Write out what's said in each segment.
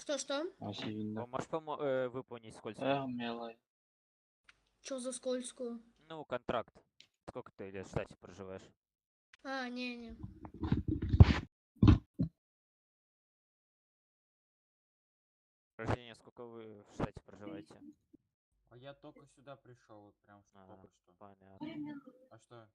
Что-что? Асивинда. Можешь помо- э, выполнить скользкую? Эх, милый. Чё за скользкую? Ну, контракт. Сколько ты лет в штате проживаешь? А, не-не. Рождение, сколько вы в штате проживаете? А я только сюда пришел, вот прям что А, только что. Понятно. А что?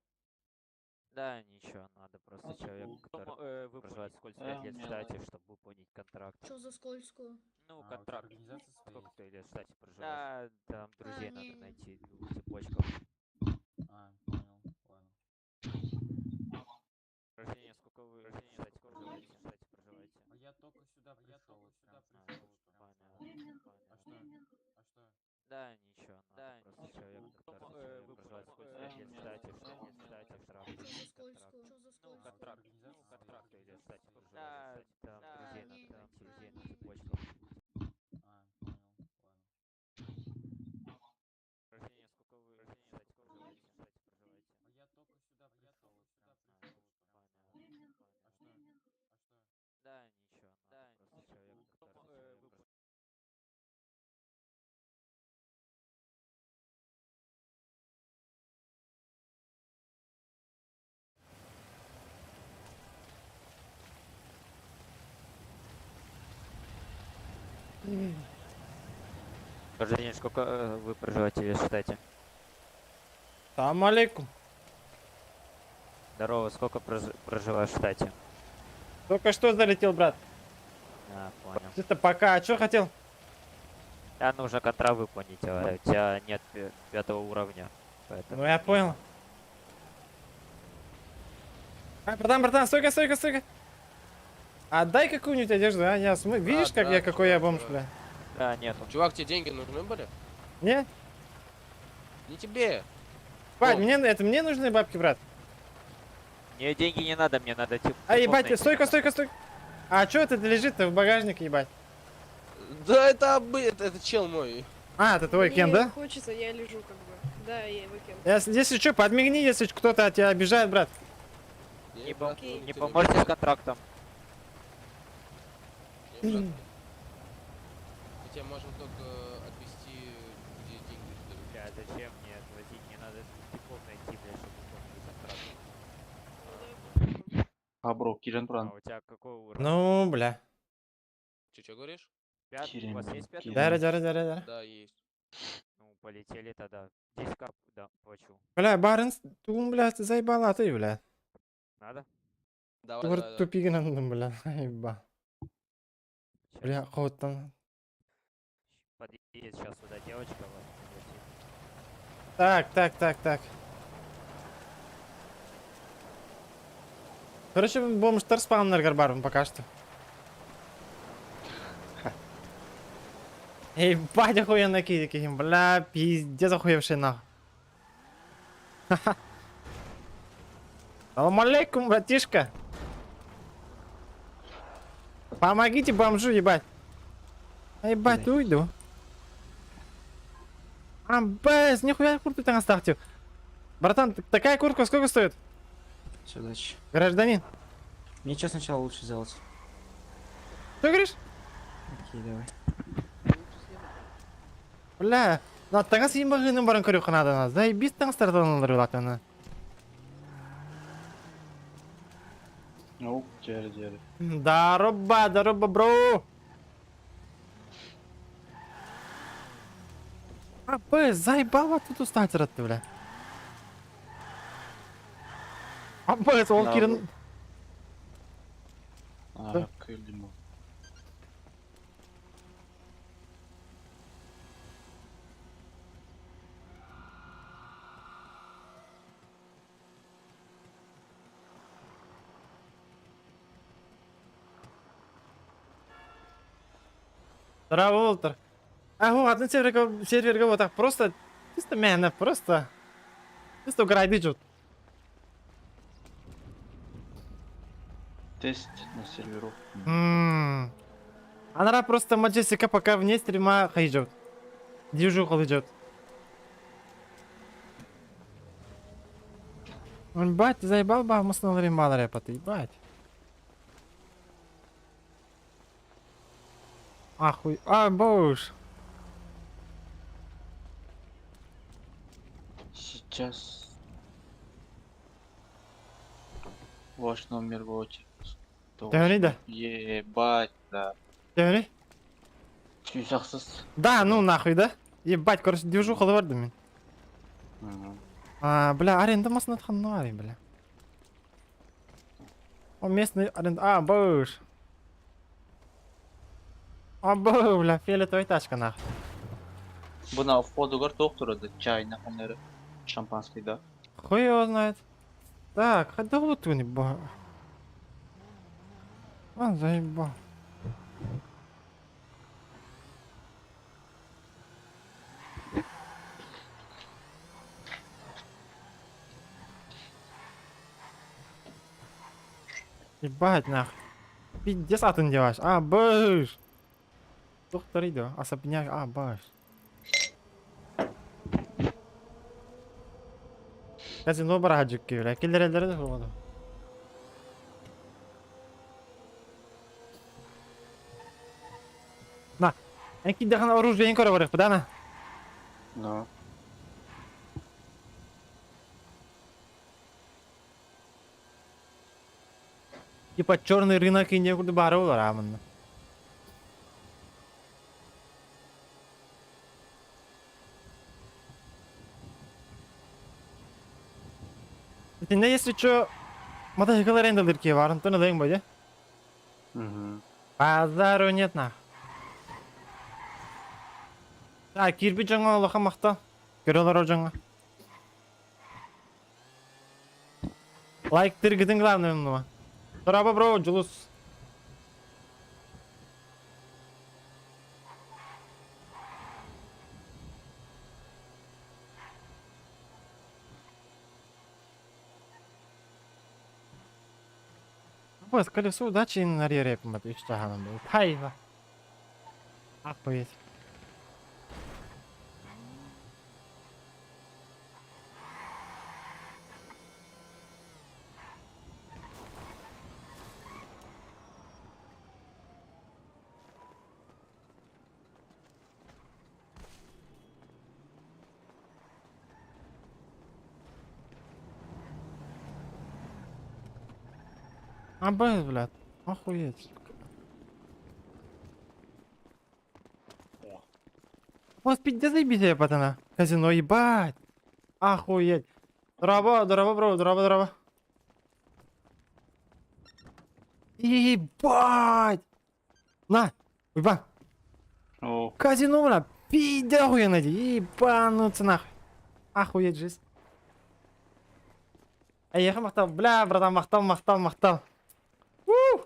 Да, ничего, надо просто человек, который э, проживает сколько Эх, лет в милый. штате, чтобы выполнить контракт. Чё за скользкую? Ну, А, у тебя контракт. организация своя Сколько есть? ты лет в штате проживаешь? Да, там друзей надо не-не. найти, двух цепочков. А, понял, ладно. Рождение, сколько вы в штате проживаете? В штате проживаете? А я только сюда пришел, вот прям А, что только что. Понятно, А понятно. что? А что? Да, ничего, надо просто человек, который проживает сколько лет в штате, чтобы в штате Чё за контракт. скользкую? Чё за Ну, скользкую? контракт, ну, контракт или в штате проживаешь? Да, там друзей надо не-не. найти, друзей А, на не-не. цепочках. А, понял, ладно. Рождение, сколько вы в штате проживаете? В штате проживаете? А я только сюда пришел, вот прям А, что только что. Понятно, А что? понятно. А что? Да, ничего, надо просто человек, который проживает. Рождение, сколько э, вы проживаете в штате? Салам алейкум. Здорово, сколько проживаешь в штате? Только что залетел, брат. А, понял. Чисто пока. А что хотел? Да, нужно контракт выполнить, а у тебя нет пятого уровня. Поэтому Ну я понял. А, братан, братан, стойка, стойка, стойка. Отдай какую-нибудь одежду, а? Я см... Видишь, как да, я, какой я чувак, бомж, чувак. бля? Да, нету. Чувак, тебе деньги нужны были? Не? Не тебе. Бать, О. мне, это мне нужны бабки, брат. Мне деньги не надо, мне надо тип. А, типов ебать, найти стойка, надо. стойка, стойка. А чё это лежит-то в багажнике, ебать? Да это, это, это чел мой. А, это твой Мне Кен, да? хочется, я лежу как бы. Да, я его Кен. Если, если что, подмигни, если кто-то тебя обижает, брат. Не, брат, пом- ну, не ты поможете с обижай. контрактом? Не, брат. Мы тебя можем только отвезти, где деньги сдают. Бля, зачем мне отвозить? Мне надо типов найти, бля, чтобы выполнить контракт. А, бро, Кирен А Бран. у тебя какой уровень? Ну, бля. Че, че говоришь? Пятый? У вас Кирен, есть пятый? Кирен. Дара, дара, дара, дара. Да, есть. Ну, полетели тогда. 10 кап, да, плачу. Бля, барин, тум, бля, ты заебала ты, бля. Надо? Давай, Тур давай, давай. тупигнан, бля, заеба. Щас. Бля, хоть там. Подъедет сейчас сюда девочка вас пригласит. Так, так, так, так. Короче, бомжтар спамнер гарбаром пока что. Ебать, охуенно кидики, бля, пиздец охуевший нахуй. Ха-ха. Салам алейкум, братишка. Помогите бомжу, ебать. А ебать, уйду. А, без, нихуя куртку там оставьте. Братан, такая куртка сколько стоит? Все, удачи. Гражданин. Мне что сначала лучше сделать? Что говоришь? Окей, давай. Бля, на тагас имбагының барын көрү канадана. Заебись таңстардан латана. Ну, дяри, дяри. Здорово, здорово, бро. А, б, заебала тут устать ты, бля. А, б, ол Да, кирин. А, кыльдым. Здорово, Волтер. А, вот, на сервере, серверге вот так просто, чисто мена, просто, чисто уграйды Тест на серверу. Ммм. Анара просто Маджестика пока вне стрима хайдет. Движуха идет. Ебать, ты заебал ба, мы мало рэпа, ты ебать. Ахуй. А, боже. Сейчас. Ваш номер вот. Төһөнүй да? Ебать, да. Төһөнүй? Сүүс Да, ну нахуй, да? Ебать, короче, движуха бардым мин. А, бля, аренда масын ну арен, бля. О, местный аренда. А, быш. А, бу, бля, фиолетовая тачка, нахуй. Буна входугар доктора да чай нахуй шампанский да. Хуй его знает. Так, да вот он, ба. А, заебал. Ебать, нахуй. Пиздец, атын деваш. А, быш. Доктор иду. Особняк, а, баш. Казино бараджик бля. Киллерелери де болду. На. Энки дахан оружие көрө барык, да на? Ну. Типа черный рынок и некуда бары болар амын. Не, если чё, мотоцикл арендалыр ки бар, антон даң бо, Угу. Базару нет нах. Так, кирпич жаңа Аллаха мақта. Көрөлөр жаңа. Лайк тиргитин главное мына. Дороба бро, Джулус. Вот, колесо удачи на репе, был. Пайва. Охуеть. А, блядь, охуеть. Вот пиздец заебись, пацана. Казино, ебать. Охуеть. Здорово, здорово, бро, здорово, здорово. Ебать! На, уйба. О, Казино, бля, пиздец охуенно, ебануться нахуй. Охуеть жизнь. Эй, мақтал, бля, братан, мақтал, мақтал, мақтал. У!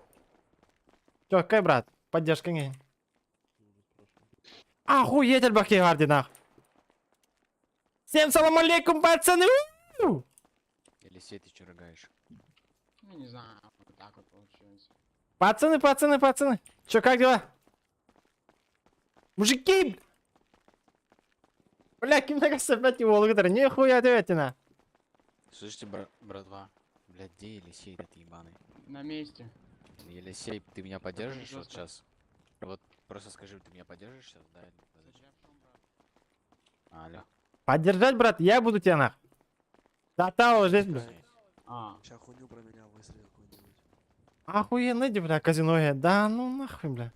Чё, какой, брат? Поддержка не. Охуеть, альбахи гарди, нах. Всем салам алейкум, пацаны! У! Елисей, ты че рыгаешь? Ну, не знаю, вот так вот получилось. Пацаны, пацаны, пацаны. Чё, как дела? Мужики! Бля, кем опять его Нихуя ответина. Слышите, братва? Блядь, где Елисей этот ебаный? На месте. Елисей, ты меня поддержишь вот жестко. сейчас? Вот просто скажи, ты меня поддержишь сейчас, да? Или зачем? Алло. Поддержать, брат, я буду тебя нах. Да, та здесь, бля. А, Сейчас хуйню про меня высрет какую-нибудь. Охуенно, иди, бля, казино, да ну нахуй, бля.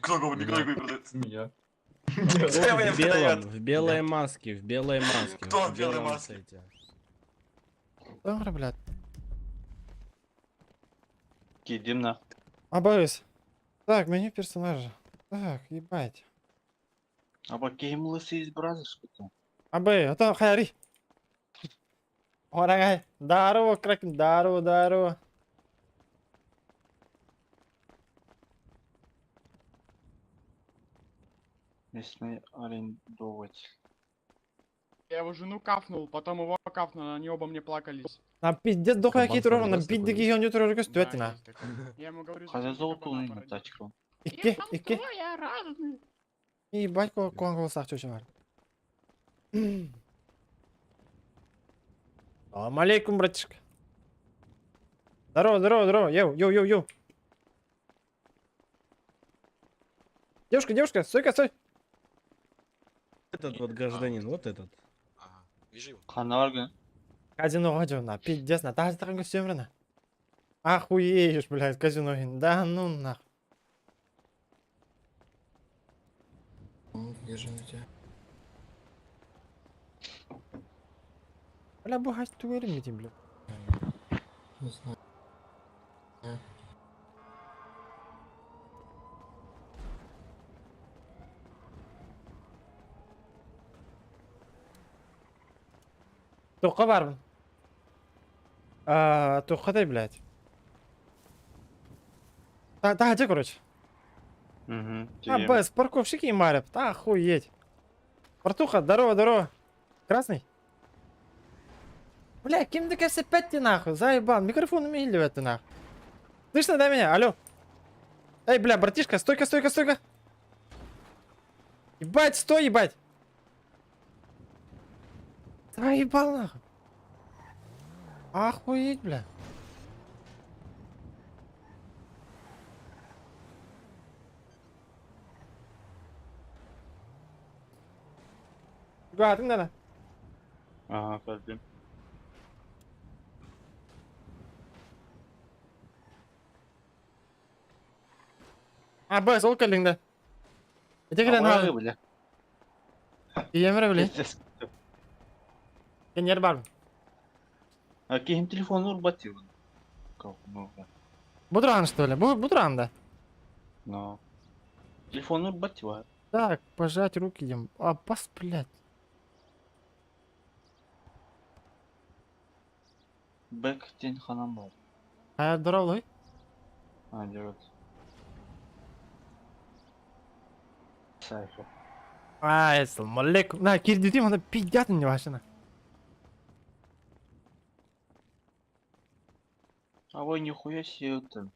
Кто говорит, кто говорит? меня. В белом, в белой маске, в белой маске. Кто в белой белом маске? сете. Добре, блядь. Кидим на. АБС. Так, меню персонажа. Так, ебать. А кем лысый из бразерс АБ, а то хари. Орагай. Здорово, Кракен, здорово, здорово. Местный арендователь. я его жену кафнул, потом его кафнул, они оба мне плакались. На пиздец дохуя Кабан какие туры, на Фабрикас биддиги такой гионю туры Да, стоятина. есть такой. Я ему говорю, Хазя зачем ты золото кабана на породил? тачку. Икки, Их там икки. трое разных. Ебать, кон голосах чучу бар. Салам алейкум, братишка. Здорово, здорово, здорово. Йоу, йоу, йоу, йоу. Девушка, девушка, стой-ка, стой. Этот вот гражданин, вот этот. Ага, вижу его. Ханна бар гын. Казино гаджо пиздец, на таз тахан көстөмрена. Охуеешь, блядь, казино ген. Да ну нах. Вижу на тебя. Бля, бу хас туэрим этим, бля. Не знаю. Тоққа бармын. А, тоққадай, блядь. Та, та, где, короче? Угу. А, Б, парковщики и марят. Охуеть. Братуха, здорово, здорово. Красный? Бля, кем ты ты нахуй? Заебал. Микрофон умели ты нахуй. Слышно, да, меня? Алло. Эй, бля, братишка, стойка, стойка, стойка. Ебать, стой, ебать. Заебал нахуй. Охуеть, бля. Гатын да. Ага, кэллим. А, б, сол кэллиҥ да. Ити кэлэн Абырагы, хаал. бля. Иемре били. Пиздец. Кенер бар. А ким телефон урбатил? Как много. Будран что ли? Будран да. Но. Телефон урбатил. Так, пожать руки им. А, пас, блядь. Бэк тен ханам бар. А, здорово, А, дерет. Сайфа. А, ассалам алейкум. На, кирдитим, она пиздят не вашина. А вы нихуя себе это.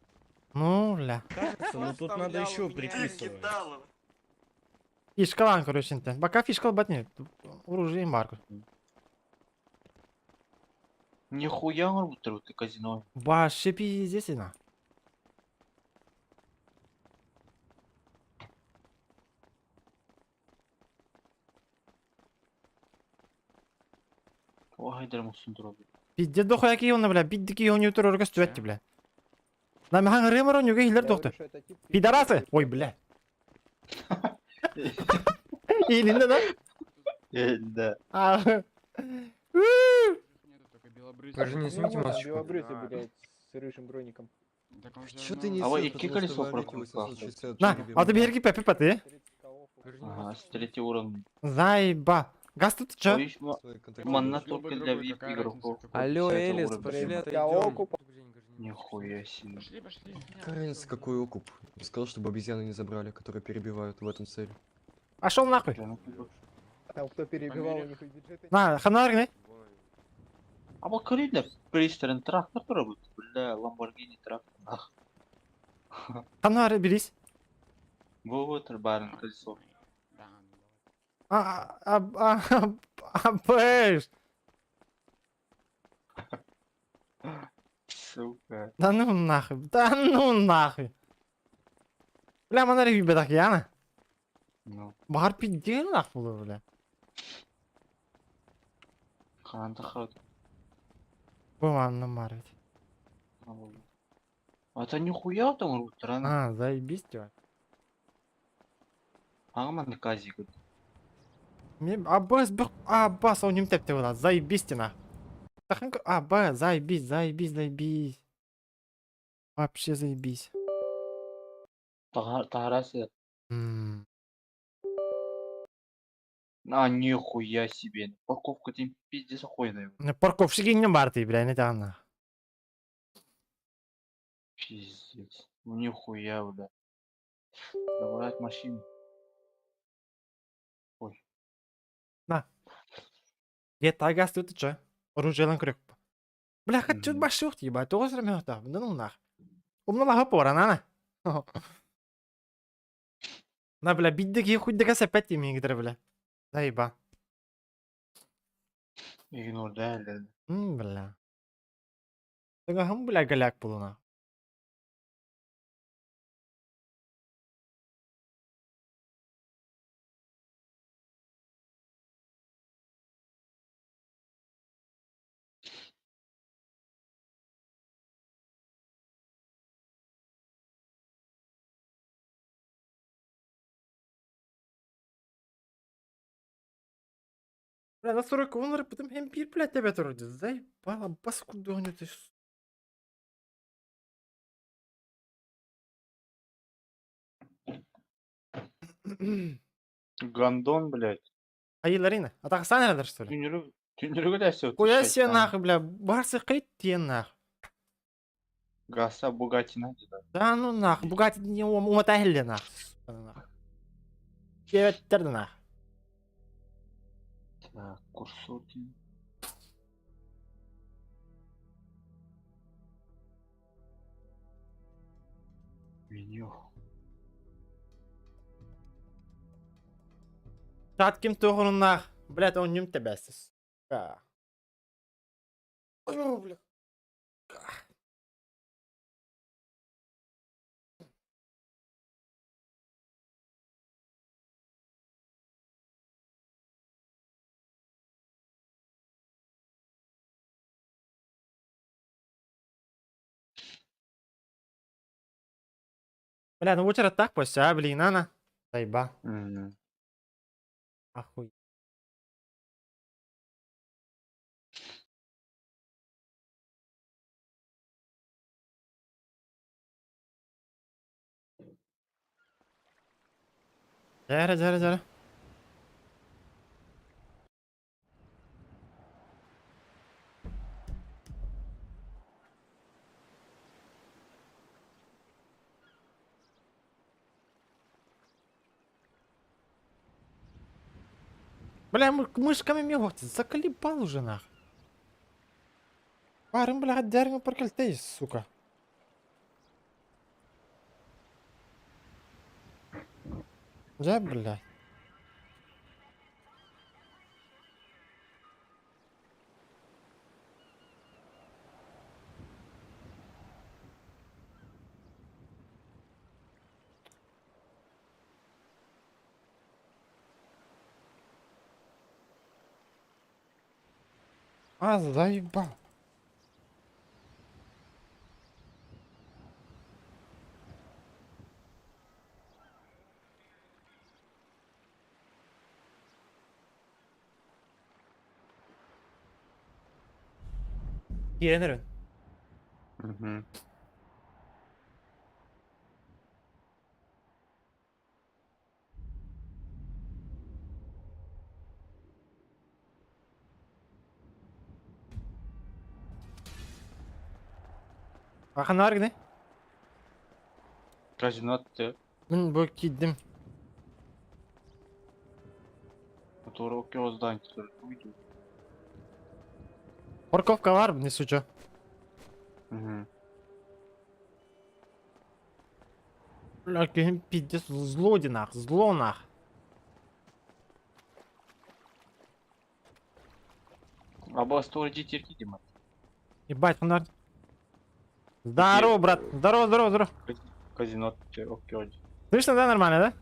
Ну, ля. Кажется, но тут надо еще приписывать. Фишкалан, короче, интен. Пока фишкал батни. Оружие марку. Нихуя урбатил ты казино. Вообще пиздец, на. Ой, драмусын дробы. Пиздец, дохуя киевна, бля. Биддики его не утырырга стюәтти, бля. На механ рымаро нюге хилер дохты. Пидорасы! Ой, бля. Илинде да? Да. А. Нету, только белобрысый. Скажи, не снимите масочку. Белобрысый, блядь, с рыжим броником. Так он всё Чё равно- ты А вы несёшь, икки потому что колесо в Америке прокрутил? 860 На, а ты берги пепе паты. Ага, с третьего уровня. Заеба. Газ тут чё? Ой, Манна только для Любой VIP другой, какая игроков. разница, какой. Алло, Пятого Элис, уровня. пошли отойдем. Нихуя себе. Пошли, пошли. Какая разница, какой окуп? Сказал, чтобы обезьяны не забрали, которые перебивают в этом цель. Пошел нахуй. Там кто перебивал, у них На, ханаргны. А вот көрейін пристрен трактор турабыт. Бля, Ламборгини трактор. Ах. Ханар берись. Бу барын колесо. Да, ну давай. А, а, а, а, а, бэш. Сука. Да ну нахуй, да ну нахуй. Бля, манар бедак яна. Ну, Бар пиздец нахуй, булар, бля. ханта хат. Бу манна марить. А это нихуя там рутер, а? А, заебись тебя. Ага, казик. Мне аббас б аббас он тепте була. Заебись ты нах. Таханка аба заебись, заебись, заебись. Вообще заебись. Тарасы. М. А, нихуя себе. Парковка тем пиздец охуенная. Ну, Парковщики не бар ты, бля, не тяна. Пиздец. Ну нихуя, бля. Забрать машину. Ой. На. Где газ тут чё? Оружие крюк. Бля, хочу Мгм. башух, ебать, тоже мёртв. Да ну нах. Умна пора, на. На, бля, биддеки хуй дека опять имеет, бля. Заеба. Игнор, да, да. Бля. Тага хам, бля, голяк полуна. Бля, настройка он потом эмпир, блядь, тебя вроде. Заебала, бас куда ты. Гандон, блядь. Ай, Ларина, а так Саня что ли? Түнүрүгү да все. Хуя себе нахуй, бля, барсы хейт те нахуй. Гаса Бугати надо, да. Да ну нахуй, Бугатти не умотали нахуй. Сука, нахуй. Девять нахуй. Так, курсор. Меню. Чат ким туғынын нах. Блядь, он нюм тебя, сука. Ой, бля. Бля, ну лучше так пусть, а, блин, она. Заеба. Мгм. Охуй. Жара, жара, жара. Бля, мышками мелочь, заколебал уже нах. Парым, бля, дерево прокольтей, сука. Да, бля. А, заебал. Киирэн Мгм. Ахан бар гине? Казино ты. Мин бу киддим. Который здание уйду. Парковка бар, не суча. Угу. Бля, киһим пиздец зло нах, зло нах. Аба сторожи терки дима. Ебать, ханар. Здорово, брат. Здорово, здорово, здорово. Казино ты окей. Слышно, да, нормально, да?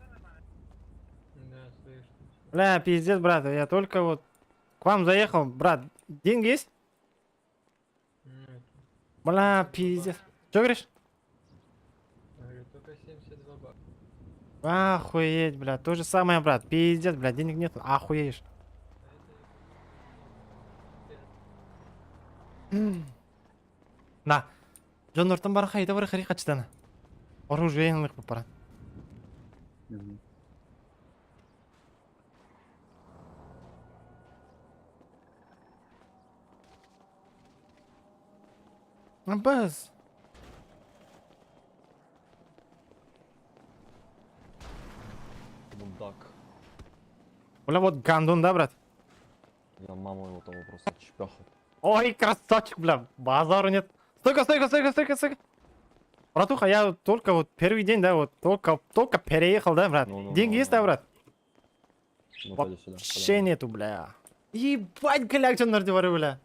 Да, слышно. Бля, пиздец, брат, я только вот к вам заехал, брат. Деньги есть? Нет. Бля, пиздец. Что говоришь? Говорю, только 72 бакса. Охуеть, бля, то же самое, брат. Пиздец, бля, денег нет, охуеешь. На. Джон Нортон бар хайда бар хари качтана. Оружие янлык папара. Баз. Мудак. Бля, вот гандон, да, брат? Я маму его того просто чпяхал. Ой, красавчик, бля, базару нет. Стойка, стойка, стойка, стойка, стойка. Братуха, я только вот первый день, да, вот только переехал, да, брат? Ну, ну, Деньги ну, есть, да, ну. брат? Ну, пойди сюда. Вообще нету, бля. Ебать, голяк, что нордивары, бля.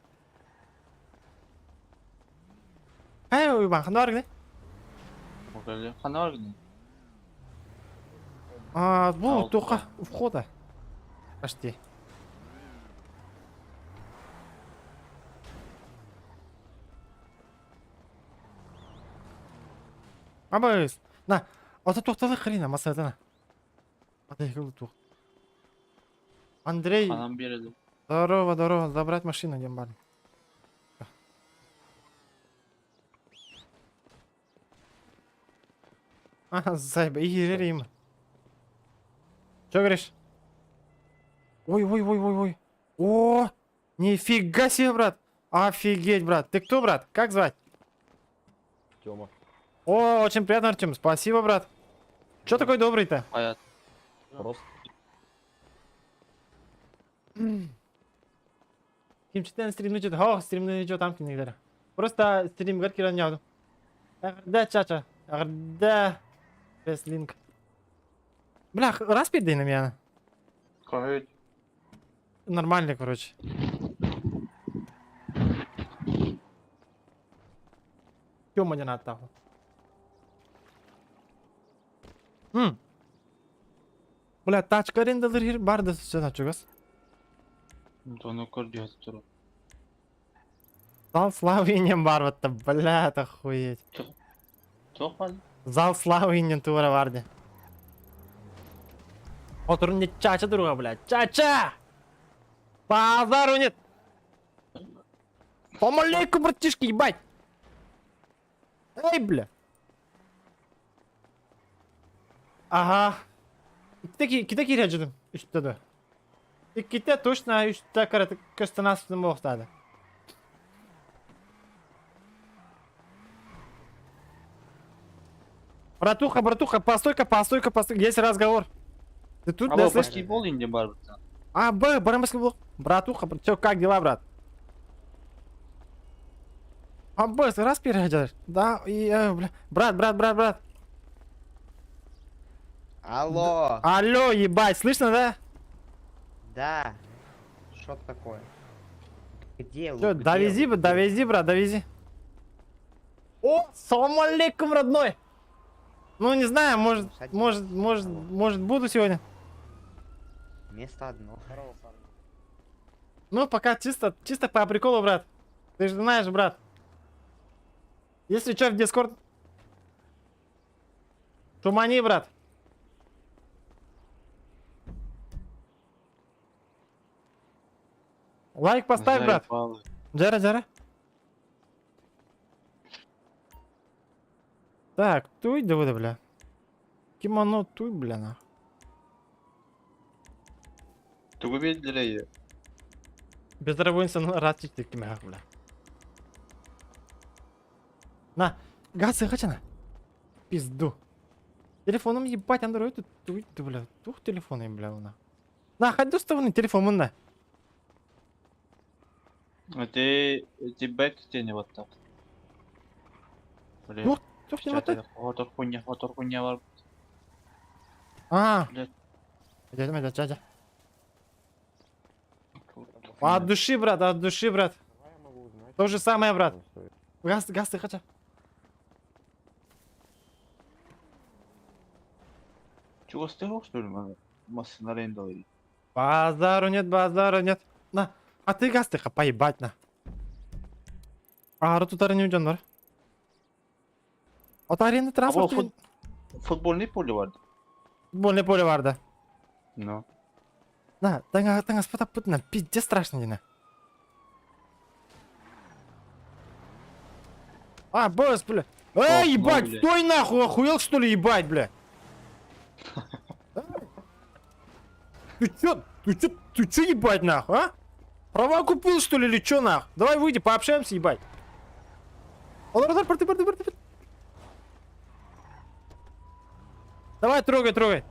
Эй, уйбан, хандар, где? Ханар где? А, бу, только у входа. Почти. Абайс. На, ото тоқталы хрена, масадана. Андрей. Анам береді. Здорово, здорово, забрать машину диэн баар. А, зайба, иһирэр им. Что говоришь? Ой, ой, ой, ой, ой. О, нифига себе, брат. Офигеть, брат. Ты кто, брат? Как звать? Тёма. О, очень приятно, Артем. Спасибо, брат. Че такой добрый-то? Хайа Просто. Кимчитен стримнуть хо, стримнуть что там кинегдер. Просто стримгар киран яду. Да, чача. Да. Линк. Бля, раз передай на меня. Короче. Нормально, короче. Тёма не надо. Бля, тачка арендалыр хир бар да сен чугас. Тону көрдү туру. Зал славы инен бар вот бля, это охуеть. Туох бар? Зал славы инен тура барды. Отурун не чача друга, блядь. Чача! Базару нет! Помаленьку, братишки, ебать! Эй, бля! Ага. Ките кирәҗидем үстә дә. Иккитә точно үстә карат көстәнәсен боқтады. Братуха, братуха, постой-ка, постой-ка, постой. Есть разговор. Ты тут, да, Алло, слышь? баскетбол инде бар бит. А, Б, баскетбол. Братуха, чё, как дела, брат? А, Б, раз переходишь? Да, и, бля. Брат, брат, брат, брат. Алло, Алло, ебать, слышно, да? да. Что такое? Где Чё, где довези, где? довези, брат, довези. О, салам алейкум, родной. Ну, не знаю, может, Ну, садись. может, может, Алло. может, буду сегодня. Место одно. Ну, пока чисто, чисто по приколу, брат. Ты же знаешь, брат. Если что, в Дискорд. Шумани, брат. Лайк поставь, брат. Заебало. Джара, Джара. Так, туй да вода, бля. Кимоно туй, бля, на. Тугу бердилер Безработица растет кимеха, бля. На, газ, хочу на. Пизду. Телефоном ебать, андроид, туй, да, бля. Тух телефоны, бля, на. На, хоть доставный телефон, на. Ты ты бэк тени вот так. Бля. Тух, тух не вот так. Хотор хуйня бар. А. Блядь. Дядя, дядя, дядя. От души, брат, от души, брат. То же самое, брат. Газ, газ, ты хотя. Чего стыгал, что ли, Машина арендовали. Базару нет, базару нет. На, а ты газ ты поебать на. А, тут не уйден, От аренды транспорт. Футбольный поле бар. Футбольное поле бар, Ну. На, таңа, таңа спата пытна, пиздец страшно дина. А, босс, бля. Эй, ну, ебать, бля. стой нахуй, охуел что ли, ебать, бля. Ты чё, ты чё, ты чё, ебать, нахуй, а? Права купил, что ли, или чё, нахуй? Давай выйди, пообщаемся, ебать. Олар, порты, порты, порты, порты. Давай, трогай, трогай.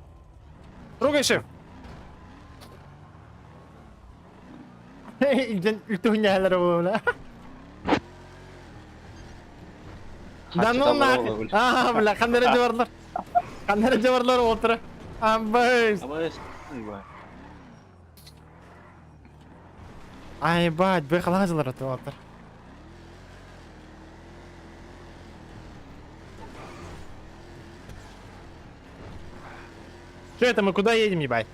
Трогай, шеф. Бля. Да ну нахуй. А, бля, қандай жабарлар. Қандай жабарлар отыр. Абай. Абай, Айбать, бе қалаңыздар отыр. Че это, мы куда едем, ебать?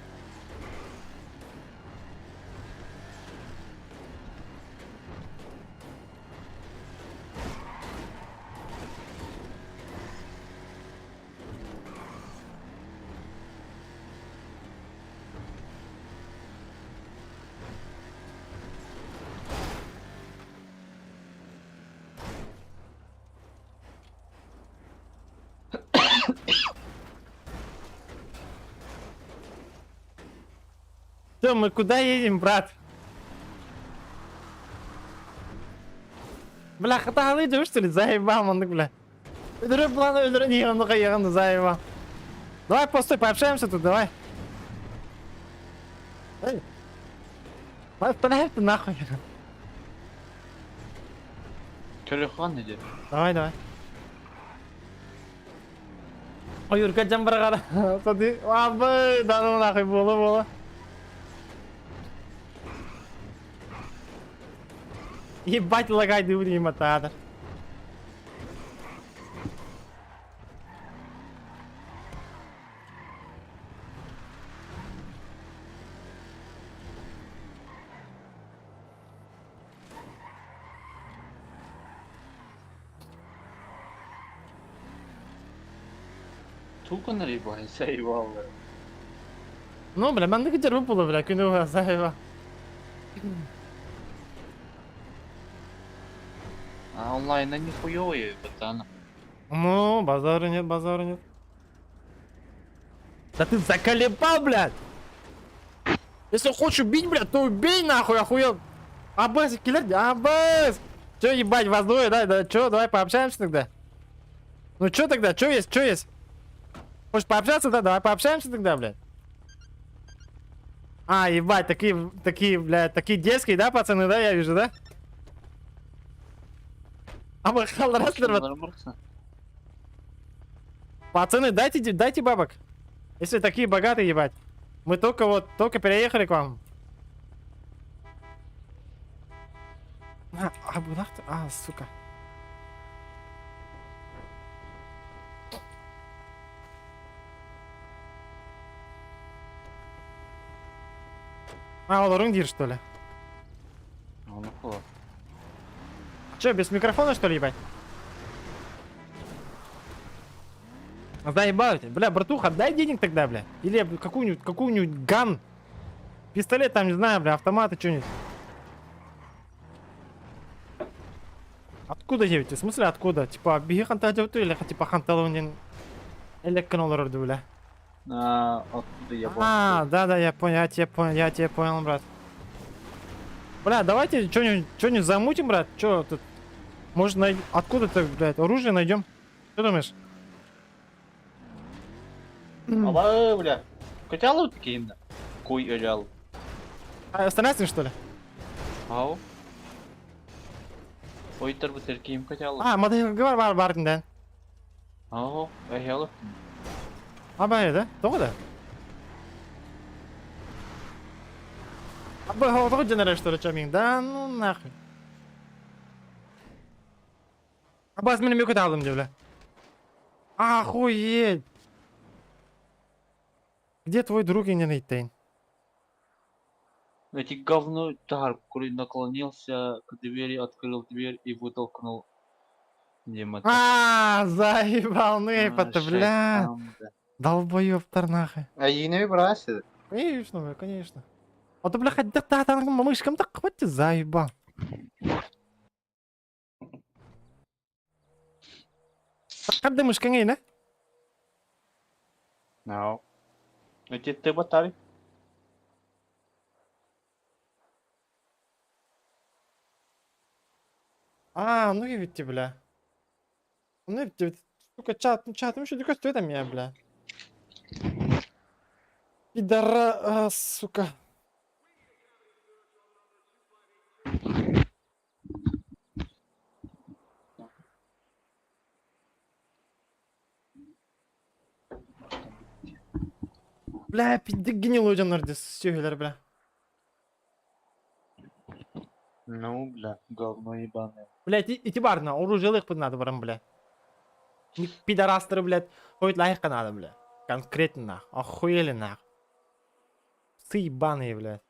Все, мы куда едем, брат? Бля, хатаалы дьэ что ли? Заебал, маннык, бля. Өлөрө планы өлөрө не онно кайыгын заебал. Давай, постой, пообщаемся тут, давай. Эй. Давай, ты нахуй. Телефон иди. Давай, давай. Ой, Юрка, жамбарагара. Смотри, абы, да ну нахуй, было, было. Ебать, лагай, дыбри, матадр. Тука нарибай, заебал, бля. Ну, бля, маннык дьарбы була, бля, күнү заеба. А онлайн они хуёвые, братан. Ну, базара нет, базара нет. Да ты заколебал, блядь! Если хочешь убить, блядь, то убей нахуй, охуел! Аббас, киллер, Аббас! Чё, ебать, вас двое, да, да, чё, давай пообщаемся тогда? Ну чё тогда, чё есть, чё есть? Хочешь пообщаться, да, давай пообщаемся тогда, блядь. А, ебать, такие, такие, блядь, такие детские, да, пацаны, да, я вижу, да? А мы Пацаны, дайте, дайте бабок. Если такие богатые, ебать. Мы только вот, только переехали к вам. А, а, а, сука. А, ол диир, что ли? Ну, ну, Че, без микрофона, что ли, ебать? Заебал тебя. Бля, братуха, дай денег тогда, бля. Или какую-нибудь, какую-нибудь gun. Пистолет там, не знаю, бля, автоматы, что-нибудь. Откуда едете? В смысле откуда? Типа, биһи хантан или типа ханталунин элеккен олорор бля. А, откуда я был? А, да-да, я понял, я тебя понял, я тебя понял, брат. Бля, давайте что-нибудь что-нибудь замутим, брат. Чё тут? Может, най... откуда-то, блядь, оружие найдем? Что думаешь? Аба, бля. Хотел такие именно? Куй öлял. А, остановиться, что ли? Ау. Ойтер бу теркиим хотел. А, модель бар бар бар да. Ау, эхел. Аба, да? Тоҕо да? Аба, тоҕо дьэнэрэ что ли, чамин? Да ну нахуй. Абаз мин мөкөт алдым деп, бля. Охуеть! Где твой друг, я не найти? Эти говно тар, который наклонился к двери, открыл дверь и вытолкнул Дима. А, заебал, ну это, бля. Долбоёб нахуй. А и не бросит. Конечно, бля, конечно. А то, бля, хоть да там мышкам так хватит, заебал. Хадды мышкаң не? No. Эти ты батари. А, ну и ведь, бля. Ну и ведь, сука, чат, ну чат, ну что такое стоит меня, бля. Пидора, а, сука. Бля, пиздец гнилой дьоннор сүһүлэр, бля. Ну, бля, говно ебаное. Блядь, ити барна, оружиелых надо барам, бля. Не пидорастеры, блядь, хоть лайка надо, бля. Конкретно, нах. Охуели, нах. Псы ебаные, блядь.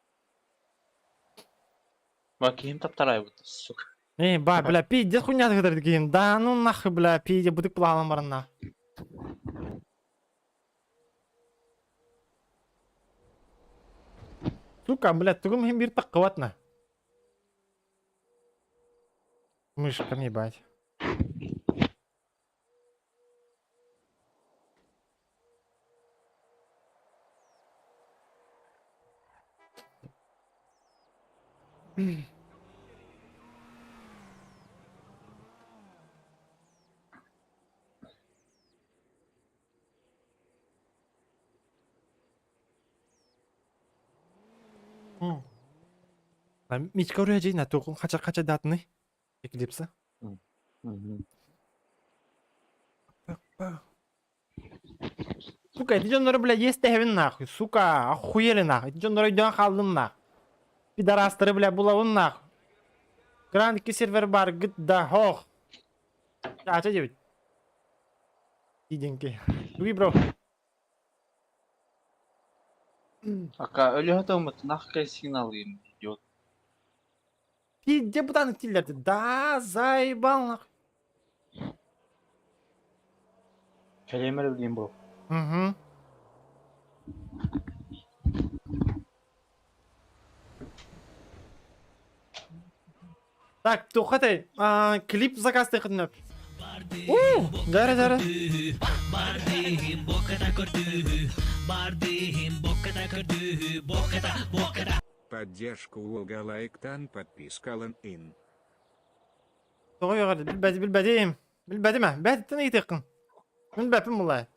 Баким таптарай вот, сука. Эй, ба, бля, пиздец хуйня такие. Да ну нахуй, бля, пиздец, бутык плалам баран, нах. Сука, блядь, тугум хим бир таккыватна. Мышкам ебать. Митька үрэ на туохун хача-хача датыный Эклипса. Сука, ити дьоннору, бля, иэстэһэбин нахуй, сука, охуели нахуй, ити дьоннору өйдөөн хааллым нах. Пидорастары, бля, булабын нах. Гранд 2 сервер баргыт да, хох. Чача дебит. Диденьки. Дуги, бро. Ака өлөһө нахкай сигнал идет. Пизде бутаны тиллерди. Да, заебал нахуй. Кэлиэмэр билим бу. Угу. Так, тухатай, клип заказ тыхынып. Дара, дара. Поддержку Луга лайктан подписка ин. Тоҕо үөҕэр билбэт билбэтим. Билбэтим ээ. Бэттэн ыйытыаххын. Мин бэппин буллай.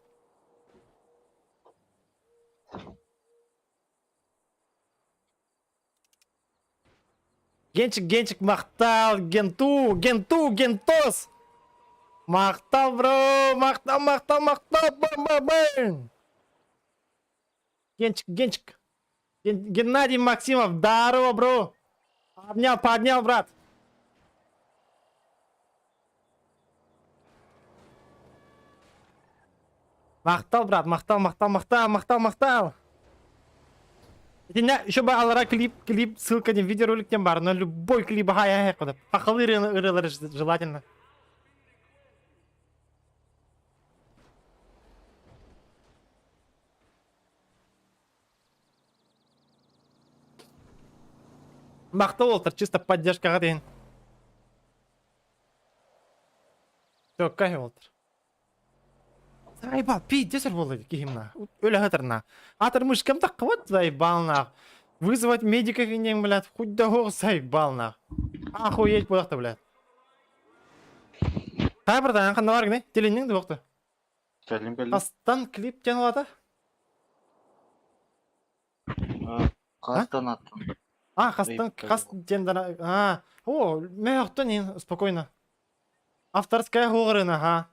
Генчик, Генчик, махтал, Генту, Генту, Гентос! Махтал, бро, махтал, махтал, махтал, бам, бам, бам! Генчик, Генчик. Геннадий Максимов, здорово, бро! Обнял, поднял, брат. Махтал, брат, махтал, махтал, махтал, махтал, махтал. Итиннэ еще алара клип, клип, ссылка диэн видеоролик диэн баар, но любой клип хай хай Хахалы ырыалары желательно. Махтал уолтар, чисто поддержкаҕа диэн. Төккэ уолтар. Заебал, пиздец буолла киһим на. Өлө сытар Атыр мышкам таххыбат заебал нах. Вызвать медиков инең, блядь, хоть да ох заебал нах. Охуеть буолахта, блядь. Тай братан, ханна бар гыны? Теленнең да бокты. Кэллим кэллим. Хастан клип диэн улата? Хастан аттым. А, хастан, хас диэн дана... А, о, мөөхтөн ин, спокойно. Авторская хугырына, ха.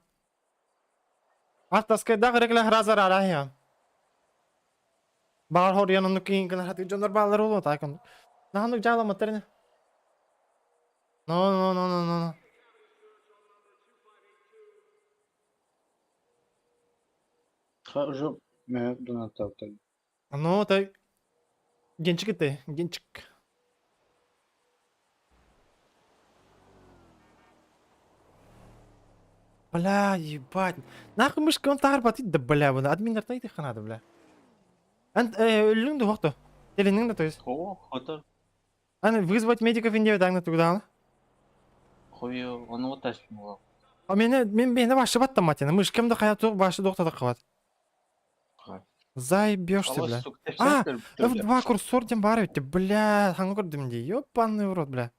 Авторская да гырыклы разар арахия. Баар хорьян оннук киин гына хатыы дьоннор бааллар буолуо таак оннук. Наһаннык дьааламматтар ини. No, no, no, no, no, no. Уже Ну, это Генчик ты, Генчик. Бля, ебать. Нахуй мышка он таар батит да бля, буну админнер тайты ханады бля. Эн өлүң да хохто. Телениң да то есть. О, хотор. Аны вызвать медиков индия дагна тугдааны. Хою, ону вот ташпин А мене мен бени башы баттам матина. Мышкам да кая тук башы доктор кабат. Заебешься, бля. А, F2 курсор дем бар ведь, бля, хаңы көрдүм ди. Ёбаный в рот, бля.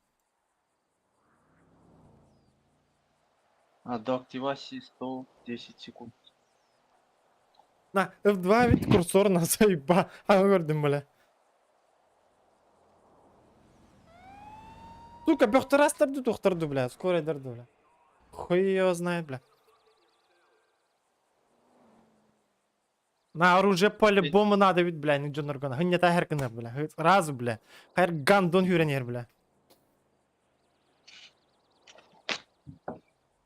А, до активации 110 секунд. На, F2 ведь курсор на заеба. Хаңы көрдүм, бля. Сука, бөхтөрастырды тухтырды, бля. Скорый дырды, бля. Хуй его знает, бля. На оружие по-любому надо ведь, бля, не Джон Хыння тахер бля. Сразу, бля. Хайр гандон хүренер, бля.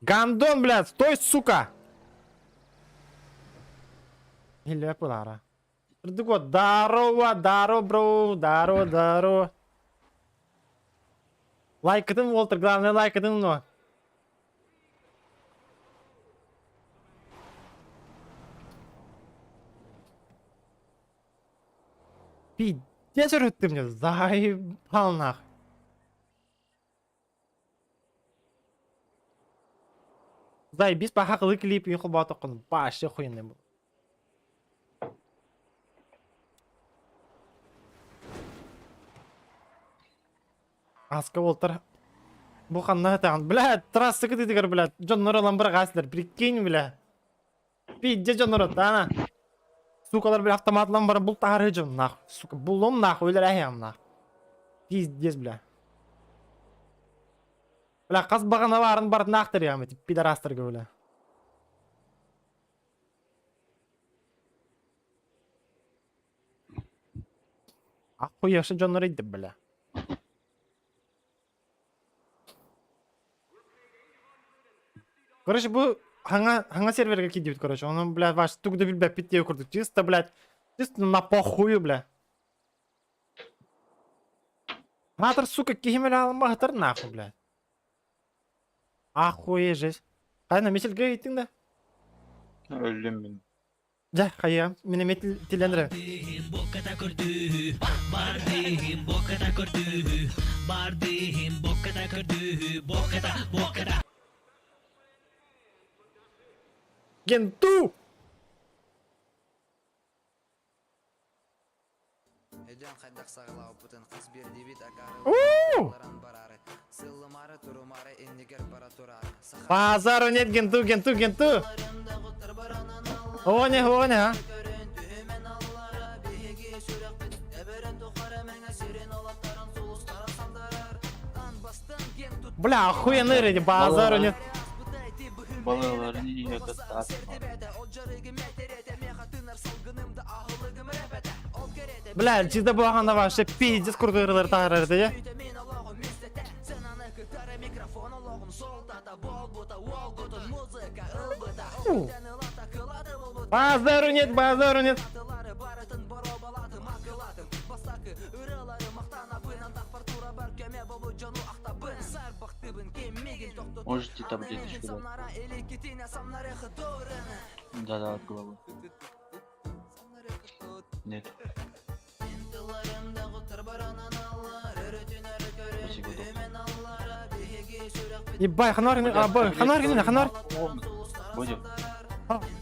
Гандон, бля, стой, сука! Или пулара. Здорово, здорово, бро, здорово, здорово. Лайкатын, Уолтер, главное лайкатын, но. Пиздец, ты мне заебал нах. Заебись, пахақылы клип ұйқы батықын вообще охуенный был. Аска уолтар бу ханна сытаҕын? Бля, трасса кытыытыгар, бля, дьоннор ылан быраҕаастылар, прикинь, бля. Пиздец дьоннор ана. Сукалар, бля, автоматлан баран бултаһар дьон, нах. Сука, буллум нахуй, өлөр нах. Пиздец, бля. Бля, хас баҕана баарын барытын аахтарыам эти пидорастарга, бля. Охуевши дьоннор ыйдып, бля. Короче, бу хаҥа, хаҥа серверге киирдибит, короче. Ону, бля, ваш тугу да билбэппит диye курдук. Чисто, блядь, чисто на похую, бля. Аатыр, сука, киһим эле алынбаһытар нахуй, блядь. Охуеть, жесть. Хайна, мисельге иттиң да? Өлдүм мин. Дьэ, хайыам, мин эмиэ тиллэн эрэбин. Генту! Өйдөөн хайдах саҕалаабыппытын хас биэрдибит У! акаарыларан бараары сыллымаары турумаары иннигэр бара тураары саха Базару нет, генту, генту, генту! О, не, о, не, а? Бля, охуенный эти, базару нет. Балаларын этот атма. Бля, чисто буаханда вообще пиздец крутой ырылар таарар дии. Базару нет, базару нет. Можете таблеточку дать? Да-да, от головы. Нет. Спасибо, доктор. Ебай, ханар, Бля, а, бой, ханар, таблетка ханар. Будем.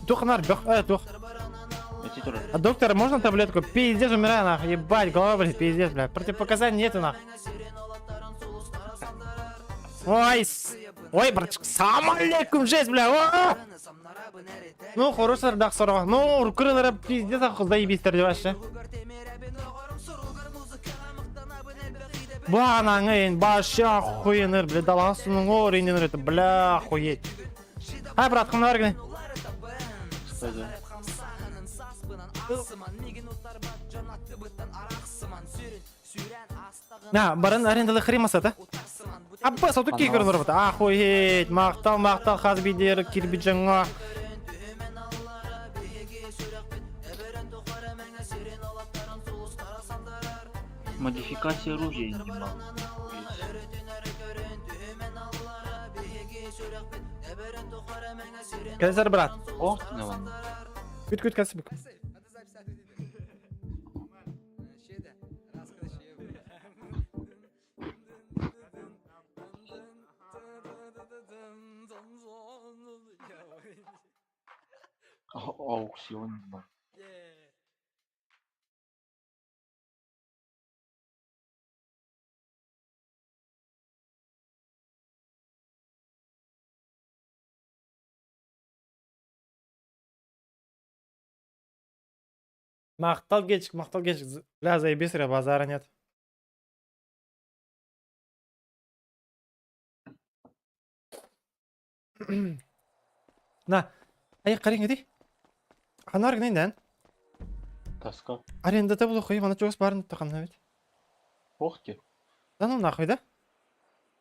Тух ханар, бөх, тух. Эти тоже. А доктор, можно таблетку? Пиздец, умираю, нахуй. Ебать, голова, блядь, пиздец, бля. Противопоказаний нету, нахуй. Ой, с... Ой, братчик, салам алейкум, жесть, бля. О! Ну, хороший дах сорок. Ну, рукырылары пиздец, охуй, заебись, вообще. Банаңын, башы охуеныр, бля, даласының орынын, это, бля, охуеть. Ай, брат, ханар, гне. Кстати. На, барын арендалы хримаса, да? Абба, сату кикер нұрбыт. Охуеть, мақтал, мақтал, хазбидер, кирбиджаңа. Модификация оружия не могу. Кәзір, брат. О, ну ладно. Күт, күт, кәсіп. Аукцион бар. Мақтал кечик, мақтал кечик. Бля, заебись, ря, базара нет. На, ай, қарың иди. Ханар гнейден. Тоска. Арендата булу хуй, мана чогос барын тақанна бит. Ох ты. Да ну нахуй, да?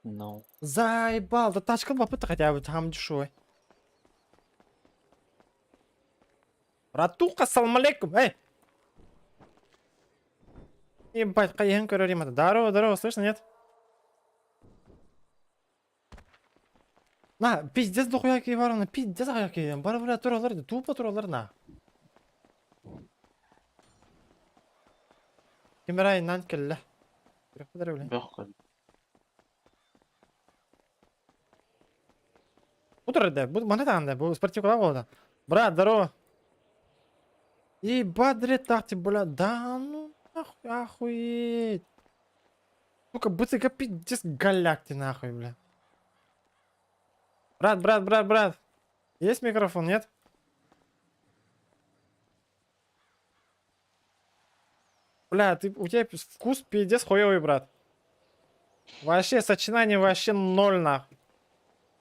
Ну. Заебал, да тачка бапыта хотя бы там дешевый. Братуха, салам алейкум, эй! Ебать, кайын көрөр Здорово, здорово, слышно, нет? На, пиздец дохуя бар, пиздец дохуя бар, бля, туралар, тупо туралар, на. Кимерай нан келле. Бөх Утро, да, бу мана таганда, бу спортивка болду. Брат, здорово. Ебать, так бля, да ну нахуй, охуеть. Сука, быцыка пиздец голяк ты нахуй, бля. Брат, брат, брат, брат. Есть микрофон, нет? Бля, ты, у тебя вкус пиздец хуёвый, брат. Вообще, сочинание вообще ноль нахуй.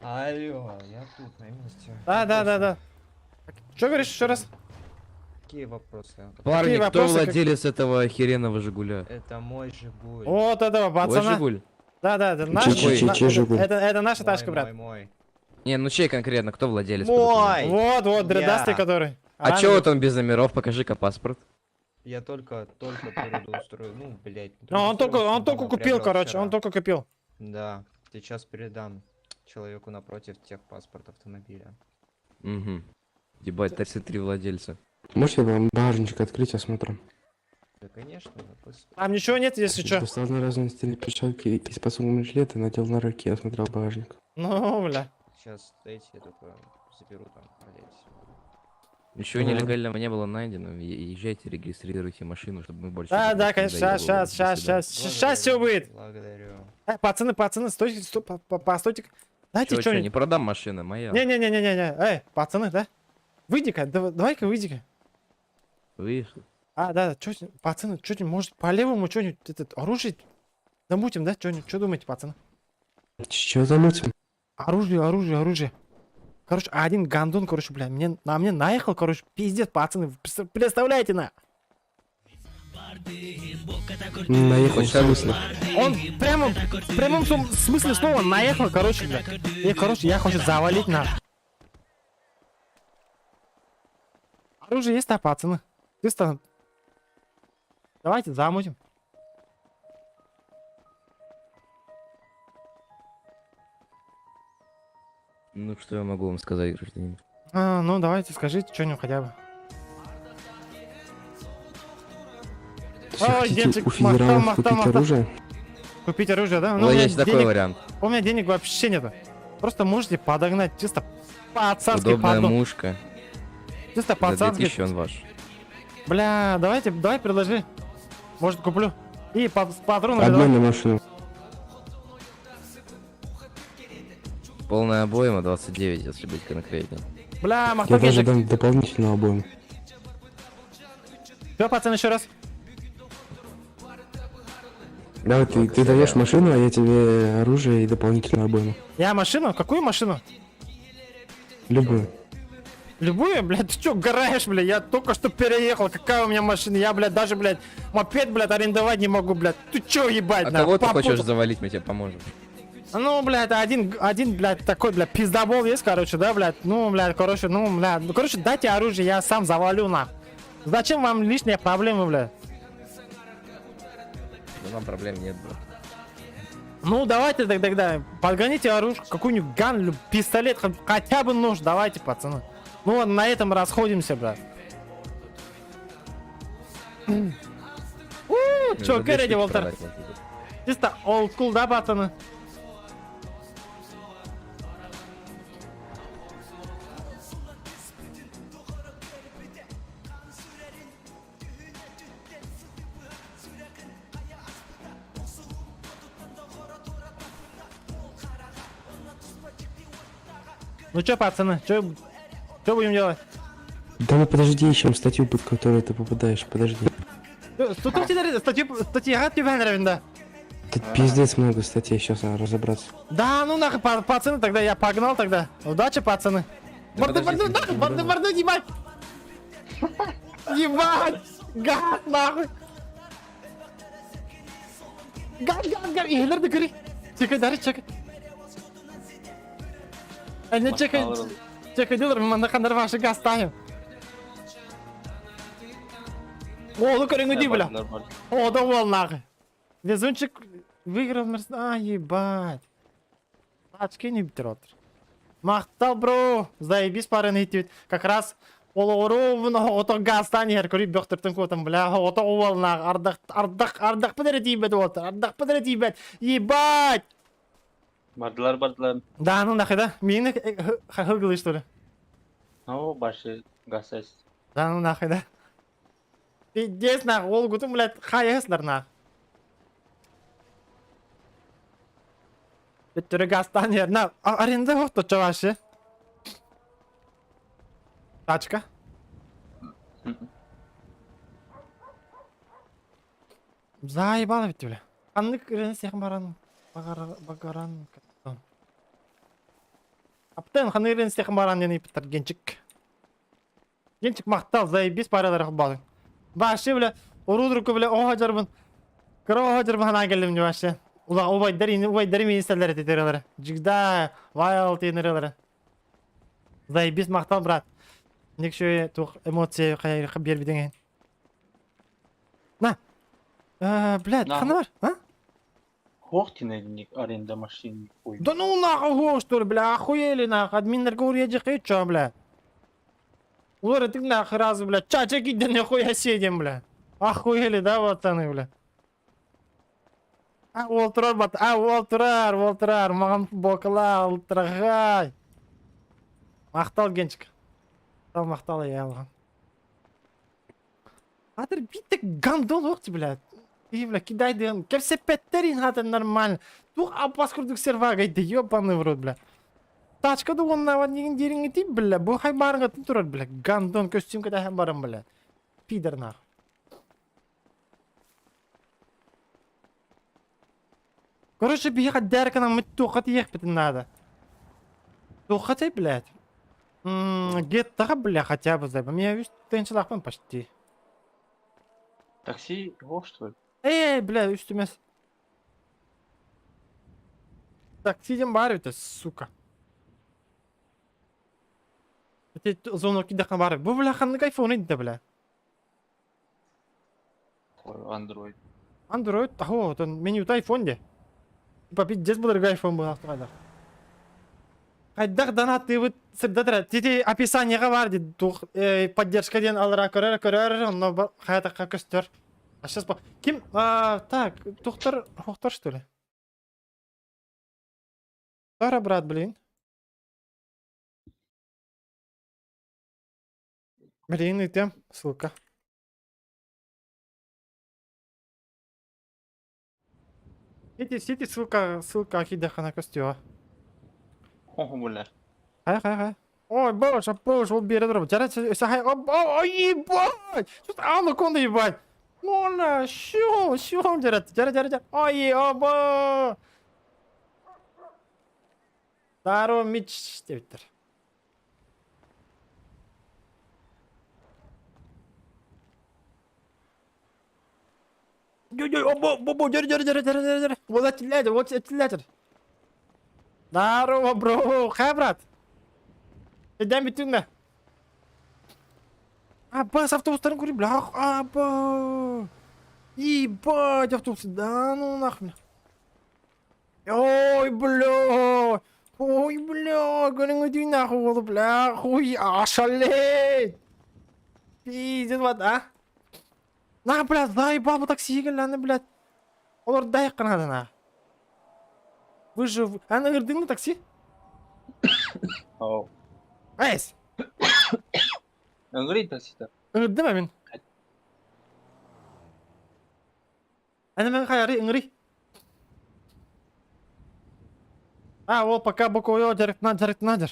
Алло, я тут на месте. Да, да, да, да. Что говоришь еще раз? Какие вопросы? Парни, Какие кто вопросы, как- владелец этого охеренного Жигуля? Это мой Жигуль. Вот этого Твой пацана. Жигуль? Да, да, это наш. Чей, чей, чей Жигуль? Это наша Мой, тачка, брат. Мой, мой. Не, ну чей конкретно, кто владелец? по Мой! документам? Вот, вот, дредастый Я. который. А чё вот он без номеров? Покажи-ка паспорт. Я только, только трудоустрою, ну, блядь. Ну, он только, он трудоустроился, только дома купил, приобрел короче, вчера. он только купил. Да, сейчас передам человеку напротив техпаспорт автомобиля. Угу. Ебать, 33 владельца. Можете вам багажничек открыть осмотром? Да, конечно, вопрос. Там ничего нет, если что. Достал одноразовые стильные перчатки из посумного жилета, надел на руки и осмотрел багажник. Ну, бля. Сейчас, дайте, я только заберу там, блядь. Ничего Ага. нелегального не было найдено. Езжайте, регистрируйте машину, чтобы мы больше... Да, не да, конечно, сейчас, доебывались. сейчас, До сейчас, свидания. сейчас, сейчас все будет. Благодарю. Пацаны, пацаны, стойте, стой, постойте. Дайте Чё, чё, что-нибудь. не продам машину, моя. Не-не-не-не-не, эй, пацаны, да? Выйди-ка, давай-ка выйди-ка. Выехал. А, да, чё, пацаны, что-нибудь, может, по-левому что-нибудь, этот, оружие замутим, да? Что-нибудь, что думаете, пацаны? Чё замутим? Оружие, оружие, оружие. Короче, один гандон, короче, бля, мне, на мне наехал, короче, пиздец, пацаны, вы представляете, на? Наехал в смысле? Он прямо, в прямом смысле слова наехал, короче, бля. И, короче, я хочу завалить на. Оружие есть, да, пацаны? Чисто. Давайте замутим. Ну, что я могу вам сказать, гражданин? А, ну, давайте, скажите что-нибудь хотя бы. То есть Ой, вы хотите Генчик, у федералов махта, купить махта. оружие? Купить оружие, да? Ну, Ну, у меня есть такой денег- вариант. У меня денег вообще нету. Просто можете подогнать чисто пацанский Удобная подгон. мушка. Чисто За пацанский. 2000 он ваш. Бля, давайте, давай предложи. Может, куплю. И по, с патронами Обмен давай. на машину. Полная обойма 29, если быть конкретнее. Бля, Я Махтал даже Генчик. дам дополнительную обойму. Все, пацан, еще раз. Давай, ты даешь машину, а я тебе оружие и дополнительную обойму. Я машину? Какую машину? Любую. Любую, блядь, ты чё, гораешь, блядь? Я только что переехал. Какая у меня машина? Я, блядь, даже, блядь, мопед, блядь, арендовать не могу, блядь. Ты чё, ебать, А на, кого ты попутал? хочешь завалить, мы тебе поможем. Ну, блядь, один, блядь, такой, блядь, пиздобол есть, короче, да, блядь? Ну, блядь, короче, ну, блядь. Ну, короче, дайте оружие, я сам завалю, нах. Зачем вам лишние проблемы, блядь? Ну, нам проблем нет, брат. Ну, давайте тогда, тогда подгоните оружие, какой-нибудь ган, или пистолет, хотя бы нож, давайте, пацаны. Ну, вот на этом расходимся, брат. У, За чё, две Кэрри, штуки Волтер? продать можно будет. Чисто old school, да, пацаны? Ну чё, пацаны, чё, чё будем делать? Да ну подожди, ищем статью, под которую ты попадаешь, подожди. Статью, статья тебе да? Тут пиздец много статей, сейчас надо разобраться. Да, ну нахуй, пацаны, тогда я погнал тогда. Удачи, пацаны. Да Борды, подожди, борды, нахуй, борды, борды, ебать! Ебать! Гад, нахуй! Гад, гад, гад! Иһэллэр да көрүй. Чекай, дары, чекай. Не чекай, чекай, дилер, мы на ваши газ ставим. О, ну көрүҥү бля. О, да ол нахуй. Везунчик выиграл Мерс... А, ебать. Очки не бітір Махтал, бро. Заебись парын итит. Как раз Олоғыру ото газтан ер көріп бөхтіртін котым, бля, ото уол нах, ардақ, ардақ, ардақ бідірі тейбет отыр, ардақ бідірі тейбет, ебать! Бардылар, бардылар. Да, ну нахуй, да? Мені хагылы, что ли? О, башы гасес. Да, ну нахуй, да? Пиздец, нахуй, ол гутум, блядь, хаяслар, нах. Төттөрү газтаан иһэр. На, аренда суох вообще. Тачка. Заебало ведь, бля. Ханнык ырыаны баран багаран Аптан ханнык ырыаны баран диэн ыйыппыттар Генчик. Генчик махтал, заебись паралар балы. Вообще, бля, урудурку, бля, оҕо дьарбын. Кыра оҕо дьарбын ханаан кэллим вообще. Ула убайдар убайдар министрлер этилер. Жигда, вайл тенерлер. Заебись махтал, брат. Ник туох эмоция биэрбитиҥ На. Блядь, ханна бар, а? Хохтин аренда машин. Да ну нахуй, что ли, бля, охуели нахуй, админнер уредихи, чё, бля? Улар ты нахуй раз, бля, чача киди нахуй сидим, бля. Охуели, да, пацаны, бля? А, ол турар, бат, а, ол турар, ол турар, маған бокала, ол турагай. Махтал, Генчик. Махтал, махтал, я алған. Атыр битте гандон оқты, бля. И, бля, кидай ден. Кепсепеттерин хатын нормально. Тух апас курдук сервага, да ёбаный в рот, бля. Тачка да он на нигин дерин ити, бля. Бу хай барынга турар, бля. Гандон костюм када хай барым, бля. Пидор нах. Короче, бияха дәркана мы тухат ехать надо. Тухать, блядь. Геттаға, бля, хотя бы за. Меня весь тенчилахпын почти. Такси, го, что ли? Эй, бля, үстімес. Таксиден бар это, сука. Это зону кидахан бар. Бу бля ханнык айфон иди, бля. Android. Android, того, тон меню айфон де. Типа пиздец был айфон был автомат. Хайдах донаты сырдатыр. Тити описаниеға бар дейді. Тух поддержка ден алыра көрөр көрөр, но хаятаққа көстөр. А сейчас по... Ким? А, так, тухтар, тухтар что ли? Тара, брат, блин. Блин, и тем, ссылка. Сити, сити, ссылка, ссылка Ахидаха на костюа. О, бля. Хай, хай, хай. Ой, боже, боже, ол бері тұр. Жарайды, хай, ой, ебать! Что анаконда ебать? Ола, шо, шо, жарайды, жарайды, жарайды. Ой, оба! Здорово, Мич, деп тұр. Оба, оба, жары, жары, жары, жары, жары. Вот этилер, вот этилер. Здорово, бро. Хай, брат. Идем бүтүнге. Аббас автобустарын көрейін, бля, аба. Ебать, автобусы, да ну нахуй. Ой, бля. Ой, бля, көріңі нахуй болды, бля, хуй, ошалеть. Пиздец, вот, а? На, бля, заебал бу такси келләне, блядь. Олар дайық қанады, на. Вы же... Аны ырдың такси? Ау. Эйс! Ыңгырый таксида. Ыңырдым мен. Ана мен хайары ыңырый. А, ол пока боковой жарык жарык надыр.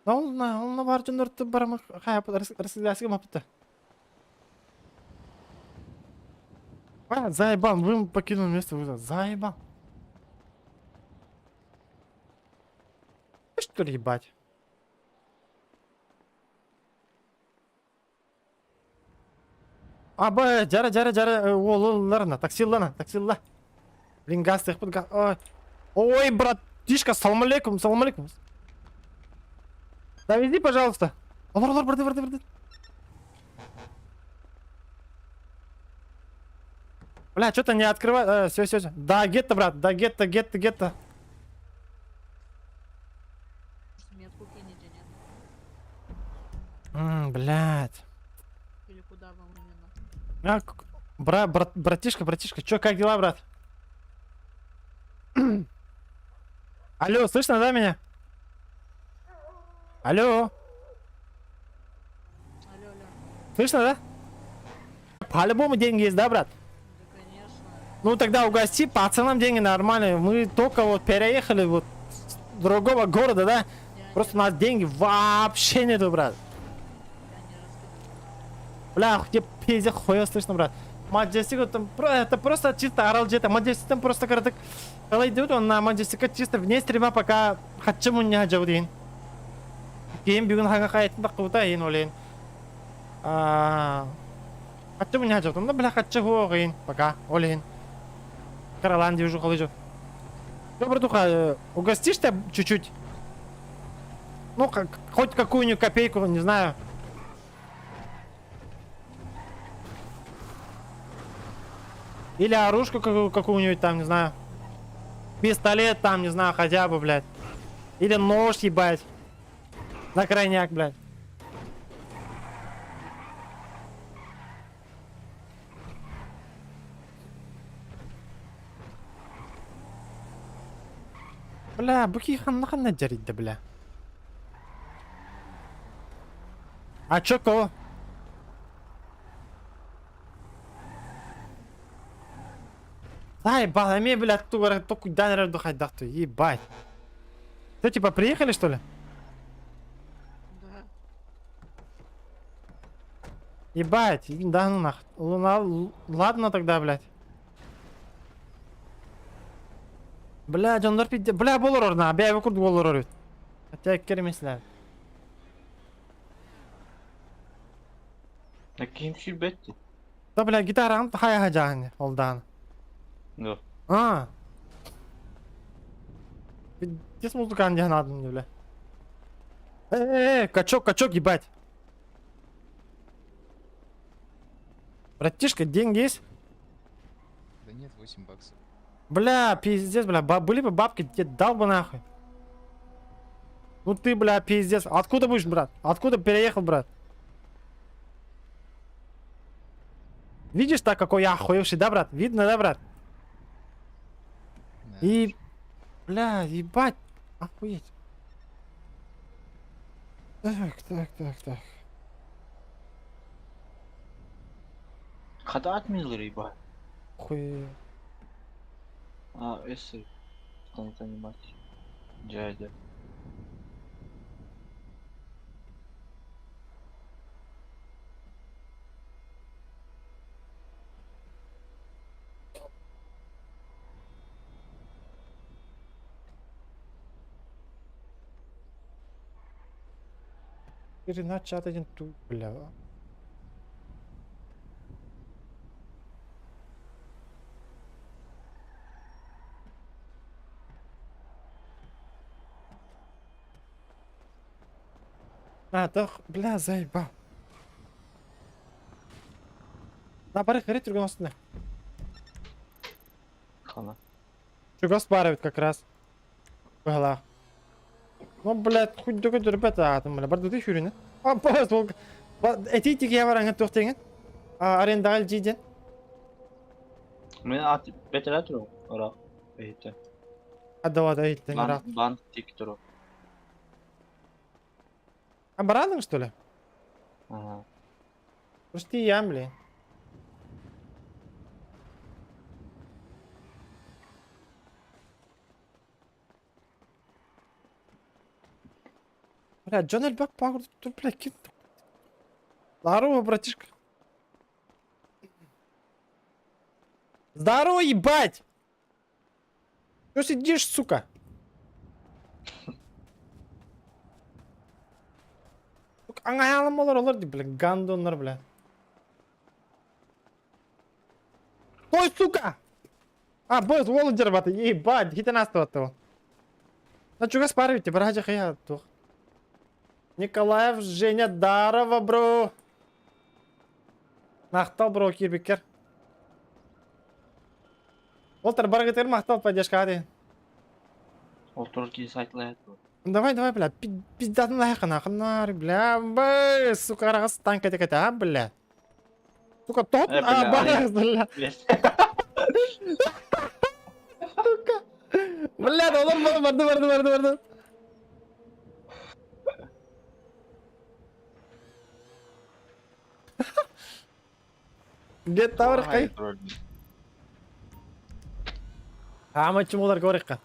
Ол на, ол на бар жонорты барамы хай расследование мапты. А, заебал, вы покинули место вызова. Заебал. Ты что ли, ебать? Аба, жара, жара, жара, оларна, таксиллана, таксилла. Блин, газ тихпит, газ. Ой, ой, братишка, салам алейкум, салам алейкум. Довези, пожалуйста. Олар, олар, барды, барды, барды. Бля, что-то не открывает. Все, все, все. Да, гетто, брат, да, гетто, гетто, гетто. Метку кинете, нет? Блядь. Или куда вам именно? А, братишка, братишка, чё, как дела, брат? Алло, слышно, да, меня? Алло. Алло, алло. Слышно, да? По-любому деньги есть, да, брат? Да, конечно. Ну тогда угости пацанам деньги нормально. Мы только вот переехали вот с другого города, да? Просто у нас деньги вообще нету, брат. Бля, где пиздец хуя слышно, брат. Маджестик там это просто чисто орал где-то. Маджестик там просто короток. Идут он на Маджестика чисто вне стрима пока хачым не хаджаудин. Кийин бүгүн хаҥа хайатын таххыбыта иин олен. Хаччы мунньа хаджабытым да бля хаччы хуох иин пока ол иһин кыралаан дии уже халыжы. Всё, братуха, угостишь ты чуть-чуть? Ну, как, хоть какую-нибудь копейку, не знаю. Или оружку какую-нибудь там, не знаю. Пистолет там, не знаю, хотя бы, блядь. Или нож, ебать. На крайняк, блядь. Бля, буки ханна ханна дьэрийдэ, бля. А чё кого? Заебал, эмиэ, блядь, тугара токуйдаан эрэр ду хайдах ту, ебать. Что, типа, приехали, что ли? Да. Ебать, да ну нах. Луна, ладно тогда, блядь. Бля, дьоннор пидде, бля, болор орна, бля, курдук болор эбит. Хотя керемеслер. А ким сүүрбэт Да, бля, гитараҕын хайа жааны, ол даҕаны. Да. А. Пиздец музыкант диэн аадым бля. Э, качок, качок, ебать. Братишка, деньги есть? Да нет, 8 баксов. Бля, пиздец, бля, были бы бабки, тебе дал бы нахуй. Ну ты, бля, пиздец. Откуда будешь, брат? Откуда переехал, брат? Видишь так, какой я охуевший, да, брат? Видно, да, брат? Да. И, бля, ебать, охуеть. Так, так, так, так. Хата отменил ебать. Хуй. А, если станет занимать. Дядя. Переначат один ту, бля. А, да, бля, заебал. На, бары хары түрген астына. Хана. Чугас баар эбит как раз. Быһалаах. Ну, блядь, хоть дөгө ребята аатым, бля, барды хүрүнэ. А, поезд бол. Эти тиге бараңа туох А, арендаҕа илдьииден. Мен ат бетеле туру. Ора. Эйте. Аддавата иттен Банк, банк тик туру. А барадың, что ли? Ага. Пусти я, блин. Бля, Джон Эльбак пагур, бля, ким? Здорово, братишка. Здорово, ебать! Чё сидишь, сука? Сука, аңайалым олар, олар, бля, гандоннар, бля. Ой, сука! А, босс, уол дербаты, ебать, хитен астыватты ол. На чугас парите, бража хая тух. Николаев, Женя, Дарова, бро. Махтал, бро, кирбикер. Олтар баргытыр махтал поддержка ады. Ол турки сайтлает. Давай, давай, бля, пиздатын лайқына, қынар, бля, б, сука, арағыз танк кете кете, а, бля. Сука, тот, Э, а, бля, барағыз, бля. Сука. Бля, олар барды, барды, барды, барды. Get tower кай. Хаамай чумуларга барыахха.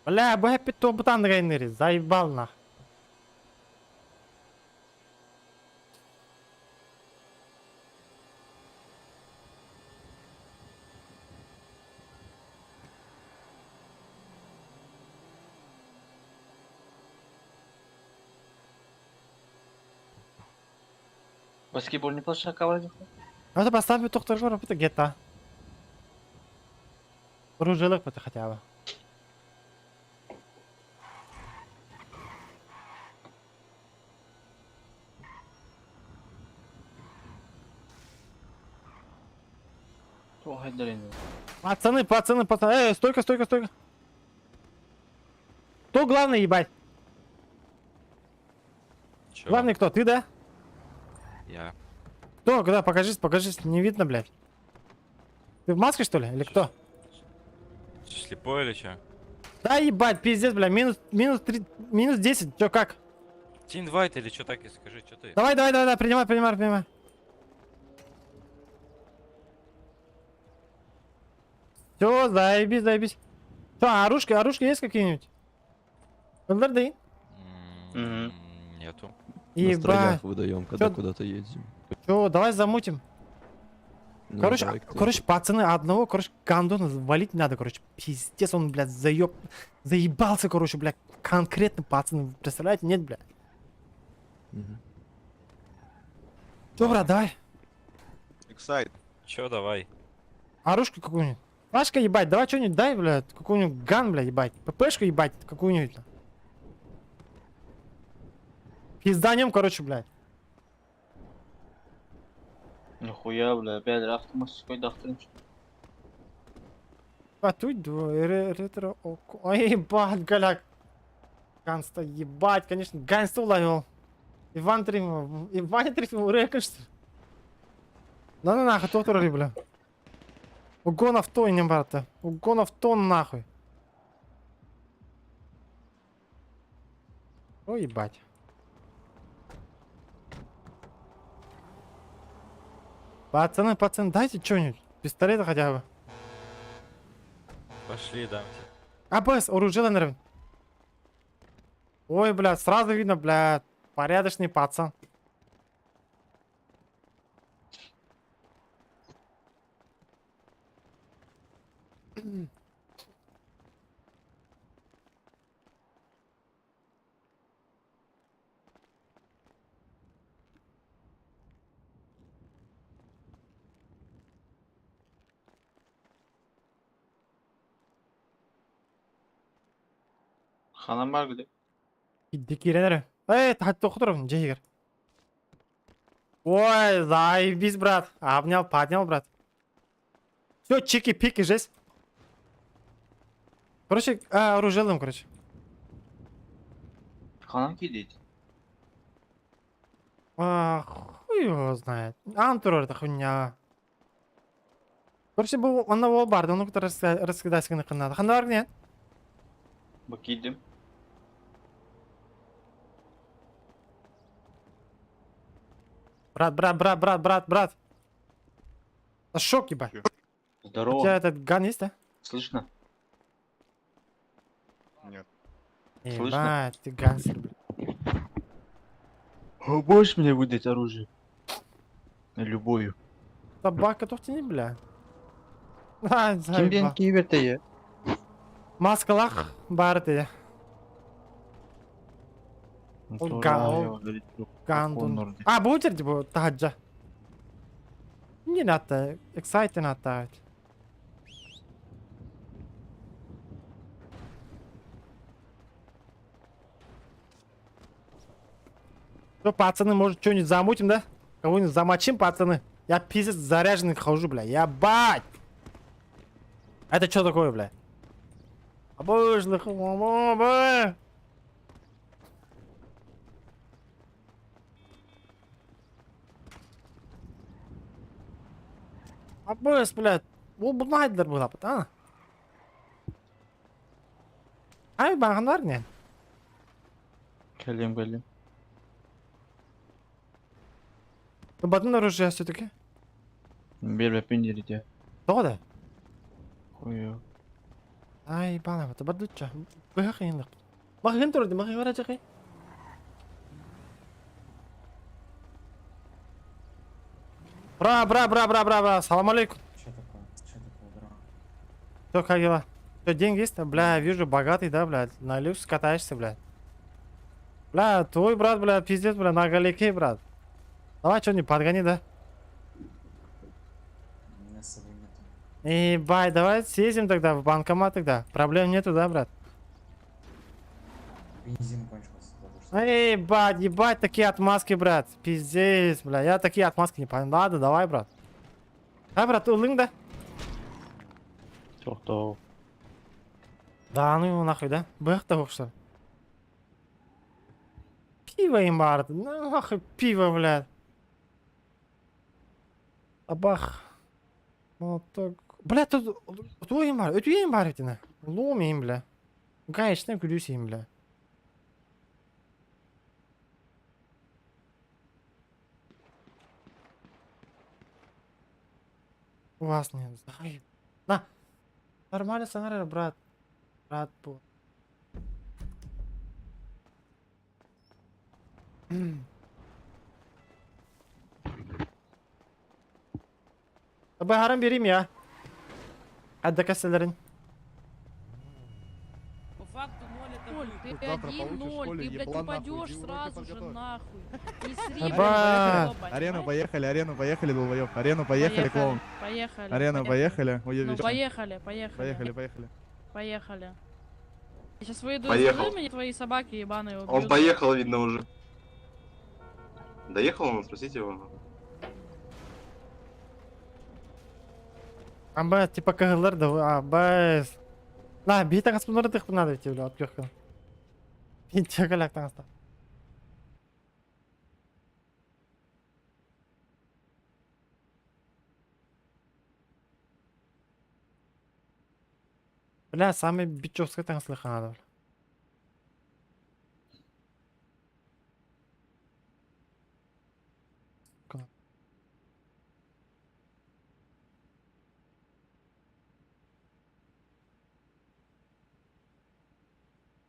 Бля, бу эппит туолбутааннык айанныырый, заебал нах. Баскетбольный площадка вроде. Это поставь тохторгор, это гетто. Оружиелык это хотя бы. Пацаны, пацаны, пацаны. Эй, стойка, стойка, стойка. Кто главный, ебать? Чё? Главный кто? Ты, да? Я. Кто? Когда? Покажись, покажись. Не видно, блядь. Ты в маске, что ли? Или кто? Слепой или чё? Да ебать, пиздец, бля. Минус, минус 3, минус 10. Чё, как? Тебе инвайт или чё так и скажи, чё ты? Давай, давай, давай, давай, принимай, принимай, принимай. Все, заебись, заебись. Что, а оружки, оружки есть какие-нибудь? ЛРД? Нету. На Ебать. строях выдаем, когда Чё? куда-то едем. Чё, давай замутим. Ну, Короче, давай, кто короче, пацаны, одного, короче, гандона валить надо, короче. Пиздец, он, блядь, заеб... Заебался, короче, блядь, конкретно, пацаны, представляете? Нет, блядь. Мгм. Чё, брат, давай. Эксайт. Чё, давай. Оружку какую-нибудь. Пашка, ебать, давай что-нибудь дай, блядь, какую-нибудь ган, блядь, ебать. ППшку, ебать, какую-нибудь. Пизданем, короче, блядь. Нихуя, бля, опять автомастерской дохтрин. А тут ретро... Ой, ебать, голяк. Ганста, ебать, конечно, ганста уловил. Иван Тримов, Иван Тримов, река, что ли? Да ну нахуй, тот роли, бля. Угон авто, не брата. Угон авто нахуй. Ой, ебать. Пацаны, пацаны, дайте что-нибудь. Пистолета хотя бы. Пошли, дам тебе. АБС, оружие, наверное. Ой, бля, сразу видно, бля, порядочный пацан. Ханан бар где? Дикиренер. Эй, тохтуров, джигер. Ой, заебись, брат. Обнял, поднял, брат. Все, чики-пики, жесть. Короче, оружие короче. Ханан кидит. А, хуй его знает. Антур это хуйня. Короче, был он на бар, он кто раскидать на канал. Хандар нет? Бакидим. Брат, брат, брат, брат, брат, брат. А шок, ебать. Здорово. У тебя этот ган есть, да? Слышно? Нет. Слышно? Ебать, ты гангстер, блядь. А Можешь мне выдать оружие? Любую. Собака тут не, бля. А, Кимден заебал. киберте Маскалах барды. Ол Гандун. А, будет типа таджа. Не надо, excited надо. Что, пацаны, может, что-нибудь замутим, да? Кого-нибудь замочим, пацаны? Я пиздец заряженный хожу, бля. Ебать! Это что такое, бля? Обожных, бля. Абыс, блядь. Ол бұлайдылар бұлапыт, а? Ай, бағынар не? Кэлиэм, кэлиэм. Батын оружие все-таки. Биэрбэппин диирдэ. Тоҕо да? Хуйу. Ай, бана, бардучча. Быһа кыйынлык. Махын турды, махын барачакы. Бра, бра, бра, бра, бра, бра. Салам алейкум. Что такое? Что такое, бро? Что, как дела? Что, деньги есть? Бля, вижу, богатый, да, блядь? На люкс катаешься, блядь. Бля, твой брат, бля, пиздец, бля, на галике, брат. Давай что-нибудь подгони, да? У меня с собой нету. Ебать, давай съездим тогда в банкомат тогда. Проблем нету, да, брат? Бензин кончился. только что. Эй, ебать, ебать, такие отмазки, брат. Пиздец, бля, я такие отмазки не понимаю. Ладно, давай, брат. Давай, брат, ылың да? Тохтоо. Да, ну его нахуй, да? Бых что. Пиво им барды. Ну нахуй пиво, блядь. Абах. Молоток. Бля, тут... Ту им бар, өтүү им бар этine. Лом им, бля. Гаечный күлүс им, бля. У вас нет. Ай, На. Нормально сценарий, брат. Брат, бу. Baharım biriyim ya. Hadi kaselerin. По факту ноль это Коль, вы. ты Завтра 1-0, получишь в школе, ты, блядь, еблан нахуй, упадешь иди уроки сразу же подготовь. нахуй. Не сри, Ебать. блядь, Арену поехали, арену поехали, долбоёб. Арену поехали, клоун. Поехали. Арену поехали, Ну, уебище. поехали, поехали. Поехали, поехали. Поехали. Я сейчас выйду из Поехал. игры, меня твои собаки ебаные убьют. Он поехал, видно, уже. Доехал он, спросите его. Аба, типа кыһыллар да, абас. На, бии таҥас bunları тых надо идти, бля, от көхкө. Пинча таҥаста. Бля, самый бичевский таҥаслык надо, бля.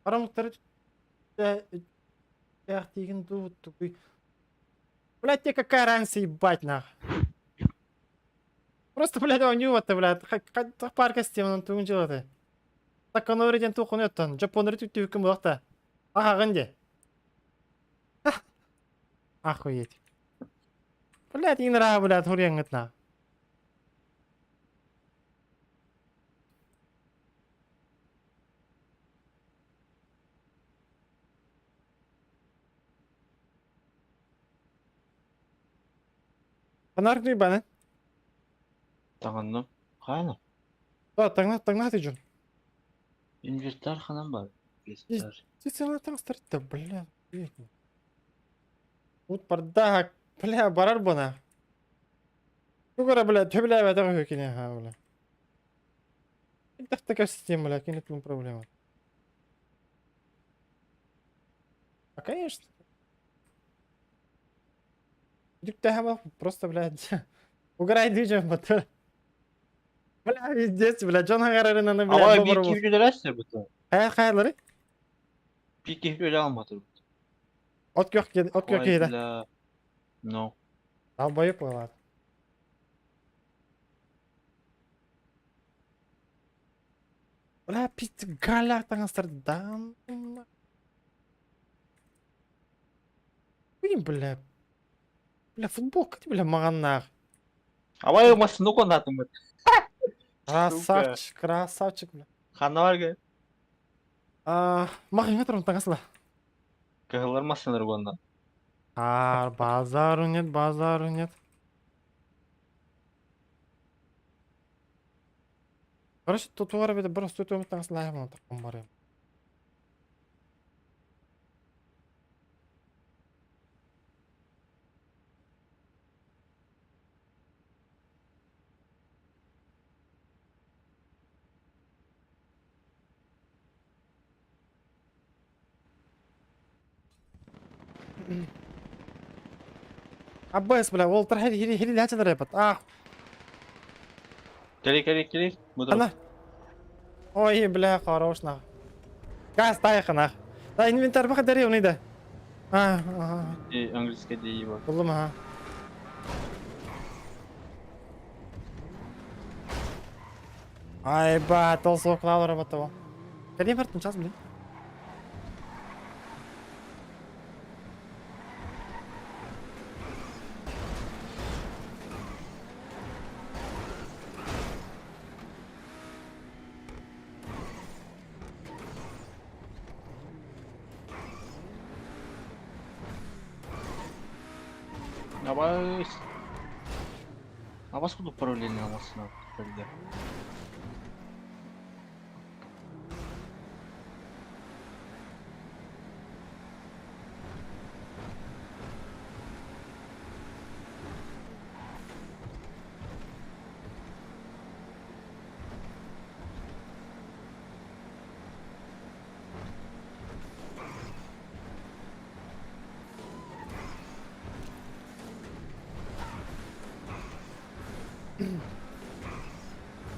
Парамуктары тигин ту. Блядь, тебе какая разница, ебать, нах. Просто, блядь, он ты, блядь, парка стемнен тугун жылаты. Так он өрден тухун өттөн, жапон өртүк түкүн булакта. Ага, гынде. Охуеть. Блядь, не нравится, блядь, хурьянгыт на. Анар баны. Таҥынным. Хайна? Да, таңна таңна ты жун. Инвентарь ханан бар. Инвентарь. Ты сена таң бля. Вот бардак, бля, барар бана. Тугара, бля, төблә бәтә хөкине, ха, бля. Так такая система, бля, кинет проблема. А конечно. Просто, блядь, угорай движем, мотор. Бля, пиздец, бля, Джон Хагарарына, бля, Ама bir iki үчүлэрээсэр бу. Хай, хайлары. Bir iki үчүлэ алматыр. От көх, от көх кейді. Бля. No. Долбоёб болады. Бля, пиздец, галяк таңастар, да. Блин, бля. Бля, футболка, бля, маған нах. Абай машина конатым. Красавчик, красавчик, бля. Ханна бар А, маған тұрмын таңасла. Кыһыллар машиналар буонна. А, базару нет, базару нет. Короче, тут туара беде бір сто төмі таңасла айман тақым бар. Аббас, бля, ол тар хери хери хери ляча рэпат. Ах, Кели, кели, кели. Буду. Ана. Ой, бля, хорош нах. Газ тайха нах. Да, инвентарь баха дари оны да. А, ага. И английская деева. Буллум, ага. Ай, ба, тол соклал работал. Кали бартын час, блин. Давай. А вас куда параллельно машина тогда?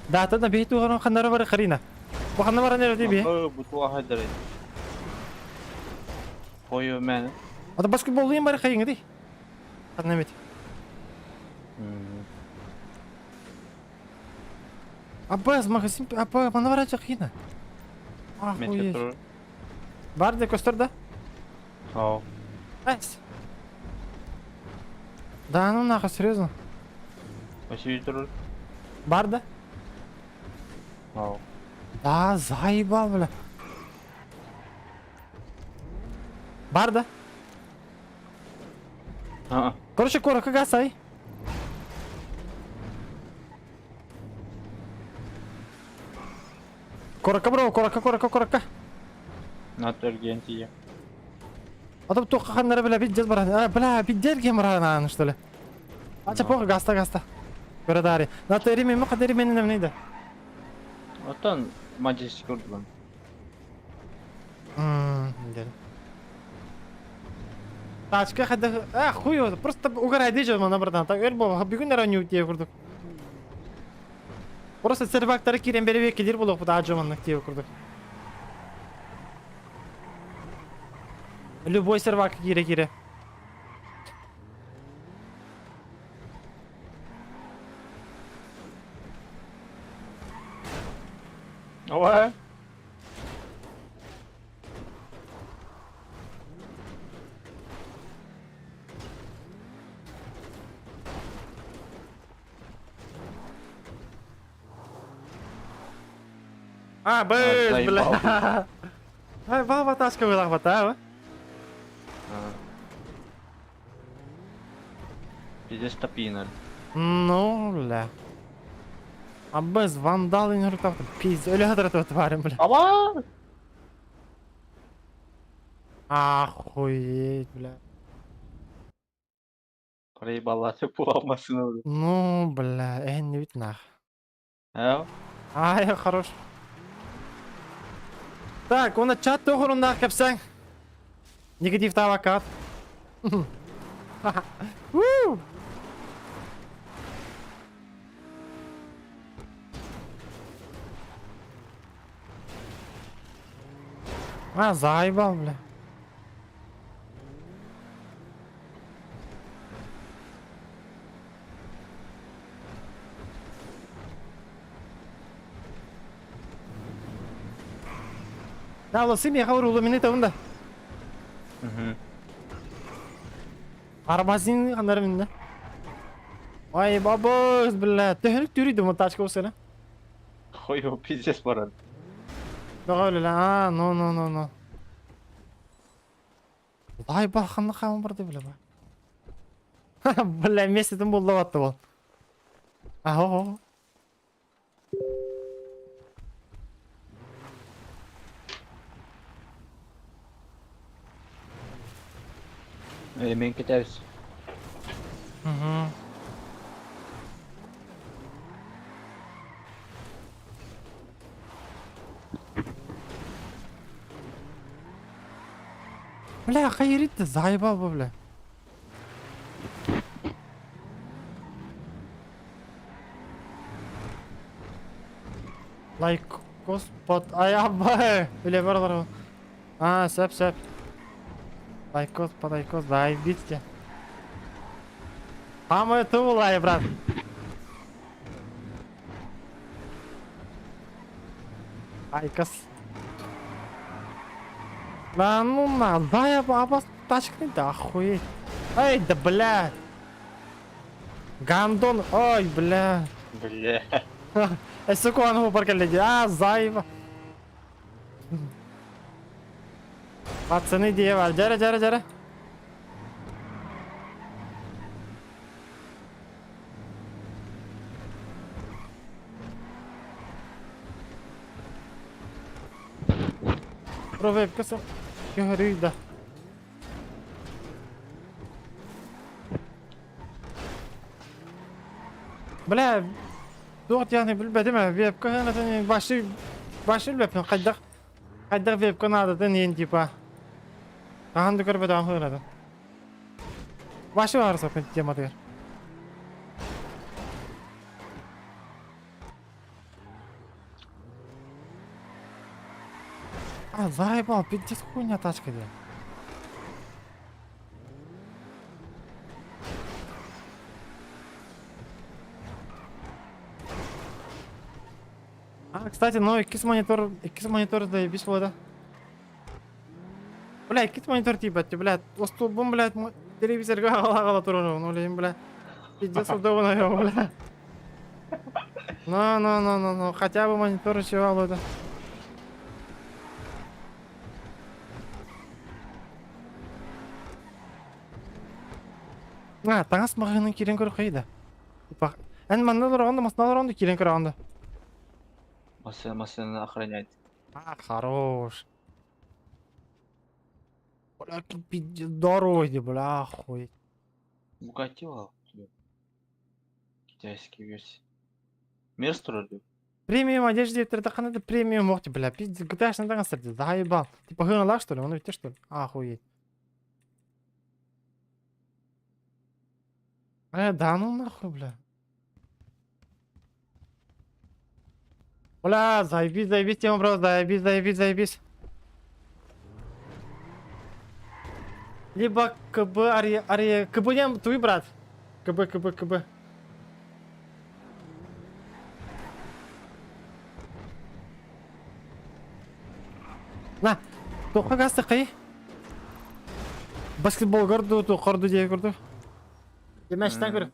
Да, та на бейт угар ханнара бар харина. Бу ханна бар нere би. Бутуа хайдары. Хою мен. Ата баскетбол им бар хайын ди. Ханна бит. Аббас магазин апа мана бар чакина. Охуеть. Бар де костер да? Ау. Найс. Да ну нахуй, серьезно? Спасибо. Бар да? Ау. Да, заебал, бля. Бар да? А. Короче, коротко гасай. Коротко, бро, коротко, коротко, коротко. На Аргентине. А то только ханнара, бля, пиздец, брат. А, бля, пиздец, геморрой, что ли? А че похуй, гаста, гаста. Көрөдари. На тери мен кадери мен не да. Отан мажес көрдүм. Мм, Тачка хада, а хуй его, просто угорай же мана братан. Так эр бо, бүгүн ара не тие курдук. Просто сервактары кирен беребе келер болуп бу да жаманнык тие курдук. Любой сервак кире кире. Ой. А, быз, бля. Ай, баба тачка была хватаю. Пиздец топинер. Ну, бля. А без вандалы не рукав. Пиздец, өлі хадыр тварим, бля. Ава! Охуеть, бля. Проебала ты машину. Ну, бля, не ведь нах. А? Ай, хорош. Так, оны чат тоғырындағы кәпсәң. Негатив тавакат. Ву! А, заебал, бля. Да, лосы мне говорю, лумины там да. Угу. Арбазин хандар минде. Ай, бабыз, бля. Төһөнүк түрүйдү мо тачка болса, Хуй его пиздец баран. А, ну, ну, ну, ну. Лай баханны хамын барды, бля. Бля, месяцем болды атты бол. Ахо. Мен кетебиз. Угу. Бля, хайырит заебал бы, бля. Лайк под ай Бля, бар бар. А, сөп сөп. Лайкос под айкос, заебись. Самое тулай, брат. Айкос. Да ну на, да я абас тачка да охуеть. Эй, да бля. Гандон, ой, бля. Бля. Э, сука, он паркаледи. А, заеба. Пацаны, дева, жара, жара, жара. Провебка Говори, да. Бля, туох диэни билбэтим ээ, вебка баши баши билбэппин хайдах хайдах вебка наадатын иһин типа хаһан да көрбөтөҕүм хыыратын. Баши баар соппун тематыгар. А, заебал, пиздец хуйня тачка диэн. А, кстати, ну, иккис монитор заебись вода. Бля, иккис монитор типа, бля, остолбун, блядь, телевизорга аҕала турар, ну, блин, бля. Пиздец удобно, его, бля. Ну, ну, ну, ну, ну, хотя бы монитор еще это. А, таҥас маҕаһыынын киирэн көрө хайда. Типа, эн манна олороҕун да, масна олороҕун да киирэн көрөҕүн да. Машина, машина охранять. А, хорош. Бля, пиздец, дороги, бля, охуеть. Бугатти Китайский версия. Мерс турар Премиум одежда это это премиум охти, бля, пиздец, GTA таҥас заебал. Типа хыналах, что ли? Он ведь что ли? Охуеть. Да ну нахуй, бля. Бля, заебись, заебись, тема, бро, заебись, заебись, заебись. Либо КБ, Ария, Ария, КБ не, твой брат. КБ, КБ, КБ. На, тоққа гасты қай? Баскетбол көрді, то көрді дей көрді. Демәштен көр.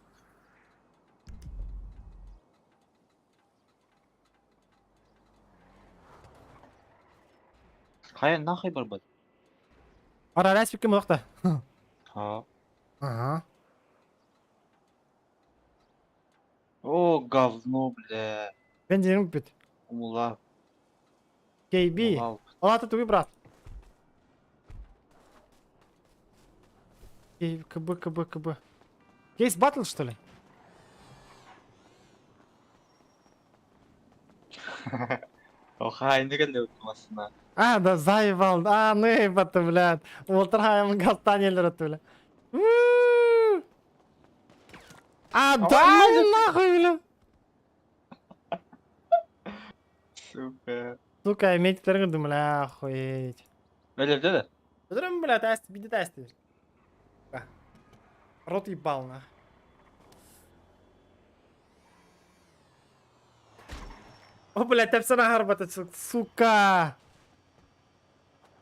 Хайа нахуй барбат. Ара рәсіпке мұлақта. Ха. Ага. О, говно, бля. Бензин бит. Умула. KB. Алата твой брат. КБ, КБ, КБ. Кейс батл, что ли? Охай, не машина. А, да заебал. А, ну ебать, блядь. Уолтер Гастанелер, бля. А, да ну нахуй, бля. Сука. Сука, иметь бля, охуеть. Бля, да? Бля, бля, тест, биди тест. Рот ебал, нах. О, блядь, тэпсана харбата, сука.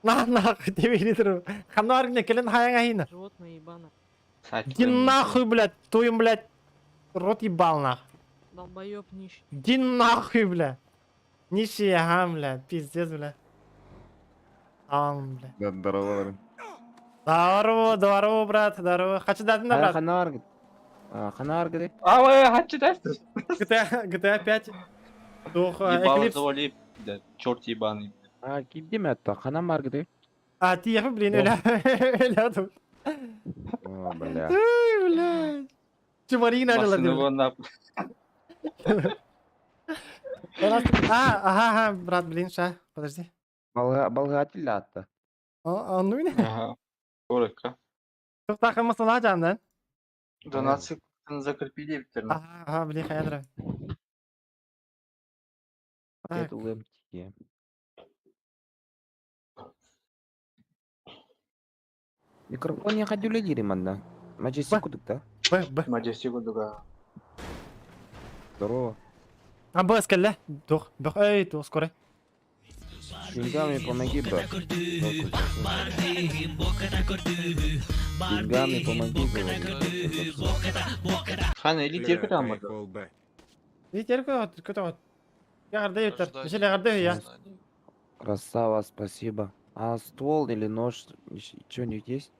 На, нахуй, тебе литру. Ханар мне келен хаян Животное ебаное. Иди нахуй, блядь, твою, блядь, рот ебал, нах. Долбоеб нищий. Иди нахуй, бля. Нищий, ага, бля, пиздец, бля. Ам, бля. Да, здорово. Здорово, здорово, брат, здорово. Хочу дать на брат. Ханар, говорит. А, ой, хочу дать. GTA, GTA 5. Дух, Ебало Eclipse. завали, да, черт ебаный. А, кидем это, ханамар, говорит. А, ты, я, блин, эля, эля тут. О, бля. Ой, блядь. Чумарина, Машину его на... А, ага, ага, брат, блин, ша, подожди. Болгатель атта. А, ну и Ага. Коротко. Тухтаах масала жаандан. Донации закрепили биттерне. Ага, били хаядра. Так. Это ЛМТ. Микрофон не ходю лидеры, манна. Маджести кудык, да? Б, Б. Маджести кудуга. Здорово. А Б скелле. Тух, Б, эй, тух, скоро. Деньгами помоги, брат. Деньгами помоги, говорю. Хан или терпит аммады. Или терпит, кто Я гордею, Мишель, я гордею, я. Красава, спасибо. А ствол или нож, что-нибудь есть?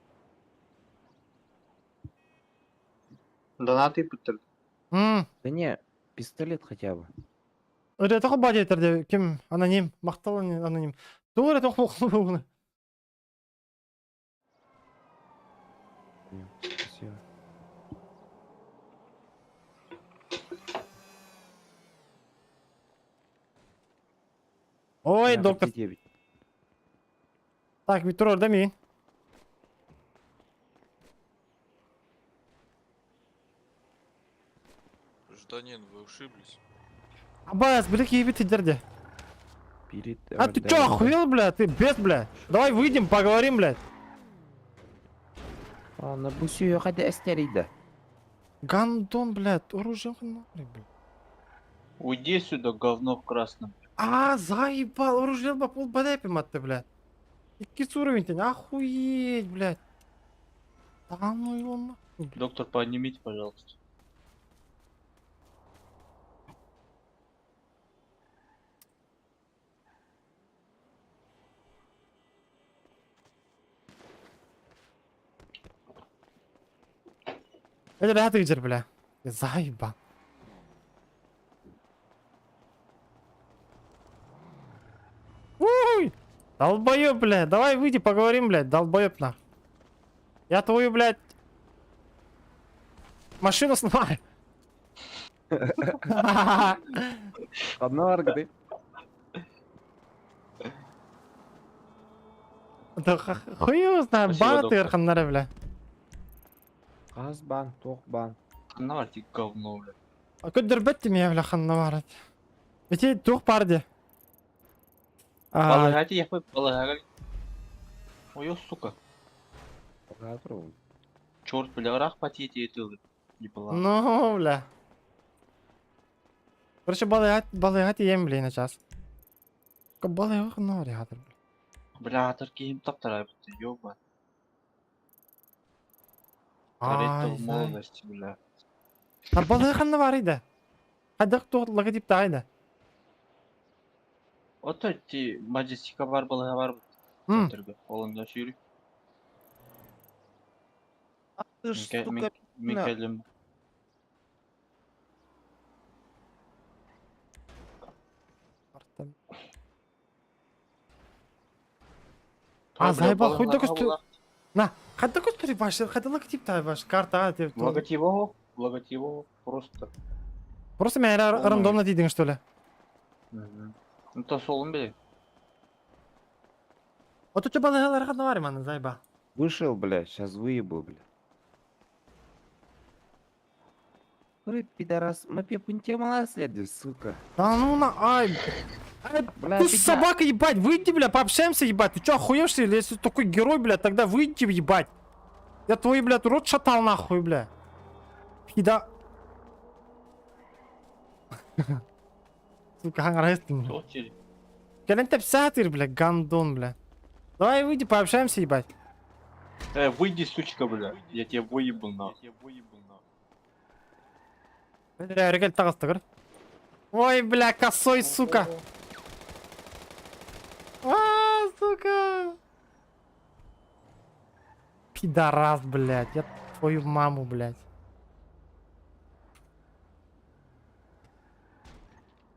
Донаты пыттыр. Да не, пистолет хотя бы. Öyle тоқ бадетер де ким аноним, мақтал аноним. Тура тоқ боқлы. Спасибо. Ой, доктор. Так, Витро, дами. Гражданин, вы ушиблись? Аббас, бля, ебите дерде. Перед... А ты чё, охуел, бля? Ты бес, бля? Давай выйдем, поговорим, блядь. А, на бусю я хотя эстерида. Гандон, блядь, оружие нахуй, блядь. Уйди сюда, говно в красном. А, заебал, оружие пол бадайпи матты, блядь. Икки уровень ты, охуеть, блядь. Да ну его нахуй. Доктор, поднимите, пожалуйста. Это да ты бля. Заебал. Уй! Долбоёб, бля, давай выйди, поговорим, блядь, долбоёб нах. Я твою, блядь, машину сломаю. Одна ты. Да хуй его знает, бан ты ханнары, бля. Аз бан, тох бан. Ханнавар ти говно, бля. А көдөр бетти меня, бля, ханнавар. Эти тух парди. Балагати, я хуй балагали. Ой, сука. Черт, бля, рах потеть это не была. Ну, бля. Короче, балыгат ем, блин, на час. Балыгат нори хатыр, бля. Бля, тарки им таптара, ёба. Ай, в молодости, бля. А балыгат бар иде. Хадак тух логотип тайда. Ото ти маджестика бар балыга бар. Олында сүйрі. Ты ж, сука, Микелем. А, заебал, хоть только что... На, хоть только что ваш, хоть логотип та ваш, карта, ты. Логотип, логотип, просто. Просто меня рандомно дидың, что ли? Ну то солым бери. Вот у тебя балыгалар ханавар, мана, заеба. Вышел, бля, сейчас выебу, бля. Ры, пидорас, мы пунте мала следует, сука. Да ну на, ай. Ай, Бля, ты пидя- собака, ебать, выйди, бля, пообщаемся, ебать. Ты чё, охуевший? Или если такой герой, бля, тогда выйди, ебать. Я твой, блядь, рот шатал нахуй, бля. Пида. Сука, ханграйстын. Кэлен тепсатыр, бля, гандон, бля. Давай выйди, пообщаемся, ебать. Выйди, сучка, бля. Я тебя выебу, нахуй. Бля, регель тагыстыгыр. Ой, бля, косой, сука. А, сука. Пидорас, блядь. Я твою маму, блядь.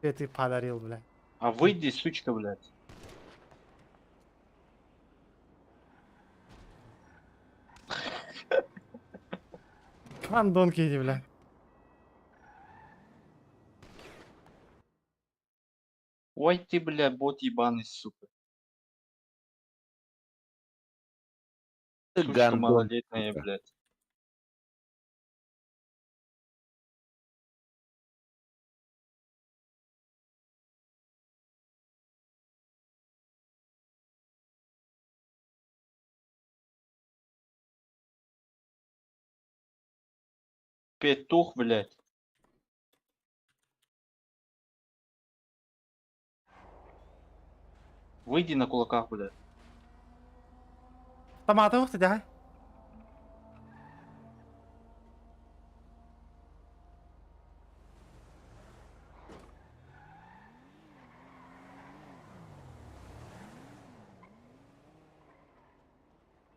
Ты подарил, блядь. А выйди, сучка, блядь. Гандон иди, бля. Ой ты, бля, бот ебаный, сука. Ты Сучка гандон, малолетняя, сука. блядь. Петух, блядь. Выйди на кулаках, блядь. Томаты ты, да?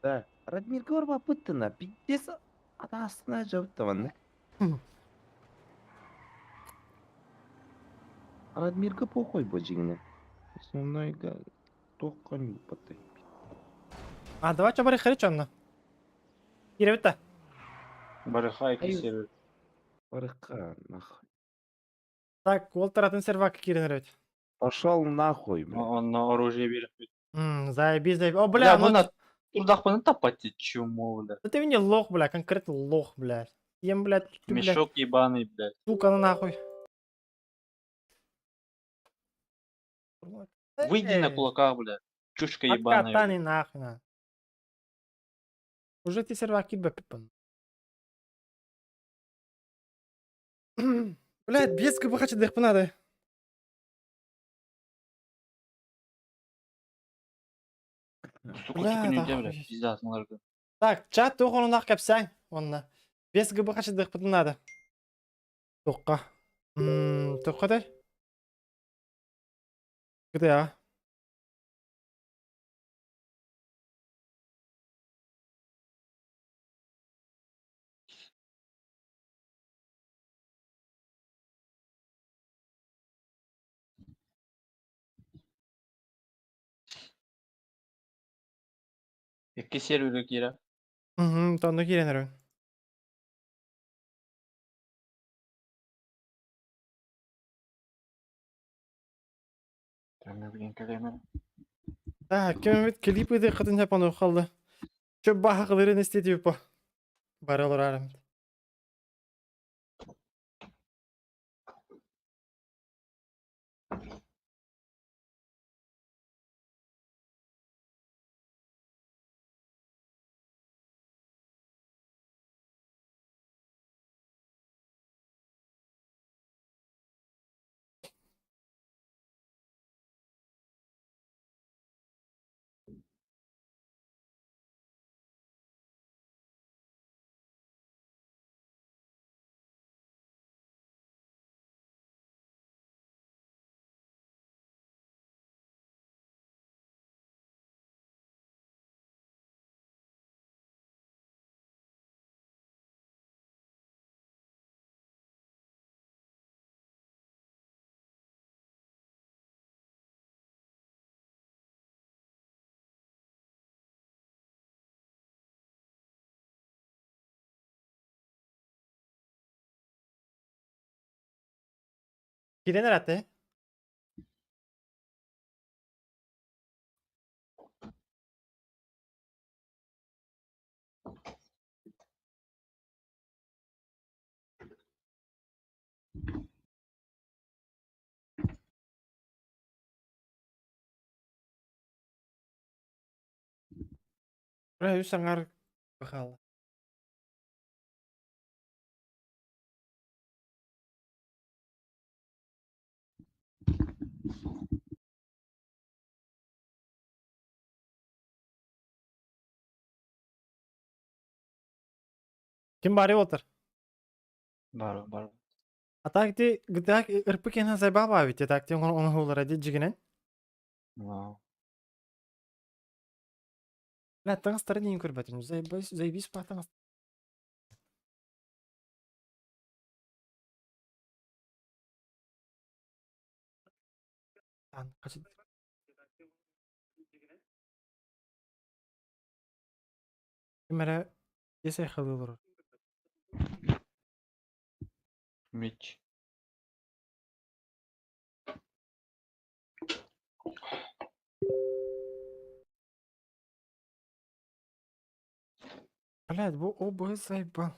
Да. Радмир Горба пыттына, пиздец. Анасына жауттаван. Радмирга похуй божигне. Основной га только не потай. А, давай что, бары хречь онно. Киребит Барыхай Ай. сервер. Барыка, нахуй. Так, ол таратын сервак кирен ребят. Пошел нахуй, блядь. Он на оружие берет. Заебись, заебись. О, бля, Бля, ну вы на трудах понатопать чмо, бля. Да ты мне лох, бля, конкретно лох, бля. Ем, блядь, ты, блядь, Мешок ебаный, блядь. сука, ну нахуй. Выйди на Эй, кулаках, блядь. Чушка ебаная. блядь. Откатани нахуй, на. Уже ты сервак кирбе пипан. Блядь, без КБХ надо. Сука, Бля, только не да уйдя, блядь. охуеть. Пиздец, нарго. Так, чат туох онунах кэпсээн онна. Без ГБХ дыхпытын надо. Туққа. Туққа дай. Где а? Які сервері кіра? Угу, тонну киирэн эрэ. Блин, кэлэмэр. Так, кем клипы дыхатын жапан қалды. Чөп баха қылырын істеті по. Барылыр арым. Кирен эрәтте. Бля, үс аңар бахалы. Ким бары отыр? Бар, бар. А так ти гдак РПК заебала ведь, так ти он хулар ди жигинен. Вау. Бля, таңыз дейін көрбәтім. Заебись, заебись па таңыз. Тан, қачы. Кимәрә есай хылылыр. Меч. Блядь, бу ОБС заебал.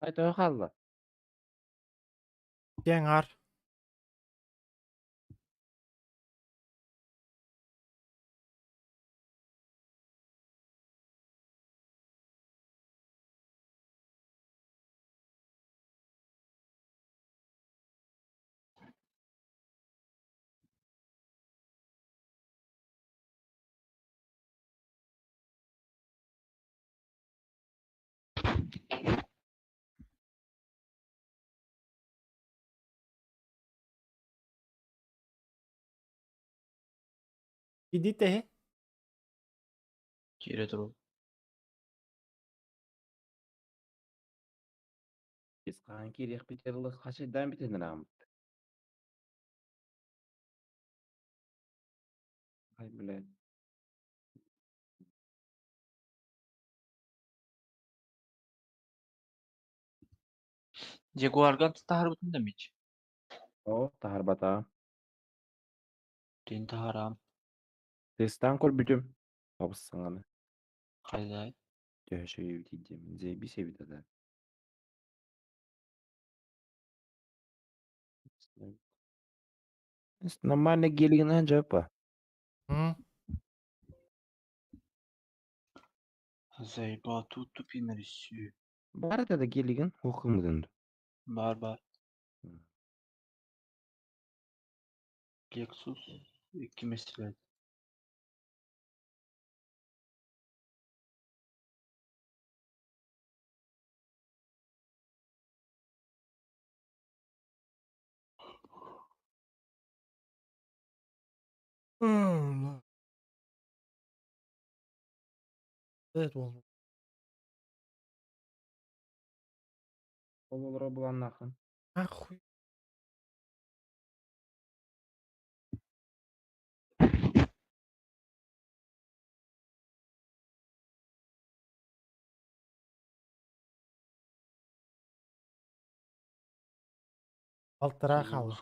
Ай төһө хаалла? Киэҥ аар. Идите э. Киирэ туру. Biz хаһан киириэхпит эрэ хачайдаан бүтэн арааммыт. Ай, блядь. Jaguar'га таһаарбытын да мич. О, таһаарбата. Тин таһаарам. Тестан көрбүтүм. Абыс саҥаны. Хайдай. Төһө үчүгэй диэмин. Заебись эбит да. Нормально гелигинэн жопа. М? Заебал, тут тупи нарисую. Баар да гелигин хохымдын. Бар бар. Lexus 2 mesele. Evet oldu. Ол буланнахын. Нахуй. Балтараа хаалла.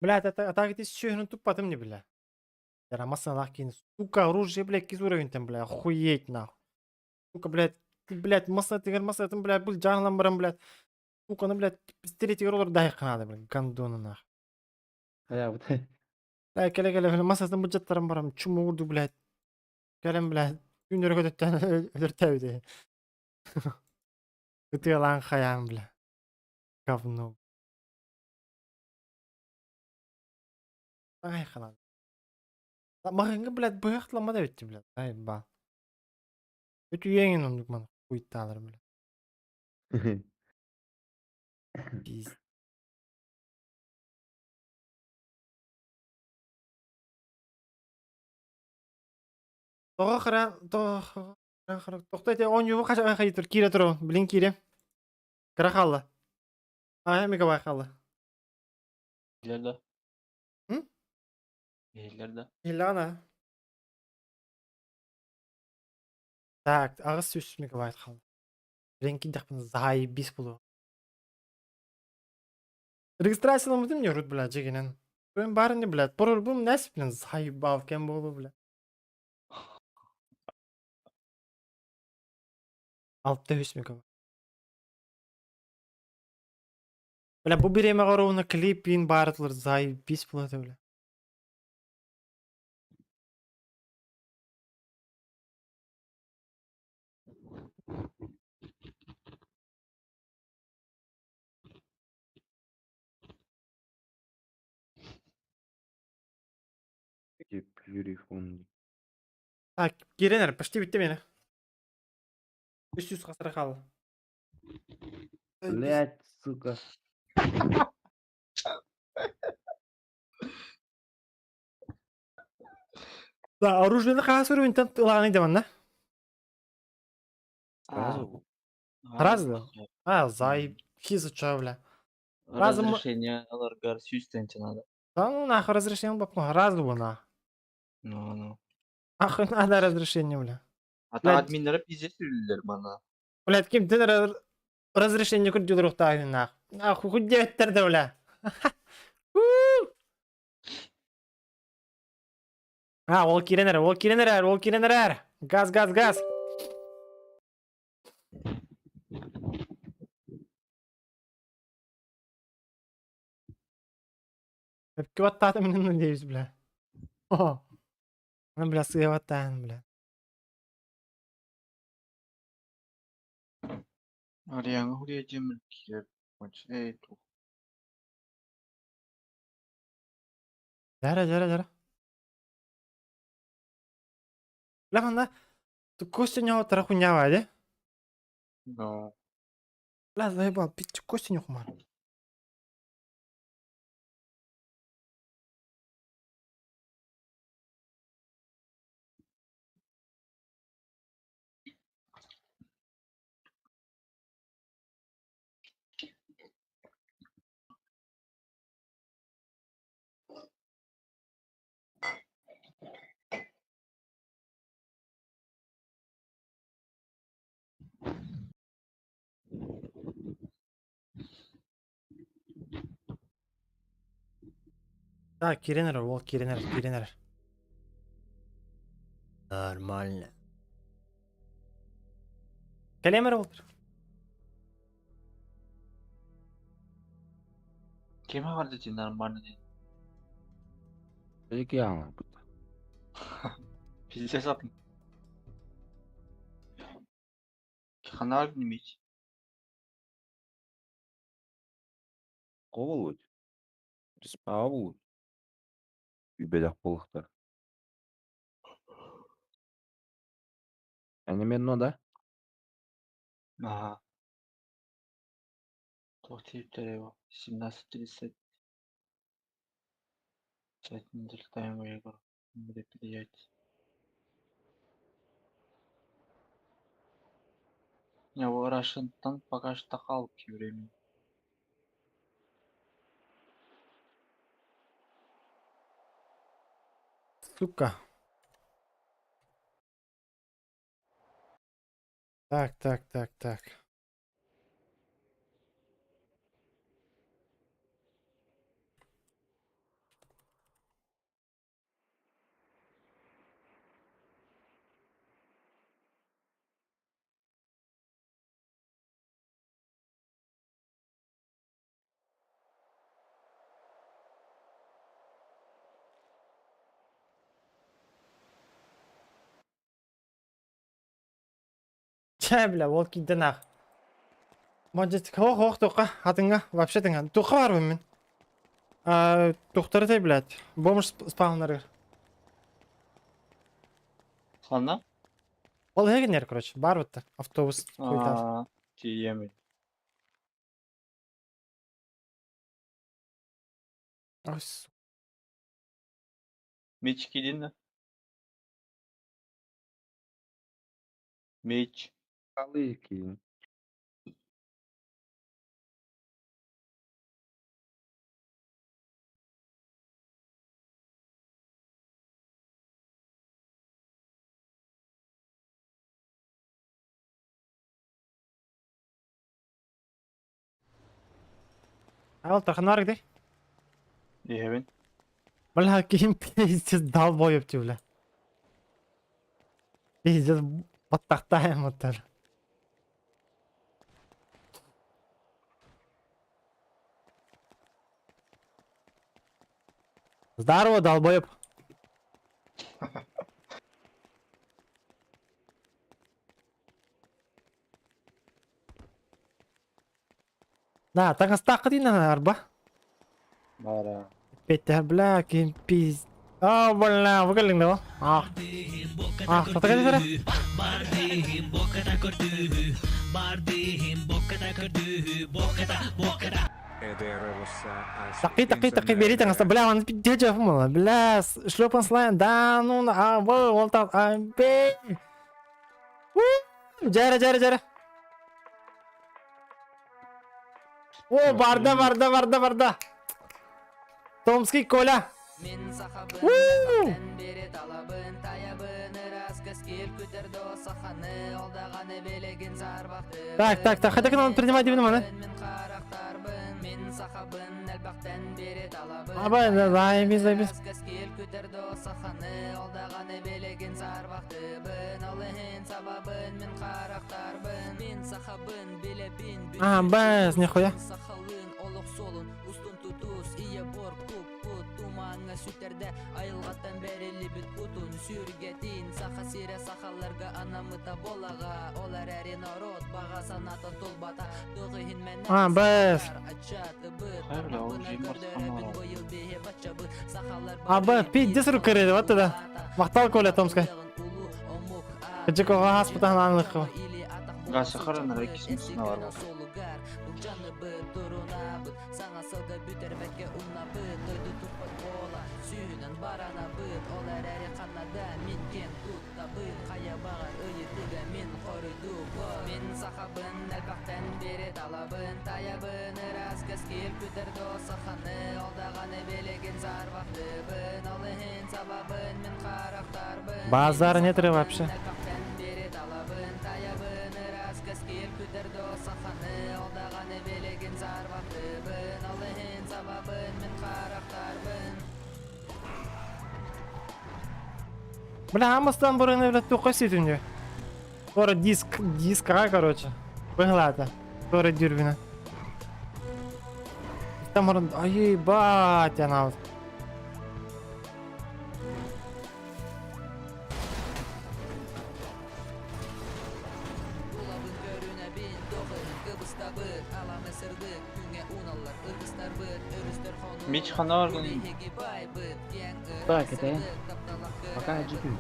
Блядь, это так ты еще тупо мне, бля. Ярамасына кин. Сука, оружие, блядь, киз уровень там, бля, охуеть нахуй. Сука, блядь, ты, блядь, масса тигр, масса там, блядь, был джанлам барам, блядь. Сука, ну, блядь, пистолет роллер дай надо, блядь, гандоны нахуй. Хайа бут. Э, кэлэ кэлэ, бля, массатын быдьаттаран барам, чумуурду, блядь. Кэлэн, блядь, күннөрө көтөттөн өлөртөөбүтэ. Ытыалаан хайаан, бля. Говно. Ай, ханан. Маҕыҥҥа, блядь, быһахталаммат эбит блядь. Ай, ба. Үтүйэҥин оннук маны хуйтаалар, блядь. Пиз. Тоҕо хара, тоҕо хара, тохто эти оонньуубу хачаҕан хайытыр, киирэ туруо, блин киирэ. Кыра хаалла. Аа, мегабайт хаалла. Иһиллэр да? М? Иһиллэр да? Иһиллэҕин аа. Так, 800 мегабайт хаалла. Блин киирдэхпинэ заебись буолуо. Регистрацияламмытым не урут, блядь, дьиҥинэн. Бу баар ини, блядь, парольбун нэс, блин, заебал кэм буолуо, блядь. 6 мегабайт. Бля, бу бириэмэҕэ ровно клип иин баар этилэр, заебись буолуо этэ, бля. Beautiful. Так, киирэн эрэ, почти бүттэ миэнэ. 300 хас эрэ хаалла. Блять, сука. Да, оружиены хаас уровеньтан ылааны демонна. Сразу? Раз да? А, зай, хиза бля. Разом- Разрешение аларгар сүүстэнче надо. Да ну нахуй разрешение бапку, раз на. Ну, ну. Нахуй надо разрешение, бля. А Блядь. та админлere пиздец үлелер мана. Блядь, ким ты разрешение күрдүлөр ухтаагын нах. Нахуй хуй девяттерде, бля. У! А, ол киренер, ол киренер, ол киренер. Газ, газ, газ. Өпкө баттааты минен надеюсь, бля. О. Ну, бля, сыа баттаан, бля. Ариаңа хурия жемір килер. Эй, ту. Жара, жара, жара. Бля, манда Костя не тарахунява, де? Ну. Бля, заебал, пить Костя не хумар. Так, киренер, ол киренер, киренер. Нормально. Калемер ол. Кеме бар дети нормально дейді. Які аңа. Пиздец атын. Ханар немеч. Ковалуть. Респаулут. Үбелек болықтар. Әнеменно да? Ага. Тоқтиптер его. 17.30. Залетаем в игру. Мероприятие. Не, Вашингтон пока что халки времени. Сука. Так, так, так, так. Чэ, бля, ол киденах. Может, хох хох тоқа, атыңа, вообще тыңа. Тоқа бар мен. А, тоқтары блядь. Бомж спаунер. Хана? Ол эгенер, короче, бар вот автобус қойтады. А, тиемей. Ой, сука. Меч кидин Меч. Алыки. Ал, таханар где? Ебен. Бля, кем пиздец долбоеб ты, бля. Пиздец, подтахтаем вот это. Здорово, долбоеб. Да, так астақы арба. Бара. Петя, бля, кем пиз... А, бля, выглядел, да? А. А, кто такой теперь? Такый, такый, такый, бери таҥаста. Бля, он пиздец мала. Бля, шлепан слайм. Да, ну, а, во, ол так, а, бей. Дьэрэ, дьэрэ, дьэрэ. О, барда, барда, барда, барда. Томский Коля. Уу! Так, так, так, хотя он принимать именно, да? Абай, да, заебись, заебись. А, бэс, нихуя. А, бэс. А, б, пиздец рукарели, вот тогда. Махтал Коля Томская. Кыдьык оҕо ааспытаһын аанылыххыба. Базар нет вообще. Бля, Амастан бұрын блядь, туққа сөйтінде. Тора диск, дискаға, короче. Бұғылады. Тора дүрбіні. Там ұрын, ай, ебать, анау. Мич ханаргын. Так, это я. Пока GP.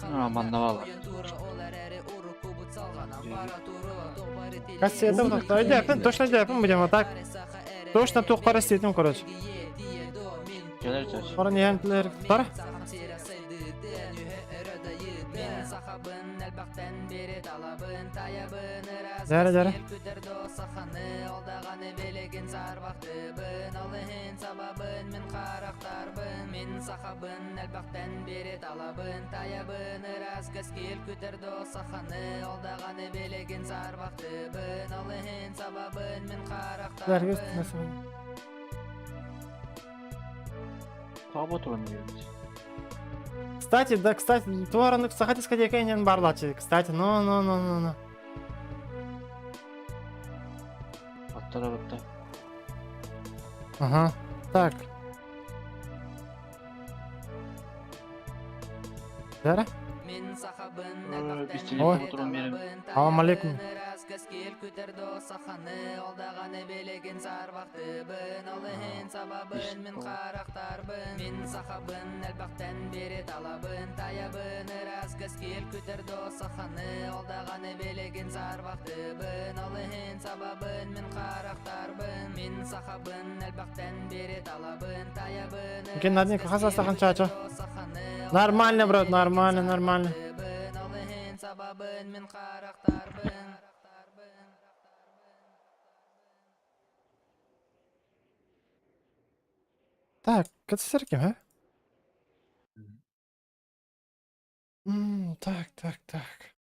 А, маннавала. Кассета, вот точно дяпын будем вот так. Точно тух параситим, короче. Пара не Тара? Дәрі, дәрі. Кстати, да, кстати, туараны сахати скадекайнен барлачы. Кстати, ну, ну, ну, ну, ну. Аттара батта. Ага. Так. Дәрі? Ой. Салам алейкум. Геннадий, хаса чача. Нормально, брат, нормально, нормально. Так, это кем, а? Так, так, так.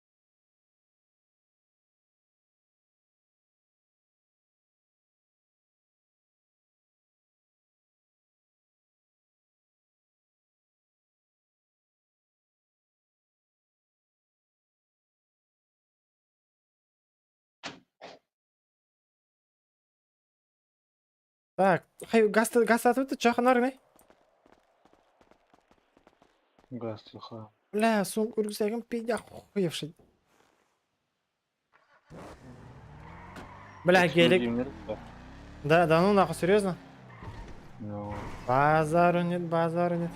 Так, хай газ газ атып чаханар не? Газ тиха. Бля, сум үргүсәгем пиздя хуевший. Бля, гелик. Эксклюзивный да. Да, да ну нахуй, серьезно? Ну, Базару нет, базару нет.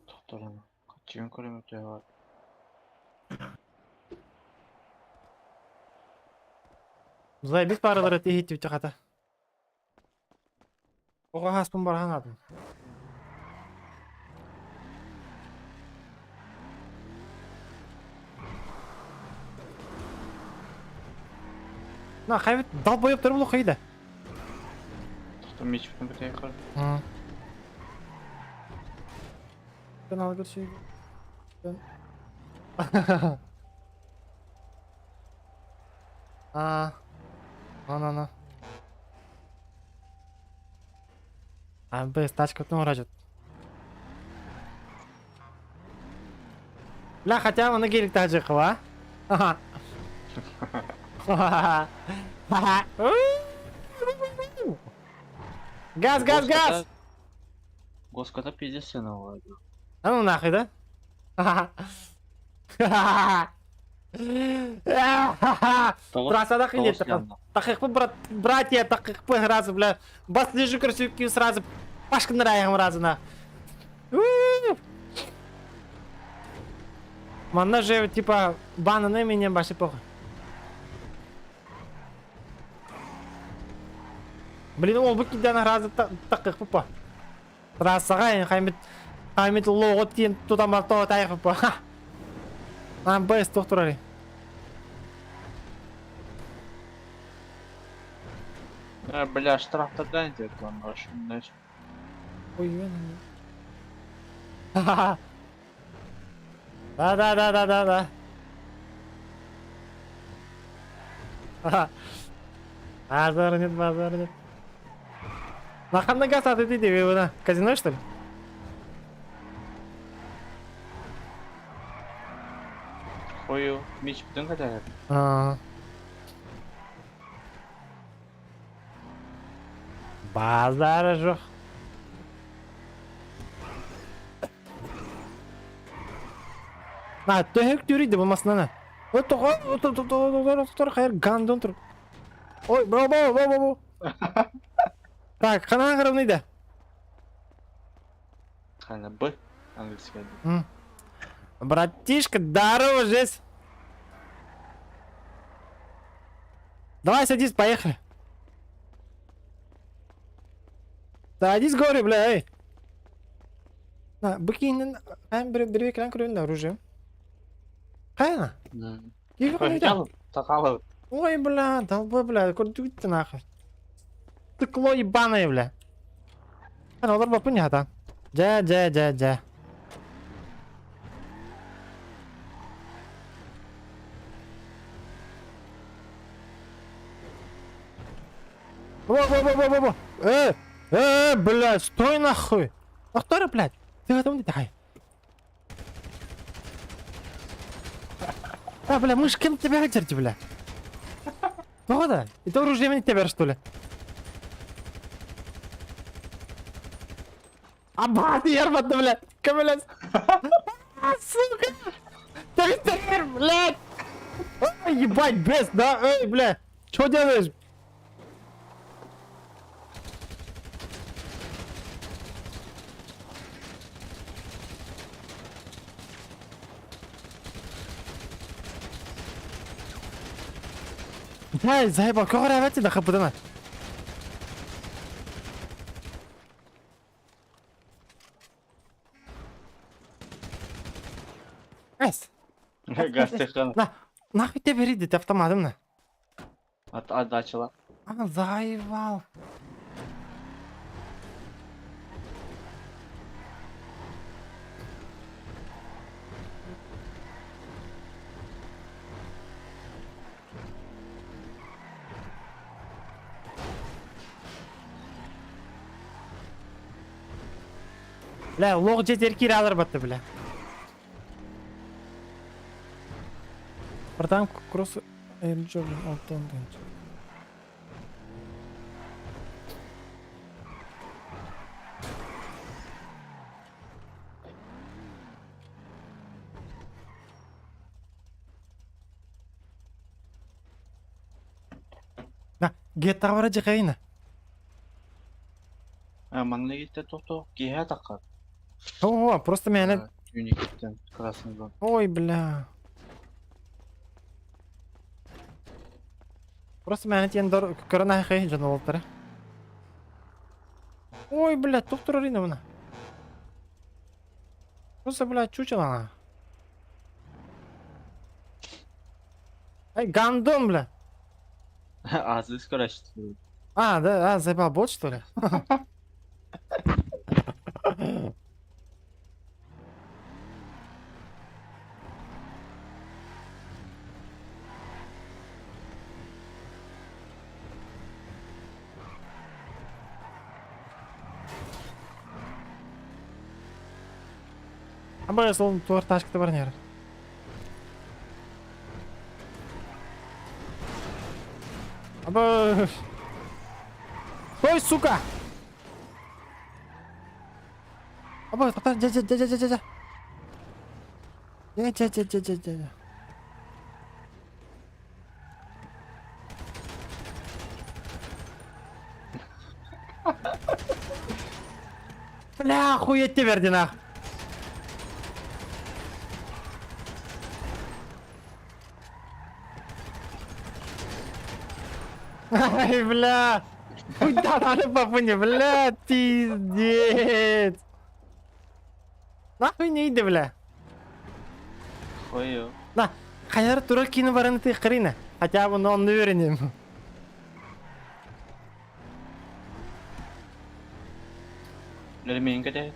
Тохторон. Качын көрөмөтө бар. Заебись паралары тиһит хата. Оҕо хаспын барахан атын. На, хайбит долбоебтар булу кыйда. Тохтор мечпин бітей қар. Ben algı şey. Ben... А. На на на. А, б, тачка ну ражет. Бля, хотя он гелик тажикова. Ага. Газ, газ, газ! Госкота пиздец цена А ну нахуй, да? Трассада хилет. Таких брат, братья, таких сразу, бля. Бас лежу красивки сразу. Пашка нравим разу на. Манна же типа бананы меня баши похуй. Блин, ол бу киден разы таких папа. Трассага хаймит хаймит лого тиен тутан бар то тайх папа. Нам бэс тохтурали. Бля, штраф тогда не он ваш, знаешь. Ой, ё Да, да, да, да, да, да. Базар нет, базар нет. Наханна газ от этой на казино, что ли? Хою, меч бүтін катайыр. А. Базар жоқ. На, төһөк түрүйді болмасын ана. Хайыр гандон тұр. Ой, бро, бро, бро, бро. Так, қана қырымныйды. Қана Б, английский. Братишка, здорово, жесть. Давай садись, поехали. Садись, говорю, бля, эй. На, быкин, ай, бір бір экран көрөйүн да оружие. Кайна? Киви койда? Тақалы. Ой, бля, долбой, бля, көрдүк нахуй. Стекло ебаное, бля. Ана, олар бапы не хата. Жа, жа, жа, жа. Во, во, во, во, во, во. Блядь, стой нахуй. Повтори, блядь. Ты в этом не дай. А, бля, мы ж кем тебя терти, бля? Да? Это оружие мне тебя, что ли? А, брат, ярбат, блядь. Камелец. А, сука. Ты, блядь. Ой, ебать, бес, да? Эй, бля. Что делаешь? Да, заебал, какой раз да хапудана. Эс. Газ. На, нахуй тебе ридит автоматом на. От отдачила. А, заебал. Бля, лох жетер кире алыр батты, бля. Братан, кросс Air Jordan алтан денче. Геттаҕа бара дьэхэйинэ. А, манна гиттэ тохто киэһэ таххар. О, просто мээнэ... Түүнүкиттэн красный зон. Ой, бля. Просто мээнэ тиэн дор көрөн аһахай дьон олтара. Ой, бля, тух турар ина мына. Просто, бля, чучело она. Эй, гандон, бля. Азы скорочти. А, да, а, заебал бот, что ли? Абы сол туар ташкты бар нер. Абы. Ой, сука! Абы, тоқта, жа, жа, жа, жа, жа, жа. Жа, жа, жа, жа, жа, жа. Бля, охуеть берди нах. Ай, бля. Куда надо папуня, бля, пиздец. Нахуй не иди, бля. Хойо. На, хайар турар кини бараны ты хрена. Хотя бы он уверен. Ремень кете.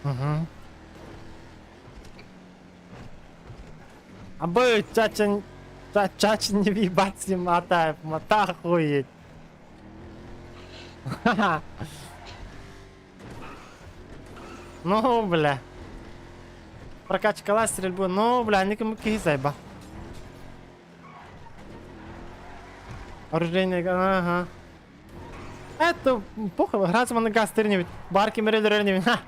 Угу. Абы чачин чачин не въебать мотай, мота охуеть. Ха-ха. Ну, бля. Прокачкала стрельбу. Ну, бля, никому киһи Оружейный, ага. Это похуй, раз на газ тырневит. Барки мередерневит. Ха.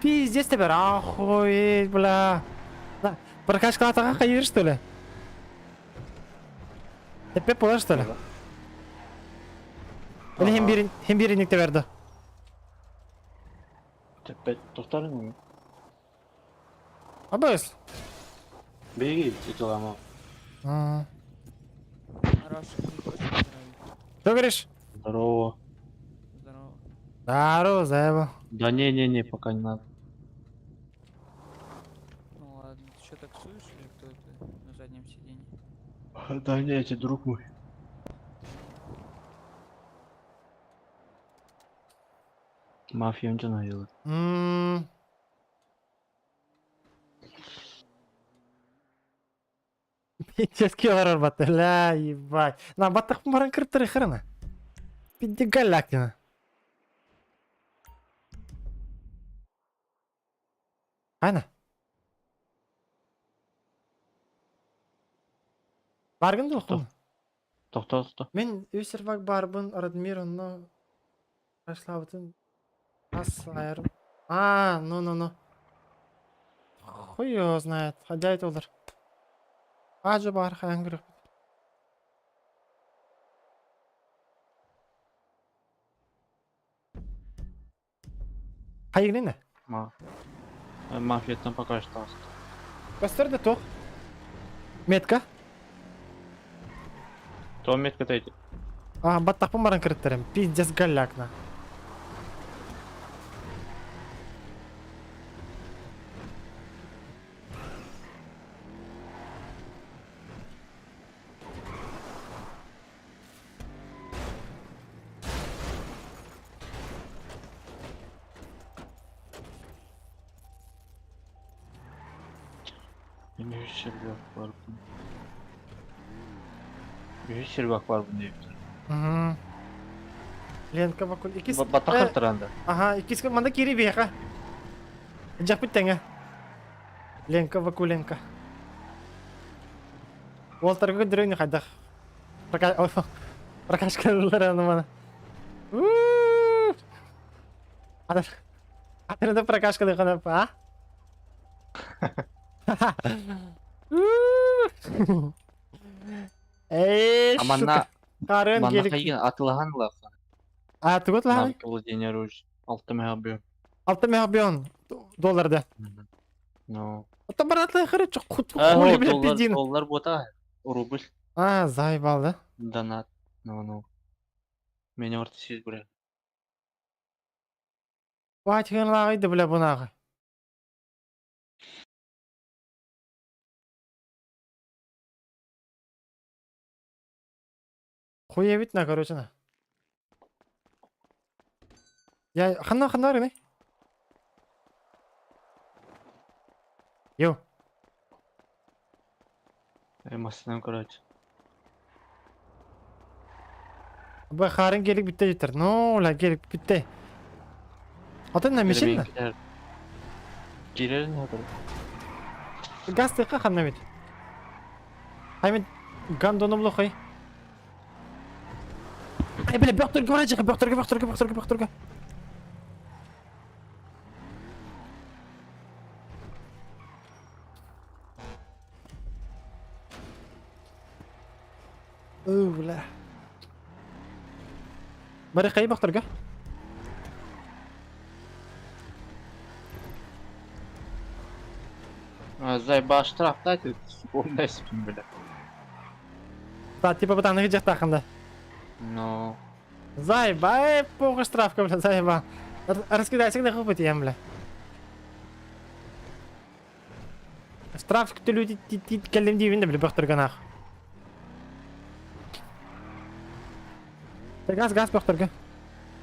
Пиздец тебе, охуеть, бля. Да, прокачка атака хайыр, что ли? Тепе буолар, что ли? Или хем бирин, хем биринник берді. Тепе тохтарын. Абыс. Беги, тетелама. А. Раша, ты точно нравится? Что говоришь? Здорово. Здорово. Здорово, заебал. Да не-не-не, пока не надо. Ну ладно, ты что, таксуешь или кто это на заднем сиденье? Да не, это друг мой. Мафия он делает. М. Пиздец, килар баты, ля, ебать. На, баттах баран кырттыры хрена. Пизде галактина. Айна. Баргын да оқын. Тохто, тохто. Мен үсервак барбын Радмир, но Рашлабытын ас айыр. А, ну ну ну. Хуй его знает. Хадяйт олар. Ажы бар хаян көрек. Хайгрина. Ма. Мафияттан пока что. Көстөрдө тоқ. Метка. То метка тайти. А, баттақпын баран кіріттерім. Пиздец галякна. Үс сервак бар бу. Үс сервак бар бу deyip. Угу. Ленка бакул. Икис. Баттахар таранда. Ага, икис манда кири беха. Жапыт теңе. Ленка Вакуленко. Уолтарга көдөрөйнү хайдах. Прокачкалар аны мана. Атыр. Атырда прокачка деп кана, а? Эй, А манна сука. Харын манна гелик. хайгин атылахан лаха. А, тугут лаха? Навык владения оружием. Алта мегабион. Алта мегабион доллар да. Ну. Это баратлы хыры А, хули, о, блядь, доллар, пиздин. доллар бота. Рубль. А, заебал, да? Донат. Ну, ну. Меня ортисиз, бля. Батьхан лагайды, бля, бунагы. Хуевит на, короче, на. Я, хана, хана, рыны. Йоу. Масынан, короче. Б харын gelip bitti yeter. No, la gelip bitti. Atın ne mişin mi? Girer ne kadar? Gaz tıkı xanna bit. Haymi gandonum loxay. Ay бля, бөхтөргө барачык, бөхтөргө, бөхтөргө, бөхтөргө, бөхтөргө. Өө, бля. Бары кай бөхтөргө? А, Зайба штраф дать, сука, бля. Да, типа бутаны жактакында. Ну. Заеба, эй, похуй штрафка, бля, заеба. Раскидайся, на хуй я, бля. Штраф люди келдим дейбин бля, бөхтөргө нах. Газ, газ бөхтөргө.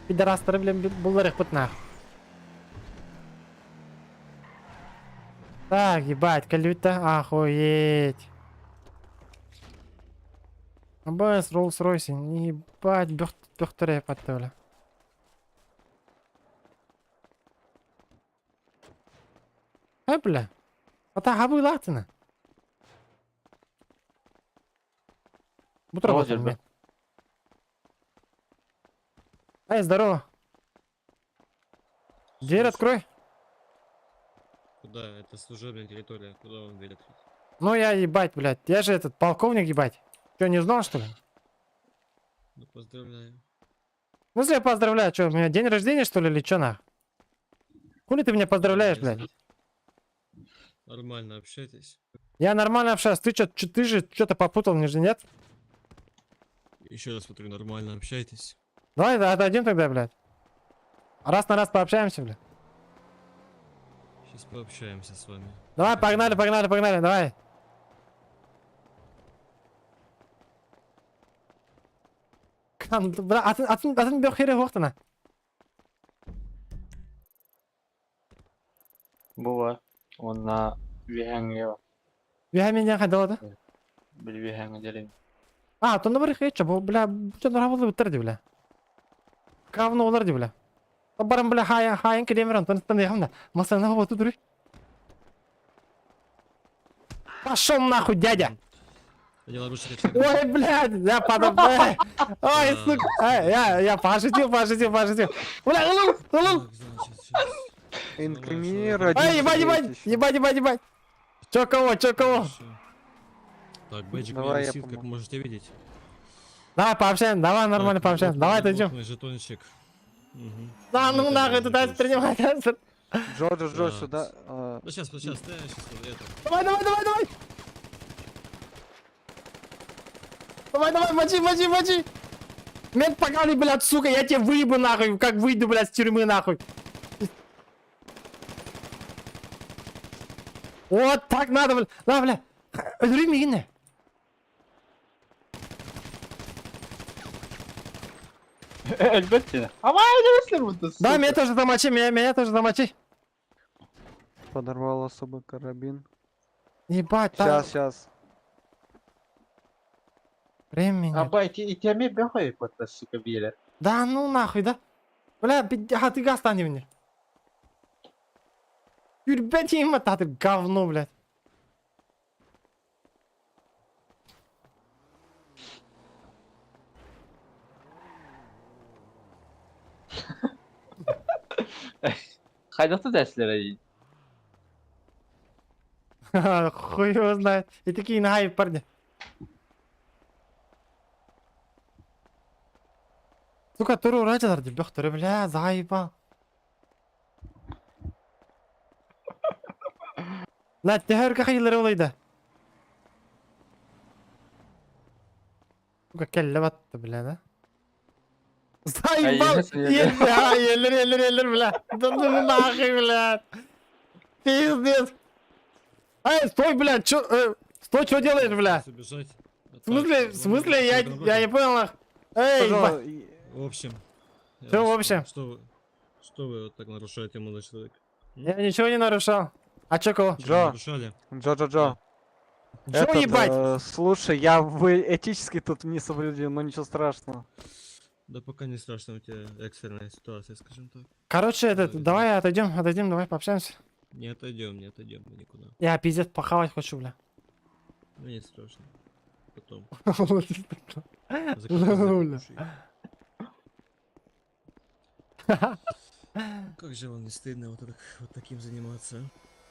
Пидорастары, бля, буллар их нах. Так, ебать, калюта, охуеть. Абас, Роллс-Ройс, ебать, бөхтөрө патты, бля. Ай, бля. Ата хабы латына. Бутро Розер, Эй, здорово. Дверь открой. Куда? Это служебная территория. Куда вам дверь открыть? Ну я ебать, блядь. Я же этот полковник, ебать. Че, не знал, что ли? Ну, поздравляю. Ну, если я поздравляю, что, у меня день рождения, что ли, или что нах? Хули ты меня поздравляешь, блядь? Нормально общайтесь. Я нормально общаюсь. Ты что, ты же что-то попутал, мне же нет? Еще раз смотрю, нормально общайтесь. Давай отойдем тогда, блядь. Раз на раз пообщаемся, блядь. Сейчас пообщаемся с вами. Давай, погнали, погнали, погнали, давай. Кан, бля, атын, атын, атын бөх хере хоқтына. Була. Он на вихәңге. Вихәмен қайда да? Бил вихәңге дерем. А, тонда бар хече, бу, бля, бүтін рабылы бітір бля. Кавны олар ди, бля. Барым, бля, хая, хайын келемір, антон стан яхамда. Масана вот тут Пошел нахуй, дядя! Ой, блядь, я падал, бля. Ой, сука, эй, я пошутил, пошутил, пошутил. Бля, улул, улул. Инкриминировать. Эй, ебать, ебать, ебать, ебать, ебать. Чё кого, чё кого? Так, бэджик Давай меня я висит, как помогу. можете видеть. Давай пообщаемся, давай нормально Так, пообщаемся. вот Давай мой- отойдем. Вот мой жетончик. Мгм. Да, ну Это нахуй, мой туда жетончик. принимать. Джорджо, Джо, Так. сюда. а, Ну сейчас, сейчас, да, сейчас, это. Давай, давай, давай, давай. Давай, давай, мочи, мочи, мочи. Мент поганый, блядь, сука, я тебя выебу нахуй, как выйду, блядь, с тюрьмы нахуй. Вот так надо, бля. На, бля. Өлүрү мигин. Әлбәттә. Ама әлбәттә бу. Да, меня тоже замочи, меня тоже замочи. Подорвал особый карабин. Ебать, там Сейчас, сейчас. времени. Абай, и тебе бехай пата, сука, биле. Да ну нахуй, да? Бля, а ты газ мне. Юрбет им это, ты говно, блядь. Хайда ты дәсләр Хуй его знает. И такие на парни. Сука, туруорааччылар дии, бөхтөрө, бля, заебал. На, төһө өргө хайылары олойда? Сука, кэллэ батты, бля, да? Заебал! Еллер, еллер, еллер, бля. Да ну нахуй, бля. Пиздец. Эй, стой, бля, чё, стой, что делаешь, бля? Убежать. В смысле, в смысле, я не понял, нах. Эй, В общем. я Чё в вас общем? понял. Что вы вот так нарушаете, молодой человек? Я ничего не нарушал. А чё кого? Чё нарушали? Джо, Джо, Джо. Джо, ебать! слушай, я вы этически тут не соблюден, но ничего страшного. Да пока не страшно, у тебя экстренная ситуация, скажем так. Короче, этот, Да, давай отойдем, отойдем, давай пообщаемся. Не отойдем, не отойдем мы никуда. Я пиздец похавать хочу, бля. Ну не страшно. Потом. Бля. Как же вам не стыдно вот, так, вот таким заниматься,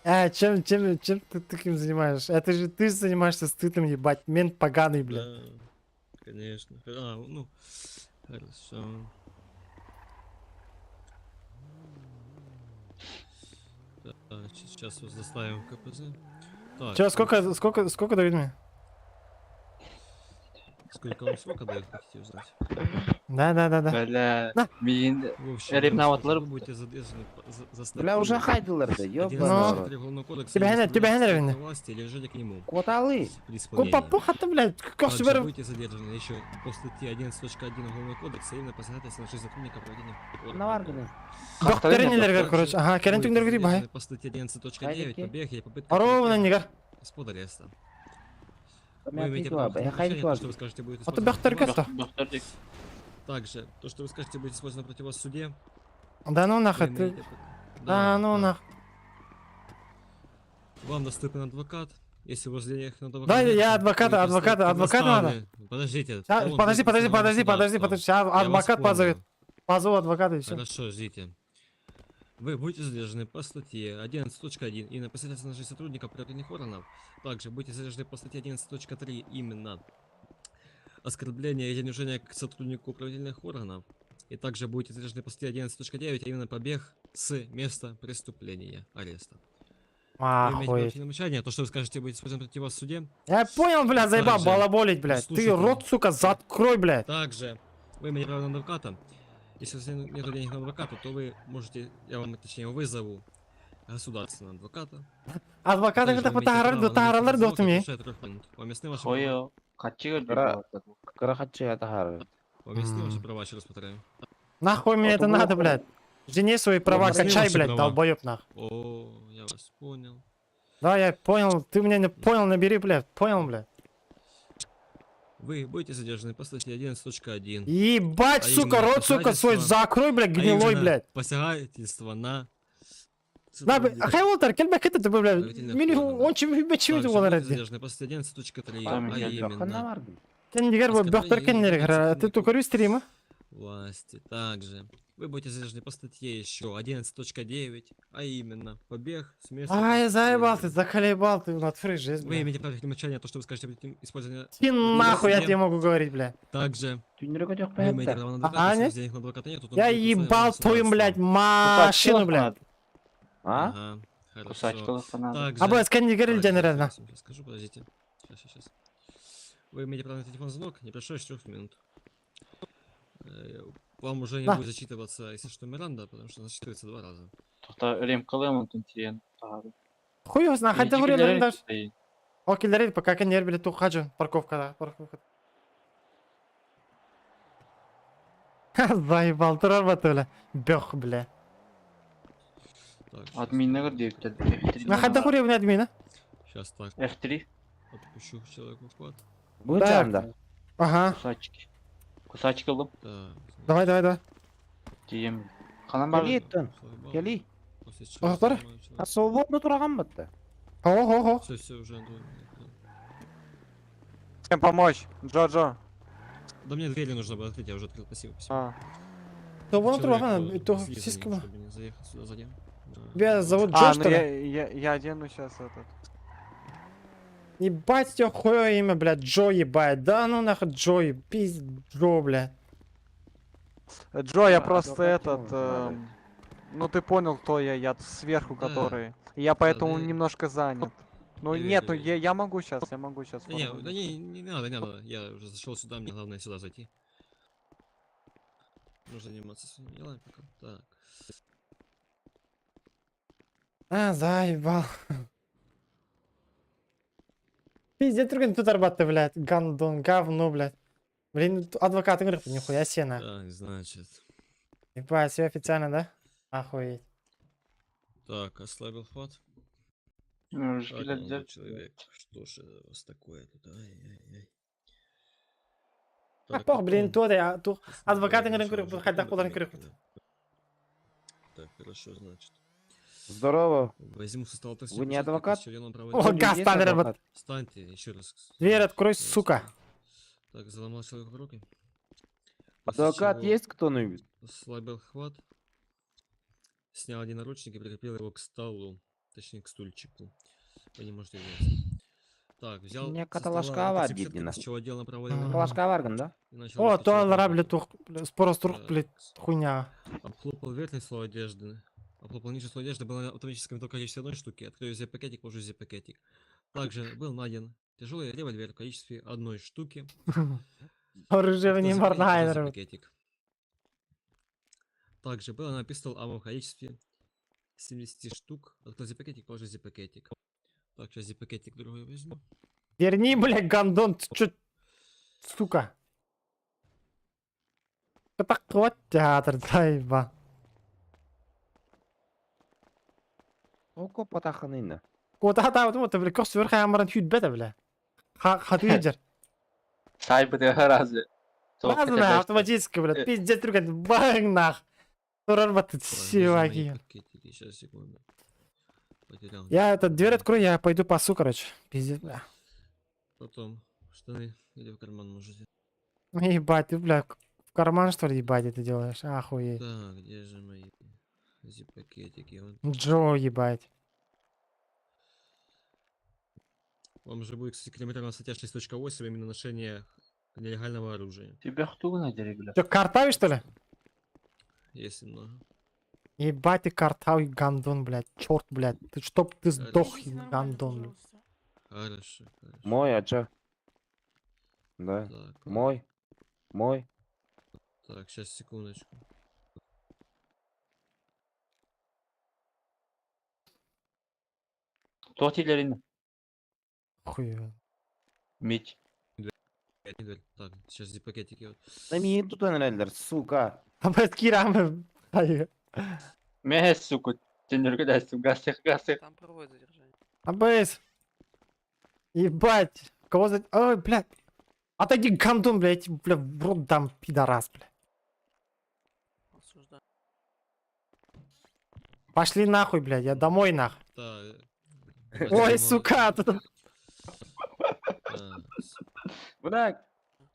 а? Чем ты таким занимаешься? Это же ты занимаешься стыдным, ебать, мент поганый, бля. Да, конечно. А, ну, хорошо. Так, сейчас вас доставим в КПЗ. Так, Чё, сколько дают мне? Сколько вам срока дают, хотите узнать? Да. Бля, На. мин В общем, ревноватлар вы будете задержаны за статью Бля, уже хайдылар да, ёбаный в рот. 11.3 Уголовного кодекса Тебя или тебя исполнение хенер власти или лежали к нему. Коталы. При исполнении. Купа пуха ты, блядь, как Также себе... будете задержаны еще по статье 11.1 Уголовного кодекса, именно посягательство на жизнь сотрудника проведения Наварганы. Докторинелерге, короче. Ага, керен Будете түңдергү бай. задержаны По статье 11.9 побег или попытка Ровно побега нигер. с-под ареста. Вы имеете право на молчание, то, что вы скажете, будет А то использовано бөхтөр против вас. кетті. Доктор Также, то, что вы скажете, будет использовано против вас в суде. Да ну Вы нахуй ты. имеете Да ну нахуй. Вам доступен адвокат. Если у вас денег на адвоката Да, нет, я то адвоката, будет адвоката, адвоката надо. предоставлены. Подождите. Ща, он подожди, будет подожди, представлен подожди, подожди, государством. подожди. Сейчас Я вас адвокат понял. позовет. Позову адвоката и все. Хорошо, ждите. Вы будете задержаны по статье 11.1 и на посягательство на жизнь сотрудника правоохранительных органов. Также будете задержаны по статье 11.3 именно оскорбление или унижение к сотруднику правоохранительных органов. И также будете задержаны по статье 11.9, а именно побег с места преступления, ареста. Вы имеете право Охуеть. на молчание, то, что вы скажете, будет использовано против вас в суде. Я понял, бля, заебал Также балаболить, блядь. Ты слушайте. рот, сука, заткрой, блядь. Также вы имеете право на адвоката. Если у вас нет денег на адвоката, то вы можете, я вам точнее вызову государственного адвоката. Адвокат Также это вы имеете потарар, право на дотаралар, видеозвонок, дотми. не превышая 3 минут. Вам ясны ваши права? Хойо, качыгыр Кара- Карахачы это Вам ясны ваши права, еще раз повторяю. Нахуй мне А это то надо, было- блядь. Жене свои права Объясни качай, ваши блядь, права. долбоеб нах. О, я вас понял. Да, я понял, ты меня не понял, набери, блядь, понял, блядь. Вы будете задержаны по статье 11.1. Ебать, А сука, именно рот, сука, свой посягательство- закрой, блядь, а гнилой, именно блядь. Посягательство на... На, бля, сотрудника хай Уолтер, келбе кетти, ты, блядь, правоохранительных мени органов. он чем Также олар будете эди. задержаны по статье 11.3, Там а я именно Кендигер бу Оскорбление бөхтөр или кеннер, ты сотруднику тукарю стрима? власти. Также вы будете задержаны по статье еще 11.9, а именно побег с места Ай, заебал ты, преступления. заколебал ты, в натуре жесть, Вы блядь. имеете право на молчание, то, что вы скажете, будет использовано Ты нахуй, я суде. тебе могу говорить, блядь. Также вы имеете право на адвоката, А, если у не? вас денег на адвоката нет, то он Я будет представлен ебал твою, блядь, государством. машину, блядь. А? Ага, хорошо. Кусачка надо. Также... А, блядь, кендигер Так, генерально. сейчас скажу, подождите. Сейчас, сейчас, сейчас. Вы имеете право на телефон звонок, не прошло 4 минут. Вам уже не На. будет зачитываться, если что, Миранда, потому что зачитывается два раза. Тоқта ремкалым тиен. Хуй его знает, хотя говорю, даже. О, киллер, пока кендер, блядь, ту хаджу, парковка, да, парковка. Ха, Заебал, турар бля. Бёх, бля. Так, щас, Админнер дип. На хотя говорю, блядь, админа. Сейчас так, F3 отпущу человеку вход. Будет Так. да. Ага, кусачки. Кусачки алып Так, давай, давай, давай. тием. Канан бар. Кели еттін. Кели. Охтар? А свободно тураган бітті. Ого, ого. Все, все, уже. Чем помочь? Джо-Джо. Да мне двери нужно было открыть, я уже открыл, спасибо, спасибо. А. То вон Человек, тураган, то слизанный, сиська. чтобы не заехать сюда сзади. Да. Тебя зовут А, Джо, ну что ли? я одену сейчас этот. Ебать тебя хуё имя, блядь, Джо ебать. Да ну нахуй Джо, пиздец, Джо, блядь. Джо, я А, просто адвокат этот... ему надо. Ну ты понял, кто я, я сверху Да. который. Я поэтому да. немножко занят. Ну Я нет, ну верю, я, я могу сейчас, я могу сейчас. Да не, да не, не надо, не надо. Я уже зашел сюда, мне главное сюда зайти. Нужно заниматься своими делами пока. Так. А, заебал. Пиздец, другой тут арбаты, блядь. Гандон, говно, блядь. Блин, адвокаты говорят, нихуя себе на. Так, значит. Ебать, все официально, да? Охуеть. Так, ослабил хват. Ну, Так, блядь, молодой да. человек, что ж это у вас такое тут? Ай-яй-яй. А, пох, блин, потом. то я, тух. Адвокаты Давай, говорят, еще хайдах документы кудан крюк. да. Так, хорошо, значит. Здорово. Возьму со стола Вы не адвокат? О, газ, Есть там, адвокат? Встаньте, еще раз. Дверь открой, Раз. сука. Так, заломал человеку руки. После Адвокат чего есть кто-нибудь? Ослабил хват. Снял один наручник и прикрепил его к столу. Точнее, к стульчику. Вы не можете взять. Так, взял Меня со стола каталажка этот обидно. зипсетку, после чего отдел направо М. Калашка Варган, да? и начал О, выскакивать то на рабли работу. тух, спорос тух, Так, блядь, хуйня. Обхлопал верхний слой одежды. Обхлопал нижний слой одежды, был на автоматическом только количестве одной штуки. Открою зип-пакетик, положу зип-пакетик. Также был найден тяжелый револьвер в количестве одной штуки. Оружие Открыл не зип-пакетик, положил морнайнер. зип-пакетик. Также был на пистол аммо в количестве 70 штук. Открыл зип-пакетик, положил зип-пакетик. Так, сейчас зип-пакетик другой возьму. Верни, блядь, гандон, ты чё, сука. Так вот театр, заеба. Око потаханына. Куда там, вот, бля, кос верха амаран хют бета, бля. Хатуиджер. Сайбы ты разве? Ладно, автоматически, блядь, пиздец, друг, банг нах. Турарбаты, Так, где же мои чуваки. пакетики? Сейчас, секунду. Потерял. Я этот дверь открою, я пойду пасу, короче. Пиздец, бля. Потом штаны или в карман можете. Ебать, ты, бля, в карман, что ли, ебать, это делаешь? Охуеть. Так, где же мои зип-пакетики? Вот. Джо, ебать. Вам же будет, кстати, километрная статья 6.8, именно ношение нелегального оружия. Тебя кто надели, бля? Чё, картавый, что ли? Есть немного. Ебать ты картавый гандон, блядь. Черт, блядь. Ты чтоб ты сдох, гандон, блядь. Хорошо, хорошо. Мой, а чё? Да. Так, Мой. Мой. Так, сейчас, секундочку. Кто телерин? Хуй. его. Мить. Дверь, не дверь. Так, сейчас зип-пакетики. Вот. Да мне тут нравится, сука. А блядь, кирамы. Ай. Мэ, сука, тенерка даст, гасых, гасых. Там проводят задержание. АБС. Ебать. Кого за... Ой, блядь. Отойди, гандон, блядь, бля, в рот дам, пидорас, бля. Осуждаю. Пошли нахуй, блядь, я домой нахуй. Да, Ой, сука, тут... Бля,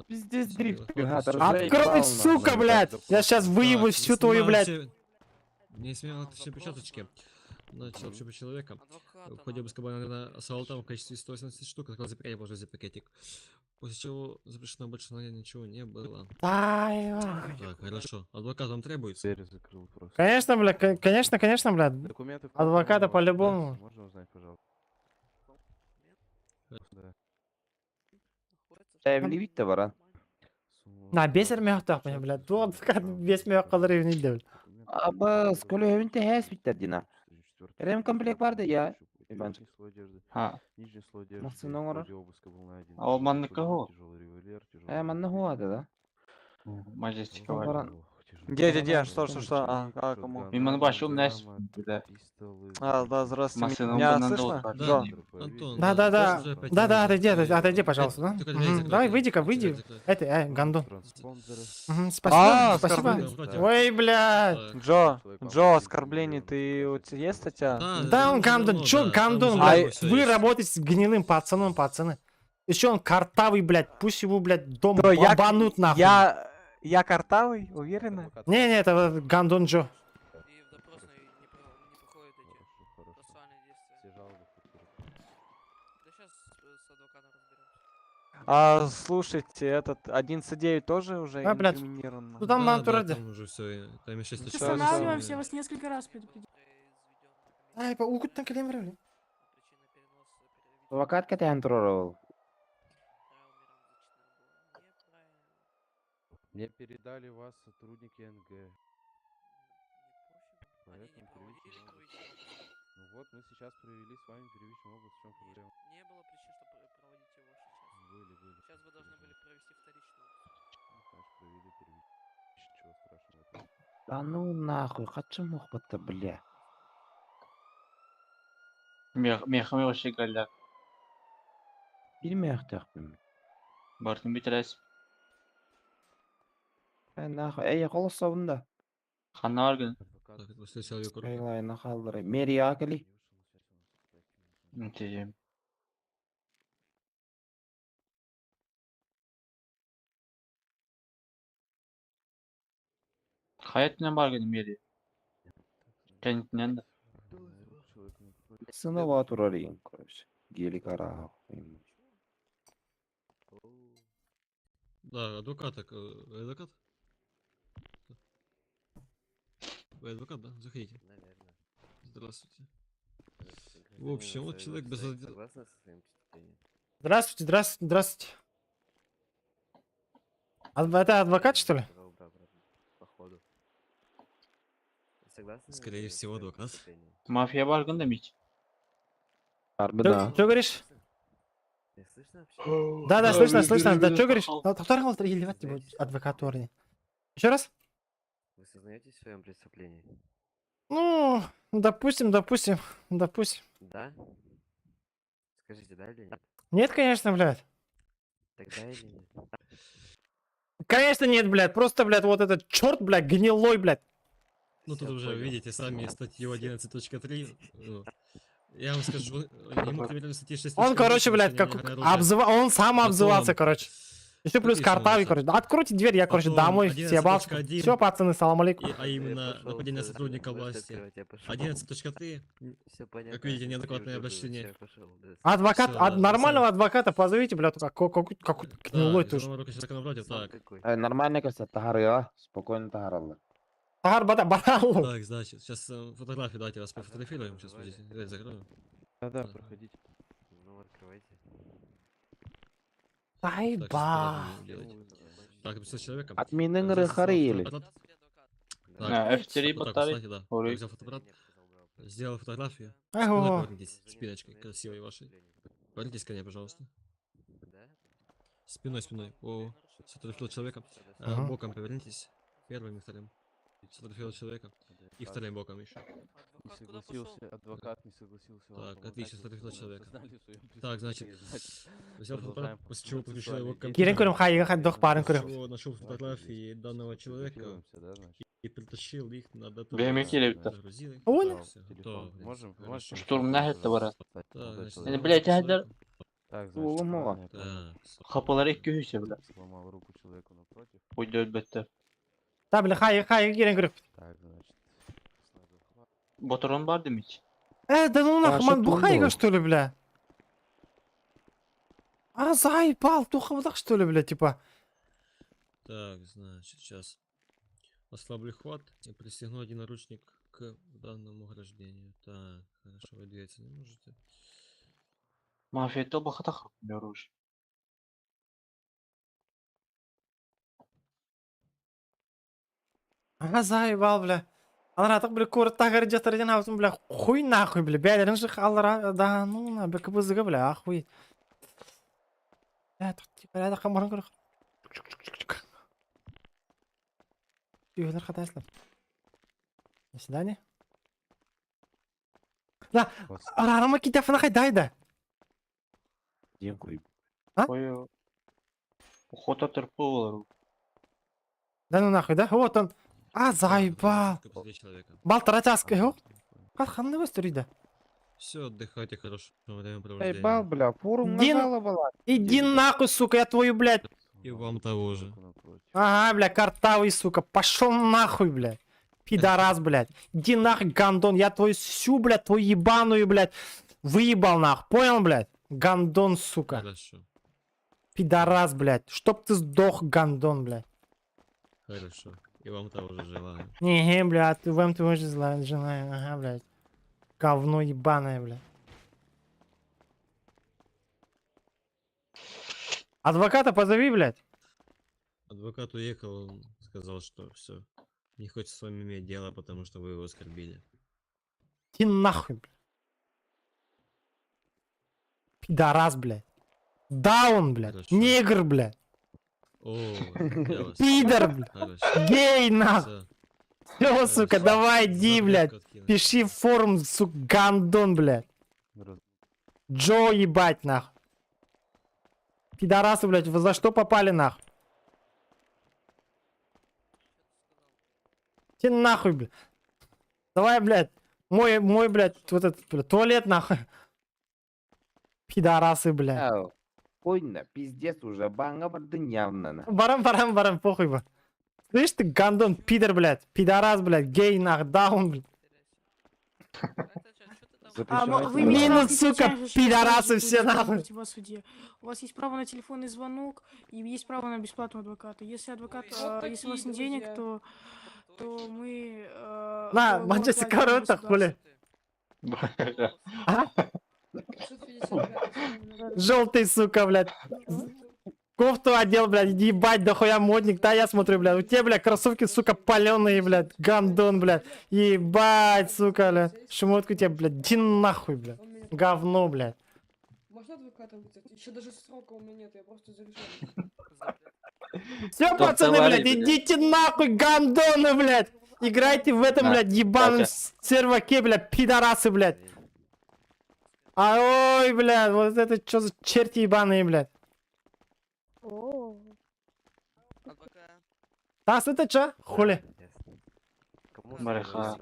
пиздец дрифт. Открой, сука, блядь! Я сейчас выебу всю твою, блядь. Не снимал все перчаточки. Начал общего человека. В ходе обыска было найдено асфальтом в количестве 118 штук, открыл запекать, положил за пакетик. После чего запрещено больше на ничего не было. Ай, Так, хорошо. Адвокат вам требуется? закрыл просто. Конечно, бля, конечно, конечно, бля. Документы в Адвоката кармане у вас, по-любому. Можно узнать, пожалуйста? Да. Эвливит-то, баран. На, бесер мягтах, блядь. Ту адвокат весь мягкалар не делает. Аба, сколько өвінте хәс биттер дина. Ремкомплект барды я. Иванчик. А. Нижний слой одежды. Махсын оңорор. В ходе обыска был найден А он манна кого? тяжелый револьвер, тяжелый Э, манна хуады да. Мажестик. Баран. Где, где, где? Что, что, что? А, кому? Миман башил нас, бля. А, да, здравствуйте. Масына Меня он слышно? Да, Джо. Антон, Да, да, да. слышно, опять Да, да, не отойди, знаю. отойди, отойди, пожалуйста, да? Только дверь Мгм. закрой, Давай, дверь выйди-ка, выйди. закрой. Это, гандон. Мгм, Спасибо, А, спасибо. оскорбление. Ой, блядь. Джо, Джо, оскорбление, ты у тебя есть статья? Да, он гандон, чё гандон, блядь? Вы работаете с гнилым пацаном, пацаны. Еще он картавый, блядь, пусть его, блядь, дома Джо, я, бомбанут нахуй. я картавый, уверена? Не, не, это вот гандон Джо. И в допросной не, про, не проходят эти процессуальные действия. Да сейчас с адвокатом разберемся. А, слушайте, этот 11.9 тоже уже А, блядь. инкриминирован? Ну там Да, ман да, туради. там уже все, там и 6.8. Останавливаемся, я вас несколько раз предупредил. Ай, по угуттан кэлэн бэрэ. Адвокат кэтээн турар ол. Мне передали вас сотрудники НГ. Поэтому первичный обыск. Ну вот, мы сейчас провели с вами первичный обыск. В чем проблема? Не было причин, чтобы проводить его сейчас. Были, были. Сейчас вы должны были провести вторичный обыск. Ну, значит, провели первичный. Чего страшного в этом? Да ну нахуй, хачым охпатта, бля. Мехами вообще голяк. Билмиэхтээхпин. Бартын битерес. Э, нахуй, эй, холособун да. Ханна бар гын. Адвокат Так, отпустил человека руку. Айлайна хааллара. Мэрияҕа кэли. не вышел на связь у нас. Дайте мне звонок. Тием. Хаятынан бар гын мери. Кэннинэн да. На руку человека напротив. Сынова турар игин, короче. Гелик араа. Да, адвокат, так, адвокат? Вы адвокат, да? Заходите. Наверное. Здравствуйте. В общем, вот человек без... Согласны со своим преступлением? Здравствуйте, здравствуйте, здравствуйте. Это адвокат, что ли? Походу. Согласны? Скорее всего, адвокат. Мафия бар гын да мич. Арбы да. Что говоришь? Не слышно вообще? Да, да, Да, слышно, вы слышно. Да, что говоришь? перебили. Адвокат Еще раз? Вы сознаетесь в своем преступлении? Ну, допустим, допустим, допустим. Да? Скажите, да или нет? Нет, конечно, блядь. Тогда или нет? Конечно нет, блядь. Просто, блядь, вот этот черт, блядь, гнилой, блядь. Ну тут Всё, уже понял. видите сами статью 11.3. Ну, Я вам скажу, ему предъявили статьи 6.8. Он, короче, блядь, как обзыва... Он сам Потом- обзывался, короче. Еще плюс Отлично, картавый, молодцы. короче. Откройте дверь, я, короче, Потом домой съебался. 11.1. Все, пацаны, салам алейкум. И, а именно нападение сотрудника власти. 11.3, Все понятно. как видите, неадекватное обращение. Адвокат, Всё, ад- да, нормального адвоката позовите, блядь, какой, какой, какой гнилой Да, ты уж. из рука человека напротив, так. Э, нормально кажется, таһаарыа. Спокойно таһаараллар. Тахар бата баралу. Так, значит, сейчас фотографии давайте вас пофотографируем. Сейчас, подождите, дверь закрою. Да-да, проходите. Ну, открывайте. Так, щас Тайба. фотографию будем делать. Так, отпустил человека. Админин Взял рыхары фотоаппарат. На, Так, F3 вот так, батарей. встаньте, да. Так, Ой. взял фотоаппарат, сделал фотографию. Спиной Ого. повернитесь, спиночкой красивой вашей. Повернитесь ко мне, пожалуйста. Спиной, спиной. О, сфотографировал человека. Ага. Боком повернитесь. Первым и вторым. Сфотографировал человека. И вторым боком еще. Не согласился, адвокат не согласился. вам Так, помогать, отлично, вы сфотографировал человека. осознали в своем Так, значит, преступлении, значит, взял фотоаппарат, продолжаем после чего подключил его к Кирин компьютеру. көрүм, хайыга хаддох барын После көрүм. чего нашел фотографии данного человека Фотографируемся, да, значит? и притащил их на дату. Бэмэ келебит. Загрузил их. Понял. Всё, Телефон. готово, блядь. Можем, Хорошо. можете Штурм на это бара. Так, значит, Э, блядь, человека. Айдар. Так, значит, Улумова. правильно я понял. Так, Хапалар екі бля. Сломал руку человеку напротив. Пойдет беттер. Та, бля, хайыга хайыга кирин көрүм. Так, значит. ослабил хват. Батырон бар демич. Э, да ну нахуй, А, ман что бухайга, тундо? что ли, бля? А, заебал, тухабдах, что ли, бля, типа. Так, значит, сейчас ослаблю хват и пристегну один наручник к данному ограждению. Так, хорошо, вы двигаться не можете. Мафия то бахатах оружие. А, заебал, бля. Алар бля, курт тагыр жатыр аузын, бля, хуй нахуй, бля, бәлерин жых аллара, да, ну, на, бля, кбзг, бля, охуеть. Бля, тут, типа, рядом хамарын көрөх. Түйелер қатайсылар. До свидания. Да, арарама китафына қайдайды. Ден куй. А? Ой, Охота терпула. Да ну нахуй, да? Вот он. А, заебал. Так, посмотри человека. Балтара тяска, йо. Ханны өстүрүйді. Все, отдыхайте, хорошего Эй, бал, времяпровождения. бля, форум Дин- нажаловала. Иди нахуй, сука, я твою, блядь. И вам того же. Руку напротив. Ага, бля, картавый, сука. Пошел нахуй, блядь. Пидорас, блядь. Иди нахуй, гандон. Я твою всю, блядь, твою ебаную, блядь, выебал нахуй. Понял, блядь? Гандон, сука. Хорошо. Пидорас, блядь. Чтоб ты сдох, гандон, блядь. Хорошо. И вам того же желаю. Не, блядь, ты вам тоже зла, желаю, ага, блядь. Говно ебаное, блядь. Адвоката позови, блядь. Адвокат уехал, он сказал, что все. Не хочет с вами иметь дело, потому что вы его оскорбили. Иди нахуй, блядь. Пидорас, блядь. Даун, блядь. Хорошо. Негр, блядь. О, я вас Пидор, блядь. Хорошо. Гей, нахуй. Всё. Все, сука, Хорошо. давай, иди, блядь. Запретку откину. Пиши в форум, сука, гандон, блядь. Джо, ебать, нахуй. Пидорасы, блядь, вы за что попали, нахуй? Те нахуй, блядь. Давай, блядь. Мой, блядь, вот этот, блядь, туалет, нахуй. Пидорасы, блядь. Ау, Хуйня, пиздец уже, банга бардын явно. на. Барам, барам, барам, похуй, ба. Слышь ты, гандон, пидор, блядь. Пидорас, блядь, гей, нах, даун, блядь. А, вы Запрещается. имеете право Минус, сука, присутствовать, что пидорасы будет все нахуй. вас в суде. У вас есть право на телефонный звонок и есть право на бесплатного адвоката. Если адвокат, Вот если у вас такие нет денег, друзья. то мы. На, то вам Манчестер платит Корота, государство. хули. А? Желтый, сука, блядь. Кофту одел, блядь, ебать, дохуя модник, да, я смотрю, блядь, у тебя, блядь, кроссовки, сука, паленые, блядь, гандон, блядь, ебать, сука, блядь, шмотку тебе, блядь, иди нахуй, блядь, говно, блядь. Можно адвоката вызвать? Еще даже срока у меня нет, я просто заряжаю. Все, пацаны, товарищ, блядь, блядь. идите нахуй, гандоны, блядь, играйте в этом, На, блядь, ебаном батя. серваке, блядь, пидорасы, блядь. А ой, блядь, вот это что за черти ебаные, блядь. Тас, это чё? Хули? Кому Мариха.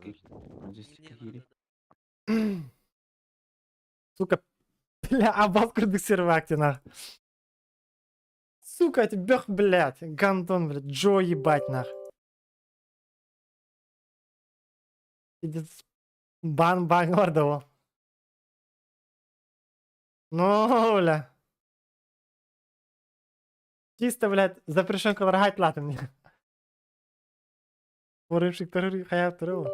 Сука, бля, абал курдук сервак нах. Сука, это бех, блядь, гандон, блядь, Джо ебать, нах. Пиздец. Бан, бан, гордого. Ну, бля. Чисто, блядь, запрещенка врагать латы мне. Ворымшик тары, хая тары.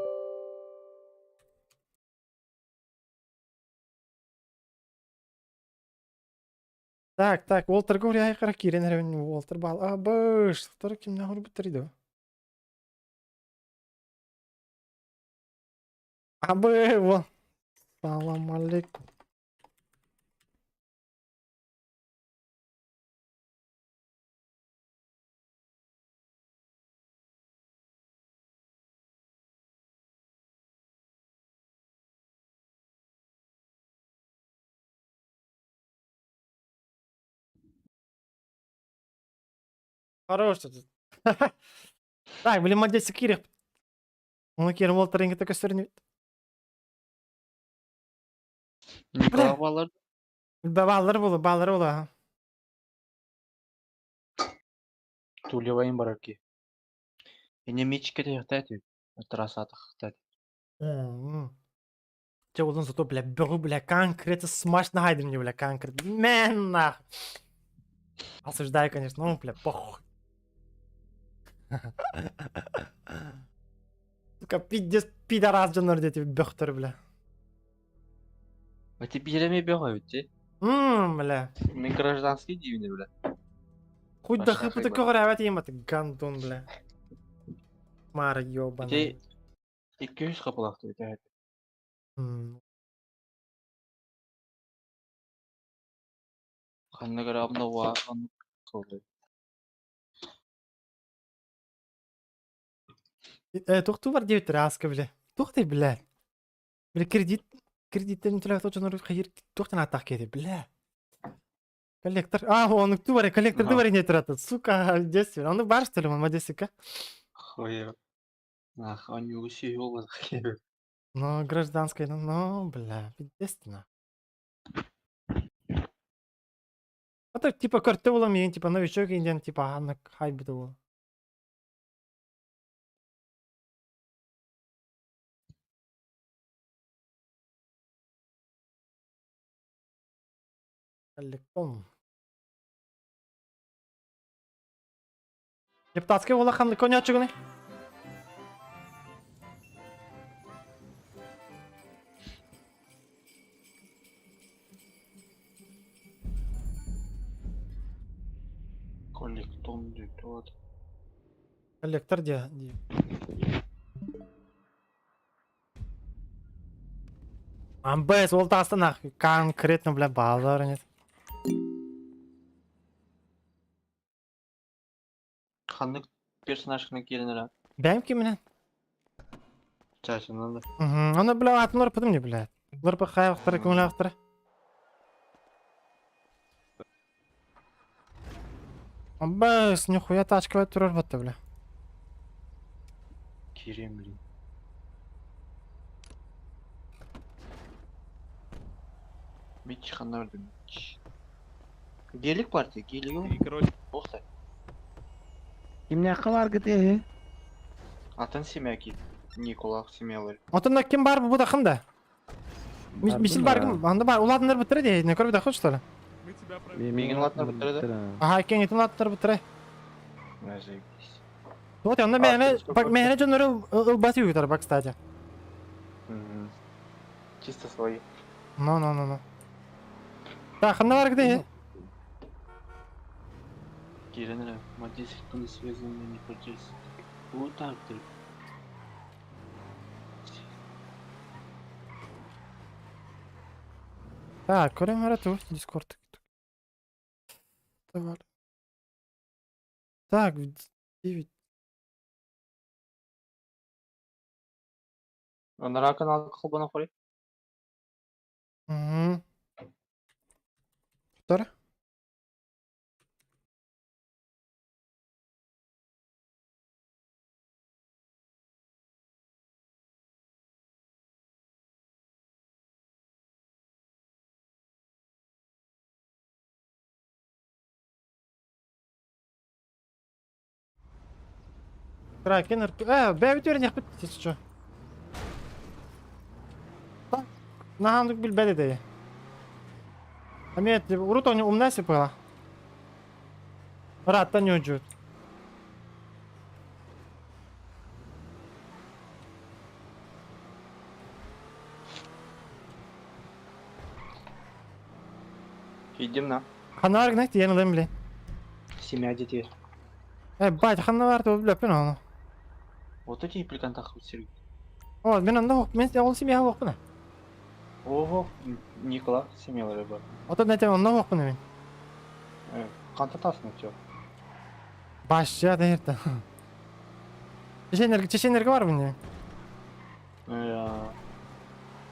Так, так, Уолтер говори, ай харакири, наверное, Уолтер бал. А, быш, второй кем нахуй бутариду. А бы, вон. Салам алейкум. Хорош тут. Так, блин, молодец, Кирих. Он кир Уолтер инга такой сөрүнү. Николай балар. Баллар булу, баллар булу. ага. Тулевайын барарки. Эне мечке де яктайт. Трасатых тат. М. Те одан зато, бля, беру, бля, конкретно смачно хайдер мне, бля, конкретно. Мен нах. Осуждаю, конечно, ну, бля, похуй. Сука, пиздец, пидорас дьоннор дети бөхтөр, бля. А ти биреме бегают, те? Бля. Мен гражданский дивне, бля. Хуй да Башка хыпы хайбат. такого рәвәт ема, ты гандон, бля. Мара ёбаная. Те 200 капылакты бит. М, Ханна грабна ва аны кылды. Тухту бар девять раска, бля. Тух ты, бля. Бля, кредит, кредиттерин төлөп точно хайыр тухтан атак кети, бля. Коллектор. А, он ту бар, коллектор Ага. бар не тұрады. Сука, в детстве. Он бар, что ли, он мадесика? Хуя. Нах, они уси ёлы. Ну, гражданская, ну, бля, естественно. А так, типа, карты була мен, типа, новичок индиан, типа, анна хайп был. Коллектон. Депутатскай уола ханнык коняччугуный? Коллектон вот. Коллектор де. Амбес, ол таастан ах, конкретно, бля, базар нет. Ханнык персонажкына киирэн Бэйэм киминэн? Чачынан да. Угу. Аны, бля, атын ырпытым не, бля. Ырпы хайақтары, көңіл ақтары. Амбес, нихуя тачка турар батта, бля. Киирэн блин. Митч ханна өлдүм. Гелик партия, гелиги. Короче. Охта. Кимнээххэ бааргыт эһи? Атын семья ки. Николах семьялар. Отон ким бар бу да да? Мисил бар ким? Анда бар, улатындар бітірі де, не көрбі да что ли? Мы тебя про... Миигин улаатыннар бітірі да? Ага, кеңетин улааттар бітірі. Заебись. Вот, онда А, мені, ты бак, мені жонору ылбаты югутар, бак, кстати. Мгм. Чисто свои. Ну, ну, ну, ну. Так, ханна бар где? Кирен, мадис, не связаны, не протест. Вот так ты. Так, көрем ара тух Дискорд. Давай. Так, 9. Анара канал холбана хори. Угу. Второй. Кракен РП. Бэбит өрнех бит, если что. Нахандык билбэт этэй. Амет, урут они умна сипала. Рата не уджут. Идем на. Ханар гнать я на бли. Семья детей. Бать, ханар то бля пена. Вот эти импликантах Сергей. О, мен анда мен ол семья хопна. Ого, Никола семьялары бар. Ото нете онна хопна мен. Кантатасың все. Башча да ерте. Чеченерге чеченерге бар міне. Я.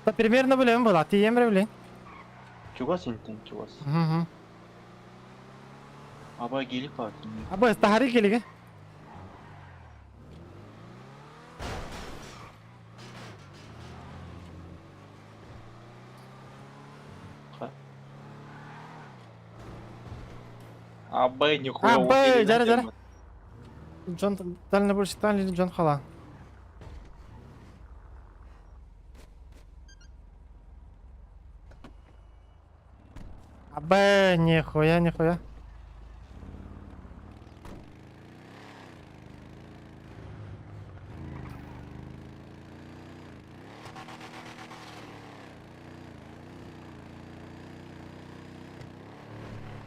Та примерно билем была, ти емре биле. Чугас интен, чугас. Угу. Абай гелик бар. Абы тахари келиге. Абай нихуя. Абай, жара жара. Джон дальнобойщик или Джон Хала. Абе, нихуя, нихуя.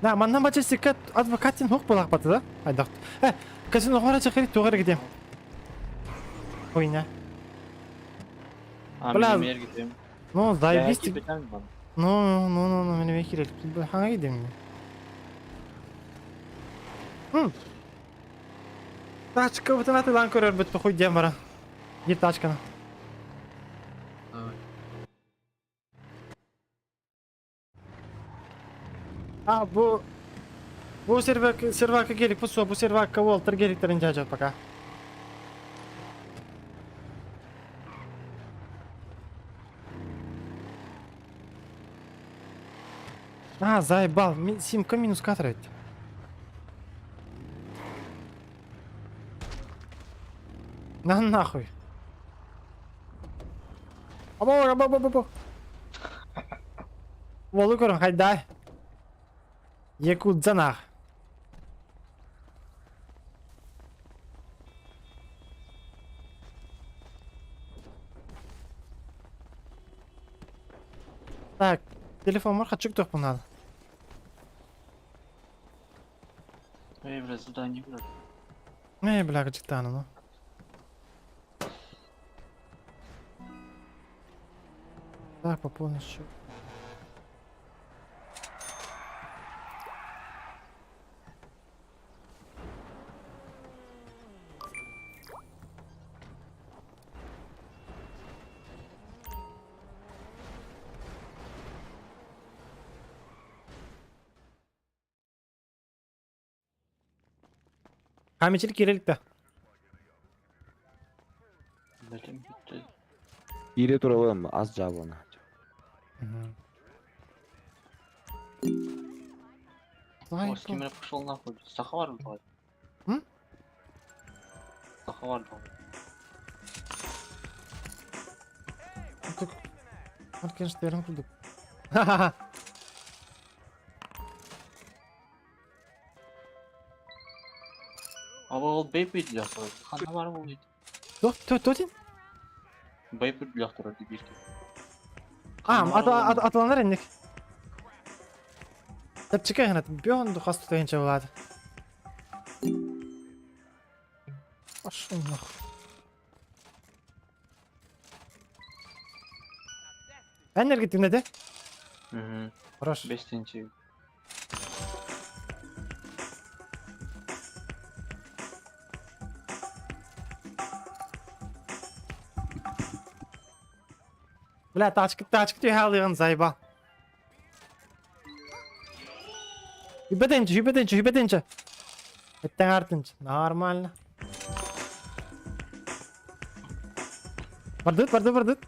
Да, манна бача сикат адвокатын хук булак баты да? Айдак. Казино хора чакыри тугар гидем. Хуйня. А, Бля. мен гидем. Ну, заебись. Ты. Ну, ну, ну, ну, мен векирел. Ханга гидем. Хм. Тачка бутына тылан көрөр бит хуй дем бара. Гир тачканы. А, бу Бу сервак сервакка келик бу бу сервакка Уолтер келиктерин жажат пока. А, заебал. Симка минус катра ведь. На нахуй. Або, або, або, або. Волу көрін, хайдай. Якудза нах. Так, телефоммар хаччык туохпун надо. Эй, бля, задание, бля. Эй, бля, кычыктааны, ну. Так, пополнить счет. Хамичил киирэ илик да? Блядь, ты. Киирэ турабын, ас жабылына. О, с кем я пошел нахуй? Сахар давай. М? Сахар давай. Моргенштерн курдук. Ха-ха-ха. А ол бейпит для турар. Ханна бар ол дейді. Туох, туох, туох диэн? Бейпит для турар дебильки. А, аталанар инник. Тэпчикэ гынат, бён духас тутайынча болады. Пошел нахуй. Энергетик де? Угу. Хорош. Бестенчи. Бля, тачка, тачка түһэ заебал. Үбэтинчи, үбэтинчи, үбэтинчи. Эттен артынчы. Нормально. Бардыт, барды, бардыт.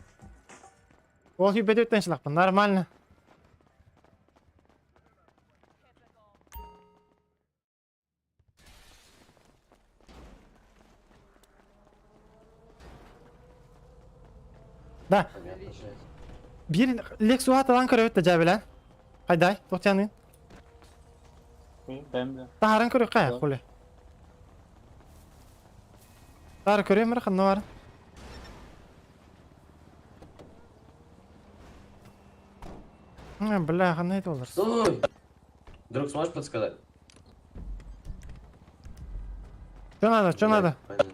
Ол үбэт өттен лақпын. Нормально. Да. Биир Lexus аталан көрөбүт да жабилан. Хайдай, тоқтянын. Бэм бля. Тахаран көрө кая хули. Тахар көрөм бир ханна бар. Бля, ханна это олар. Стой! Друг, сможешь подсказать? Что надо, что надо? Понятно.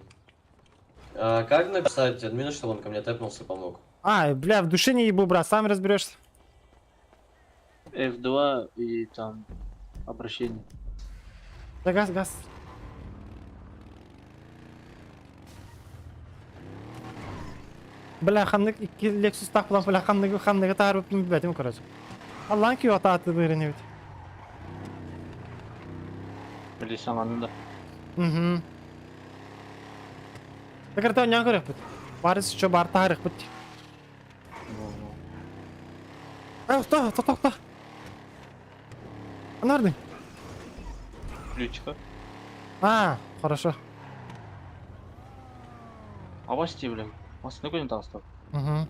А, как написать админу, чтобы он ко мне тэпнулся и помог? А, бля, в душе не ебу, брат, сам разберешься. F2 и там обращение. Да газ, газ. Бля, ханнык икки Lexus так булан, бля, ханныгы ханныгы таарып билбетим, короче. Аллаһ ки атааты бирини бит. Или саңаны да. Угу. Текерте онян көрөк бит. Барыс чо бар таарык бит. Ай, тохто, тохто, тохто. Анарды. Ключка. А, хорошо. А вас те, бля. Вас на кой там Угу.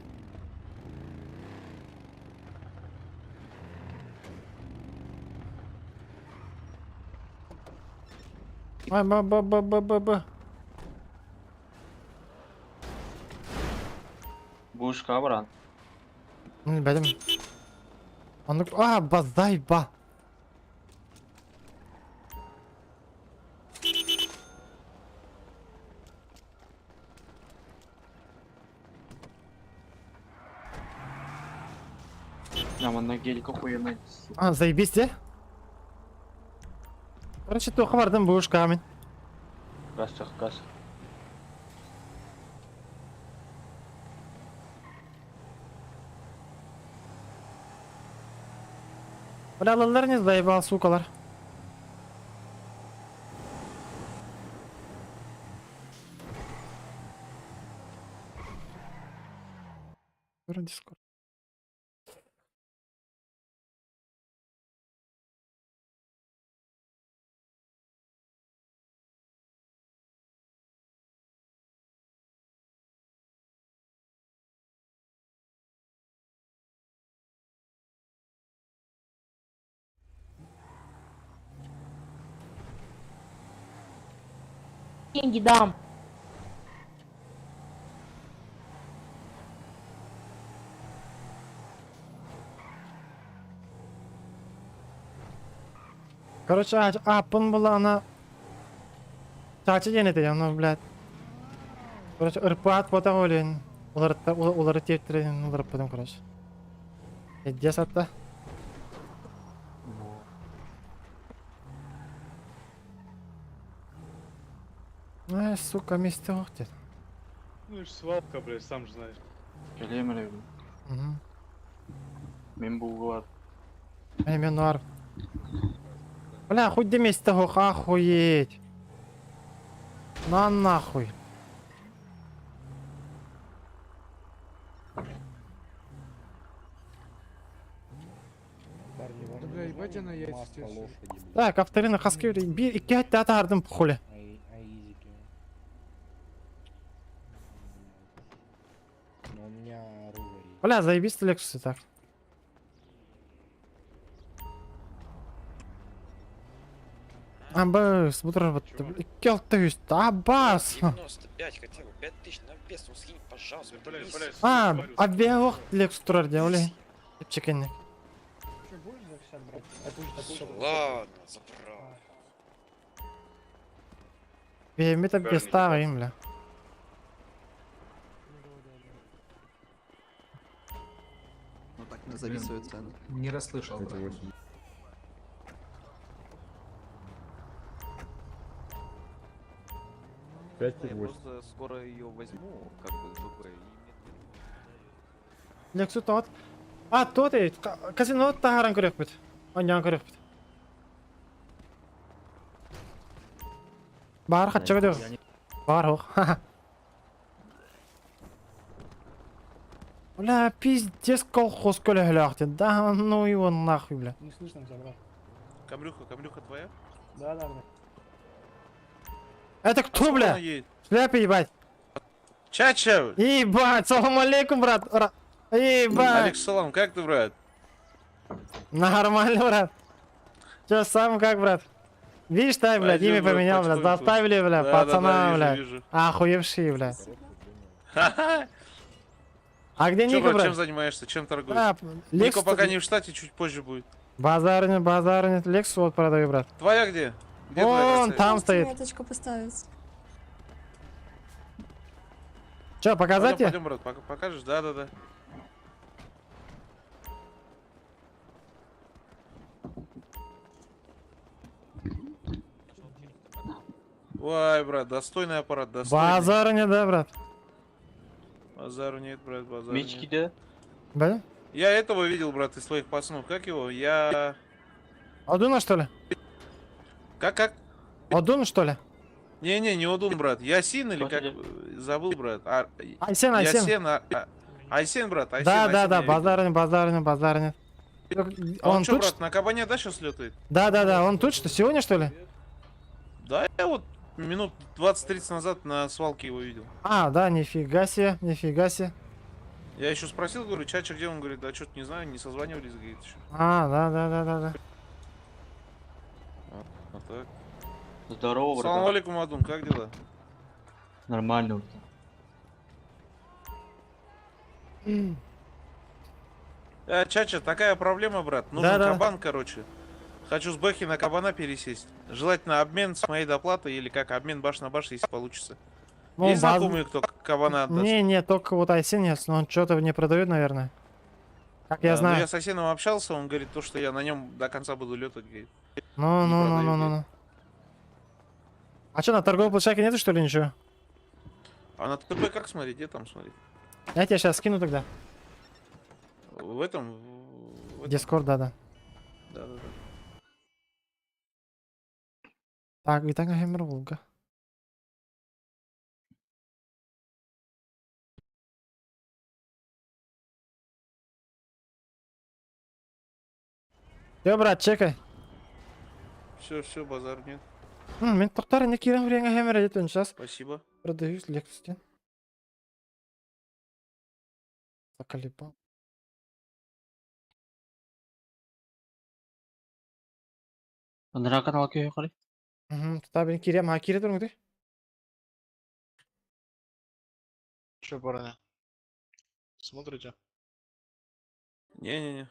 Ай, б б б б б б. Бушка, брат. Бәдем. Аны а, баздай ба. Нам на гелик охуенный. А, заебись, де? Короче, тоқы бардым бушка мен. Газ, газ. Бля, алалар не заебал, сукалар. Дискорд. Деньги дам. Короче, ааппын булана Чаачы диэн этэ, ону, блядь. Короче, ырпаат буотах олен уларытта уларыт диэбиттэрин уларыппытым, короче. Пиздец атта. Ай, сука, месте ох дед. Ну и ж свалка, блядь, сам же знаешь. Кэлиэм эрэ. Мгм. Мин булгулар. Эй, мен нуар. Бля, хоть где месте ох, охуеть. На нахуй. Да, бля, ебать она яйца тебе. Так, авторина хаски bir iki hatta atardım хули. Бля, заебись Лексусы так. Абас, бутрар Келтаюсь, абас. 95 хотя бы, 5000 на вес, ну скинь, пожалуйста. А, абиох Лексус турар делали. Чекенник. Ладно, забрал. Беймит абьестава им, бля. Ну так назови свою цену. Не расслышал. Я просто скоро ее возьму, как бы, с БП, и мне Лексус тот. А, тот и казино тахаран көрөкпүт. Оньян көрөкпүт. Бар хатча көдө. Бар ох. Бля, пиздец колхоз көлөһөлөөхтен. Да ну его нахуй, бля. Не слышно тебя, брат. Камрюха, камрюха твоя? Да. Это кто, бля? едет? В Шляпе, ебать. Чача! Ебать, салам алейкум, брат. Ебать. Алейкум салам, как ты, брат? Нормально, брат. Че, сам как, брат? Видишь, да, блядь, Пойдем, имя брат, поменял, блядь, потихоньку. заставили, бля, Да, пацана, да, вижу, бля. вижу. Охуевшие, бля. Ха-ха. А где Чё, Ника, брат, брат? чем занимаешься, чем торгуешь? Да, Нико Лексус- пока не в штате, чуть позже будет. Базар нет, базар нет. Лексус вот продаю, брат. Твоя где? Где твоя Вон красавица? там стоит. Меточку поставить. Че, показать Пойдем, тебе? пойдем, брат, покажешь? Да. Ой, брат, достойный аппарат, достойный. Базар нет, да, брат? Базару нет, брат, базару Мечки, нет. да? Да? Я этого видел, брат, из твоих пацанов. Как его? Я... Одуна, что ли? Как? Одун, что ли? Не-не, не Одун, брат. Ясин или Кто как? тебе? Забыл, брат. А, Айсен, Айсен. Ясен, Айсен, брат, Айсен. Да, да, Айсен да, я видел. базар нет, базар нет, базар нет. А он, Он чё, тут? брат, на кабане, да, сейчас летает? Да, он тут что, сегодня, что ли? Да, я вот минут 20-30 назад на свалке его видел. А, да, нифига себе, нифига себе. Я еще спросил, говорю, Чача где? Он говорит, да что-то не знаю, не созванивались, говорит, еще. А, да. Вот так. Здорово, Салам братан. алейкум, Адун, как дела? Нормально. Чача, такая проблема, брат. Нужен Да-да. кабан, короче. Хочу с Бэхи на кабана пересесть. Желательно обмен с моей доплатой или как обмен баш на баш, если получится. Ну, Есть баз- знакомые, кто кабана отдаст? Не, не, только вот Айсен есть, но он что-то не продает, наверное. Как я Да, ну знаю. я с Айсеном общался, он говорит, то, что я на нем до конца буду летать, говорит. Ну, не ну, ну, продаю, ну, ну, ну. А что, на торговой площадке нету, что ли, ничего? А на ТП как смотреть? Где там смотреть? Я тебе сейчас скину тогда. В этом? В этом? Дискорд, да-да. Да-да-да. Так, и так Хэммер Волга. Всё, брат, чекай. Все, все, базар нет. Мен тоқтар не кирен хүреңе Хэммер едет сейчас. Спасибо. Продаю Lexus. Заколебал. Андра канал күйі қарай. Угу, та мен кирем, а кире тұрың Че, парни? Смотрите? Не-не-не.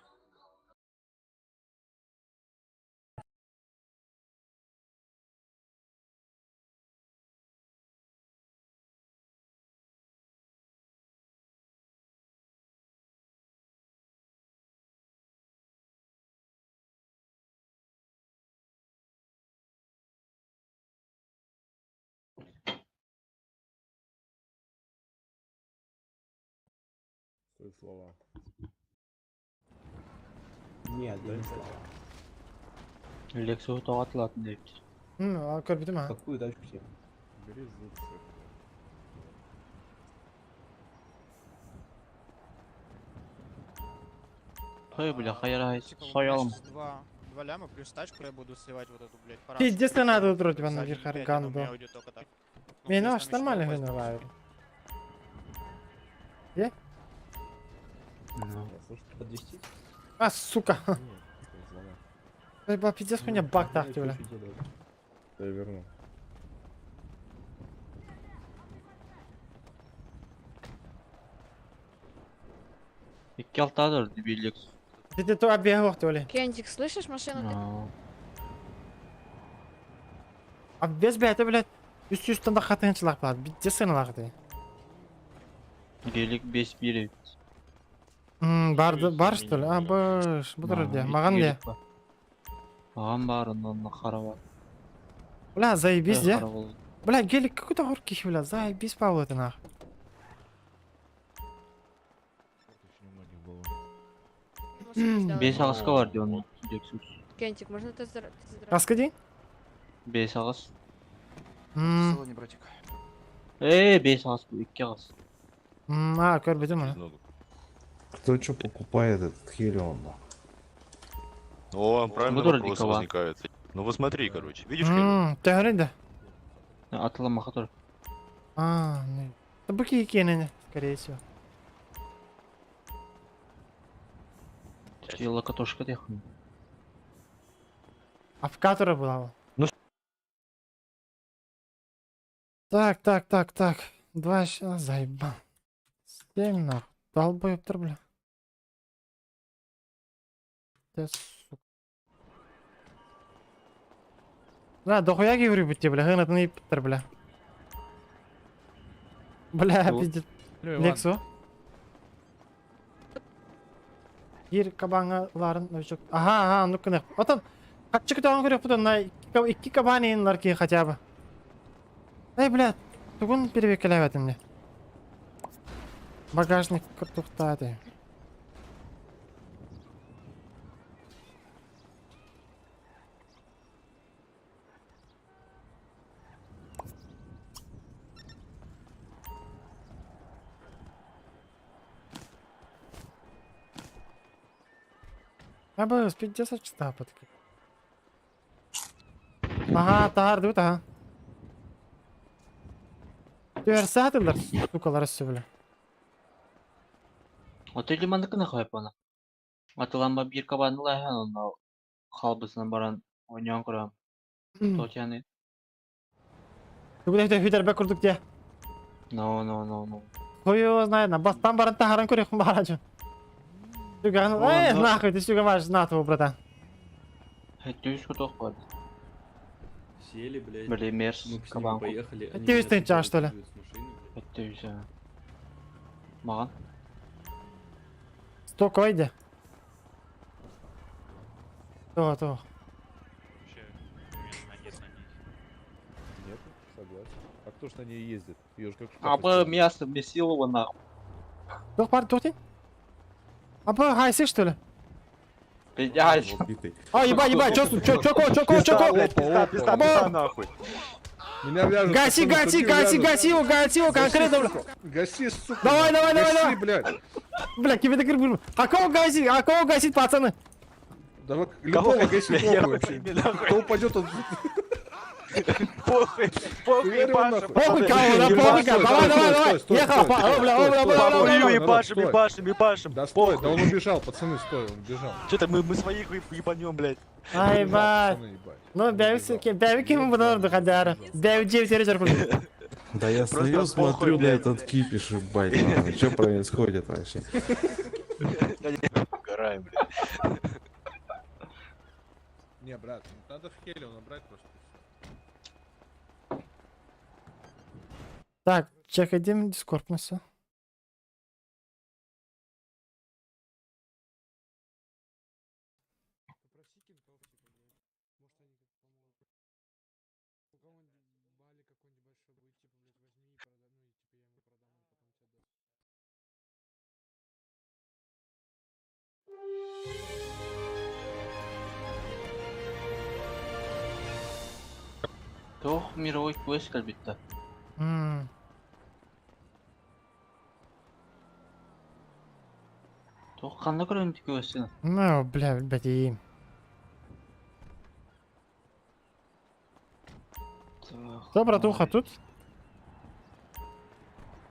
Свои слова. Нет, я не слава. Лексусу тоҕо атылаатын диэбит. Көрбүтүм а. Какую тачку тебе? Бери звук. Той бля, хайра Типа, вот у меня соялым. щас 2 ляма плюс тачку я буду сливать вот эту, блядь, парашу. Пиздец, надо утрать За на 1,5 она у меня Верхарганду. уйдет только так. Ну, Не, плюс ну там аж ещё нормально попасть. хрен Е? Ну. Слушай, подвести? А, сука. Бля, пиздец, у меня баг так, бля. Я верну. Икки алтадыр bir Lexus. Ты то объехал, то ли. Кентик, слышишь машину? Ну. А без, бля, это, блядь, үст үстінде хатынчылақ болады. Пиздец сыналақ Гелик 5-1 эбит. Барды, бар что ли? А, быш, бұдыр де. Маған де. Маған бар, онан қара бар. Бля, заебись, де. Қара бол. Бля, гелик какой-то горький, бля, заебись, Павел, это нах. Бес ағысқа бар де оның Lexus. Кентик, можно ты Раскади? Бес ағыс. Салоне, братик. Эй, бес ағыс бұл, икки ағыс. А, көрбедім оны. Кто что покупает этот Хелион? О, правильно Буду вопрос радикала. возникает. Ну вот смотри, короче, видишь Хелион? Тәңірін Атыла мақатыр. А, не. Быки екенін, скорее всего. Локотошка дехун. А в которой была? Ну. Так, так, так, так. Два ща, заебал. Семь нахуй. Долбоеб бля. Ты, сука. Да, дохуя говорю, бля, гына ты не бля. Бля, Что? пиздец. Лексу. Бир кабаңа новичок. Ага, ага, ну кына. Отон катчык тагын көрөк бутон на икки кабанин ки хотя бы. Эй, бля, тугун перебекелебет эмне. Багажник туктады. Абы, пиздец, чиста патки. Ага, таар дут, ага. Түәрсәтілер, сукалар өссі, бля. Отели мандыкына хайпана. Атыланба бир кабаны лайхан онна халбысынан баран ойнян курам. Тотяны. Бүгін өте хүдер бәк күрдік де. No, no, no, no. Хуй его знает, на бастан баран тахаран көрек барачу. Сука, ну, эй, нахуй, ты сука маш, на твою, братан. Хэттүүс куток бар. Сели, блядь. Били мерс Мы к ним кабан. поехали. они Ты меня ты тупо что ли? выкидывают с машины, блядь. Хэттүүс. Маған. Сток ойде. То, то. Нет, согласен. А кто ж на ней ездит? Ее же как шкаф Абы используют. мясо месилово нахуй. Жоқ бар, тоқтен. Абы, хайсы, что ли? Пиздец. А, ебать, ебать, чё, чё, чё, чё, чё, чё, Опа, опа, опа. нахуй. Меня вяжут. Гаси, пацаны, гаси, смотри, гаси, вяжут. гаси его, гаси его, конкретно, бля. Гаси, сука. Давай, давай, давай, Гаси, давай. блядь. Бля, тебе так А кого гасить? А кого гасить, пацаны? Давай, любого гаси, похуй вообще. Кто упадет, он... Похуй, похуй, Хуярю ебашим. нахуй. Похуй кого, да похуй кого. Давай, давай, давай. Стой, стой, Ехал, стой, о, бля, о, бля, стой, бля, бля, стой, бля. народ, Ебашим, стой. ебашим, ебашим. Да стой, да он убежал, пацаны, стой, он убежал. Что-то мы своих ебанем, блядь. Ай, ебать. Пацаны, ебать. Ну, бәвик кем бұдан духадары. Бәвик девять речер Да я стою, смотрю на этот кипиш, ебать, что происходит вообще? Угораем, блядь. Не, брат, надо в Хелиона брать просто. Так, чекайдем Дискорд на все. Туох мировой квест кэлбит да? М. Туох ханна көрөн квестин? Ну, бля, билбэтим. Что, братуха, тут?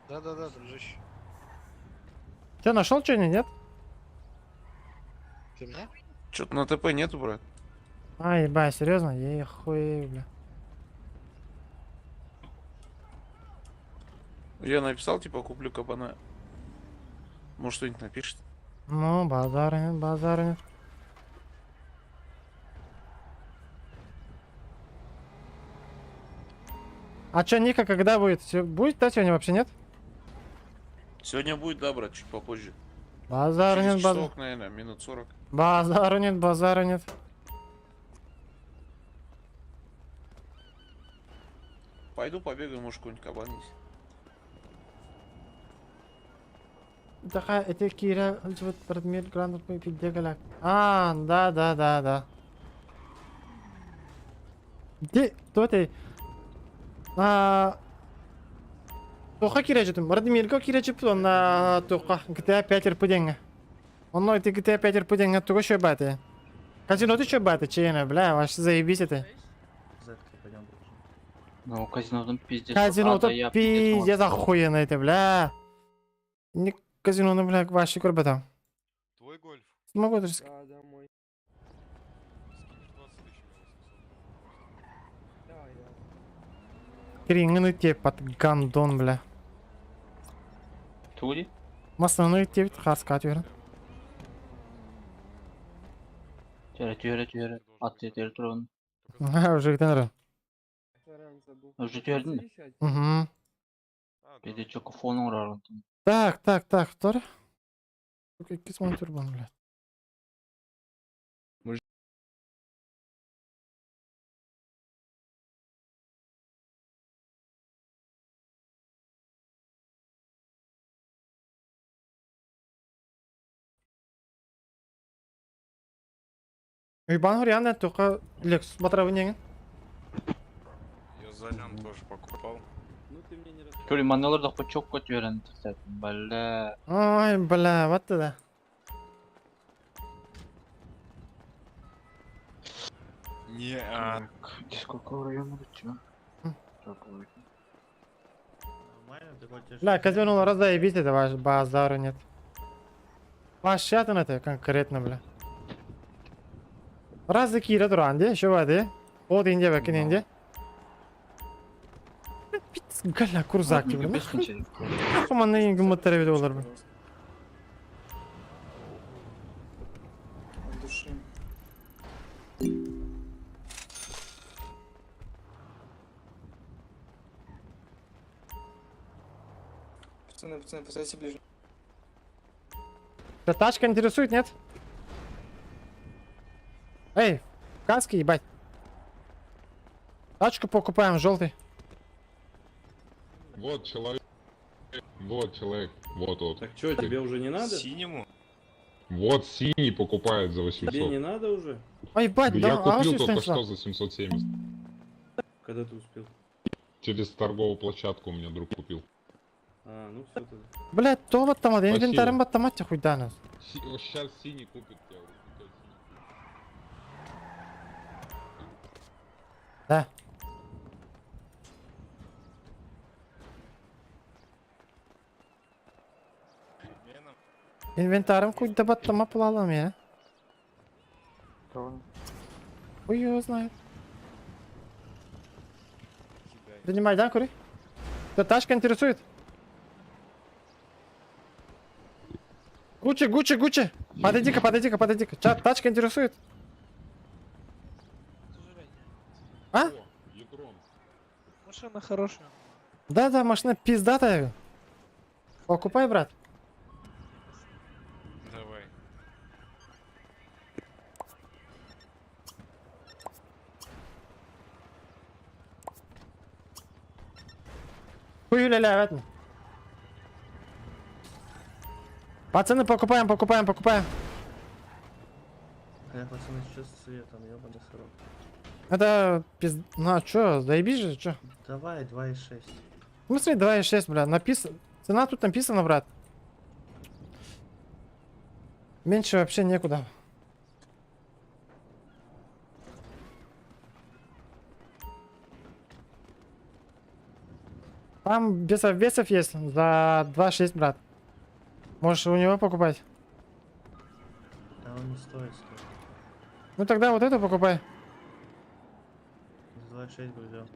Да-да-да, дружище. Ты нашел что-нибудь, нет? Ты меня? Что-то на ТП нету, брат. А, ебать, серьезно? Я хуй, бля. Я написал, типа, куплю кабана. Может, что-нибудь напишет. Ну, базар нет, базар нет. А чё, Ника, когда будет? Будет, да, сегодня вообще нет? Сегодня будет, да, брат, чуть попозже. Базар Через нет, базар. часок, наверное, минут 40. Базару нет, базару нет. Пойду побегаю, может, какой-нибудь кабан есть. Такая, это Кира, вот предмет гранат пидегаля. А, да, да, да, да. Где, кто ты? А, Тоха кире жетим. Радмирка кире жип, онна тоха GTA 5 РП деньги. Онно это GTA 5 РП деньги, туго еще баты. Казино ты что баты, чейна, бля, ваш заебись это. Ну, казино там пиздец. Казино А, да то я пиздец пиздец охуенно это, бля. Не казино, ну, бля, ваши курбата. Твой гольф. Смогу даже Да, да, мой. Скинешь 20 тысяч на 800. Давай, давай. Кринганы те под гандон, бля. Тури? Масаны те харска түһэрэн. Түһэрэ, түһэрэ, түһэрэ. Ат түһэрэ турабын. Ага, уже гденер. Сорян, забыл. Уже түһэрдин да? Угу. Пиздец, чоку фон оҥорорун. Так, так, так, втор. Икки монитор бар, блядь. Уйбан Хуриан только Lexus батырабын деген. Я Залян тоже покупал. Ну ты мне не Көрү манналар да чокко түһэрэн тахсатын. Бля. Ой, бля, вот это. Не, а... Так, сколько района чё? Бля, казино раз заебись это ваш базару нет. Площадка это конкретно, бля. Раз кире туранди, еще воды. От инде бәкин инде. Гала курзак бля. Нахуй инге мутары бит олар, бля. От души. Пацаны, пацаны, поставьте ближе. Тебя тачка интересует, нет? Эй, каски, ебать. Тачку покупаем, желтый. Вот человек. Вот человек. Вот вот. Так что, тебе уже не надо? Синему? Вот синий покупает за 800. Тебе не надо уже? Ой, ебать, Да да, я а купил вообще только Станислав? что за 770. Когда ты успел? Через торговую площадку у меня друг купил. А, ну все тогда. Блядь, то вот там, Спасибо. инвентарем баттамат хуй да нас. Сейчас синий купит, я говорю. Да. Инвентарем хуй да баттама пулалам я. Хуй его знает. Принимай, да, кури? Тебя тачка интересует? Гуччи, Гуччи, Гуччи! Подойди-ка, подойди-ка, подойди-ка. Чат, тачка интересует? А? Машина хорошая. Да-да, машина пиздатая. Покупай, брат. Давай. Хуй ля ля, Пацаны, покупаем, покупаем, покупаем. Бля, пацаны, сейчас с цветом, ёбаный срок. Это пиз... Ну а чё, заебись же, чё? Давай, 2,6. В смысле 2,6, бля, написано... Цена тут написана, брат. Меньше вообще некуда. Там без обвесов есть за 2,6, брат. Можешь у него покупать. Да он не стоит столько. Ну тогда вот эту покупай. За 2,6 бы взял.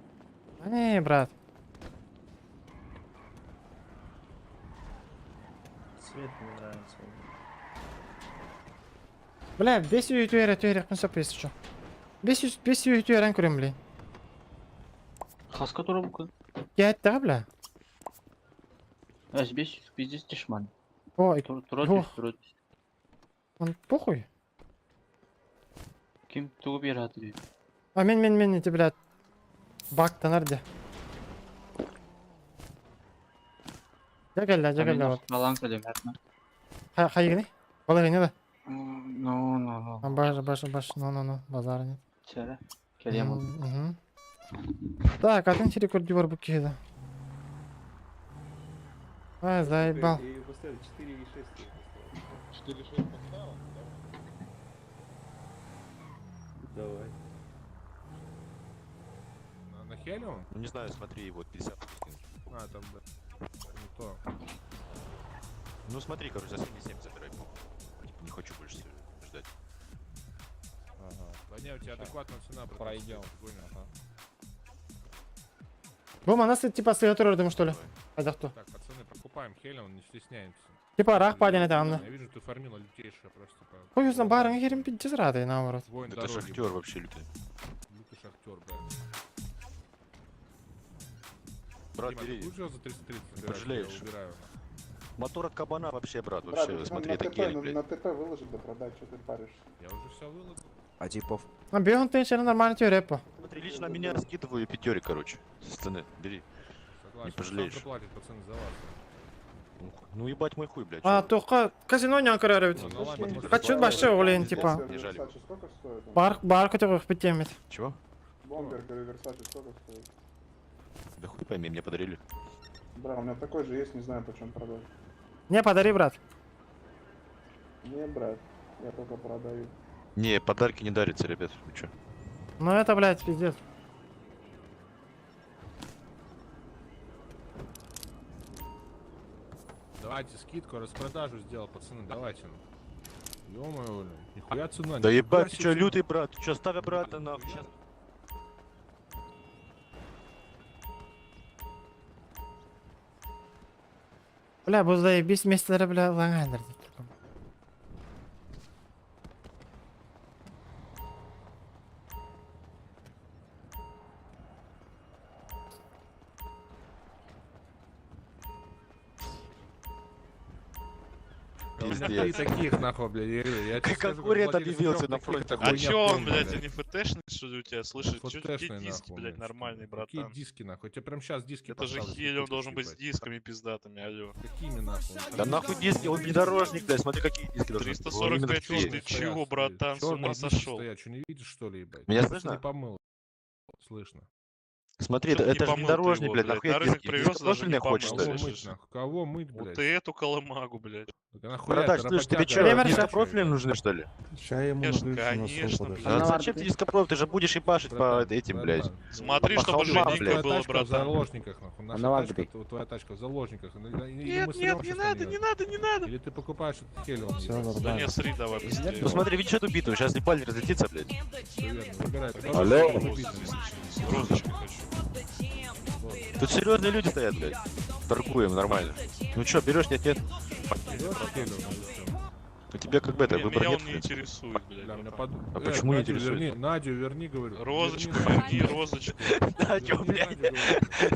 А не, брат. Цвет не нравится. Бля, бес үйүтү түэрэ күн если чё. Бес үйүтү эрен көрөм, блин. Хаска турабыкын. Кәттә, бля. Әс 500 пиздец дешман. Ой, Тура ох. түс, тура түс. Он похуй. Ким тугу бер атыр. А мен эти, блядь. Бак танар де. Жа кэллэ вот. Балан кэлем хатма. Хайгыны? Балагыны да. Ну, ну, ну. А баш, баш, баш, ну, ну, ну, базар нет. Чара. Кэлем. Мгм. Так, атын рекорд бар бу киһи Ай, заебал. Я ее поставил 4,6. 4,6 поставил? Давай. На Хелиум? Ну не знаю, смотри, вот 50. А, там, да. Не то. Ну смотри, короче, за 7,7 забирай. Типа, не хочу больше ждать. Ага. Да не, у тебя адекватная цена. Пройдем. Бу манас типа сыгатыр что ли? Хайдах ту. Так, пацаны, покупаем Хелиум, не стесняемся. Типа рах паден это анна. Я вижу, ты фармила лютейшая просто. По... Хуй знает, барын херим пиздец рады наоборот. Воин Это дороги, шахтер блядь. вообще лютый. Лютый шахтер, блядь. Брат, Дима, ты бери. будешь его за 330 Не забирать? пожалеешь. Я убираю. Мотор от кабана вообще, брат, Брат, вообще, ну, смотри, на это ТП, гелик, на, блядь. на ТП выложить да продать, что ты паришься? Я уже все выложил. А типов? А бегун ты нормально тебе репа. Смотри, лично меня скидываю пятерик, короче, с цены, бери. Согласен. Не пожалеешь. Сам заплатит, пацаны, за вас. Ну ебать мой хуй, блядь. А, тоққа казино не анкарар ведь. Ну, ладно, может, Хочу башы олейін, типа. Не жаль. Версаче сколько стоит? он? Бар, бар көтөг битемет. Чего? Бомбер, говорю, Версаче сколько стоит? Да хуй пойми, мне подарили. Бра, у меня такой же есть, не знаю, почем продать. Не, подари, брат. Не, брат, я только продаю. Не, подарки не дарятся, ребят, вы чё? Ну это, блядь, пиздец. Давайте скидку, распродажу сделал, пацаны, давайте. ну. Ё-моё, блин, нихуя цена. Да нифига ебать, ты себе чё, цена. лютый, брат, ты чё, ставь обратно, нахуй, щас. Бля, бу заебись месте, бля, лаңайдыр. Да У меня три Пиздец. таких, нахуй, блядь, я говорю, я тебе Как скажу, как Урет владелец объявился трёх на таких, фронте. это А хуйня чё он, полная, блядь, блядь. не ФТшный, что ли, у тебя, слышишь? Чё, какие ФТшный, диски, нахуй, блядь, блядь, нормальный, Какие братан? диски, нахуй? Я тебе прям сейчас диски Это же поставлю, если Хелиум хочешь, должен быть с ебать. дисками пиздатыми, алло. Какими, нахуй? Да нахуй диски, он внедорожник, блядь, смотри, какие диски должны быть. Он именно 345 такие. тысяч, ты чего, братан, с Чёрные ума диски сошел? стоят, что не видишь, что ли, ебать? Меня Ты просто слышно? Не помыл. Слышно. Смотри, Чё это, ты не это же помыл-то внедорожник, его, блядь, блядь? нахуя На рынок диски? привез, даже Дископрофильный не помыл, хочешь, что ли? Кого мыть, слышишь? нахуй? Кого мыть, Вот блядь? ты эту колымагу, блядь. Так а нахуя Братан, это слышь, тебе работяга, чё, Время дископрофильные нужны, что ли? Ща ему Конечно, на крышу насру, конечно, подожди. блядь. А зачем тебе дископрофиль? Ты же будешь ебашить по Братан, этим, блядь. братан. Смотри, По чтобы холмам, жиденько блядь. было, Твоя тачка в братан. заложниках, нахуй. Наша Она тачка, вагрит. твоя тачка в заложниках. Или Нет, мы нет, срём не щас на надо, неё. не надо, не надо. Или ты покупаешь этот Хелиум. Всё ебать. Да нормально. не, сри давай быстрее. Ну смотри, видишь эту битву, сейчас ебальник разлетится, блядь. Всё верно, выбирай. Ты Алло. тоже убитый. Розочку хочу. Тут серьезные люди стоят, блядь. Торгуем нормально. Ну чё, берешь, нет, нет? Берёшь Хелиум или чё? У тебя как бы это, Меня выбора меня нет, он в не принципе. интересует, блядь. Бля, у меня братан. под... А почему не Надю интересует? верни, Надю верни, говорю. Розочку Верни, верни, розочку. Надю, Верни блядь. Надю,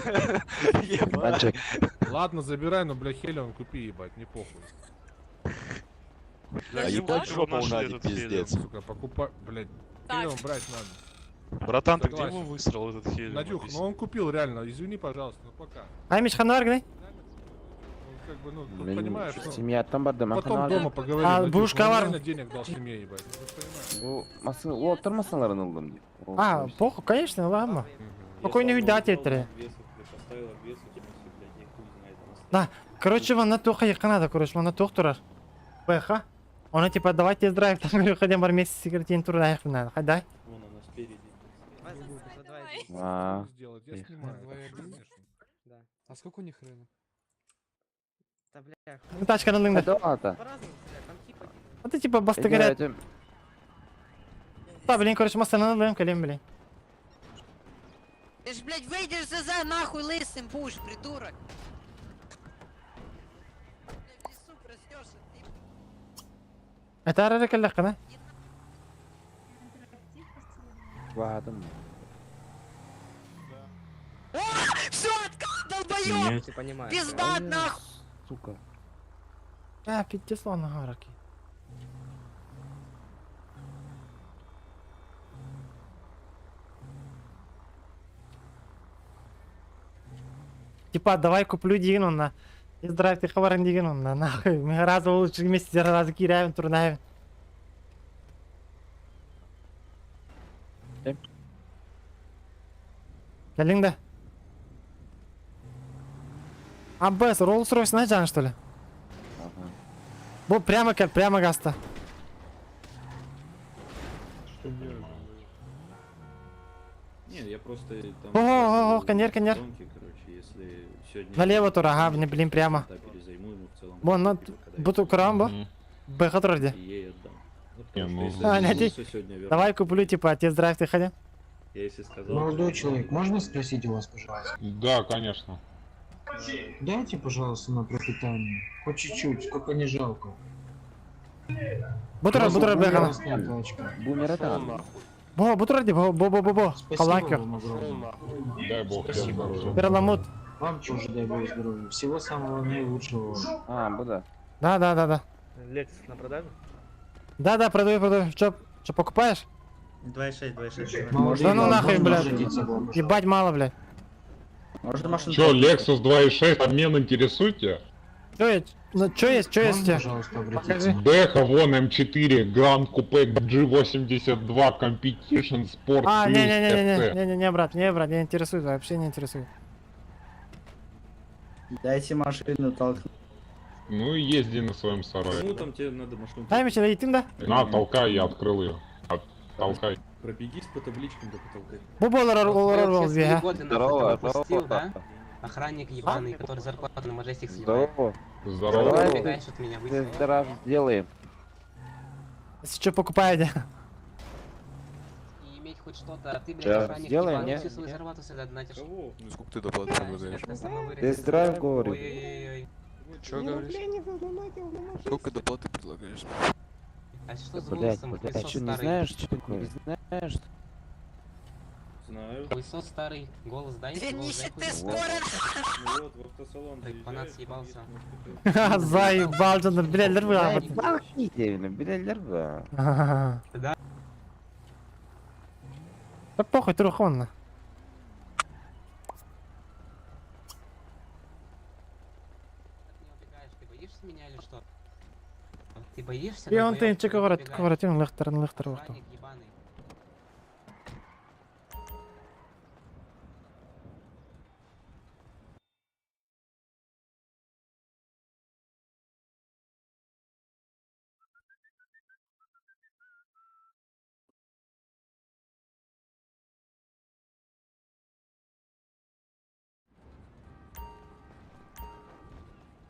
говорю. Ебать. Банчик. Ладно, забирай, но, бля, Хелиум купи, ебать, не похуй. Бля, А где ебать вы жопа у нашли Нади, этот Хелиум? пиздец. Сука, покупай, блядь, Хелиум брать надо. Братан, ты где Согласен. его высрал, этот Хелиум? Надюх, Объясни. ну он купил реально, извини, пожалуйста, ну пока. Аймич ханаргны? Он как бы, ну, тут Блин, понимаешь, ну, Семья там барды, потом дома поговорим. А, Надюх, будешь ну, он коварный. реально денег дал семье, ебать, ну, ты ж понимаешь. Бу массыына уолаттар массыыналарын ыллым дии. А, похуй, конечно, ладно. Спокойно үйдә теттере. Да, короче, ванна туох хайыкка надо, короче, ванна туох турар. БХ. Она типа, давай тест-драйв, там, говорю, хотя бы вместе секретин тур надо. Дай. Вон она спереди. А, Сделать, я снимаю. Да. А сколько у них рынок? Да бля. Ну, тачка на лынга. Это ата. По-разному, бля, там типа. А ты типа баста говорят. Да, блин, короче, масса на лынг, блин, блин. Ты ж, блядь, выйдешь за нахуй лысым будешь, придурок. Блядь, в лесу проснешься, ты Это арарык да? Вадым. Все, откат, долбоёб! Ты понимаешь. Пизда, нахуй! Сука. А, пиздец, ладно, гараки. Типа, давай куплю деген онна. Тест-драйв ты хабарың деген онна, нахуй. Мы разы лучше вместе разы киряем, турнаем. Кэлиҥ да. АБС, Роллс-Ройс на что ли? Ага. Бу прямо кэл, прямо гаста. Что делать? Не, я просто там... О, о, о, конер, конер. Гонки, короче, если сегодня... Налево тур, ага, блин, блин, прямо. Да, перезайму ему в целом. Бо, на, буту крам, бо. Б, тур где? И ей отдам. Ну, Не, потому что ну, если А, я не, ты- сегодня верну, Давай куплю, типа, тест-драйв ты ходи. Я если сказал... Молодой человек, можно спросить у вас, пожалуйста? Да, конечно. Дайте, пожалуйста, на пропитание. Хоть чуть-чуть, сколько не жалко. Бутура, бутура, б, Красная тачка. Бумер это. Бо, бутура, бо, бо, бо, бо, бо. Спасибо Халакер. вам огромное. Дай бог тебе Спасибо. здоровья. Перламут. Вам тоже дай бог здоровья. Всего самого наилучшего. А, бу да. Да, да, да, да. Лексус на продажу? Да, да, продаю, продаю. Чё, чё покупаешь? 2,6, 2,6. Молодые, Да ну нахуй, можно блядь. обратиться к вам, пожалуйста? Ебать мало, блядь. Можно машину? Чё, Lexus 2.6, обмен интересует тебя? Чё есть? Ну, чё есть, чё есть у Можно, тебя? пожалуйста, обратиться? Покажи. Бэха, вон М4, Grand Coupe G82, Competition Sport А, Plus не, не, не, не, FC. не, не, не, брат, не, брат, не интересует, вообще не интересует. Дайте машину толкнуть. Ну и езди на своем сарае. Ну там тебе надо машину... Дай мне идти, да? На, толкай, я открыл ее. Толкай. Пробегись по табличкам да потолкай. Бу болар, олар, ол, Здорово, здорово. да? Охранник ебаный, который зарплату на Мажестик сливает. Здорово. Здорово. Давай. Убегаешь от меня, выйди. Тест-драйв сделаем. Если что, покупаете. И иметь хоть что-то, а ты, блядь, Щас охранник сделаем, ебаный, не? всю свою зарплату сюда донатишь. Кого? Ну сколько ты доплаты предлагаешь? Тест-драйв, говорю. Ой-ой-ой. Чё говоришь? Сколько доплаты предлагаешь? А что с Блять, голосом, блять, а хуесос что, не старый? знаешь, что такое? Не знаешь? Знаю. Хуесос старый, голос дай, Две голос дай, нищеты хуесос. скоро! Ну вот, в автосалон Так, фанат съебался. Заебал, что блядь, лерва. Блядь, лерва. Да. Да похуй, трухон. Ты не убегаешь, ты боишься меня или что? Ты боишься? И он долбоёб? ты чек Ты говорит, убегаешь. говорит, он лехтер, лехтер, лехтер. Охранник ебаный.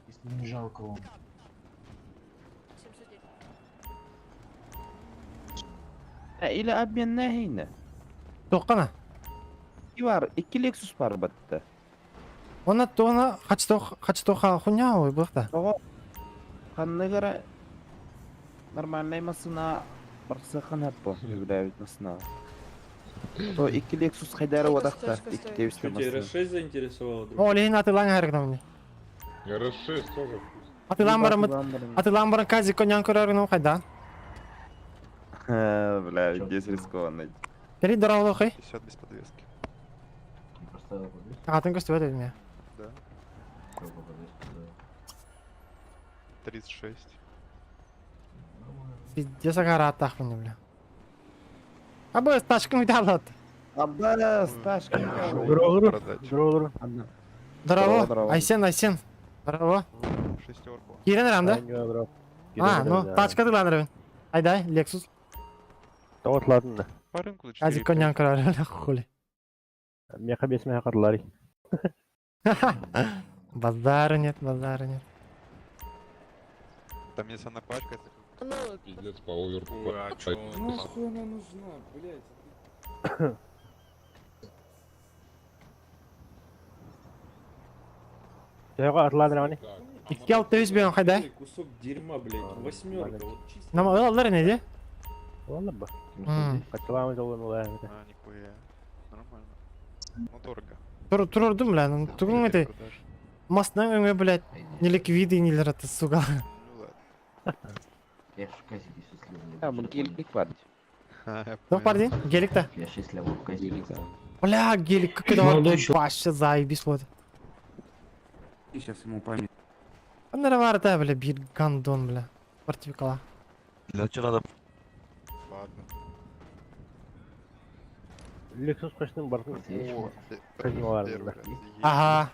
Если не жалко вам. 79. Или обмен на хейна. Тоққана. Бар, икки Lexus бар батта. Она то она хачто хуйня ой бухта. Того. Ханныгара нормальная машина барсахан хаппо, блядь, машина. То икки Lexus хайдары вадахта, икки тевисте Что, тебя машина. R6 заинтересовало, друг? О, лин атылан харгна мне. RS6 тоже. Атылан барам, атылан барам кази конян корарну хайда. Бля, здесь рискованно. Бери дорогу хай. 50 без подвески. А, ты гостю это меня. Да. 36. Пиздец, агара тахмани, бля. Абы тачкам үталат. Аббас, тачка. Здорово. Здорово. Айсен, Айсен. Здорово. Шестерку. Кирен рам, да? А, ну, тачка ты ланрын. Айдай, Lexus. Вот ладно. По рынку за Азик 4,5. конян карар, хули. Меха без меха карлари. Базара нет, базара нет. Там если она пачкается... Пиздец по оверку. Нахуй она нужна, блядь? Тяга атланрани. Икки алты үс бен хайдай. Кусок дерьма, блядь. Восьмерка, вот чисто. Нам алар не де? Ладно бы. М. Качаламы жолын улай. А, нихуя. Нормально. Ну, дорого. Тур турурдум, бля, ну тугун эти. Мастна өңө, блядь, не ликвиды, не лераты, сука. Ну ладно. Я в казике А, мы гелик варить. А, я Ну, понял. парни, гелик-то. Я 6 лямов в казике. Бля, гелик, как это Молодой чувак. вообще заебись вот. Сейчас ему память. Нормально, бля, бир гандон, бля. Спортивкала. Для чего надо? Ладно. Lexus кашның бартын. О, Казиналар, первый да. раз езжу. Ага.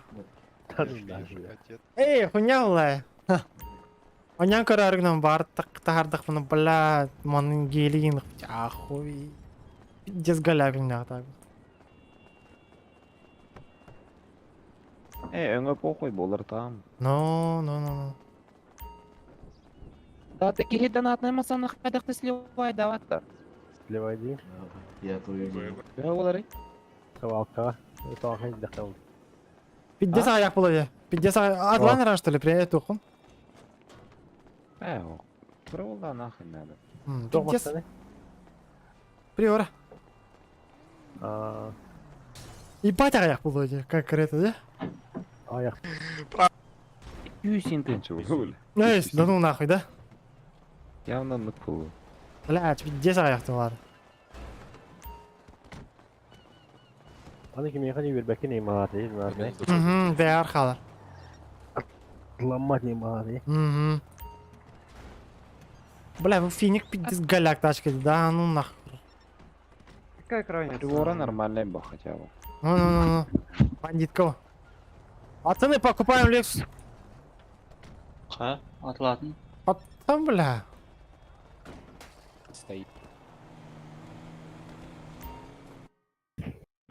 Отец. Эй, хуйня бля. Онян көрөргүнөн бар тахардах мына бля, манын гелигин ахуй. Пиздец галягин так. Э, өңө похуй болар там. Ну, ну, ну, ну. Да, такие донатные масаны хайдах сливай дават-то. Сливай ди. Я твою БМВ. Бе олары. Савалка. Савалка дахтал. Пиздец аяк болот. Пиздец атлан ран что ли, привет тухун. Э, провода нахуй надо. Пиздец. Приора. А, Ебать аяк болот, как это, да? аяк. Юсин ты чего? Эй, да ну нахуй, да? Явно ныкул. Блядь, пиздец аяк бар. Аны ким яхани бербәкин ималаты, знаю. Угу, бәр халар. Ломать не малаты. Угу. Бля, bu финик пиздец голяк тачка, да ну нахуй. Какая крайняя? Приора нормальная была хотя бы. Ну, ну, ну, ну. Бандит кого? Пацаны, покупаем Lexus. Ха, атлатын. Потом, бля. Стоит.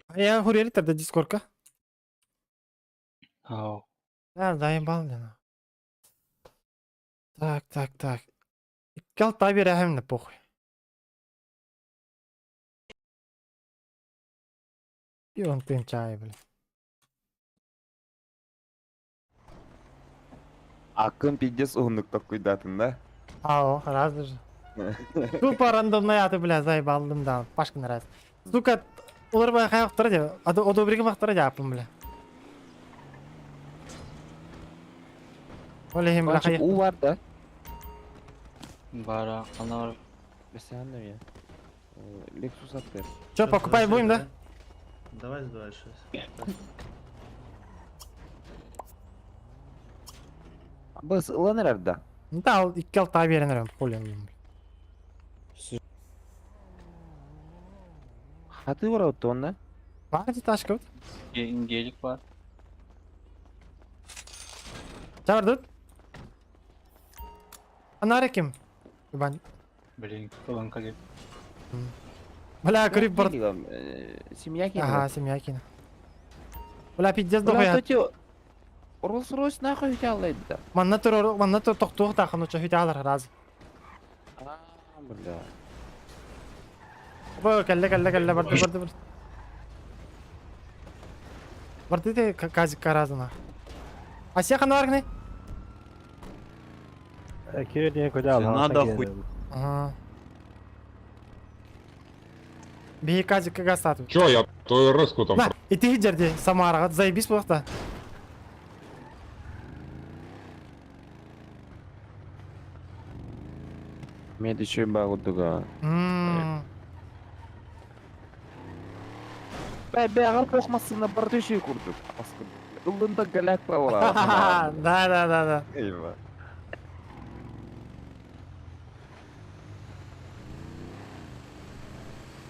А я хурели тогда дискорка. Ау. Да, заебал, блин. Так, так, так. Кал табер на похуй. И он ты чай, бля. Акын пиздец умный такой датын, да? Ау, разве же. Тупо рандомная, а ты, бля, заебалдым, да. Пашка нравится. Сука, олар бая хаяк тұра де. Одобриге бақ тұра де апым, бля. Олехим, бля, Мальчик, хаяк. у бар, да? Бара, ана бар. Бесәнне я. Lexus аттыр. Чё, покупать будем, да? Давай за 26. Быс, ыланыр да. Да, ал, икки алта берен хули. Хаты бар тонна. Бар де тачка вот. Гелик бар. Чабыр Анара ким? Ибан. Блин, кылын калеп. Бля, крип бар. Семья кина. Ага, семья кина. Бля, пиздец Бля, дохуя. то те Rolls Royce нахуй хотел да. Манна тур, манна тур тоқтуқ тақын уча хүте алар раз. А, бля. Бу кәлле кәлле кәлле барды барды барды. Барды де казик каразына. Асия қана не? Кирен куда Надо хуй. Ага. Бей казик кагастату. Чё, я твою рыску там На, и ты жерде Самараға заебись болақта. Мен еще и багудуга. Ммм. Бә, бә, ағар қоқмасына бар төшей курдук. Ылында галяк па Да, да, да, да. Eyvah.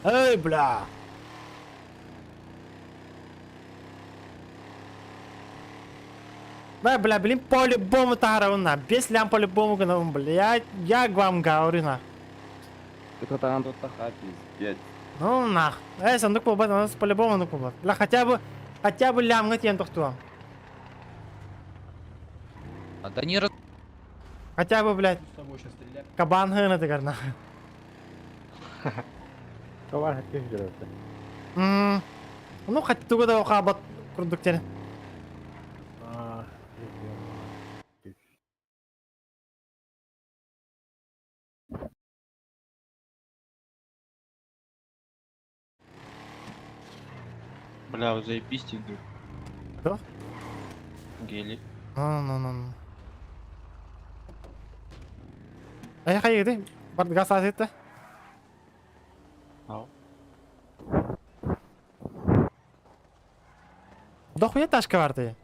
Эй, бля! Да, бля, блин, по-любому таһаарабын на. Без лям по-любому гынабын, блядь. Я вам говорю, на. Ты там тут таха, пиздец. Ну, нах. Эй, сандык буолбат, у нас по-любому оннук буолбат. Бля, хотя бы лямҥа тиийэн тохтуом. А да не Хотя бы, блядь, кабан гына на. Ну, хоть тугу да хаалбат курдук диэн. А, Бля, вот заебись тебе. Кто? Гелик. Ну, ну, ну, ну. Эй, хайы, Бар газ азыты. Ау. Дохуя тачка бар ты.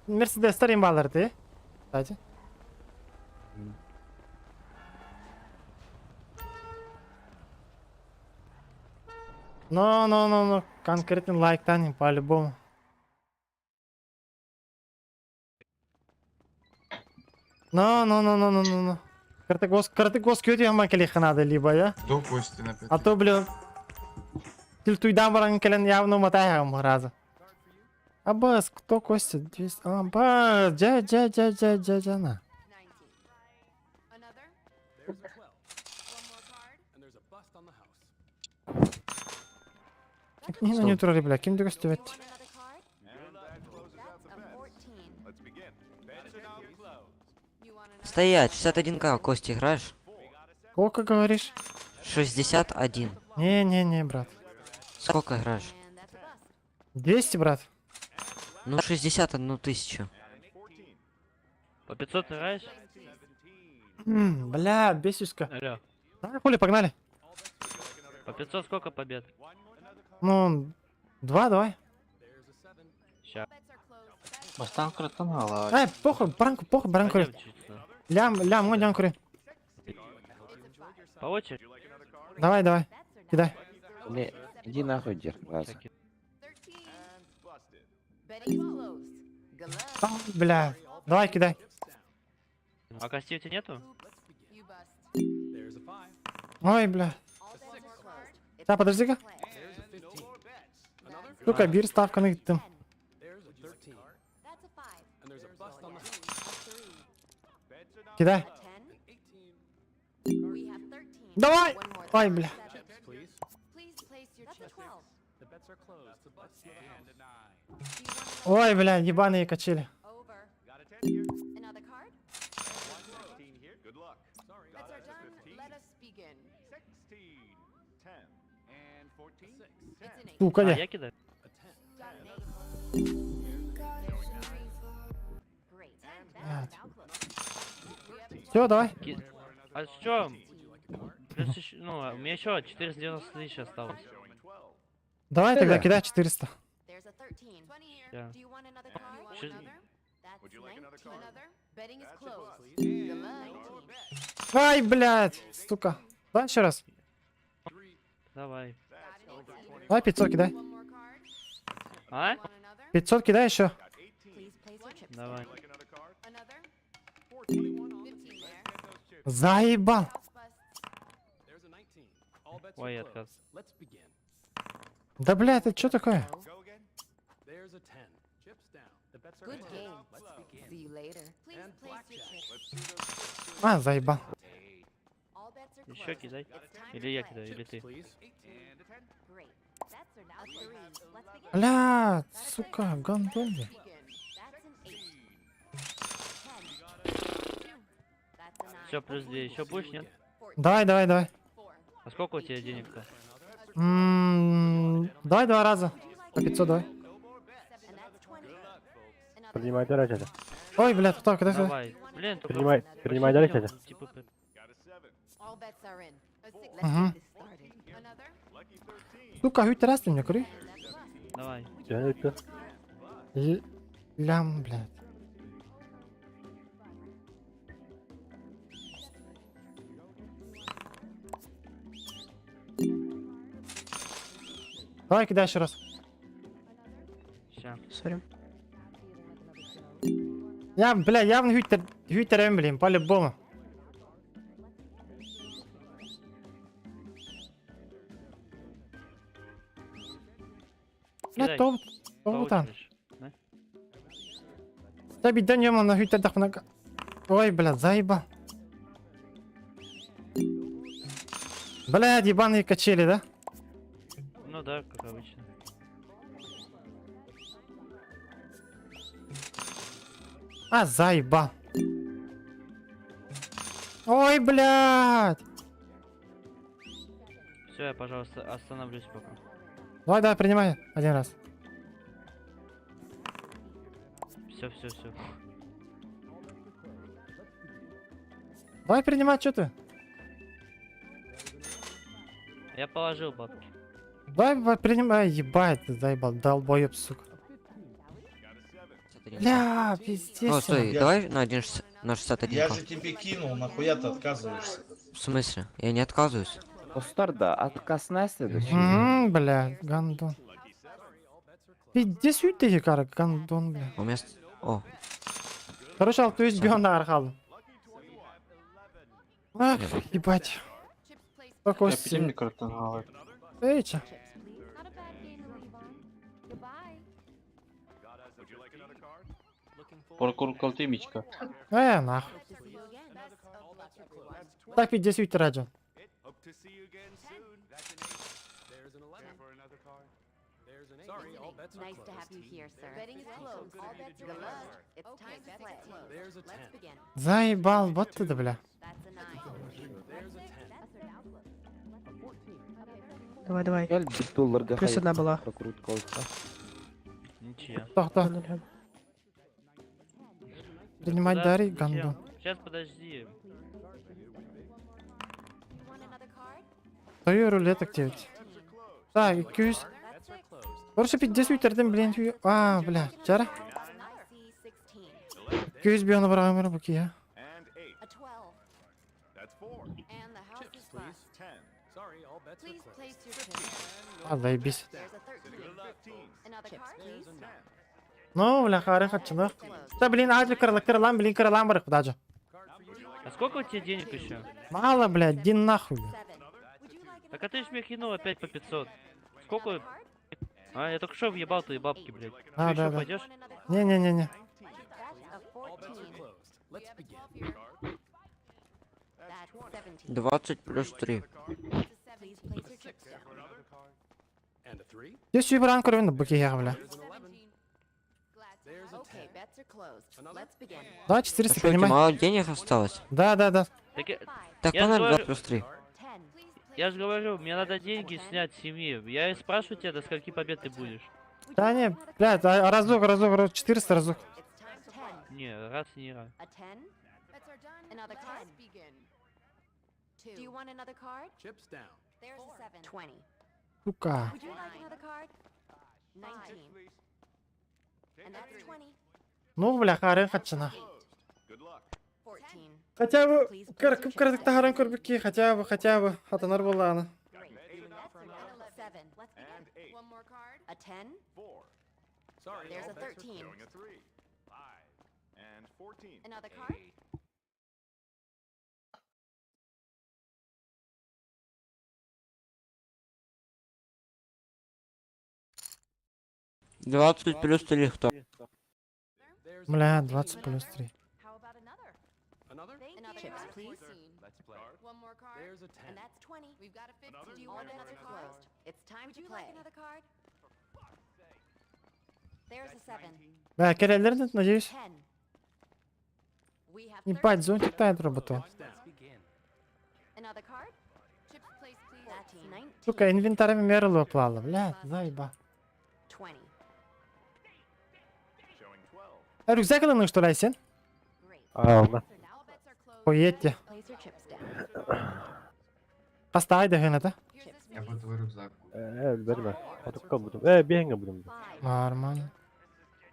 Мерседес тарим ты. Кстати. Ну, ну, ну, ну, конкретный лайк танем по-любому. Ну, ну, ну, ну, ну, ну, ну. Картагос кёти хаман надо либо, я. До кости на А то, блин, Тильтуйдан баран кэлэн явно матайхам раза. Абас, кто Костя? 200... А, ба, дя, дя, дя, дя, дя, дя, на. Не, не турары, бля, ким дөгөстүбэт? Стоять, 61к, Костя, играешь? Сколько говоришь? 61. Не-не-не, брат. Сколько играешь? 200, брат. Ну, 61 тысячу. По 500 играешь? Бля, бесишка. Алло. Давай, хули, погнали. По 500 сколько побед? Ну, два, давай. Ща. Бастан кратан Эй, похуй, баранку, похуй, баранку. Лям, лям, мой лям кури. По очереди? Давай, давай, кидай. Не, иди нахуй, дед, Вася. А, бля, давай, кидай. А костей у тебя нету? Ой, бля. Да, подожди-ка. Сука, бир ставка на тым. Кидай. Давай! Ой, бля. Ой, бля, ебаные качели. Сука, А, не. я кидаю? Все, давай. А что? Плюс еще, ну, а у меня еще 490 тысяч осталось. Давай тогда кидай 400. Я. Щас- Ай, блядь, сука. Давай еще раз. Давай. Давай 500 кидай. А? 500 кидай еще. Давай. Заебал. Ой, отказ. Да, бля, это что такое? А, заебал. Еще кидай. Или я кидаю, или ты. Бля, сука, гандон. Все, плюс 2. Еще будешь, нет? Давай, давай, давай. А сколько у тебя денег-то? Давай два раза. По 500 давай. Принимай дальше. Ой, бля, тут так, давай. Давай. Блин, только... Принимай, принимай дальше. Типа, Угу. Сука, хоть раз ты мне кури. Давай. Лям, блядь. Давай кидай еще раз. Ща. Сори. Я, бля, явно хүйтерем, блин, по-любому. Бля, Кидай. топ, топтан. Получишь, да? Да биден ем на хүйтердах на. Ой, бля, заебал. Бля, ебаные качели, да? Ну да, как обычно. А, заебал. Ой, блядь. Все, я, пожалуйста, остановлюсь пока. Давай, давай, принимай один раз. Все, все, все. Давай принимай, что ты? Я положил бабки. Давай, давай, принимай, ебать, ты заебал, долбоеб, сука. Бля, пиздец. О, стой, нахуй. давай на 1, на 61. Я же тебе кинул, нахуя ты отказываешься? В смысле? Я не отказываюсь. Остарда, отказ на следующий. Бля, гандон. Пиздец, уйти, кара, гандон, бля. У меня... О, Короче, ал то есть бион архал. Ах, ебать. Такой Я пятимник картон Эй, че? Паркур калтымичка. Нахуй. Так, пиздец, уйти, раджан. Nice to have you here, sir. Betting is closed. All bets are closed. It's time to play. Let's begin. Заебал, вот ты да, бля. That's a nine. Давай, давай. Gel bir долларга Плюс одна была. Прокрутка olsa. Ничья. Кто, кто? Принимать Куда? дари, Зачем? гандон. Сейчас подожди. Даю рулеток 9. Так, 200. Короче, 50 үтердим, блин. А, бля, чара. 200 биона барамыр бу я. A 12. And the house is bust. Please place your chips. А, заебись. There's a 13. Another card, please. Ну, бля, хары хатчылык. Да, блин, ажы кырылык кырылан, блин, кырылан барык даже. А сколько у тебя денег еще? Мало, бля, иди нахуй. бля. Так а ты ж мне кинул опять по 500. Сколько? А, я только что въебал твои бабки, блядь. А, Ты да, еще да. пойдешь? Не-не-не-не. That's a 14. That's 17. 20 плюс 3. Please place your chips down. Здесь юбран көрөмүн бу я, бля. Okay, bets are closed. Let's begin. Давай А 400 что, у тебя принимай. мало денег осталось? Да, да, да. Так я, Так, я ж погнали 2 говорю, плюс 3. я же говорю, мне надо деньги снять с семьи. Я и спрашиваю тебя, до скольки побед ты будешь. Да не, бля, да, разок, разок, разок, 400 разок. Не, раз не раз. A 10? Another card? Do you want another card? Chips down. There's a 7. 20. Сука. Would you like another card? 19. And that's 20. Ну, бля, хары хатчына. 14. Хотя бы кыркып кырдык тахаран көрбүкки, хотя бы, хотя бы, хатанар болланы. Seven. Let's begin. One more card. A 10? There's a 13. Another card? Двадцать плюс 3 кто? Бля, 20 плюс 3. How about another? Another? Chips, please. One more card. There's a 10. And that's 20. We've got a 15. Do you want another card? It's time to play. Like another card? There's a 7. Бля, керелер, надеюсь. 10. We have Ебать, зонтик тает работал. Another card? Chips, please, please. That's 19. Сука, инвентарь мерло плала, бля, заеба. 20. А рюкзак алын, что ли, Айсен? Алма. Поедьте. Place your chips down. Поставь да это. Я бы твой рюкзак. Берме. Отукка будем. Бенге будем. Нормально.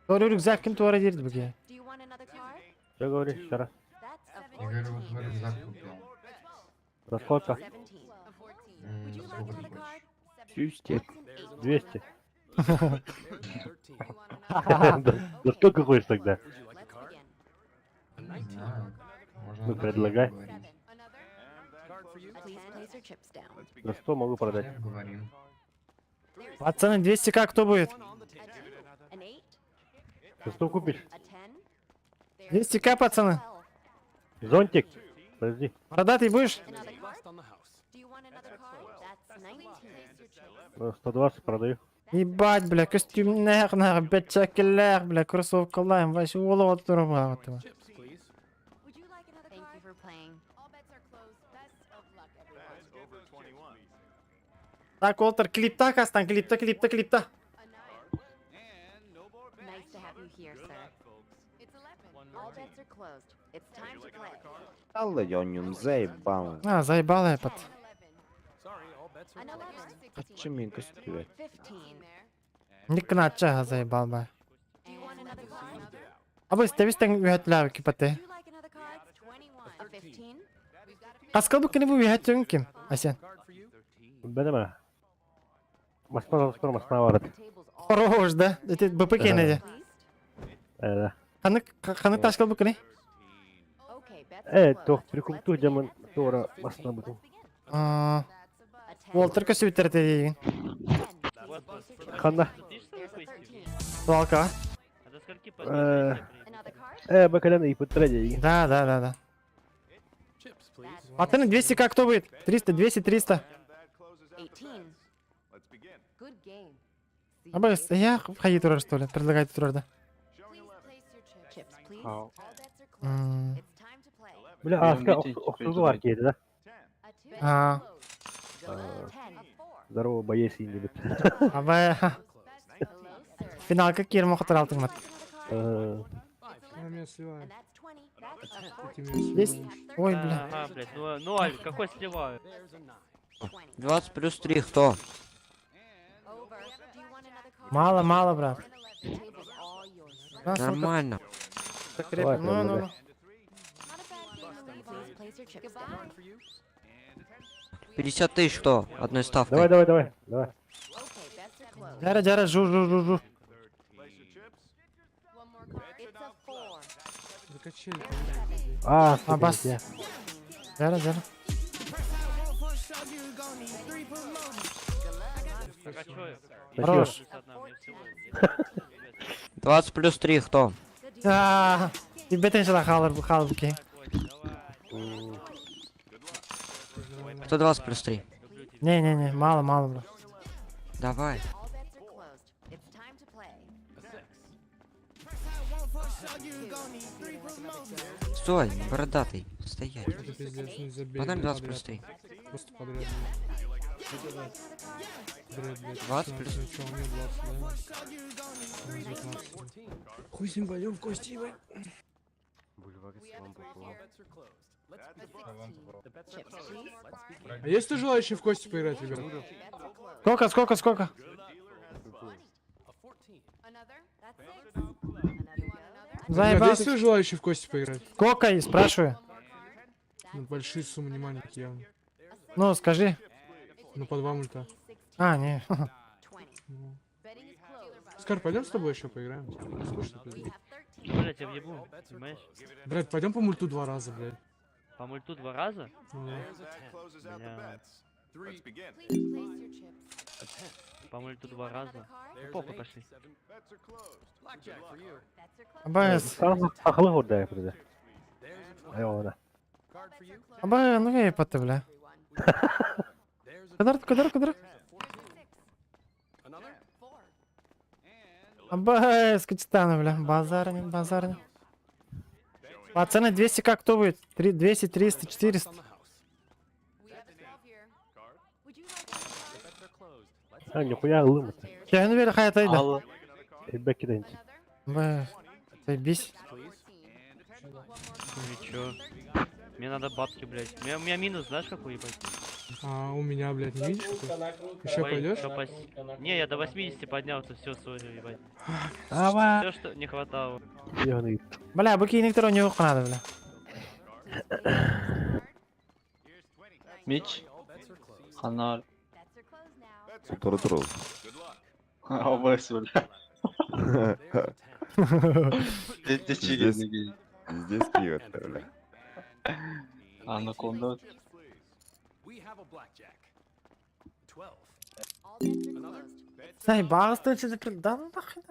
Тори рюкзак ким туара дерdi буге. Do you want another card? Что говоришь еще раз? That's a Я говорю, вот твой рюкзак купил. За сколько? 17. М, Would you За like сколько ты another хочешь? card? Чистик. 200. Да сколько хочешь тогда? Не знаю. Можно Ну, на предлагай. поговорить. Please place your chips down. За 100 могу продать. Говорим. Пацаны, 200к кто будет? An eight, За 100 купишь? a 10, 200к, пацаны. Зонтик? Подожди. Бородатый будешь? another card? Do you want another card? That's 19. Place your chips. Ну, 120 продаю. Ебать, бля, костюмнер, нахуй, бечакелер, бля, кроссовкалаем, вообще голову отрубал этого. Would you like another Thank you for playing. All bets are closed. Best of luck, everyone. Так, Уолтер, клипта, Кастан, клипта, клипта, клипта. Nice to have you here, sir. It's 11. All bets are closed. It's time to play. Алла, я заебал. А, заебал я под. An 11. Хочу мен костюм. 15. Никнача заебал, бля. Do you want another card? Абы стебистен үһәтләр кипате. Do you like another card? 21. A 15? Каскал бу кини бу үһәтүн ким? Асен. Бәдеме? Москва, Москва, Москва барат. Хорош, да? Это БП кенеде. Э, Ханы ханы ташкал бу кини? Okay, bets are Э, closed. тох, прикупту жаман тура Москва буту. А, Уолтер көсү битерде деген. Ханда. There's a 13. Туалка. Э, э, бакалян и подтрадей. Да. Пацаны, 200к кто будет? 300, 200, 300. 18. Good game. See you Абы, later. я хайы турар, что ли? Предлагайте турар, да. Please place your chips. Chips, please. Ау. All bets are closed. М, It's time to play. Бля, Берем аска, эти, охсугу бар кейdi, да? A two. А. Closed. A 10. A 4. Здорово, боец инди бит. Абы, ха. Hello, sir. Финалга кирм оқытыр алтын Э, It's 11. And that's 20. That's a 14. Здесь? Ой, бля. Ага, блядь, ну, ноль, какой сливаю? 20. 20 плюс 3 кто? Over. Do you want another card? Мало, мало, брат. An 11. The table's all yours. На, сука, Нормально. закрепим. Давай, Ну, ну, ну. Not a bad game to leave. Please place your chips down. 50 тысяч кто? Одной ставкой. Давай, давай, давай, давай. Okay, bets are closed. Жара, жара, жу, жу, жу, жу. One more card. It's a 4. А, сука, Абас. я. Жара, жара. Так, а чё я? Хорош. Одна, мне всего. 20 плюс 3 кто? А, Бетен жала халыр бу халыр бу Кто 20 плюс 3? Не, не, не, мало, мало, бро. Давай. All bets are closed. It's time to play. Стой, бородатый. Стоять. Погнали 20 плюс 3. Просто подряд. 20 плюс... Хуй с ним пойдем в кости, ебать. Chips, please. А есть кто желающий в кости поиграть, ребят? Сколько, сколько, сколько? Another? That's six. Another go. Ребят, Заебал. есть кто желающий в кости поиграть? Сколько, и спрашиваю. Ну, большие суммы, не маленькие явно. Ну, скажи. Ну, по два мульта. А, не. 20. Ну. Betting is closed. Скар, пойдем с тобой еще поиграем? Типа, Скучно, пиздец. Блядь, я въебу, понимаешь? Брат, пойдем по мульту два раза, блядь. По мульту два раза? Ну да. Бля, Please place your chips. по мульту два раза. Ну, похуй, пошли. Bets are closed. Абы, Сразу ахлы гордая, подожди. Айва, абы, ну я епаты, бля. Кадар, кадар, кадар. Абы, скачтаны, бля. Базар не, базар не. Пацаны, 200к кто будет? 3, 200, 300, 400. We have a 12 here. Would you like another card? А, нихуя лым это. Я ну верю, хай отойда. Алло. Ребят, кидайте. Б, заебись. Ну и чё? Мне надо бабки, блядь. У меня минус, знаешь, какой, ебать? А у меня, блядь, не видишь какой? Еще Ой, пойдешь? Не, я до 80 поднялся, все, сори, ебать. Давай. Все, что не хватало. Ебаный. Бля, быки некоторые не надо, бля. Мич. Ханар. Туру-туру. ОБС, бля. Пиздец, пиздец пьет, бля. Анаконда. Сай, бағыстың ішінде да ну нахрен.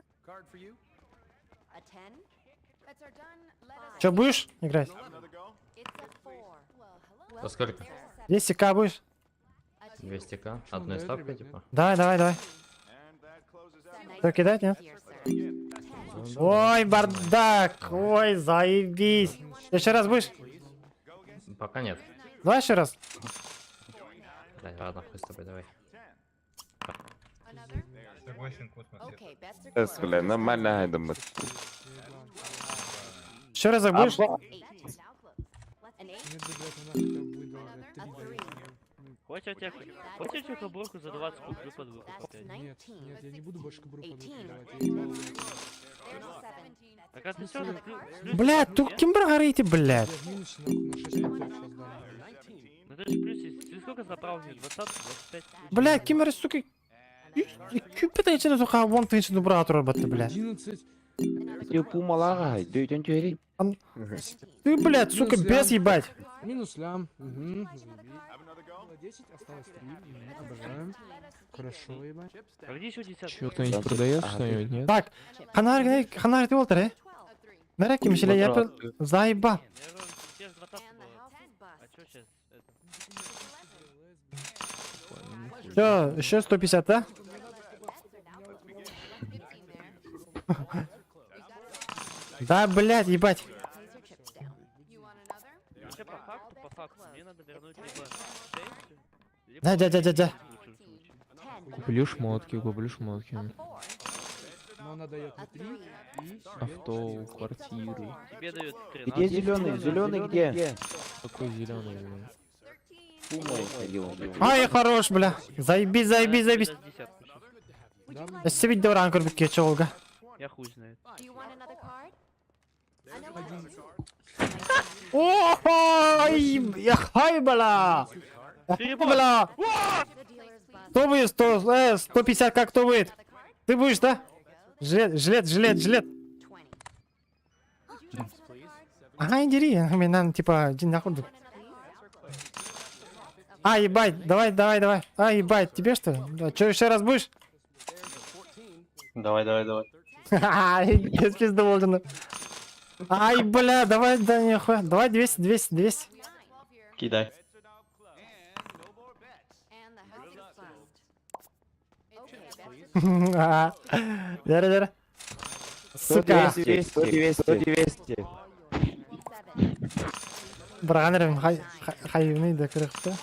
Че, будешь играть? Во сколько? 200к будешь? 200к? Одной ставкой, типа? Давай, давай, давай. Что, кидать, нет? Ой, бардак! Ой, заебись! Еще раз будешь? Пока нет. Давай еще раз. Блядь, ладно, хуй с тобой, давай. Эс, бля, нормально, думаю. Еще разок будешь? Хочешь, я тебе, хочешь, я тебе кобурку за 20 куплю под выкуп опять? Нет, нет, я не буду больше кобуру под выкуп давать. Я ебал. Так а ты всё же плюс- Блядь, тут кем горите, блядь? Я в минусе нахуй на 6 пунктов сейчас дам. Ну ты же плюс, ты сколько забрал у нее? 20, 25? Блядь, кем сука? Күппет içine sokağa 10 тысяч добра работы, блядь. 11. Ты пумалага, дүйден түйери. Ты, блядь, сука, Минус без лям. ебать. Минус лям. Угу. Заебись. Было 10, осталось 3. Обожаем. Хорошо, ебать. А где еще десятка? Чё, кто-нибудь продает что-нибудь, нет? Так, ханар ханар ты олтыр, э? Мерек ким я заеба. Я говорю, у тебя же двадцатка была. А чё сейчас? Это? Все, еще 150, да? Да, блядь, ебать. Вообще по факту, мне надо вернуть либо 6, либо Да, да, да, да, да. в лучшем случае. Куплю шмотки, куплю шмотки. Но она дает мне 3 и себе Авто, квартиру. Тебе дают 13. Где зеленый? Зеленый где? Какой зеленый, блин? Ай, хорош, бля. Заебись, заебись, заебись. Даст десятку щас. Өссө бит доран көрбүт кече олга. Я хуй знает. Ой, хай, бля. Хай, бля. Кто будет? 100, 150 как кто будет? Ты будешь, да? Жилет, жилет, жилет, жилет. Ага, иди, мне надо, типа, иди нахуй. А, ебать, давай, давай, давай. А, ебать, тебе что ли? Да, чё, еще раз будешь? Давай, давай, давай. Ха-ха, я пиздоволен. Ай, бля, давай, да нихуя. Давай 200, 200, 200. Кидай. А, Вера, Вера. Сука. 200, 100, 200. Браганерым хайвны да кырыкты.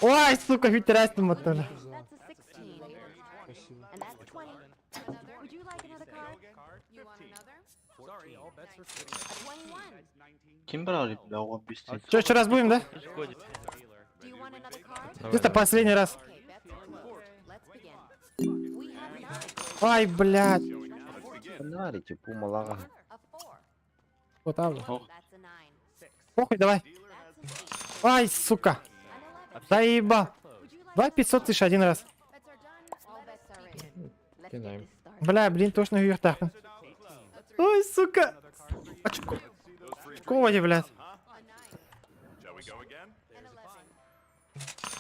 Ой, сука, хүттерәстім моторы. Спасибо. Кем брали, бля, он без Че, еще раз будем, да? Это последний раз. Ай, блядь. Фонарики, пумалага. Вот там. Похуй, давай. Ай, сука. Заебал. Давай 500 тысяч один раз. Кидаем. Бля, блин, точно вверх Ой, сука. Очко. Очко, блядь.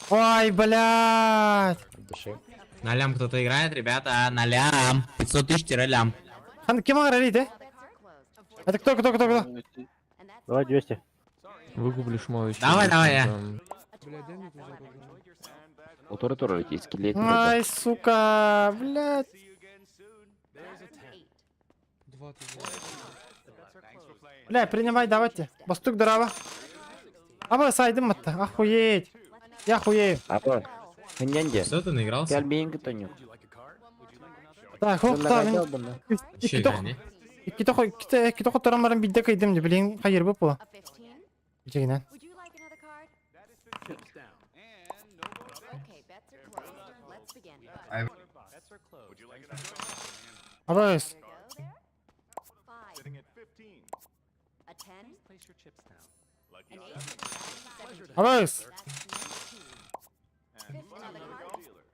Ой, блядь. На лям кто-то играет, ребята, на лям. 500 тысяч тире лям. Хан, кем говорит, э? Это кто, кто, кто, кто? Давай 200. Выкуплю шмоточки. Давай, давай, я. Бля, дай мне туза, пожалуйста. Утор тур скелет. Ай, сука, блядь. Два туза. Бля, принимай, давайте. Бастук дрова. Аба сайдым атта. Охуеть. Я хуею. Апа, ханьянде. Что ты наигрался? Кәлбейін күтөнүк. Так, хоп, та мен. Еще играй, не? Икки тохо торамарын бидде кайдым деп билин кайыр бу була. Жегинен. Абайс. Абайс.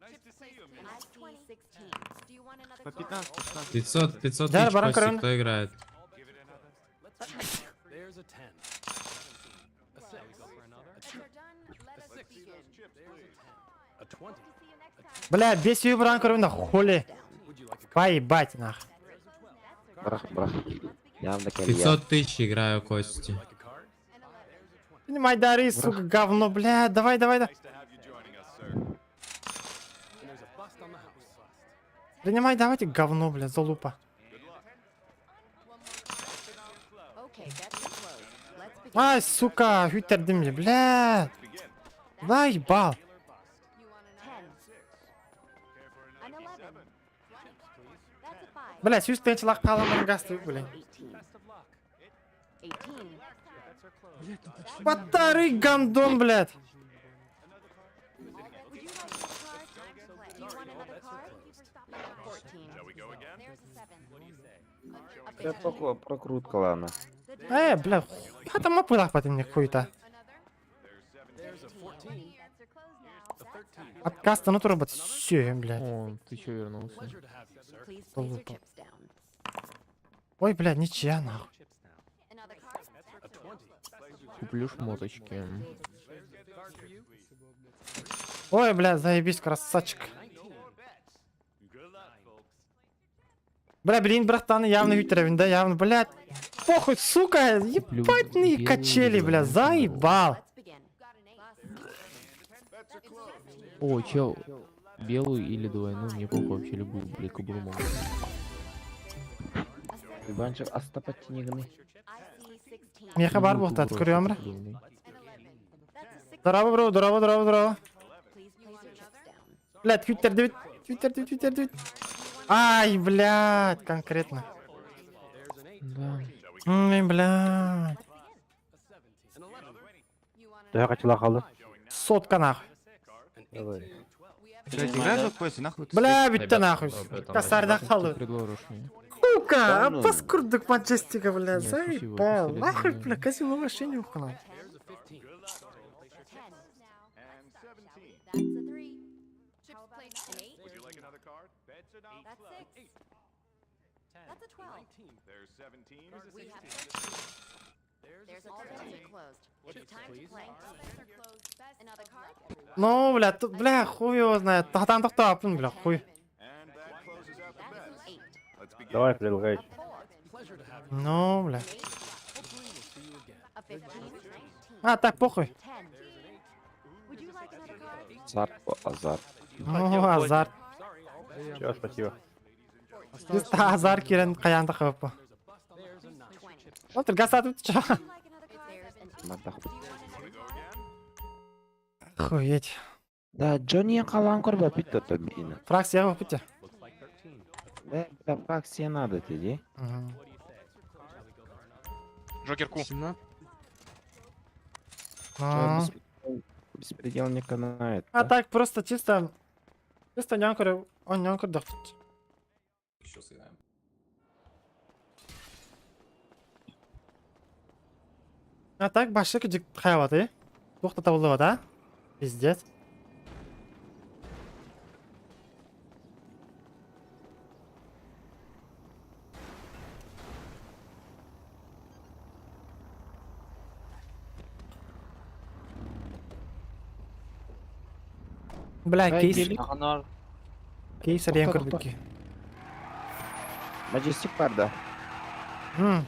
I see 16. Do you want another По card? 15, 16. 500, 500 Да, тысяч баран Костик, көрөн. кто играет? Бля, бес үй баран көрөн да хули. Поебать нах. Бырах, бырах. Явно кэлия. 500 тысяч играю, Кости. Принимай дары, сука, говно, бля, давай, давай, да. Принимай, давайте, говно, бля, залупа. Okay, bets are closed. Let's begin. Ай, сука, хүйтэрдим же, бля. Заебал. 10. An 11. That's a 5. Бля, сүүс тыһыынчалаах хаалан гасты, бля. 18. 18. Батары гандон, блядь. Would you like another card? Do you want another card? 14. There's a 7. A Це 15. плохо прокрутка, ладно. Э, бля, хуя там опылах потом мне хуй-то. Отказ ну турбот, все, блядь. О, ты чё вернулся? Please place your Залупа. chips down. Ой, блядь, ничья, нахуй. Another card? Куплю шмоточки. Ой, бля, заебись, красавчик. Бля, блин, братан, явно Витеровин, да, явно, блядь. Похуй, сука, ебать белую качели, бля, или заебал. Let's begin. О, чел, белую или двойную, мне похуй вообще любую, блядь, кобуру могу. Иванчик, астапаттинигны. I see 16. Меха бар Любую буохтат, кобуру көрүөм бра. вообще куплю, An 11. That's a 6. Здорово, бро, здорово, здорово, здорово. Please place your chips down. Блядь, твиттер 9, твиттер 9, твиттер 9. Ай, блядь, конкретно. Да. М, блядь. Төһө хачылаах хаалла? Сотка нахуй. Давай. Блядь, играй за Костя, нахуй ты Бля, стоишь? бүтте нахуй. Косарь халлы. Предложишь мне. Сука, Да ну. апас курдук Манчестика, бля, Нет, спасибо, заебал. пистолет Нахуй, не бля, казино вообще не ухнул. 10. That's a 3. Chips placed. An 8. That's 6. That's a 12. We have 13. There's all bets are closed. It's time to play. Another card? Ну, бля, тут, бля, хуй его знает. Тахтан тохтоопун, бля, хуй. That's an 8. Давай, предлагай. A 4. Ну, бля. A 15. А, так, похуй. 10. Would you like another card? Азарт, о, азарт. Ну, азарт. Все, спасибо. Чисто азарт кирен каянда хапа. 20. Вот, гасат чё? Would you like another card? There's an Мадах. Do you want another card? Охуеть. Да, Джонни қалан көрбө бит ото мені. Фракция выпути. Да, бля, фракция надо тебе. Джокер Ку. 17. Ну. Беспредел не канает. А так просто чисто... Чисто нянкор, он нянкор да. Еще сыграем. А так башка кыжык хаябат, э? Туохта табылдыбат, а? Пиздец. Бля, Ай, кейс. гелик. Аханар. Кейс арен көрдүк. Маджестик бар да. М,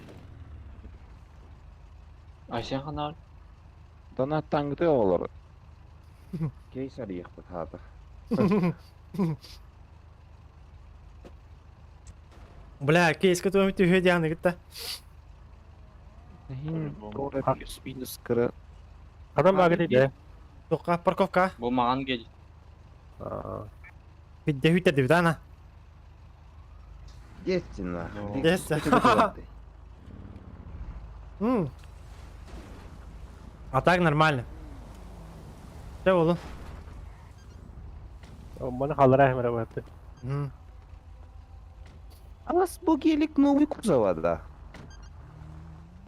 Айсен ханар. Донат таңгы олар. Кейсар яқты хаты. Бля, кейс көтөмү түһө дианы гитта. Хин плюс минус кыры. Адам багы дейді. Тоққа, парковка. Бу маған кел. Бидде хүйтер дип ана. Естественно. Естественно. М. А так нормально. Все болду. Маны халлара хэмэрэ баатты. М. Алас бу гелик новый кузова да.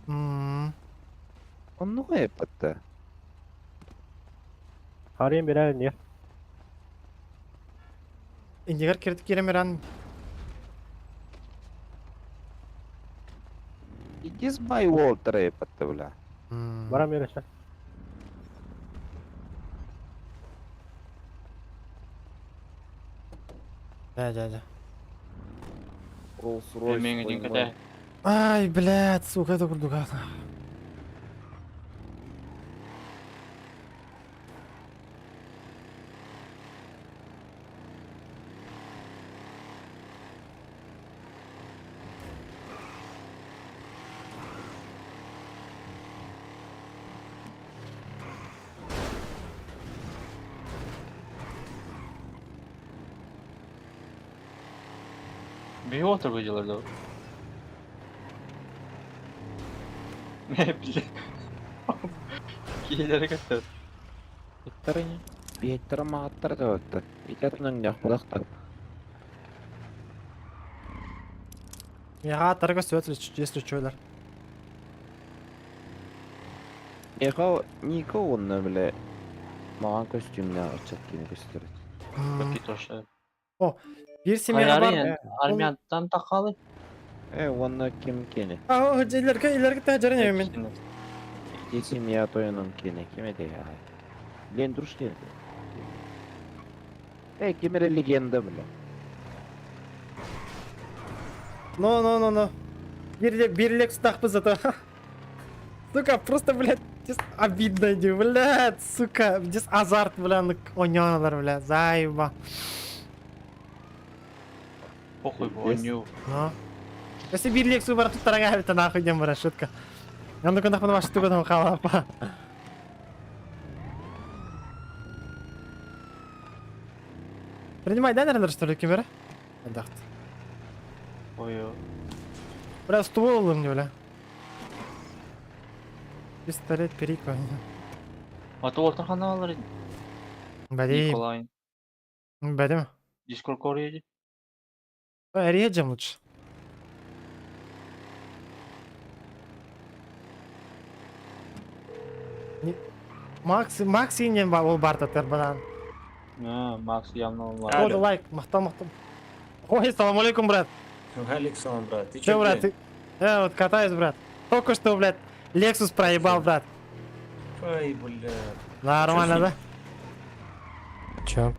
М. Он новый это. Харин берер не? Индигар киремеран. Иди с май Уолтера, епатты, бля. Барам ереше. Да, да, да. Rolls-Royce Мен один поймал. коте. Ай, блядь, сука, это курдука. Bir water выделали, да? Бля. Кийлері кетті. Иттарыня. Биеттара мағаттар да өтті. Итатынан яқпалақтар. Мега тарга сөт, если чойлар. Эхо, Нико онна, бля. Маған костюмна ачат кені көстерет. Какие тоже. О, bir семья бар. Армиядан тақалы. Э, онна ким кені? А, илерге, илерге та жаран мен. Ити семья тойының кені, кем еді я? Лен друж кені. Э, кемере легенда, бля. Но, но, но, но. Бирлек, бирлек стахпы зато. Сука, просто, блядь, здесь обидно, иди, блядь, сука. Здесь азарт, бля, ойнёналар, бля, заеба. Похуй, ойню. Но. Если бирлек су бар тут тарага это нахуй дем, бра, шутка. Я ну нахуй вашу штуку там халапа. Принимай, да, наверное, что ли, кемера? Дахт. Ой, Бля, ствол мне, бля. Пистолет перика. А то ортахана алар. Бәдим. Николай. Бәдим. Дискор корейdi. Режем лучше. Макс, Макс инен ба ол бар татар банан. А, Макс явно онлайн. Коды лайк, махтал, махтал. Ой, салам алейкум, брат. Александр, брат, ты Че, брат, ты... Я вот катаюсь, брат. Только что, блядь, Lexus проебал, брат. Ай, бля. Нормально, да? Че?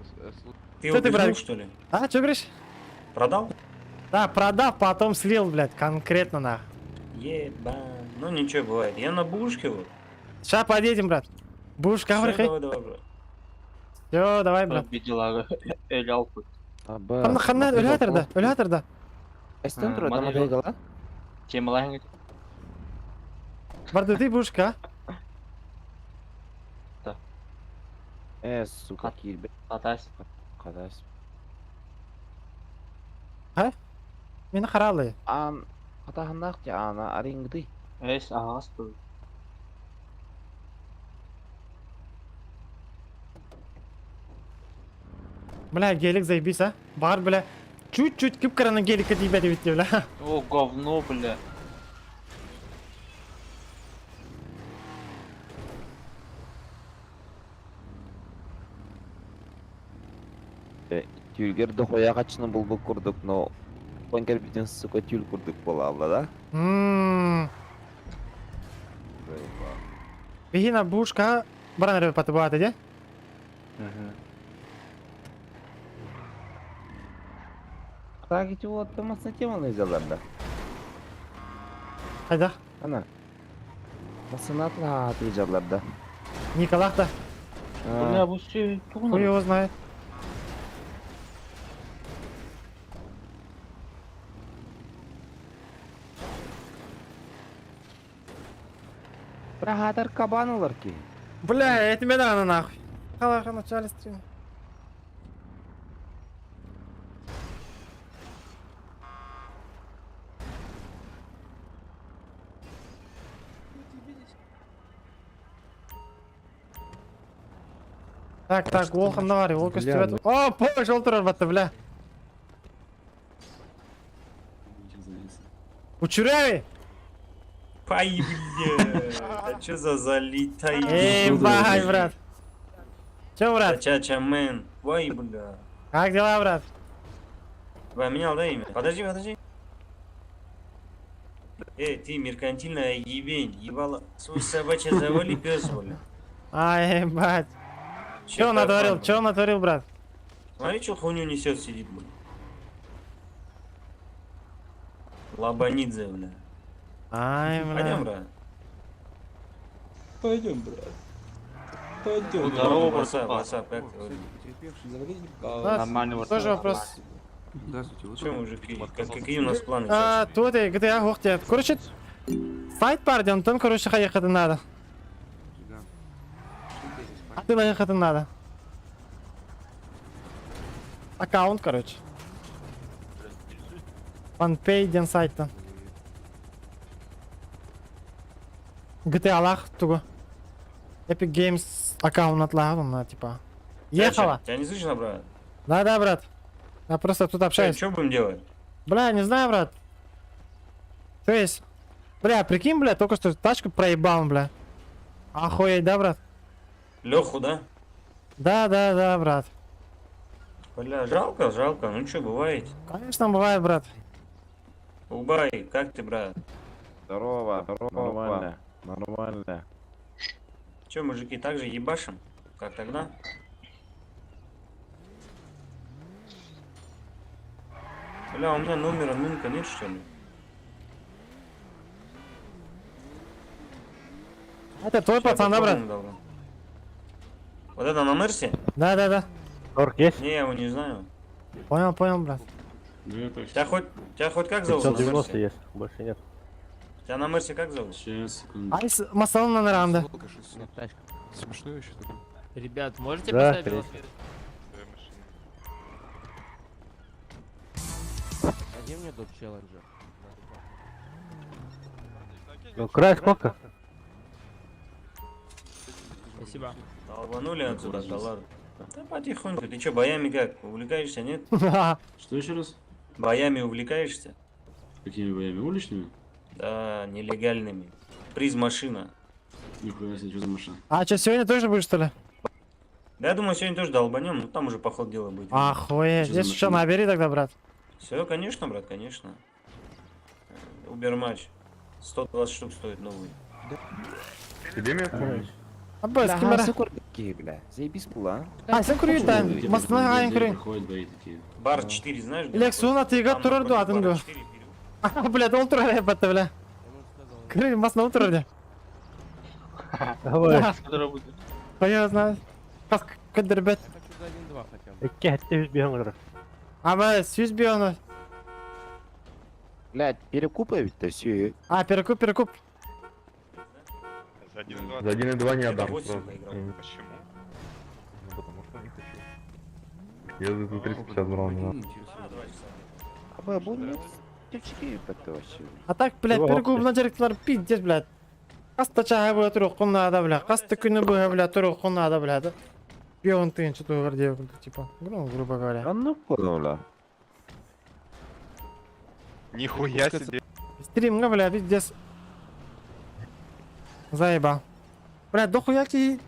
Ты Чё ты, брат? что ли? А, че говоришь? Продал? Да, продал, потом слил, блядь, конкретно нах. Еба. Ну ничего, бывает. Я на бушке вот. Сейчас подъедем, брат. Будешь Всё, давай, давай, брат. Все, давай, брат. Видела, Эль Алпы. Ханна, ханна, өлятыр да, өлятыр да. Эстен тұр, там бегала? Темалайын. Барды, ты бушка, а? Э, сука, кирбе. Катась. Катась. А? Мені қаралы. Ан, қатағындақ те, ана, арингды. Эс, ағас тұр. Бля, гелик заебись, а? Бар, бля. Чуть-чуть кипкараны гелика тибә дип бля. О, говно, бля. Тюльгер дохуя қачыны бұл бұл күрдік, но Конкер битен, сука, тюль күрдік бола алла, да? Ммм. Бихина бушка баран ребят патыбат, иди. Так, эти вот там тема взялар, да? Хайда. Ана. Масынатла атыжалар, да? Николах да. Бля, bu şey Хуй его знает. Прахатар кабаналар ки. Бля, я тебе дам нахуй. Халаха, начале стрима. Так, так, ол ханна бар, ол көстүбөт. О, пош, ол турар батты, бля. Учуряй! Пай, бля. Да чё за залетай? Эй, бай, брат. Чё, брат? Ча-ча, мэн. Вай, бля. Как дела, брат? Поменял, да, имя? Подожди, подожди. Эй, ты меркантильная ебень, ебала. Свой собачья завали, пес, бля. Ай, ебать. Че он натворил? Че он натворил, брат? Смотри, что хуйню несет, сидит, бля. Лабанидзе, бля. Ай, бля. Пойдем, брат. Пойдем, брат. Пойдем. Здорово, Васап, братуха. Васап, как ты? Да, Нормально, Тоже вопрос. Здравствуйте, Че, мужики, какие у нас планы А, сейчас? тут и GTA хух Короче, сайт бар, Антон, короче, хаехать надо. А ты наехать надо. Аккаунт, короче. Фанпей ден сайта. GTA лах туго. Epic Games аккаунт отлах, типа. Ехала. Тебя не слышно, брат? Да, да, брат. Я просто тут общаюсь. Что будем делать? Бля, не знаю, брат. То есть, бля, прикинь, бля, только что тачку проебал, бля. Охуеть, да, брат? Леху, да? Да, да, да, брат. Бля, жалко, жалко. Ну что, бывает. Конечно, бывает, брат. Убай, как ты, брат? Здорово, здорово. Нормально, нормально. Че, мужики, так же ебашим, как тогда? Бля, у меня номера Нунка нет, что ли? Это твой Ща пацан, да, брат? попробуем, добро. Вот это на Мерсе? Да, да, да. Торг есть? Не, я его не знаю. Понял, понял, брат. Тебя хоть как зовут на 590 Мерсе? есть, больше нет. Тебя на Мерсе как зовут? Сейчас, секунду. Айс, масалан на ранда. Смешно еще такое. Ребят, можете Да, поставить конечно. велосипед? А где мне доп челленджер? Ну, край сколько? Спасибо. Долбанули отсюда, да ладно. Да потихоньку. Ты что, боями как? Увлекаешься, нет? Что еще раз? Боями увлекаешься? Какими боями? Уличными? Да, нелегальными. Приз машина. Нихуя себе, что за машина? А что, сегодня тоже будешь, что ли? Да, я думаю, сегодня тоже долбанем, но там уже по ходу дела будет. Охуеть. Что за Если что, машина? набери тогда, брат. Все, конечно, брат, конечно. Уберматч. 120 штук стоит новый. Тебе меня Аббас, кимера. Какие, бля? Заебись была. А, сен курю там. Где Масна айн где курю. проходят бои такие? Бар 4, знаешь? где Лексуна находится? тыга Там турар напротив дуатын бара го. 4 переулок. Бля, ол турар ебать, бля. Кры, масна турар. Давай. Я знаю. Кас кадыр бет. Хочу за 1-2 хотя бы. Икки хәтте үз биһан олар. Аба, сүз бионы. Блядь, перекупы ведь-то все. А, перекуп, перекуп. За 1,2 не Это отдам. 8 сразу. поиграл. Почему? Ну, потому что не хочу. Я за 350 брал, не надо. А вы будете девчки это вообще. А так, блядь, Его перекуп на директорлар пиздец, блядь. Каста чаһы буя турук надо, бля. Каста күнү буя, бля, турук надо, бля. Бион тыгынчы тугар деп, типа, ну, грубо говоря. А ну понял, бля. Нихуя себе. Стримга, бля, пиздец. Заебал. Бля, дохуя ки...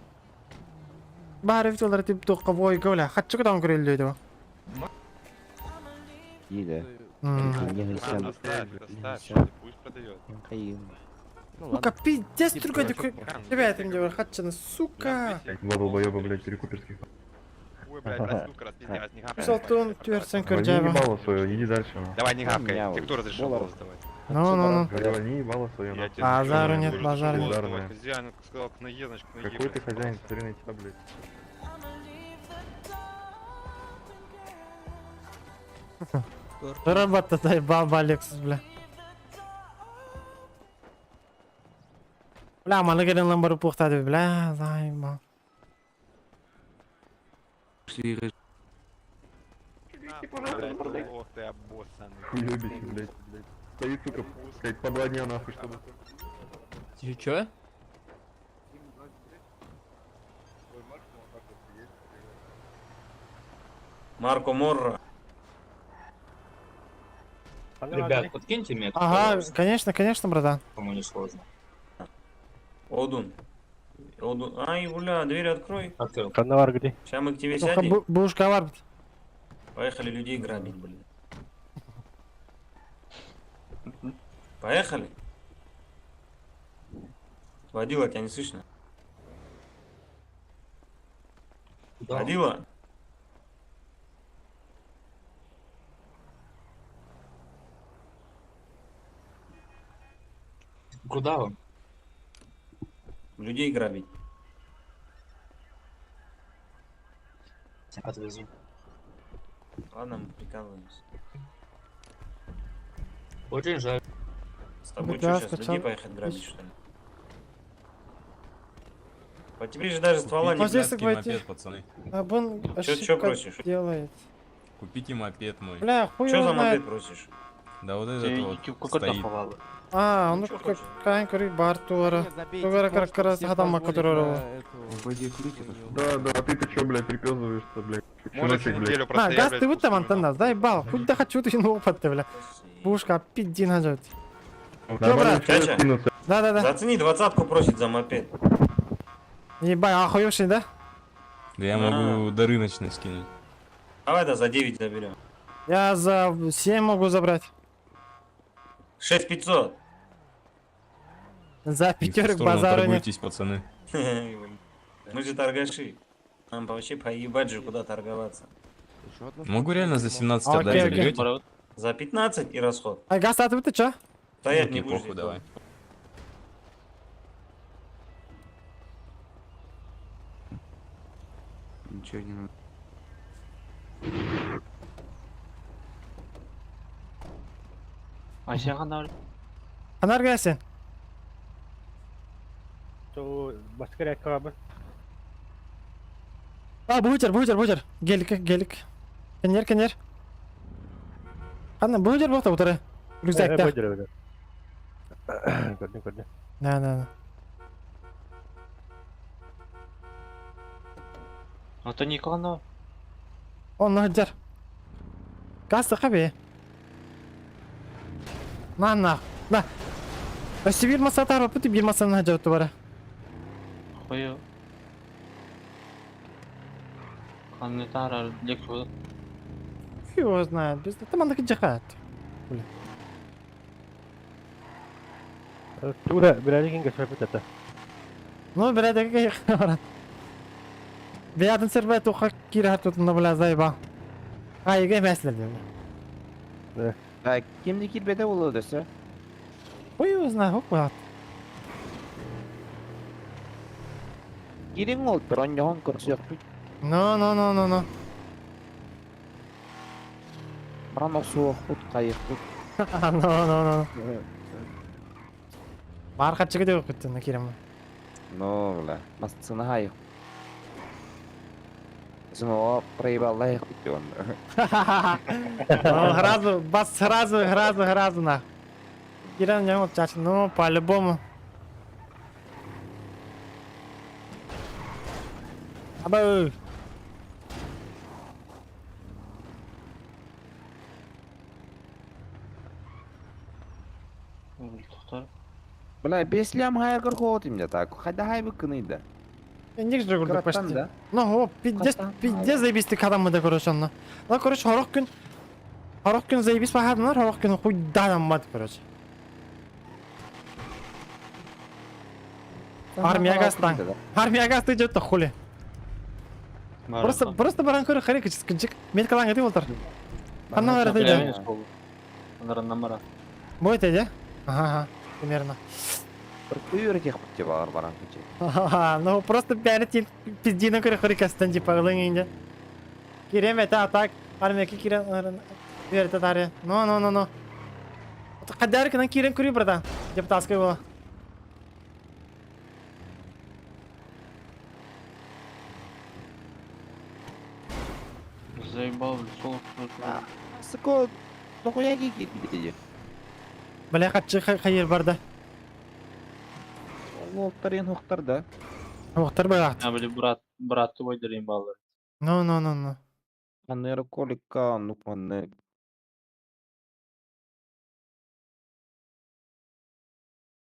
Бары видеолар тип тоққа войга, бля. Хатчы кудан көрелді деп. Иди. Оставь, оставь, пусть продает. Ну-ка, пиздец, другой такой. Ребята, мне говорят, хатчы, сука. Два долбоеба, блядь, перекуперских. Ой, блядь, сука, распиздец, не гавкай. Солтун, тверсен Возьми көрдәбі. ебало свое, иди дальше. Давай не гавкай, тебе кто разрешил голос давать? Ну, ну, ну. Говорю, не ебало свое. Я тебе Базару нет, базару нет. Базарная. Хозяин сказал, к ноге, значит, к ноге. Какой ты хозяин, смотри на тебя, блядь. Работа заебал, Лексус, бля. Бля, маны келен ламбары пухтады, бля, заебал. Ох ты обоссанный. Хуёбище, блядь. Стоит, сука, блядь, по два дня нахуй, чтобы... Ты чё? Марко Морро. Ребят, подкиньте метку, Ага, пожалуйста, конечно, конечно, братан. кому не сложно. Одун. Одун. Ай, бля, дверь открой. Открыл. Коновар где? Сейчас мы к тебе Тоха сядем. бушка бар. Поехали людей грабить, блин. Поехали. Водила, тебя не слышно. Водила? Куда вам? Людей грабить. Отвезу. Ладно, мы прикалываемся. Очень жаль. С тобой GTA что, сейчас скачал. людей поехать грабить, что ли? По тебе же даже ствола не Вот здесь Блядский войти. мопед, пацаны. А бун Чё- чё ошибка просишь? делает. Купите мопед мой. Бля, хуй Чё его за знает. мопед просишь? Да вот этот вот стоит. А, Ну, ну чё как хочешь? кайн кори бар туара. Туара кар кар хадам макатурору. Да, да, а ты-то чё, блядь, припёздываешься, блядь? Можете неделю На, простоять, газ блядь, ты вот там антенна, заебал. Хуй да хочу ты ну опыт ты, бля. Пушка, пизди нажать. Чё, брат? Чача, Да, да, да. зацени, 20-ку просит за мопед. Ебай, охуевший, да? Да я могу до рыночной скинуть. Давай, да, за 9 заберем. Я за 7 могу забрать. 6500. За Не в ту пятерок сторону базара нет. торгуйтесь, пацаны. Мы же торгаши. Нам вообще поебать же, куда торговаться. Могу реально за 17 Окей, отдать, окей. заберете? За 15 и расход. А газ а ты чё? Стоять не Окей, будешь. похуй, здесь. давай. Ничего не надо. А сен ханар? Анар gelsin. А, бучер, бучер, бучер. Гелик, гелик. Кенер, кенер. Ана, бучер бохта утары. Рюкзакта. Да, да, да. А то никого. Он наджар. Касса хаби. На, на, на. Өссө bir masa tar бу bir masa наджар тубара. Хою. Ханны тара лекцию. Фиг его знает. Без там анда жахат. Ну, бля, да как брат. Бля, сербе туха кира тут на бля заеба. А, еге мәслер бля. Да, кимди кирбеде болду десе? Хуй его знает, хуй брат. Кирин ол троньон көрсөк. Ну, ну, ну, ну, ну. Бран суох кайык. Ну, ну, ну. Бар качыгы деп күттү кирем. Ну, бля, масцына хайык. Снова проебал их он. Ну, сразу, бас, сразу, сразу, сразу, нах. Киран не вот чач, ну, по-любому. Абы. Тоқтар. Бля, беслям хайыр хот им так. Хайда хай быкны да. Не же говорю, Кыраттан почти. да? Ну, о, пиздец, пиздец заебись ты когда мы да, короче, онно. Ну, короче, хорох күн. Хорох күн заебись пахадынар, хорох күн хуй да мат, короче. Армия гастан. Армия газ ты что-то хули. Просто, просто баран көрі харик, кычык. Меткалан эти болтар. Анна бар это Анар намара. Будет иди? Ага, ага, примерно. Үйрөтех деп бар баран кычы. Ага, ну просто бәрі пиздина көрі харик астан типа лыңынде. Кирем это атак, армия кирем верте таре. Ну, ну, ну, ну. Кадар кынан кирем көрі братан. Деп таской было. Заебал, сол. Сыко, дохуя кирбеде. Бля, хатчы хайыр барда. Локтар ен да. Оқтар байлат. А, били, брат, брат твой дерин баллар. Ну, ну, ну, ну. Аннера колика, ну панне.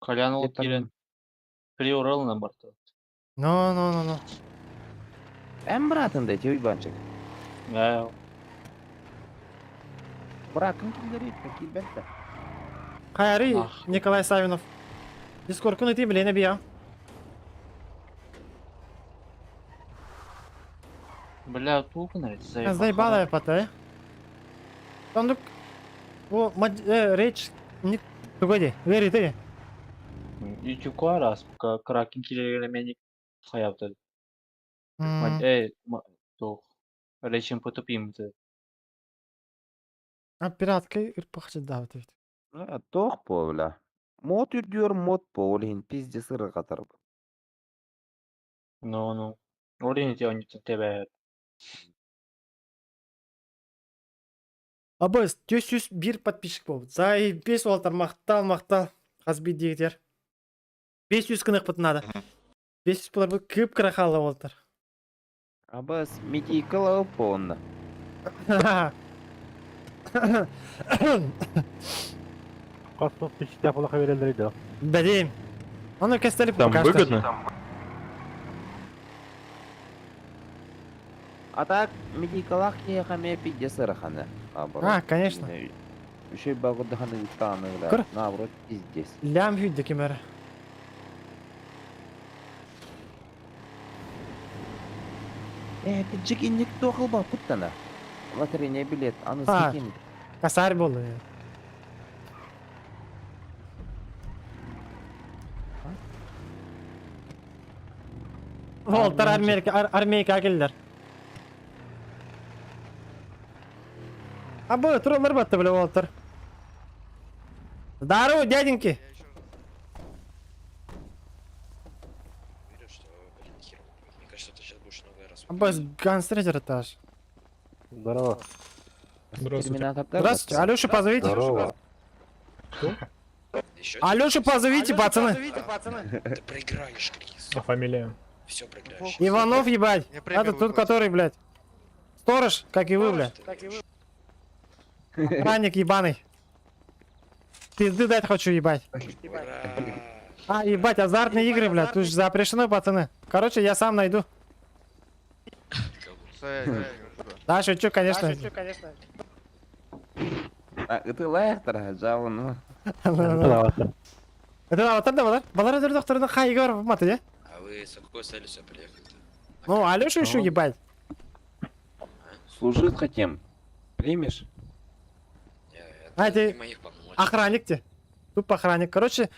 Колян ол кирен. Приорал на борту. Ну, ну, ну, ну. Эм братын да, тебе банчик. Да. Бракын килдери, килбетте. Хайарый Николай Савинов. Дискордкун ити билиэнэ бия. Бля, туукун Заебала пата. Тондук бу речь не тугоди, вери ты. YouTube раз, пока Кракен килерелемени хаябды. Эй, туох. Речим потупим ты. А пираткай ырпахчы давт. Туох буолла? Мот үрдүөр мот буол иһин пиздец ырыгатар. Ну, ну. Орин они тебе. Абыс, 401 подписчик болду. Заебись, Уолтер, махтал, махтал. Хас биирдиигитигэр. 500 гыныахпыт надо. 500 буолар бу кып кыра хаалла Уолтер. Абас медикала онно. Хас подписчик була берелер да. Бәдейм. Аны кестелип Там пока что. выгодно? А так медикалах киһиэхэ эмиэ пиздец ыарахана. Наоборот. А, конечно. Үчүгэй багырдаһаны ыттааны Көр. Наоборот, пиздец. Лям хүдді кемер. Э, кырдьык инник туох ылбаппыттана. Лотерейный билет, аны А, скинь. косарь болды. Волтер Америка, армейка келдер. А бу туралар батты бля Волтер. Здорово, дяденьки. Верю, что, блин, хер. Мне кажется, ты сейчас будешь новый раз. Абас гангстер этаж. Здорово. Здравствуйте. Здравствуйте, Алешу позовите. Здорово. Алешу позовите, пацаны. Ты проиграешь, Крис. А фамилия? Все проиграешь. Иванов, ебать. Это тот, который, блядь. Сторож, как и вы, блядь. Охранник ебаный. Пизды дать хочу, ебать. А, ебать, азартные игры, блядь. Тут же запрещено, пацаны. Короче, я сам найду. Да, шучу, конечно. А, ты лайхтар, жавын. Это аватар да, балар? Балар өтөр докторына хайга бар маты, я? А вы с какой целью сюда приехали-то? Ну, Алешу еще ебать. Служить хотим. Примешь? А, ты охранник те. Тупо охранник. Короче,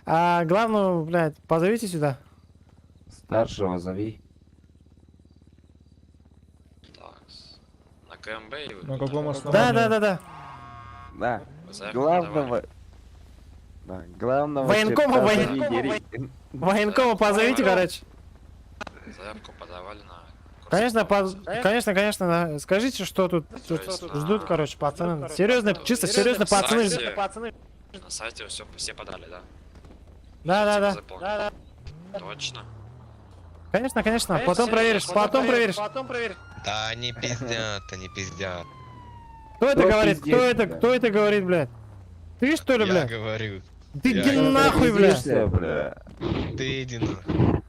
главную, блядь, позовите сюда. Старшего зови. Так, на КМБ или вы На каком Да, основании? да, да, да. Да. Заявку Главного... Да, главного Военкома, черта военкома, зови, дери. Военкома позовите, короче. Заявку подавали на... Конечно, конечно, конечно, да. Скажите, что тут, тут есть ждут, короче, пацаны. Серьезно, чисто серьезно, пацаны. На сайте все, все подали, да? Да, да, да. Заполнили. Точно. Конечно, конечно. Потом проверишь, потом проверишь. Да они пиздят, они пиздят. Кто это Кто говорит? Кто пиздит, это? бля? Кто это говорит, блядь? Ты что ли, Я блядь? говорю. Ты Я иди говорю. нахуй, блядь. Пиздишься, бля. Ты иди нахуй.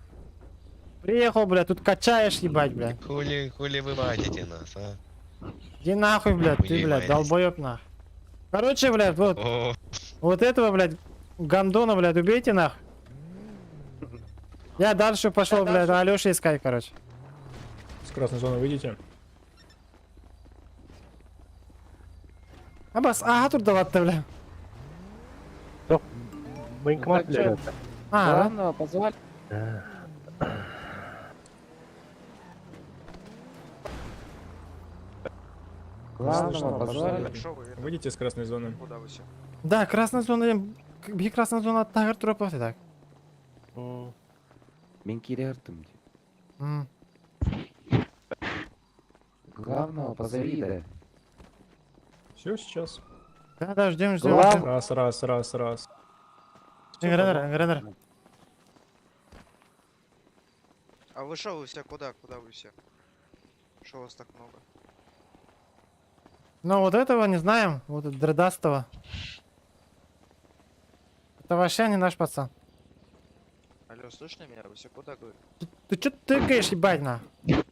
Приехал, блядь, тут качаешь, ебать, блядь. Хули, хули вы вадите нас, а? Иди нахуй, блядь, ты, блядь, Уебались. долбоеб нах. Короче, блядь, вот. О. Вот этого, блядь, гандона, блядь, убейте нах. Я дальше пошел, блядь, Алёша искать, короче. С красной зоны выйдете? Абас, ага, тут давать-то, бля. Военкомат, Ну, так блядь. А, да? Главного позвали. Главного позвали. Выйдите с красной зоны. Да, красная зона, бии красная зона тагыр туруп так. Мен кирертим. М. Главного позови, да. Все, сейчас. Да, да, ждем, ждем. Глав- Раз, раз, раз, раз. Гренер, Гренер. А вы шо, вы все куда? Куда вы все? Шо вас так много? Ну вот этого не знаем, вот этого дредастого. Это вообще не наш пацан. Алло, слышно меня? Вы все куда, говорю? Ты чё тыкаешь, ебать, на? Бля,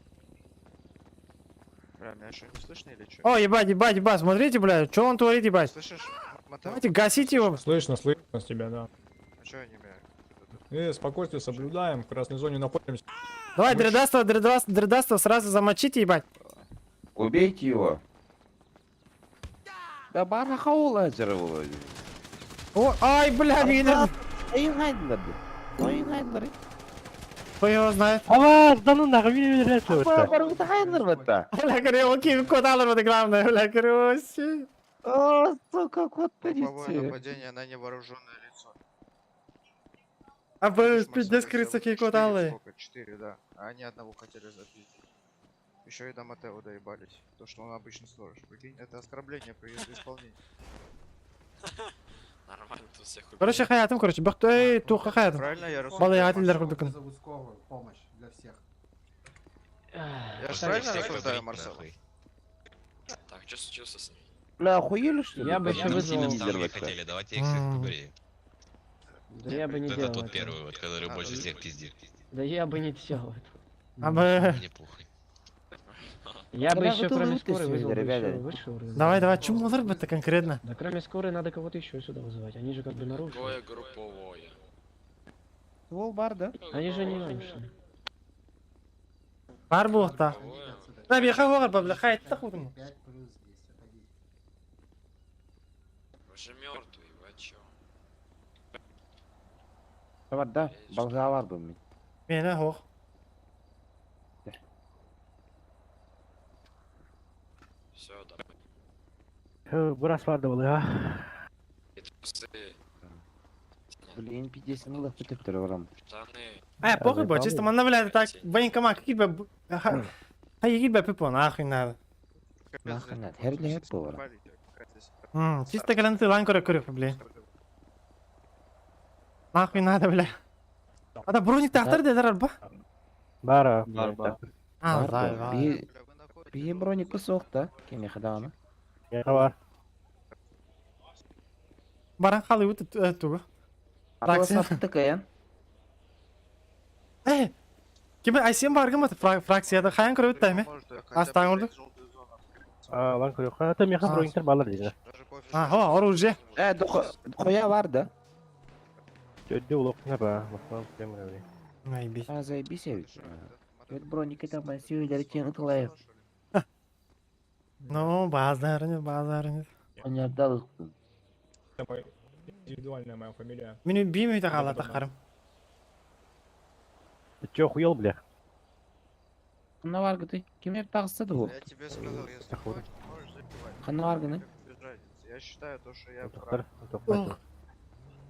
меня что, не слышно или что? О, ебать, ебать, ебать, смотрите, блядь, что он творит, ебать? Слышишь? Давайте гасите его. Слышно, слышно тебя, да. А чё они меня? Спокойствие соблюдаем, в красной зоне находимся. Давай, Дредастова, Дредастова, Дредастова сразу замочите, ебать. Убейте его. Да барахаула жыры О, ай, бля, меня. Кто его знает? Ава, да ну нахуй, меня Бля, говорю, окей, куда это главное, бля, короче. О, сука, кот Групповое нападение на невооруженное лицо. А вы Видишь, пиздец, Марсель, крыса, всего четыре, кикоталы. сколько? Четыре, да. А они одного хотели запиздить. Еще и до Матео доебались. То, что он обычный сторож. Прикинь, это оскорбление при исполнении. Нормально тут всех Короче, хаятым, короче, бахты, эй, туха хаятым. Правильно я рассуждаю, Балый атилдер Марсел? курдукун. Заводского помощь для всех. Я же правильно рассуждаю, Марсел? Так, что случилось с ними? Бля, охуели что ли? Я бы еще вызвал... хотели, давайте их всех побреем. Да я бы не делал тот этого. первый, вот, который больше всех пиздит. Да я бы не делал этого. А бы... Мне похуй. Я бы Бля, еще вы кроме тут скорой вызвал бы ребята. еще выше уровень. Давай, давай, чему это конкретно? Да кроме скорой надо кого-то еще сюда вызывать. Они же как бы нарушили. Какое групповое? Ствол бар, да? Они же не нарушили. Бар буохта. Да, беха вогар, бля, хайт тахудым. 5 плюс 10, отойдите. Вы же мертвый, вы о чем? Бар, да? Балга бар был. Меня хох. Все, давай. Бурас барды был, а. И трусы, Блин, 50 нулах көтөп барам. штаны. А, похуй, бо, чисто манна, бля, так, военкомат, какие бы... А какие бы пипо, нахуй надо. Нахуй надо. Херле хеп бар. Чисто каланты ланкора курю, бля. Нахуй надо, бля. А да броник тахтар дедер ба? Бара. Бар, бар. А, да, да. Би би броник кусок да. Кене хаданы. Бар. Баран халы ут тугу. Фракция. Такая. Э, ким айсем баргым фракцияда хаян көрөт тайме. Астан орду. А, лан көрө. Хата меха брониктер балар дейdi. А, хо, оружие. Э, дохуя бар да. Төдде улок не ба, баклан прям говори. Найби. А, заебись я ведь. Это броники там сүйелер кен ытылайып. Ну, базар нет, базар нет. Он отдал их. Это мой- индивидуальная моя фамилия. Мени биймей тахала тахарым. Ты чё, охуел, бля? Ханна бар гыты. Ким hep тагысы да Я тебе сказал, если хочешь, можешь забивать. Ханна бар гыны. Без разницы. Я считаю то, что я Тоқтар, прав. тоқтар.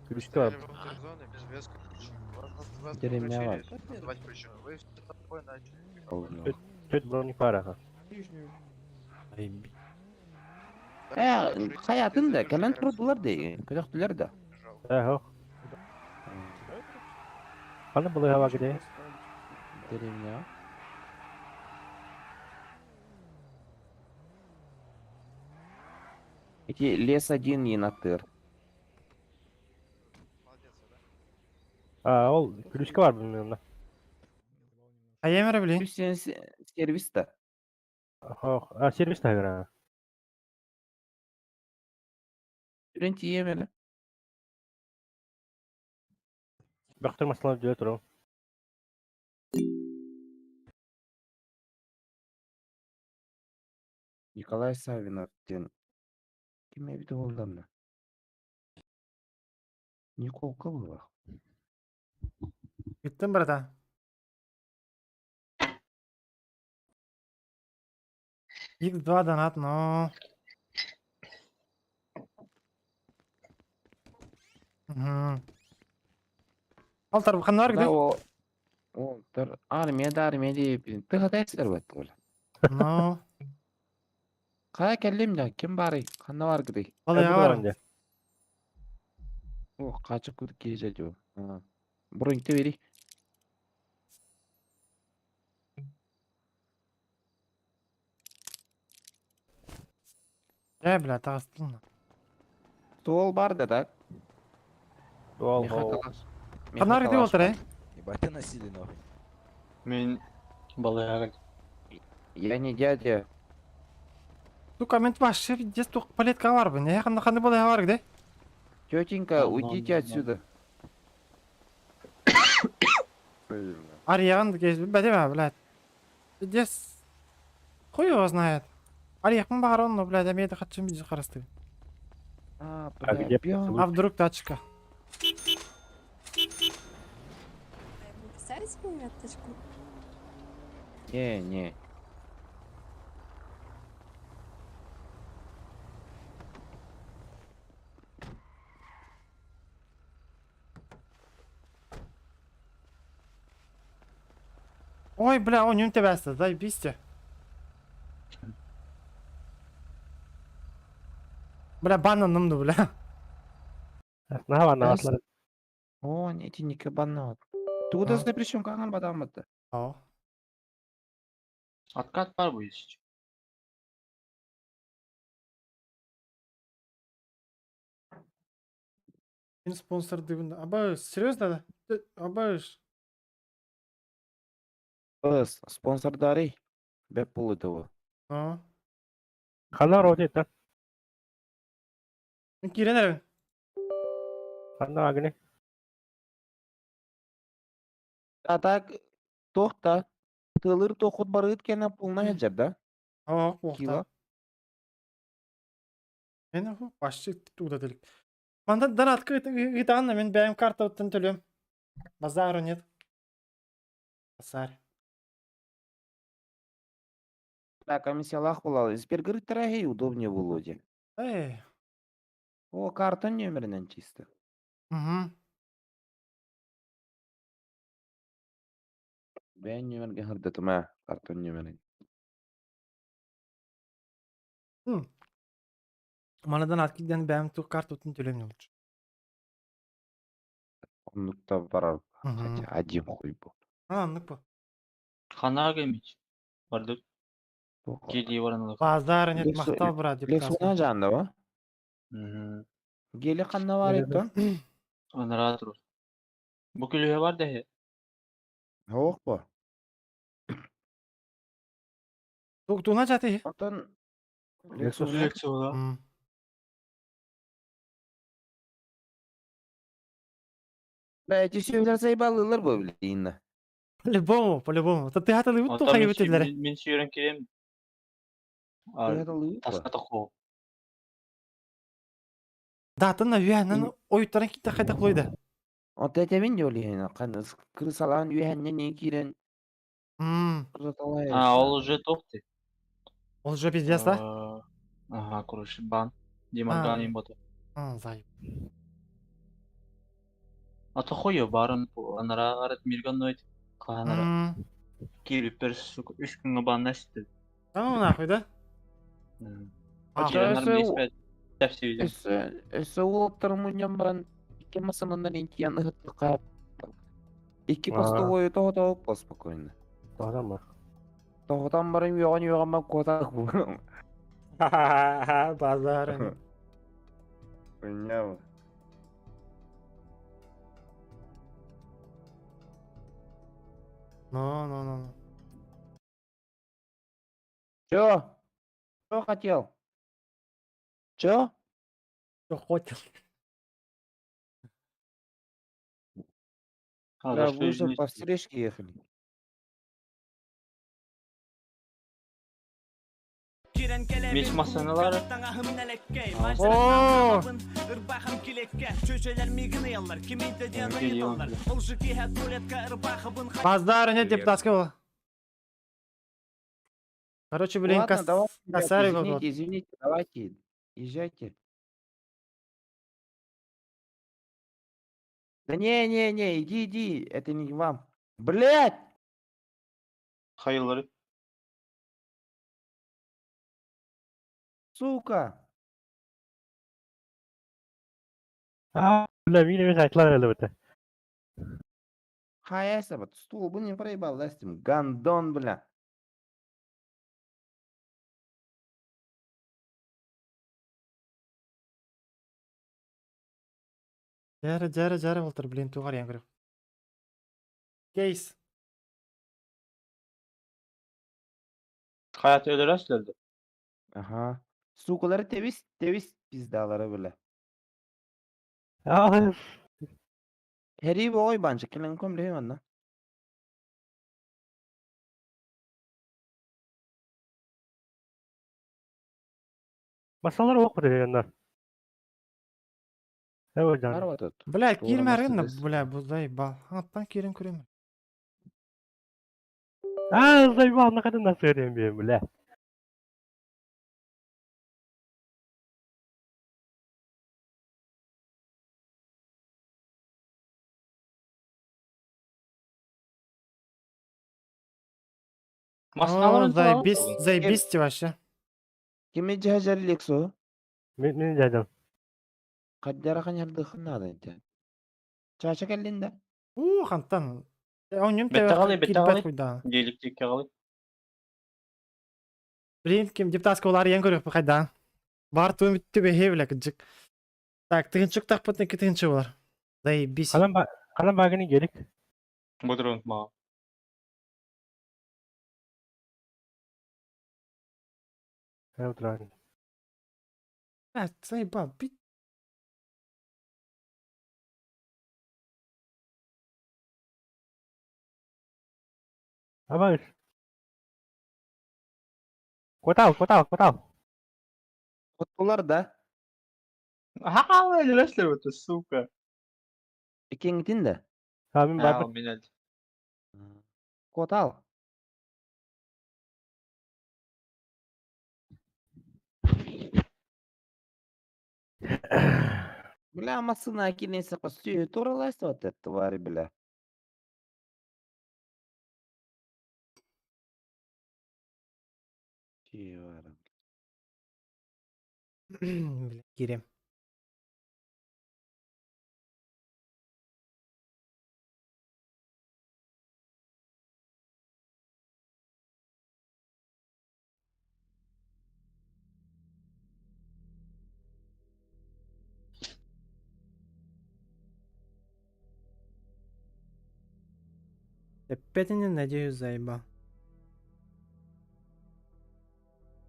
Күлүшкө бар. Стояли в желтой зоне без веской причины. Вас, вас Деревня попросили назвать причину. Вы все такое начали. Төт броник бар аха. Айби. Э, хаятын да, кәлән турдылар да, көтөктүлөр да. Э, хох. Каны булы хава гиде. Деревня. Эти лес один не натыр. А, ол күлүшкө бар билмейм. А я блин. Сервис да. Хох, а сервис тагыра. Түрен тиемели. Бактыр маслап жөө туру. Николай Савинов ден. Ким эбити болдамна? Николка было. Биттим, брата. X2 донат, но... Мгм. Алтар, ханнар Да, где? о, о, тар армия да армия деп. Ты хатайсыздар бат ол. Ну, Кая келдим да, ким бары? Ханна бар гыды. Балай бар. О, качып күдүк келе жатып. Бронь бери. Э, бля, тагыстым. Стол бар да, так? Стол, Ханнар где олтар, э? Ебать ты насилие нахуй. Мен балыга Я не дядя. Сука, мен вообще пиздец тух палетка бар бу. Не ханна ханна була бар где? Тетенька, уйдите отсюда. Арьян бәдеме, блядь. Пиздец. Хуй его знает. Арьяхмын бар он, но, блядь, амеде хатчым биз карасты. А, А бля, где пьян. А вдруг тачка? Поставите мне тачку? Не, не. Ой, бля, он не тебя заебись. Бля, бананымды, бля. На, на, атлар. О, не, эти не кабанат. Ты куда А. причем каган бадам это? О. Откат бар бу есть. Мен спонсор дыбын. Аба, серьезно? да? Аба, Спонсор дары. Беп пул этого. Ну. Хана роди та. Кирен әрбін. Хана агни. А так, тохта. Тылыр тохот барыт кена полная джеб, да? О, охта. Кила. Мен ху вообще туда делик. Манда донат гитанна, мен бәйім карта оттан төлем. Базару нет. Базар. Да, комиссия лахула. Сбергры дорогие, удобнее Володе. Эй. О, карта номернен чисто. Угу. Бәйін нөмірге хырдатыма карта нөмірін. Мана донат киден бәйім ту карта оттан төлем лучше. Оннукта барар. Мгм. Хотя один хуй был. А, ну по. Хана гемич. Бардык. Гели баранылык. Базар нет, Лексу- мақтал брат деп Лексуна жанында ба? Мгм. Гелі қанна бар еді? Анара тур. Бу күлүгө бар дехе. Жоқ па. Туна жаты. Отан Lexus. Лексуна. Бля, эти сүйелер заебалылар бу, блин. По-любому, по-любому. Та ты хаталы бут Ата тухай мен бителер. мен сүйрен келем. Ты Таска тоқо. Да, тына үйәнен оюттарын китте хайда қойды. От это мен ойлайын, қан крысалан үйәннен не кирен. А, ол уже тохты. Ол уже пиздец, да? Ага, короче, бан. Димарган им боты. А, зай. А то хойо барын анара арат мирган нойт. Каханара. Кирип бер сука 3 күнгө бан насты. А ну нахуй, да? А, Өсө улуттар муньям баран икки масанандан инки яны хыттыка. Икки постовой того по спокойно. Тоғдан ба. Тоғдан барым юған юған ба котақ бу. Базар. Понял. Ну, ну, ну. Чё? Чё хотел? Чё? Чё хотел? А, Да, за что вы же извиниться? по встречке ехали. Меч масаналары. О! Базар нет депутатский был. Короче, блин, Ладно, кос... давайте, ребят, косарь был. извините, извините, давайте, езжайте. Да не, не, не, иди, иди, это не вам. Блять! Хайылары. Сука! А, бля, мин емес айтылар әлі бітті. Хаяса, вот стул бы не проебал, да, с этим гандон, бля. Жәрі, жәрі, жәрі болтыр, блин, туғар ян көріп. Кейс. Хаят өлөрөсүлөрдү. Ага. Сукалары тэбис, тэбис пиздалары бля. Хери ой банчы келен көмле манна. Масалар ок дегеннер. Бля, киирмээрин, бля, бу заебал. Аттан киирэн көрөм. А, заебал, накадын насырым бем, бля. О, заебись, заебись вообще. Кими жажар Лексо? Мен мен жадым. Каддара ханярдыхын надо инте. Чача келлин да. У, хантан. Оньем Беттаҕалый, кирбет беттаҕалый. хуйда. Диэликтиккэ аҕалый. Блин, ким депутатского лар ең көрөк хайда. Бар туым түбе бля кыджык. Так, тыгынчык тақпытын ки тыгынчы болар. Заебись. Канан ба канан багыны керек. Бодурун маа. Утыран. А, заебал, бит. Абаш. Котал, котал, котал. Оттулар да. Ха, өлөслөр өтө, сука. Икеңитин да. А, мен А, мен Котал. Бля, масына кинесе костю туралайсы вот это тварь, бля. Чивара. Бля, кирем. Опять не надеюсь, заебал.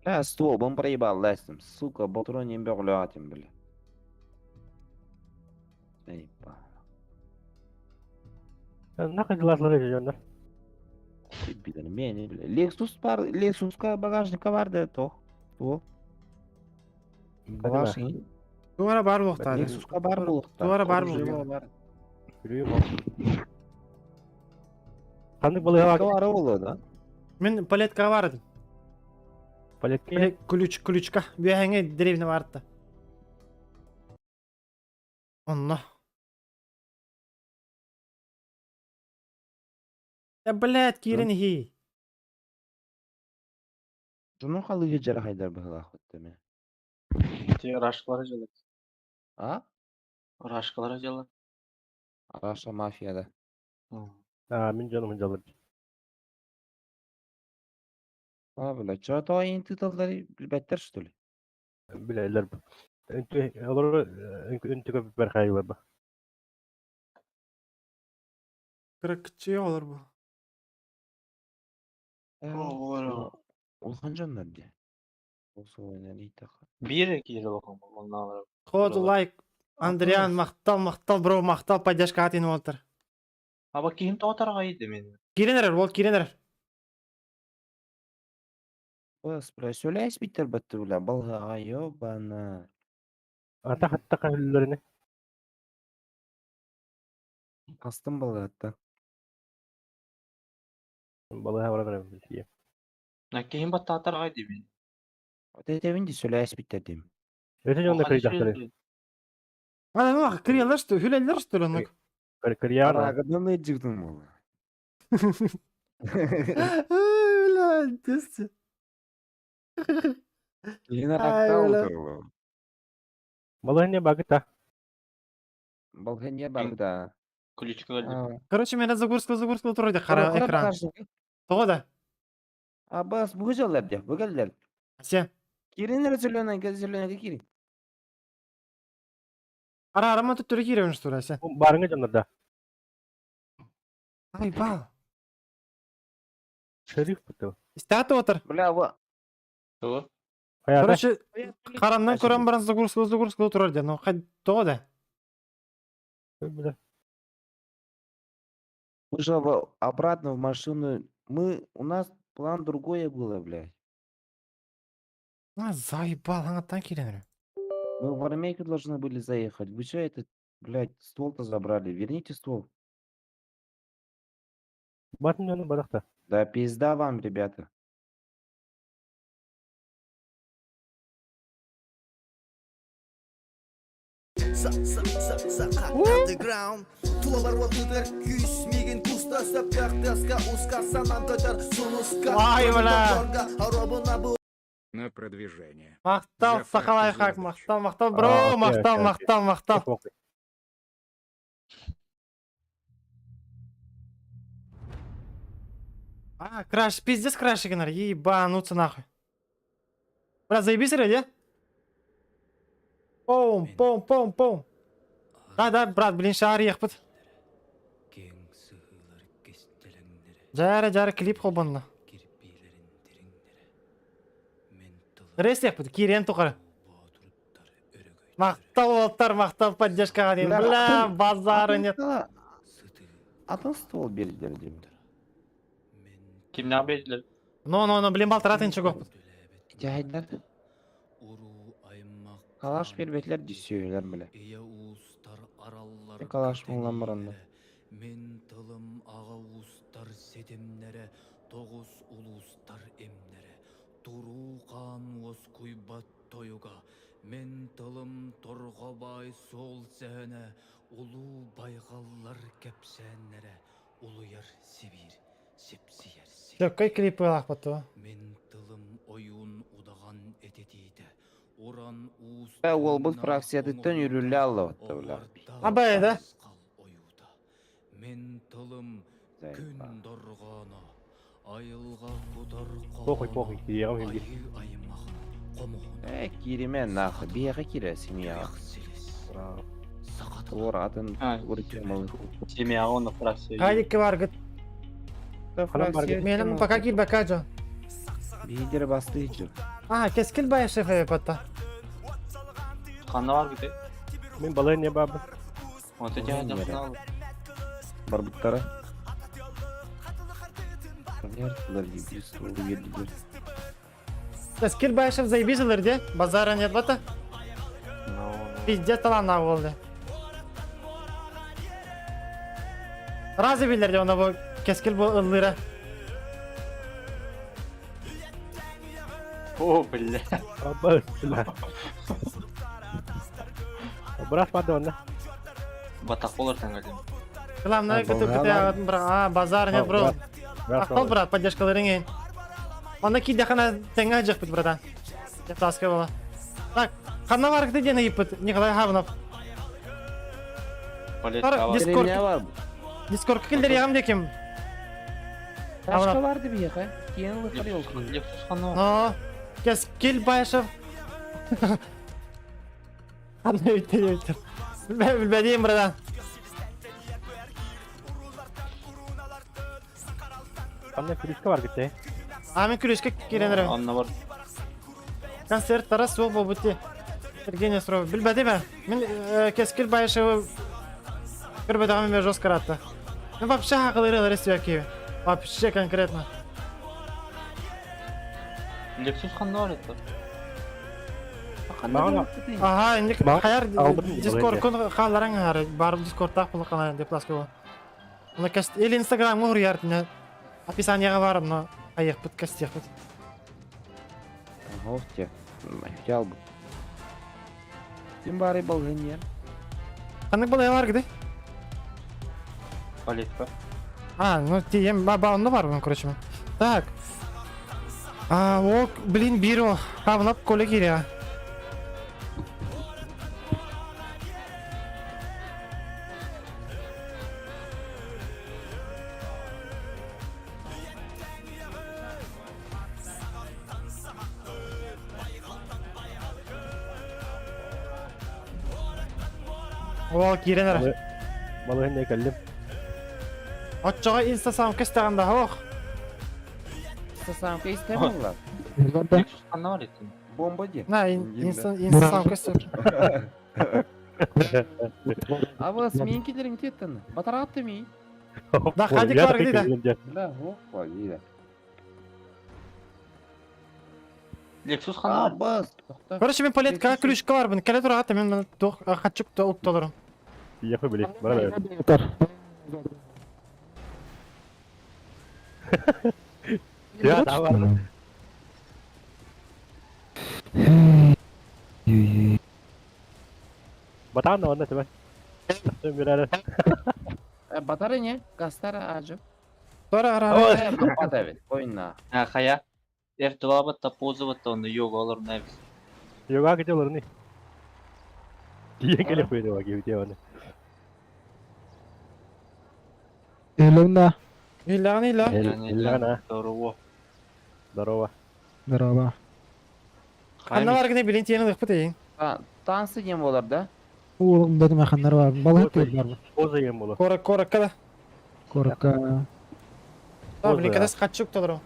Бля, ствол, он проебал, ластим. Сука, батрон не беглятим, бля. Заебал. Нахуй диласлар жондар. Бидер мени, бля. Lexus бар, Lexusка багажника бар да, тох. То. Багажник. Туара бар болуқта. Lexusка бар болуқта. Туара бар болуқта. Кандык балыга Туара болу, да? Мен палетка бар едім. Палетка? Ключ, ключка. Бүйәңе деревня барды. Онно. Да, блядь, кирин хи. Жуну халыгы жара хайдар быһылаах баттаме. Те рашкалар жалат. А? Рашкалар жалат. Раша мафияда. А, мен жаным жалыр. А, бля, чё то айын тыталдары билбеттер, что ли? Билелер. Үнтү олар үнтү көп бер хайылар ба. Кырыкчы олар бу. Улхан жаннар де. Осы ойнан итаха. Бир кире бакым, оннан. Ходу лайк. Андриан мақтал, мақтал, бро, мақтал, поддержка атын олтыр. Аба кийин тоотарга иди мен. Киренер, ол киренер. Бас, бля, сөйләс биттер бітті, бля, балға, ёбана. Ата хатта кахылларыны. Астым балға атта. Балыга бара барам бизге. На кийин баттаатарга иди мен. Өтетебин де сөйләс биттер дейм. Өтө жонда кырыйдактыр. Ана, ну, кирелер, что, хүлелер, что ли, ну? Кырыяна. Арагыдан жигдим ол. Бля, десте. Лена Ай, ракта бля. отыру. Балыга не багыта. Балға не багыта. Ключка Короче, мен Загорского, Загорского турайды қара экран. Тоға да. А бас, бұл жалар де, бұл келдер. Се. Кирин зеленый, зеленый кирин. Ара арама түттөрі киребін что ли, се. Барыңы жондарда. Ай, бал. Шериф буту. Статы отыр. Бля, ва. Того? Короче, хараннан көрөн баран загрузка загрузка турар дьэ, ну тоҕо да? Мы же обратно в машину. Мы, у нас план другое было, блядь. А, заебал, аңаттан киирэн Мы в армейку должны были заехать. Вы что это, блядь, ствол-то забрали? Верните ствол. Батын барахта. Да пизда вам, ребята. Ай, бля! На продвижение. Махтал, сахалай хак, махтал, махтал, бро, махтал, махтал, махтал. А, краш, пиздец краш генер, ебануться нахуй. Бля, заебись, ради? Пом, пом, пом, пом. Да, да, брат, блин, шар ехпыт. Жара, жара, клип хобанна. Рейс ехпыт, кирен тухары. Махтал уолтар, махтал поддержкаҕа диэн. Бля, базара нет. Атын ствол бердилэр диэн. Кимнээх биэрдилэр? Но, но, но, блин, балтарат инче көппүт. Дьаһайдар. Калаш бербетлер дүйсөйлөр бile. Калаш мулан баранды. Мен тылым аға уустар сетемнере, тоғыз улуустар эмнере. Туруу хаан уоскуйбат тойуга, мен тылым торҕобай суол сэһэнэ, улуу байҕаллар кэпсээннэрэ, улуйар Сибиир, сипсийэр сир. Легкой клип ылаахпыт Мен тылым ойуун удаҕан этитиитэ, уран уус Уолбут фракциятыттан үрүллэ аллабатта бля. Абай, да? Мен тылым күн дорҕооно, айылҕа кутар Похуй, похуй, я вам Э, кириме нахуй, биэхэ кире семья. Ор атын урытымалы. Семья он фракция. Хайдикки баргыт. Меним пока кир бака жо. Лидер бастыйчы. А, кескил бай шеф патта. Ханна бар бите. Мен балай не бабы. Вот эти знал. Барбыттара. Кескил бай шеф заебись де. Базара нет бата. Пиздец таланна болды. Разы билер де оны бу кескил бу ыллыра. О, бля. Абы, бля. Брат падонна. Батак болар сәңгәлем. Главное, А, көтө бала. көтө а, базар нет, бро. Брат, Мактал, брат, поддержкаларың Анда ки дахана теңге жакпыт, братан. Деп таска бала. Так, ханна бар кете дена иппит, Николай Хавнов. Дискорд. Дискорд килдер ягам деким. Ташка барды биэхэ. Киэн лыхар yol. Но, кес кил байшев. Ханна үтер үтер. Билбедим, братан. Ханна күрүскө бар кете. А мен күрүскө киренерем. Анна бар. Концерт тарас суох болбут Евгений Стров. Билбедим Мен кескил байшевы көрбөдөгөн мен жестко ратты. Ну вообще хакылыры ресвяки. Вообще конкретно. Лексус ханна бар это. Ага, инде хаяр Дискорд кон халарың хары бар Дискордта булыкана деп ласка Уна каст или Инстаграм ур яртына. Описанияга бар, но аяк бит кастех бит. Ох те. Хотел бы. Тем бары болгонер. Канык балайлар гиде? Политика. А, ну тием ба онда бар бун, короче. Так. А, ок, блин, биро. Хавнап коле кире. Ол киренер. Балай не келдим. Отчоға инста сам кестаганда ох. Инста самка истемалар. Лексус ханна бар это. Бомба ди. На, инстасам көстөр. А вы сменки дерин теттен. Батаратты ми. Да, хадик бар где да. Да, опа, да. Lexus хана. Абас. Короче, мен палетка ключка бар, мен кэлэ турат, мен тух хачык та укталарым. Ехай, блин, бара Я, давай. Батан онда тебе. Бирәре. Батары не? Гастара ажы. Тора ара. Бата бит, ойна. А, хая. F2 батта поза батта онда йога олар навис. Йога кете олар не. Киен келе хуйды ва кебите оны. Элемна. Иллян илля. Илляна. Здорово. Здорово. Здорово. Ханна бар гне билин тиен дык битейин. Танцы дем болар да? Oğlum dedim axanlar var. Balık değil var. Поза ем болар. Кора кора када. Korka. Да, блин, кадас хачык толору.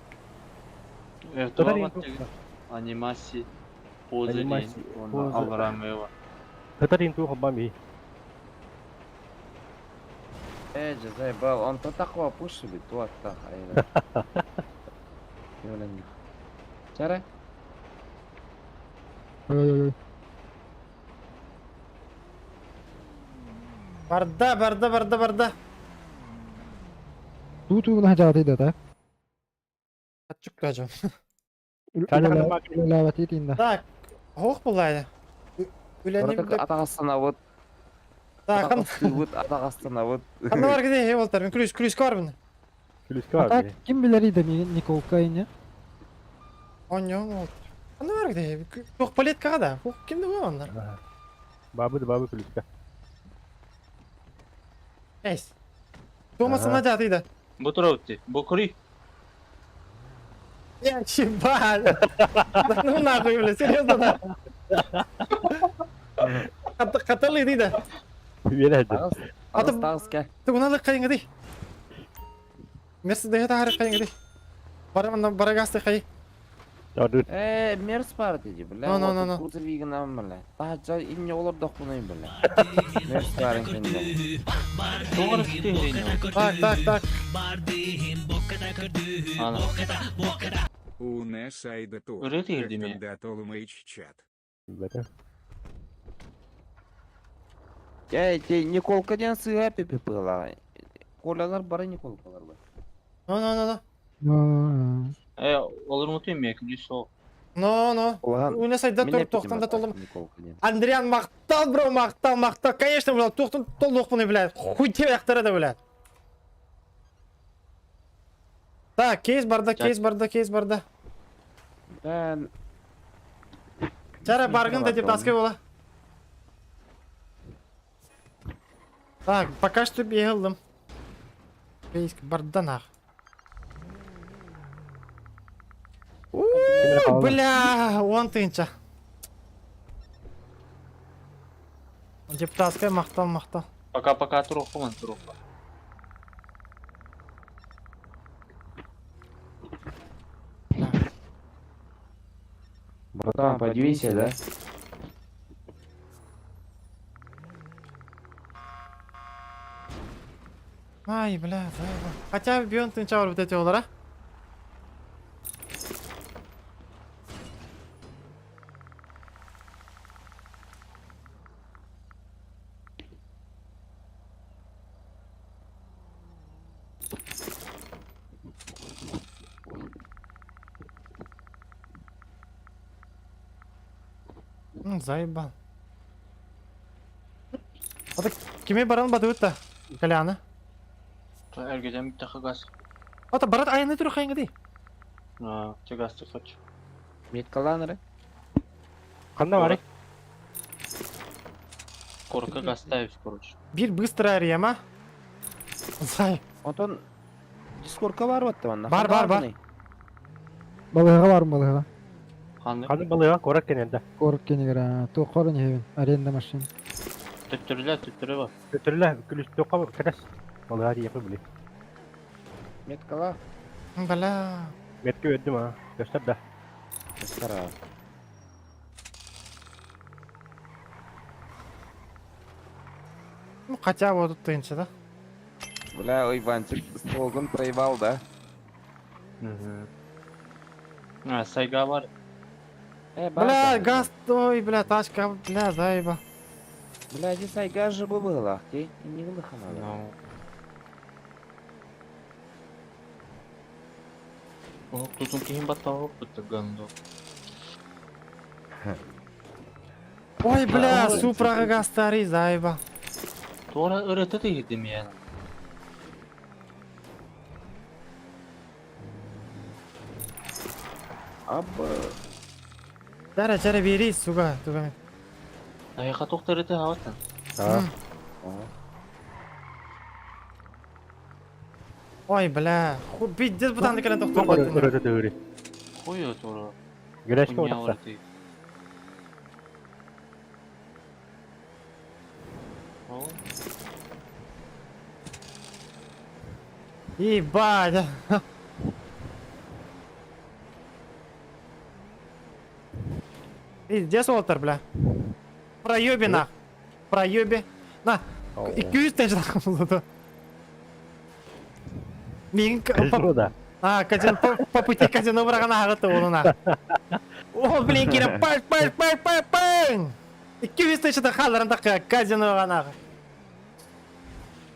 F2 батта анимация поза Анимация, онда поза. алрамева. Татарин ту хабами. Э, заебал, он то такого пушили, то так, айда. Чара? Ой ой ой. Барда, барда, барда, барда. Ту ту гына жаатый да. Хачык тажым. Үлеләбәт Так, хох булайды. Үләнем Братак, атағастана вот. Так, Вот атағастана вот. Ханна бар гне хей болтар. Мен ключ ключ бар мен. Ключ А так ким билер иде Николка ине? Оньон болт. Ханна бар гне. Хох палетка да. Хох кимде бу оннар? Бабы да бабы ключка. Эйс. Томасына жаатый да. Бу тураутти. Бу кури. Я ебать. Да ну нахуй, бля, серьезно, да. Каталы иди да. Верәде. Аты тағыс кә. Ты уналы кайыңы ди. Мерседес тахары кайыңы ди. Бара барагасты кай. Э, мерс бар деди, бля. No, no, no, no. Кузовигына, бля. Та инне олар да кунай, бля. Мерс бар экенде. Так, так, так. Ана. Чат. Э, те Николка ден сыга пепе пыла. Колялар бары Николкалар бар. No, no, no, no. Э, олар унутуйм мен ключ сол. No, no. Уна сайда тур тоқтан да толым. Андриан мақтал, бро, мақтал, мақтал. Конечно, бля, тоқтан толдық бұны, бля. Хуй тебе яқтары да, бля. Так, кейс барда, кейс барда, кейс барда. Бен... Чара баргын да деп таскай бола. Так, пока что бегалдым. Кейс барда нах. Бля, он тынча. Депутатская мақтал, мақтал. Пока пока туруху ман туруху. Братан, подвинься, да? Ай, бля, заебал. Хотя бион тынча бар вот эти олар, а? Ну, заебал. А так кеме баран бады өтті. Коляны. Эргеден битте газ. Ата барат айны түрі қайыңы дей. А, те газ хочу. Меткаланыры. Канда бар? Корка газ ставить, короче. Бир быстро арема. Зай. Онтон Дискордка бар батты манна. Бар, бар, бар. Балыга бар балыга. Ханы. Ханы балыга корак кененде. Корк кенегер. Тоқор не хебин. Аренда машин. Төттүрүлө, төттүрү бар. Төттүрүлө ключ тоққа кадас. Балыга дие били. Меткала. Бля. Метке өттүм а. Көстөр да. Көстөр а. Ну, хотя бы тут тынча, да? Бля, Иванчик стволгун проебал, да? А, сайга бар. Э, бар Бля, да. газ, ой, бля, тачка, бля, заеба. Бля, здесь сайга же было, ты не вылыхана. Ну. О, тут он кихин баттал, это гандо. Ой, бля, супра газ старый, заеба. Тора ырыты тыйдым я. Абба. Чара, чара, бери, сука, туга. Айга тоқтар ырыты хаваттан. А. Ой, бля, ху, пиздец, бутан кэлэн тохтор баттын. Ырыты тыгыри. Хуя тора. Гречка Хуйня утакса. ырыты. О, Ебать. Пиздец, Уолтер, бля. Проеби нах. Проеби. На. 200 тысяч зато. Мин Казино, да. А, казино, по пути к казино врага на он на. О, блин, Кира, паш, паш, паш, паш, паш. 200 тысяч халаран так казино гана.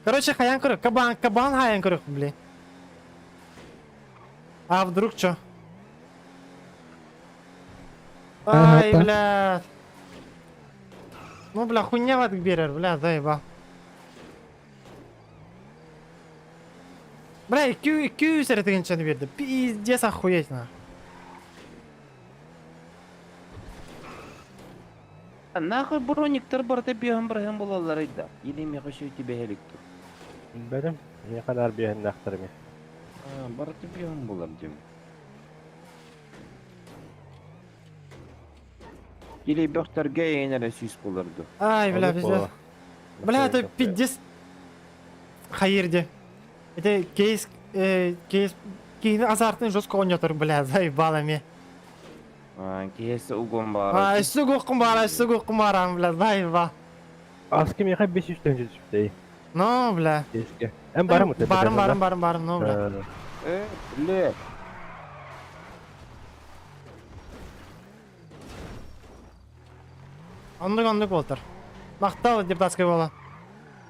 Короче, хаян көрүк, кабан, кабан хаян көрүк, блин. А вдруг чё? Ай, бля. Ну, бля, хуйня ват берер, бля, заеба. Бля, кю, кю сәрәтегенчәне бирде. Пиздец охуеть на. А нахуй брониктар барда биһан барһан булалар ида. Или ми хочу тебе электр. Билбэтим. Не кадар биһин нахтарми. А, барда биһан булар дим. Или бөхтәргә енере сүз булырды. Ай, бля, пиздец. Бля, это пиздец. Хайырде. Это кейс, кейс, кейс азартный жестко ойнатыр, бля, заебалами. А, кейсе угон бар. Ай, сугу кумара, сугу кумара, бля, заеба. Аски меха 500 тенге түшүптей. Ну, бля. Кейске. Эм барым өтө. Барым, барым, барым, барым, ну, бля. Э, бля. Оннук, оннук болтыр. Мактал депутатский бола.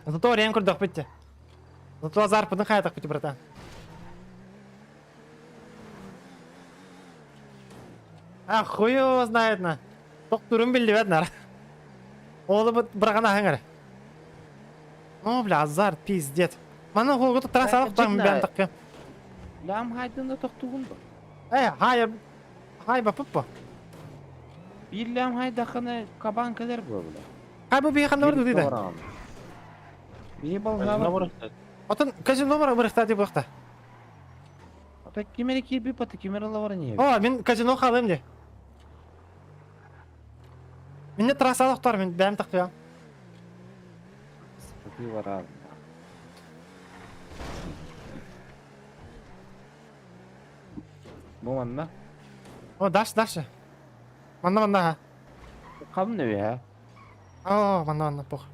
Зато рен көрдөх бітті. Зато азар пыдын хаятақ бітті, братан. А хуй его знает на. Тоқтурын білді бәд нар. Олы бұт біраған ағыңыр. Ну, бля, азарт, пиздец. Мана холгы тұттыра салып там бән таққы. Лям хайдында тоқтугун ба. Эй, хай, хай ба пуппа. Bir лям хайдаханы кабан келер бу бля. Хай бу бейханда бар дейді. Бии балга. Отын казино бар бырықта деп бұқта. Ата кимери кирби паты кимери лавар не. О, мен казино қалым де. Менде трассалық тұр, мен бәм тақпиям. Ты вара. Бу манна. О, дальше, дальше. Манна, манна, ха. Кам не я? О, манна, манна, пох.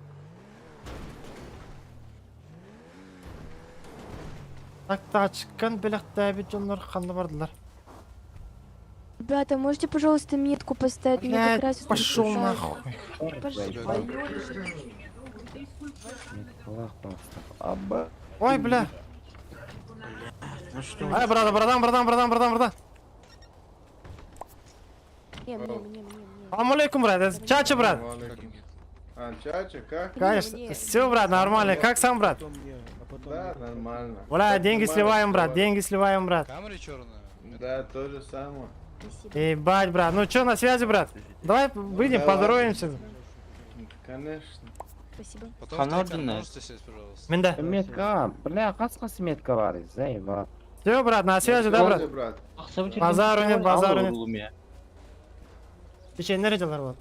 Так, тачкан біліқті жонлар қанды бардылар. Ребята, можете, пожалуйста, метку поставить? Мне как раз Блядь, пошел нахуй. Абба. Ой, бля. Ну что? Ай, брат, братан, братан, братан, братан, братан. Не, мне, мне, мне. Салам алейкум, брат. Это Чача, брат. А, Чача, как? Конечно. Все, брат, нормально. Как сам, брат? Да, нормально. Бля, деньги сливаем, брат, деньги сливаем, брат. Камера черная. Да, то же самое. Ебать, брат. Ну чё, на связи, брат? Давай выйдем, Давай. поздороваемся. Конечно. Спасибо. Потом Ханорден, в тайтер да. можете сесть, пожалуйста? Менде. Метка, бля, кас метка бар, заеба. Все, брат, на связи, да, брат? брат. Базару нет, базару нет. Печенье делар вот.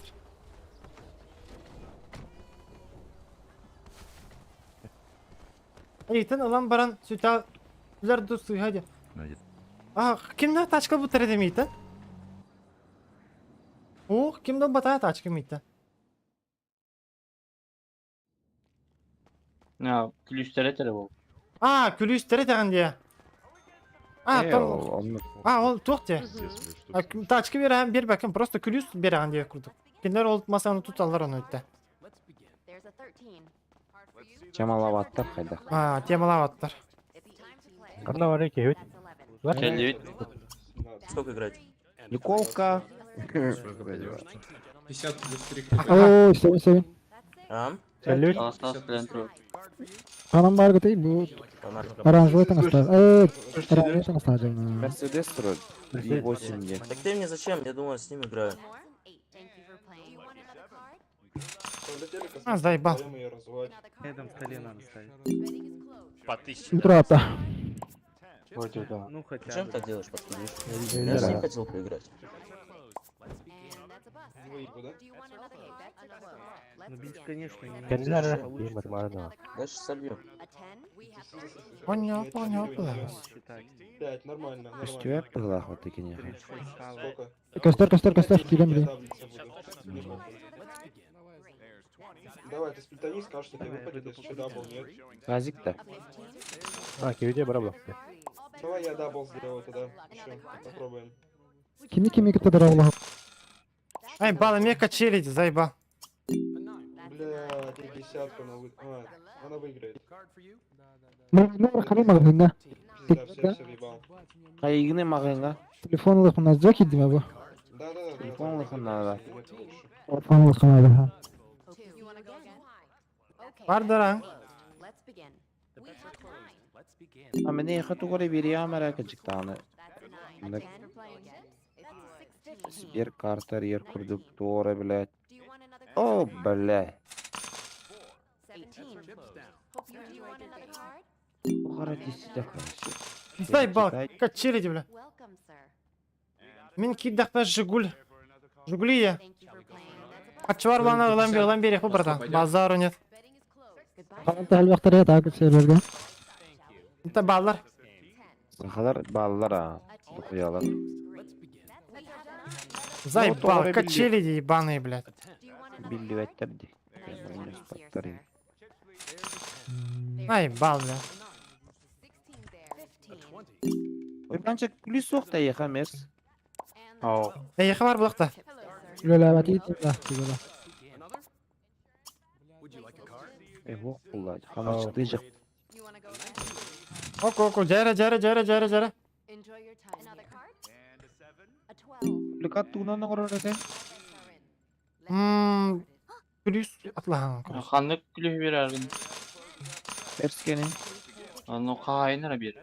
Эйтен алан баран сүтә Үләр дус hadi. А, кимдә тачка бу тәрәдә митә? О, кимдә бата тачка митә? А, күлүүстэрэ этэрэ буол. А, күлүүстэрэ этэҕин диэ. А, Э, там... ол оннук. А, ол туох диэ? А, тачка биэрэҕин биэрбэккин, просто күлүүс биэрэҕин диэ курдук. Кинилэр ол масаны туталлар ону үттэ. Чамалабаттар хайдах. А, темалаабаттар. Ханна барый киһибит? Кэллибит. Сколько играть? Николка. 50 плюс 3 Оо, сен сен. А? Кэллибит. Осталось плентро. Ханан бар гытай бу оранжевый таҥастаах. Э, оранжевый таҥастаах дьон. Мерседес вроде. И8 где. Так ты мне зачем? Я думаю, с ним играю. А, заебал. Рядом в столе надо ставить. По тысяче. Утрата. Вроде да. Ну хотя Зачем бы. так делаешь, подкидыш? Я с ним хотел поиграть. Ну бить, конечно, не Кэллилэр. получится. Биир марна. Дальше солью. Понял, понял, понял. Считать. 5, нормально, нормально. Үстүөп быһылаах вот такие. 36 хава. Сколько? Көстөр, көстөр, көстөр, киирэн билин. Таблица будет. Давай, ты сплитани, скажешь, что тебе Давай, выпадет, выйду если что, double, нет? Газик-то. А, киһибит бара Давай я double сделаю тогда. Еще попробуем. Кими кими кытта дараллах. Ай, бал, мне качели, заебал. Бля, ты десятку она вы... А, она выиграет. Мөр ханы магазинга. Пизда, все, все въебал. Хайыгны магыңа. Телефон лыхына жок идиме бу. Да, да, да. Телефон лыхына да. Телефон лыхына да. Бар дара. А мне хатугары берия качыктааны. Сбер карта ер курдук туора, блядь. О, бля. Ухара десятка. Заебал, качели, бля. Мин кидахпа Жигуль. Жигули я. Ачвар лана ламби ламби реху, братан. Базару нет. Ханан тахал вактар я серверге. Это баллар. Сахалар баллар а. Духуялар. Заебал, Ну, качели ебаные, блядь. Биллибеттер ди. Ай, бал, бля. Уйбанчык күлүс суох та еха мерс. Ау. Эй, хабар булакта. Үлеләбәт итим да. Түгелә. Э, ох, булла. Хамачты жак. Око, око, жара, жара, жара, жара, жара. Лекат тугунан оҥорор этэ. Ммм, күлүс атлахан. Ханнык күлүүһү биэрэрин. Мерскени. Ну хаайынара биэр.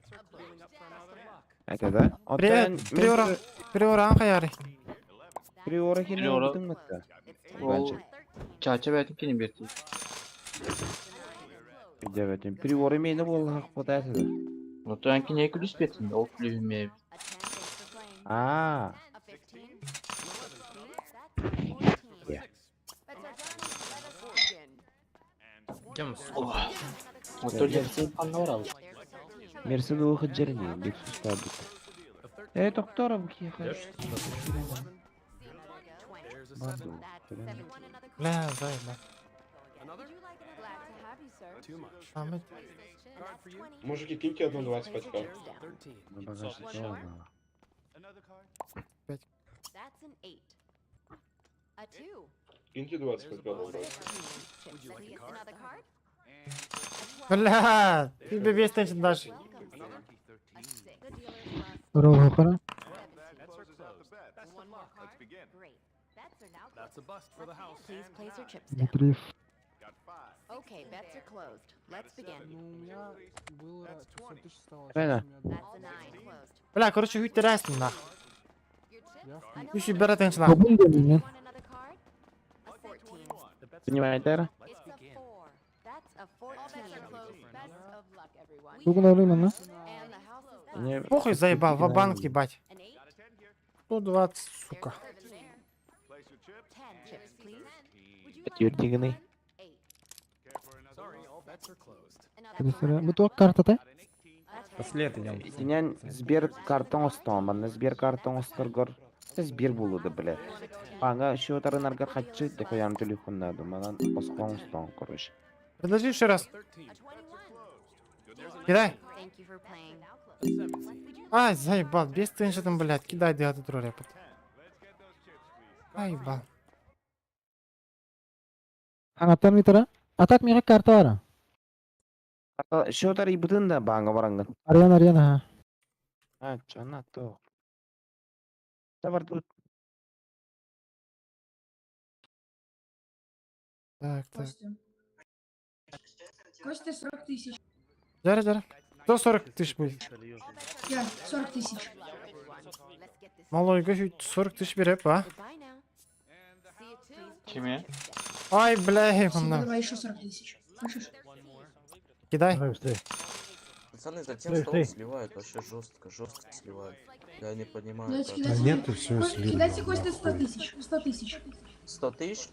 Это да? Привет, приора, приора хаяри. Приора хини Приора. бүтүн мытта. Ол чача бәтин кини берти. Дебетин. Приора мени боллах потасы да. Ну то кини күлүүс бертин, ол күлүүһү ме. А. Кем? Вот лепсин ханна барабы. Мерседе выход жерни, Лексус табит. Э, доктора букиха. Барду. Бля, заебал. Амет. Мужики, киньте одну 25 к. На багажнике ладно. Киньте 25 к. Бля, ты бы весь теншн дашь. Ролл хара. Дмитриев. Okay, bets are closed. Let's begin. Ну, у меня было 500 тысяч стало. Правильно. That's a nine. Closed. Бля, короче, хуй терясың нах. Үш бара теншн нах. Бабун мен. Another card? A 14. Понимаете, It's a 4. That's a 14. Best of luck, everyone. Бүгін ойлаймын, на? And the house is Не- Похуй заебал, ва-банк ебать. an 8. 120, сука. 10 chips, please. Юртиганы. Бу туак картата. Итинен Сбер картон остон, манна Сбер картон осторгор. Сбер булуды, бля. Аңа счетарын аргар хатчы, декоям телефоннады, манан оскон остон, короче. Предложи еще раз. Кидай. Ай, заебал, без там, блядь, кидай, да тут репот. Заебал. Аңаттан митара. Атак мига карта бара. Счет арыйбытын да баанга барангын. Арыян арыян аха. А, чана то. Тавар тут. Так, так. Костя 40 тысяч. Жара, жара. 140 тысяч будет. Я, 40 тысяч. Малой 40 тысяч береп, а? Кими? Ай, бля, Спасибо, давай еще 40 тысяч. Слышишь? Кидай. Пацаны за тем столом сливают вообще жестко, жестко сливают. Я не понимаю. Давайте как. кидайте. нету, всё слили, Кидайте Костя 100 тысяч. 100 тысяч. 100 тысяч?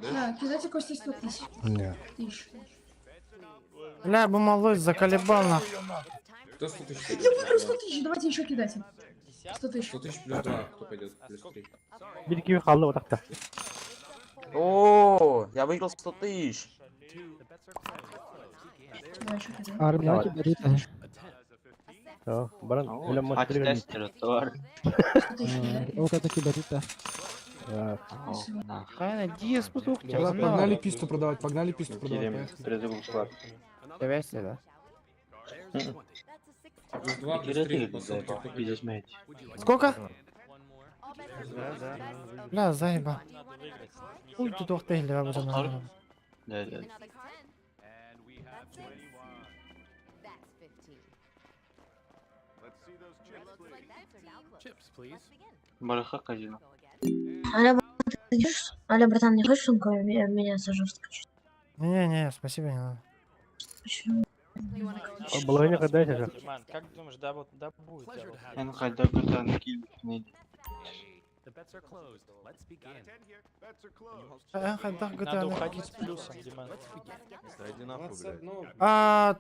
Да, кидайте Костя 100 тысяч. Нет. Тысяч. Бля, бу малой заколебал нахуй. Кто 100 тысяч? Я выиграл 100 тысяч, давайте еще кидайте. 100 тысяч. 100 тысяч плюс 2, кто пойдет? Плюс 3. Bir iki kaldı odakta. О, я выиграл 100 тысяч. Давай еще кидай. Армия киберите. Tamam. Baran öyle Aç тестер, 100 тысяч кидай. Ол ката киберите. Хайна, диез Погнали писту продавать, погнали писту продавать. Давайте, да? Плюс 2, плюс 3, по сотке кто пойдет? Сколько? Бля, заебал. Хуй тут охтели, Да, да. Бараха казино. Аля, Аля, братан, не хочешь сумку меняться жестко? Не-не-не, спасибо, не надо. Почему? Балайна когда же? Диман, как думаешь, да, вот, да будет? Эн хайда гытан кил Эн хайда Надо гытан. уходить с плюсом, Диман. Да иди нахуй, блядь. А,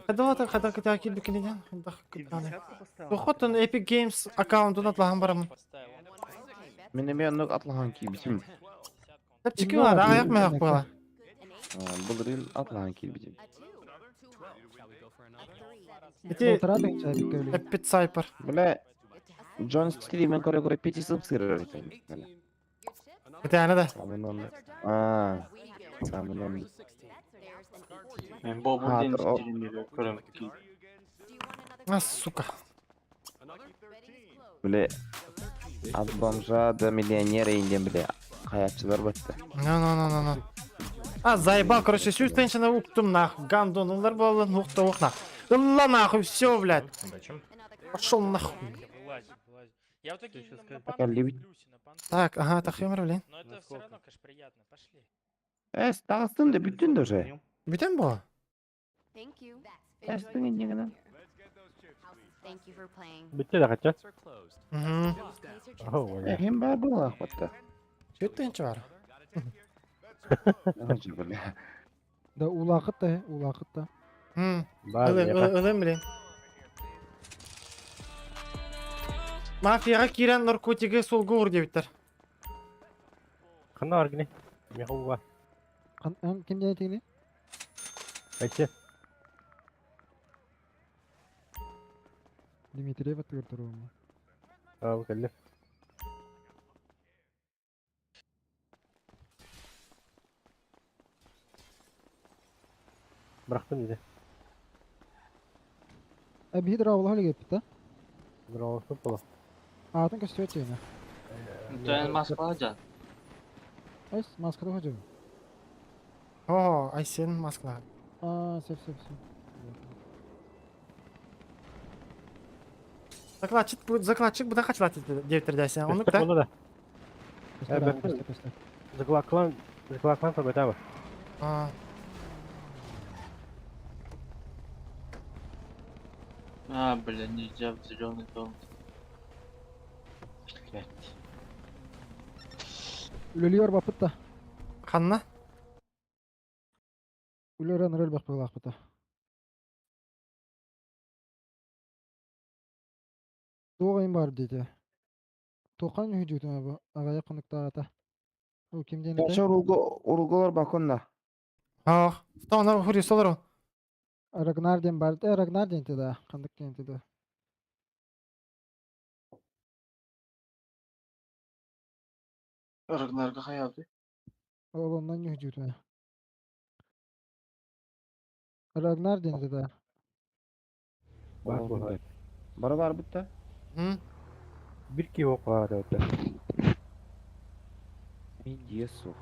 Хайда хайда гытан кил бикиниден, хайда гытан. Доход он Epic Games аккаунтун атлахан барамын. Мен эме оннук атлахан кийбитим. Тепчики бар, аяк маяк була. Былырын атлахан кийбитим. Ити Epic Cyper. Бля, Джон Стримен көрө көрө пети сып сырыр экен. Ити аны да. Самын А, самын Мен бо Ha, бу о- ден көрөм кил. А, сука. Бля, от бомжа до миллионера инден, бля, хаятчылар батты. Ну, ну, ну, ну, ну. А, заебал, короче, всю теншина уктум нахуй. Гандон, улар было, нухта ухна. Ла нахуй, все, блядь. Пошел нахуй. Вылазь, вылазь. Я в итоге на Пока любить. Так, ага, тахымыр, блин. Но это все равно, конечно, приятно. Пошли. Э, сталыстым да бүтүн да уже. Бүтен бу? Эстің индегіні. Bitti de kaçar. Угу. Oh, Э, хем бар бұл ақпатта. Сүт тенчи бар. Бля. Да улақыт да, улақыт да. Хм. Бар, Ылым, блин. Мафияға кирен наркотигі сол говор дебиттер. Қанда бар гине? Меху бар. Ким ден тигини? Ayşe. Дмитриев аттыгыр турума. Tamam kelli. Bıraktım bizi. Әбихи дыра олы кеппит да. Bravo, futbol. Атын көстүбөт жейна. Тэн Москва жан. Айс, маскада хожу. О, Айсен Москва. А, сеп, сеп, сеп. Закладчик, закладчик буда качылат деп дайсен. Оны да. Onu da. Көстөр, көстөр, көстөр. Zıklaklan, zıklaklan tabii tabii. А, А, блин, нельзя в зеленый дом. Блять. Үлелер бапыт да. Ханна? Үлелер нөрөл бак булак Туғайын бар дейді. Тоқан хүжүтүн абы. Агая конуктагата. Ол кимден Баша уруголар баконна. Ах, стол хури стол. Рагнар диэн бар. Э, Рагнар диэн да. Ханнык диэн да. Рагнарга хаялды. Ол оннан ньүһдүүтүнэ. Рагнар диэн да. Бар буолар. Бары бар бутта. Bir киһи оқуға да. Мин дие суох.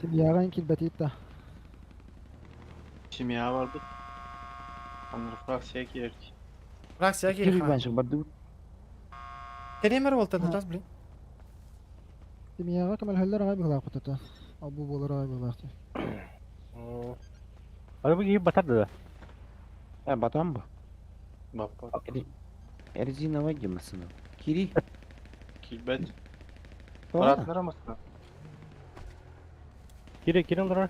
Семьяҕа килбэтиит да. Семья бар бит. Аныр фракция керек. Фракция Кири керек. баншык барды. Керемер болты, раз, блин. Семьяҕа көмөлөһөллөр аҕай быһылаах бутата. Ал бу буолар аҕай быһылаах дии. Аны бу киһи батар да. Э, батан бу. Баппа. Резиновый демасына. Кири. Килбет. Ладно. Баратнар амасына. Кире кире олорор.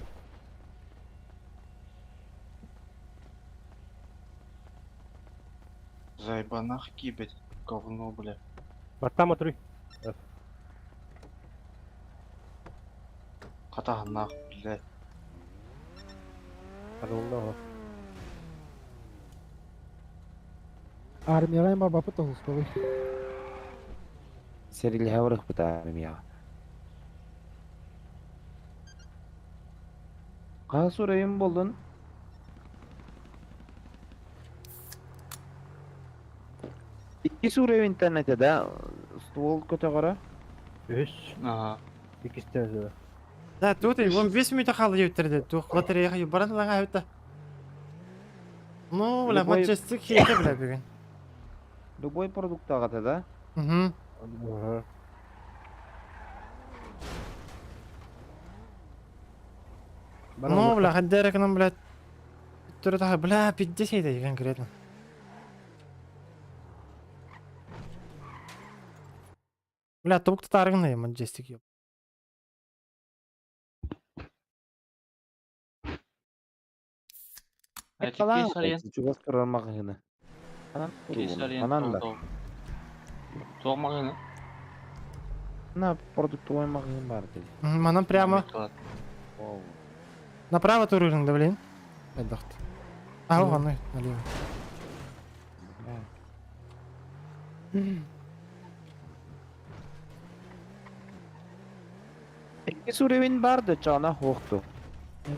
Зайбанах кибет. Говно, бля. Баттама туруй. Катаханах, бля. Арылла. Армияҕа бар бапыт тоһуспабый. Серилиһэ барых быта армияҕа. Хас урайым болдун? Икки сурайым интернете да ствол көтөҕөрө. Үс. Ага. Иккистен Да, тут и он весь минут хал ютерде. Тух лотерея баран лаңа өтті. Ну, бля, Любой- Манчестер хейте, бля, бүгін. Любой продукт ағата да? Угу. Ага. Ну, бля, хаддерекнан, бля, түрі бля, пиздец ейді конкретно. Бля, тобук татаргын Манчестер, ёп. Эти кейсарен. Чугас турар мағыны. Анан Кейсарен. Анан да. Тоқ мағына. На продуктовый магазин бар dedi. Манан прямо направо турырың да, блин. Айдахт. А, оған, налево. Икки суревин барды чана хоқту.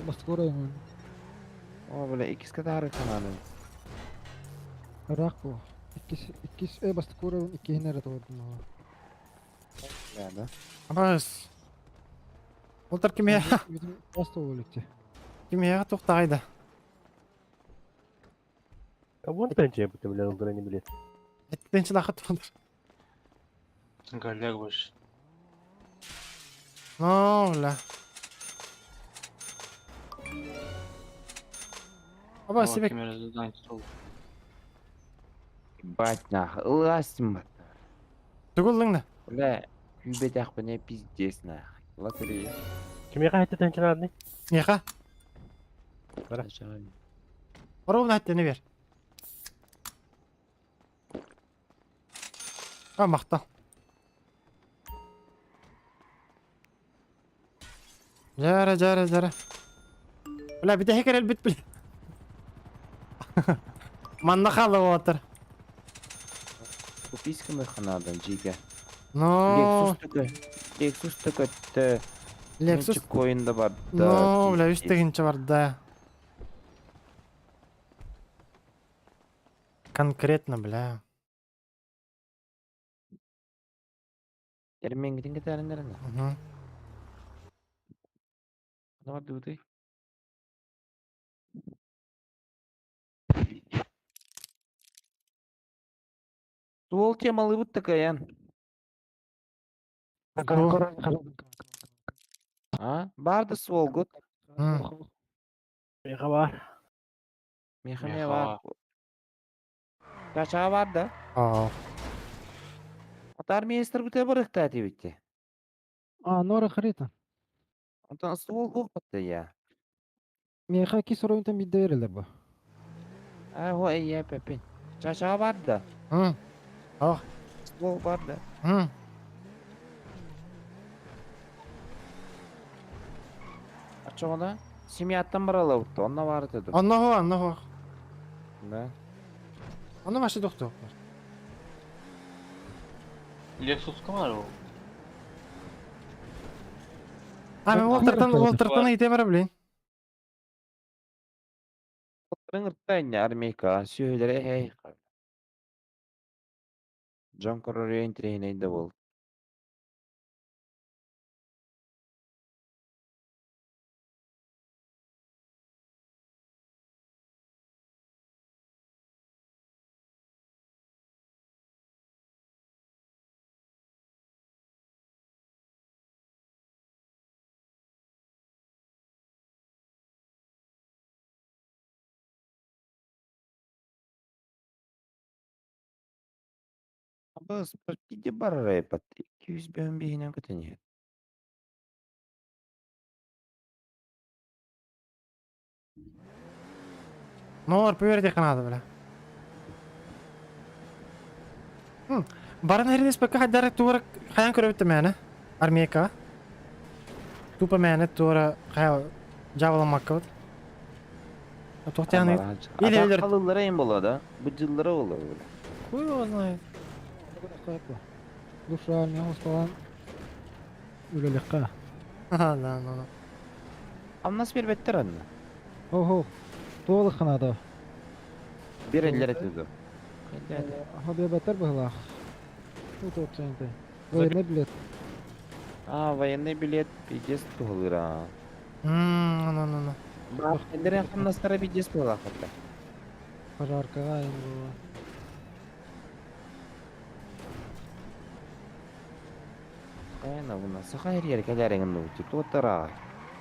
Москва О, бля, иккиске тары кананы. Ыраах бу. Иккис иккис э бастыкура иккиһин эрэ толордум. Бля, да. Абас. Олтар киме? Баста боликти. Киме тоқтағайды. А вон тенче бу бля, олдыра не билет. Тенче лақыт тұғындар. Голяк больше. Ну, бля. Аба, себек. Бать нах, ыластым бат. Түгілдің да. Бля, күбет не пиздец нах. Лотерея. Кимеға хәтте тенче надны? Неха? Бара. Ровно әттені бер. А, мақта. Жара, жара, жара. Бля, бите хекер бит, бля. Манна халы отыр. Купись-ка ханадан, жига. Но. Lexus та көттө. Lexus. Койында бар. Но, бля, үш дегенче бар да. Конкретно, бля. Эрменгитин кетәрендерин. Угу. Бар дути. Туол темалы бут такая. А? Барды суол гут. Меха бар. Меха ме бар. Кача бар да. Аа. Отар министр бute барыкта дебитти. А, нора харита. Онтон суол гут я. Меха ки соройунтан бидде берилер бу. А, хо я пепин. Чача бар да. Hı. Ах. Ствол бар да. Hı. Ачоғына? Семьяттан баралабыт, онно баар этэ дуо? Онно хо, онно хо. Да. Онно вообще тохтуохпар. Lexus'ка бар ол. А, мен Уолтертан, Уолтертан ыйытыам эрэ, блин. Ыҥырта инньэ армейка сүөһүлэрэ эһэй. Дьон көрөрүө интэриэһинэй да буол. Абыс, иди барарайпат. 200 биһинэн көтөн иһэр. Ноор, пүөрдиэххэ наада бля. Баран иһэрин хайдары туора хайан көрөбүт мээнэ. Армейкаҕа. Тупо мээнэ туора хайа дьаабыламмаккабыт. Туохтаан или или Халыллара им буолуо да? Бу дьыллара буолуо бля. Хуй его знает. Душа армияҕа усталаан үлэлиэххэ. Да, да, да. Хамнас биэрбэттэр онно. Оһо, туолук наада. Биэрэллэр этэ дуо? Аха биэрбэттэр быһыылаах. Ну тот Военный билет. А, военный билет пиздец туһалыыр аа. Ну, ну, ну. Баахталларын хамнастара пиздец туһалаах этэ. Пожаркаҕа им было. Хайана буна саха эрийэр кэлээриҥин нуучча туоттара.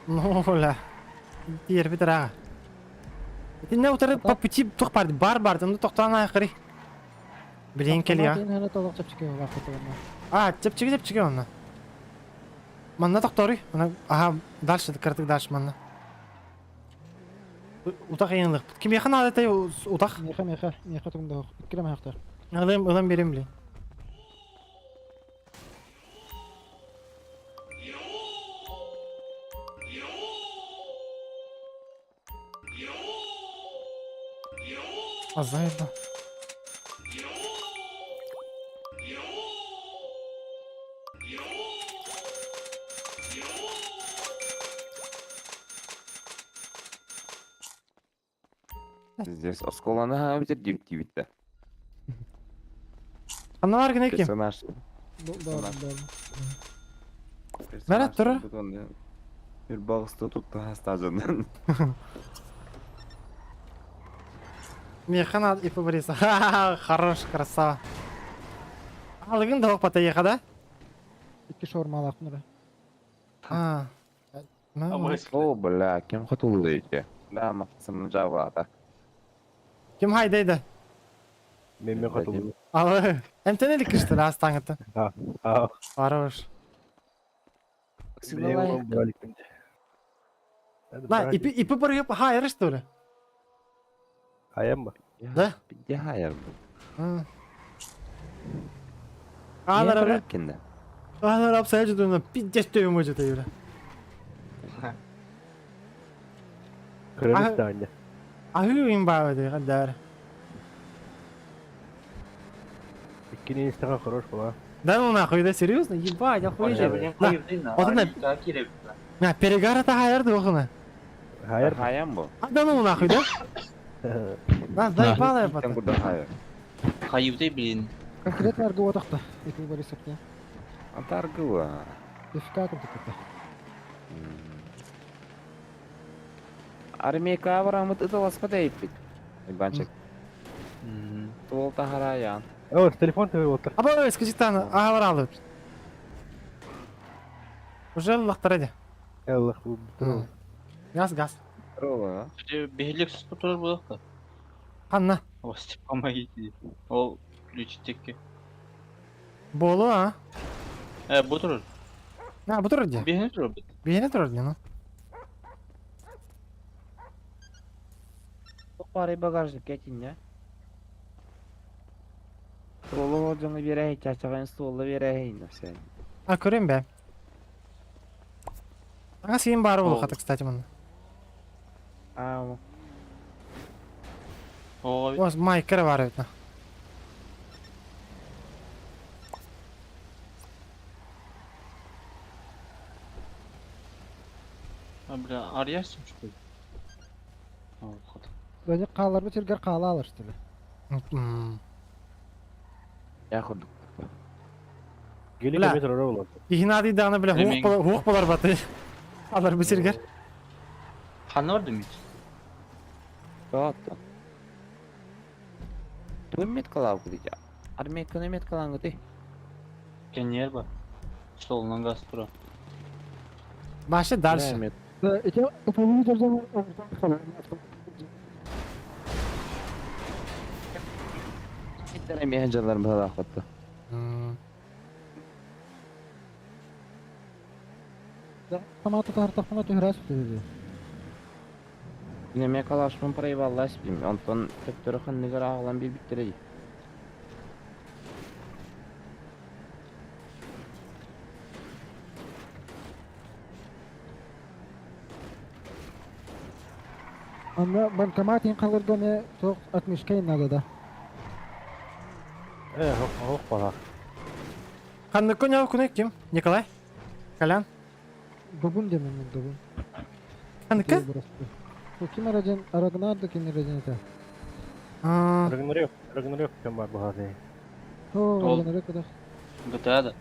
Ну, бля. Тиэрбит ыраҕа. Итиннэ утары по пути туох бар бар бар, онно тохтоон аахырый. Билигин кэлиэ. Толох чэпчэки буолаахпыт А, чэпчэки чэпчэки онно. Манна тохторуй. Ана, аха, дальше, кырдык дальше манна. Утах ыйынлык. Кимиэхэ наада этэй утах? Миэхэ, миэхэ, миэхэ тугум да иккилэм аһахтар. Ылым, ылым берем блин. Азайба. Здесь осколаны хаабитер диэбиттиибит да. Аналар гына ким? Персонаж. Мәрәт турар. Bir бағысты tuttu hastacından. Механ ат ипи Бориса. Хорош, красава. Алыгын да оқпата еха, да? Икки шаурмалаах нура. А. О, бля, кем хотулды ити? Бля, мақсым жабата. Ким хайдайды? Мен мен хотулды. Алы. Эмтен элик кышты, астаңыты. А. Хорош. Блин, На, ипи ипи бар хайыр что ли? Хайыр ба? Да? Где хайыр? Алар Алар апсай жудуна пиздец төбөм өжөтө юра. Кыргызстан. Ахы им баа де гадар. Иккини истага хорош була. Да ну нахуй, да серьезно? Ебать, охуеть. Вот на. На, перегар это хайыр дохуна. Хайыр. Хайам бу. А да ну нахуй, да? Да, заебала я потом. Хайыбды, блин. Конкретно аргы отақта. Ипи Борисовне. Антаргыва. Дефка курдук Армейка барамыт ыталаспа дейппит. Иванчик. Туол тахараян. О, телефон тебе отыр. Аба, скажи тан, агалар алып. Уже лақтар эди. Аллах Газ, газ. Здорово. Бехилек сүз турар булакта. Ханна. Ос, помогите. Ол ключ текке. Болу, а? Э, бу турар. На, бу турар ди. Бехине турар бит. Бехине турар ди, ну. Бары багажник кетин, Суолу олдьоҥу биэрэһэй, чачаҕын суолу биэрэһэй, все. А, көрөм бэ. Ага, сиин бары болу хата, кстати, манна. Аа. Ос майкера бар эбит. А, бля, Арьясим, что ли? А, вот. Бәне қалар бу сиргер қала алар что ли? Я курдук. Бля. Игнатий даҕаны бля хуох болар баты. Алар бу сиргер. Ханна бар демейт. Тоотто. Тугун меткалаабы дейт. Армейканы меткалаангыты. Кенер бар. Столунан газ тура. Башы дальше. Эти Менеджерлер баалаахпатта. Автоматы тартахмана түһәрәс бит. Неме калашмын проебаллас бим. Онтон төптөрө ханныгар ағылан бир биттерей. Анда банкомат ин калырга ме тоқ 60 надо да. Э, ох, бала. Ханны көне күнө ким? Николай? Колян? Добун демен мен добун. Ханыкы? Ким араден Арагнарды ким араден это? Рагнарёк, Рагнарёк кем бар бухады. О, Ол. Рагнарёк да. GTA да.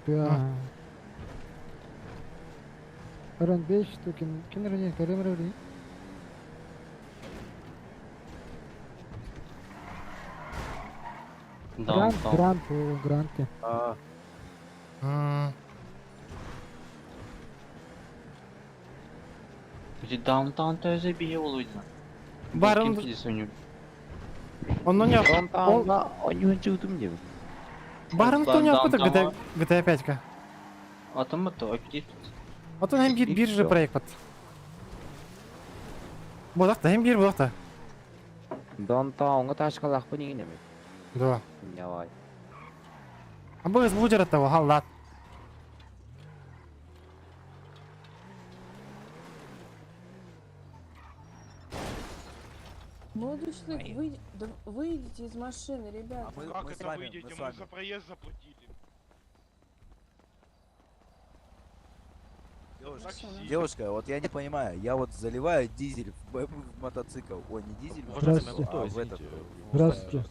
Да. Аран 5 что ким ким араден Карем араден. Грант, Грант, о, Гранты. А. Эти даунтаун төзө бие болуйду. Барын- Ким кидесе ойнойт? Онно не Даунтаунга ойнуун чыгытым деп. Барын тоня кута GTA GTA 5 ка. Атым бытты, окей. Отон hem bir биржа проект бат. Бодакта hem bir бодакта. Даунтаунга ташкалаахпын игин эми. Да. Давай. А бу бу жаратта халлат. Молодой человек, вы, да выйдите из машины, ребята. Как это выйдете? Мы за проезд заплатили. Девушка, вот я не понимаю, я вот заливаю дизель в мотоцикл. Ой, не дизель, в Здравствуйте. а в этот. Здравствуйте.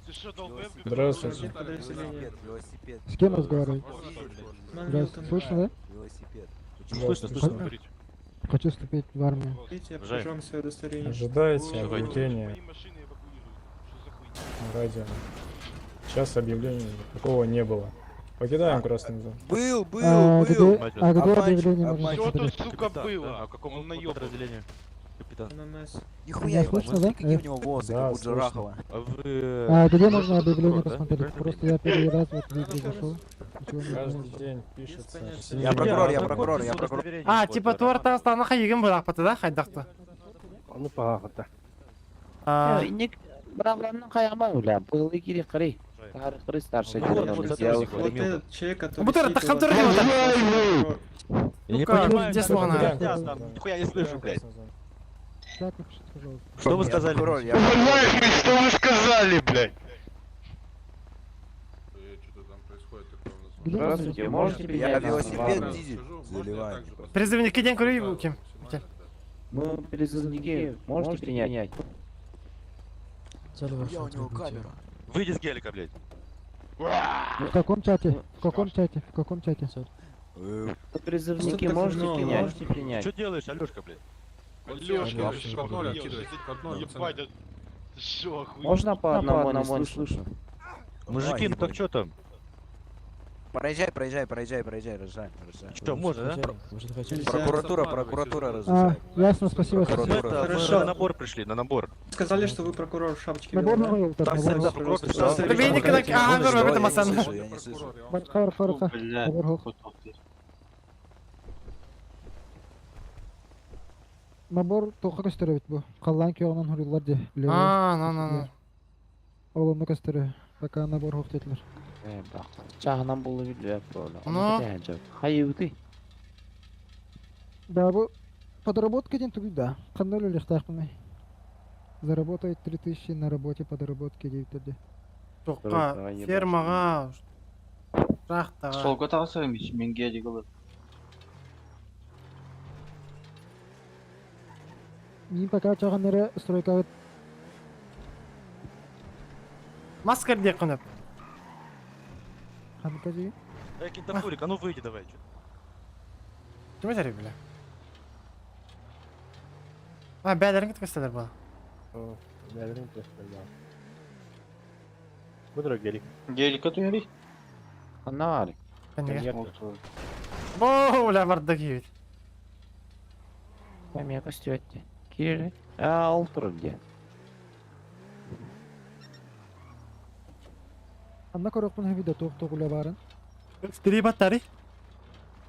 Здравствуйте. Велосипед, велосипед. С кем разговаривать? Здравствуйте. Слышно, да? Велосипед. Слышно, слышно, говорите. Хочу вступить в армию. Я покажу вам свое удостоверение. Ожидайте объявления на радио. Сейчас объявления никакого не было. Покидаем красную зону. Был, был, А, был. где, а где Обманщик, объявление можно обманщик. посмотреть? Сука, было. А какому подразделению? Капитан. ММС. Нихуя, Меня ебать, слышно, смотри, да? какие у него волосы, Да, как у слышно. Джарахова. А вы... А где можно объявление прокурор, да? посмотреть? Просто я первый раз вот в игру зашел. Ничего не Каждый понял. день пишется. Я прокурор, я прокурор, я прокурор. А, типа туарта станаха хайыгын бодак да, хайдакты. Аны пахата. А, Инник бравланын каяма уля. Был кири кыры. Тары кыры старший. Вот этот человек, который Бу сидит у тахам вас- туры Я не Ну-ка, понимаю, где что слона? вы там, Нихуя не слышу, блядь. Чат напишите, пожалуйста. Что вы Я сказали? прокурор, я прокурор. Что вы сказали, блядь? Где Здравствуйте, можете Я принять нас в велосипед армию? дизель заливаю. Призывники день көрүй ким? Мы призывники, можете принять? Я у него камера. Выйди с гелика, блядь. В каком чате? В каком чате? В каком чате? Призывники, Что можете так принять? много? Можете принять? Что делаешь, Алёшка, блядь? Лёшка, ты Код что ноль делаешь? откидывайте, код ноль, Ебать, а ты шо, охуел? Можно по одному, не слышно. Мужики, ну так что там? Проезжай, проезжай, проезжай, проезжай, разжаем, разжаем. Что, можно, да? Прокуратура, прокуратура А, разрешает. ясно, спасибо, спасибо. Это, мы Хорошо. на набор пришли, на набор. Сказали, что вы прокурор в шапочке Набор белой, да? на Так, набор. да, прокурор пришел. Веник на а, Что? это Я не масан. слышу, я не слышу. Хар, хар, хар. Бля, Набор хох. Набор тоха көстөрөбүт бу. Каллан күйөгүнөн хуруйлар де. А, на на на. Олонну көстөрө. Пока набор хох детлер. Чағынан болу билбеп болу. Ну? Хайыбыты. Да бу. Подработка диэн тугуй да? Ханна үлэлиэхтээхпиний? Заработать 3000 на работе подработки диэбиттэр дии. Туохха фермаҕа, шахтаҕа. Суолга таҕысарым ич, мин гелик ылып. Мин пока чаҕын эрэ стройкаҕыт Мас кэрдиэххин өп. ханныка дии? Эй, кентафурик, а ну выйди давай, чё. Ким этэр бile? А, бээлэрин кытта була. Бээлэрин кытта Бу дорог гелик. Гелика түһэри? Ханна Кэннигэ. Боо, бля, барда киһибит. Эмиэ көстүбэт Киир. Аа, ол турар дии. Анна көрөхпүн хэби да туох-туох үлэ баарын. Три батари.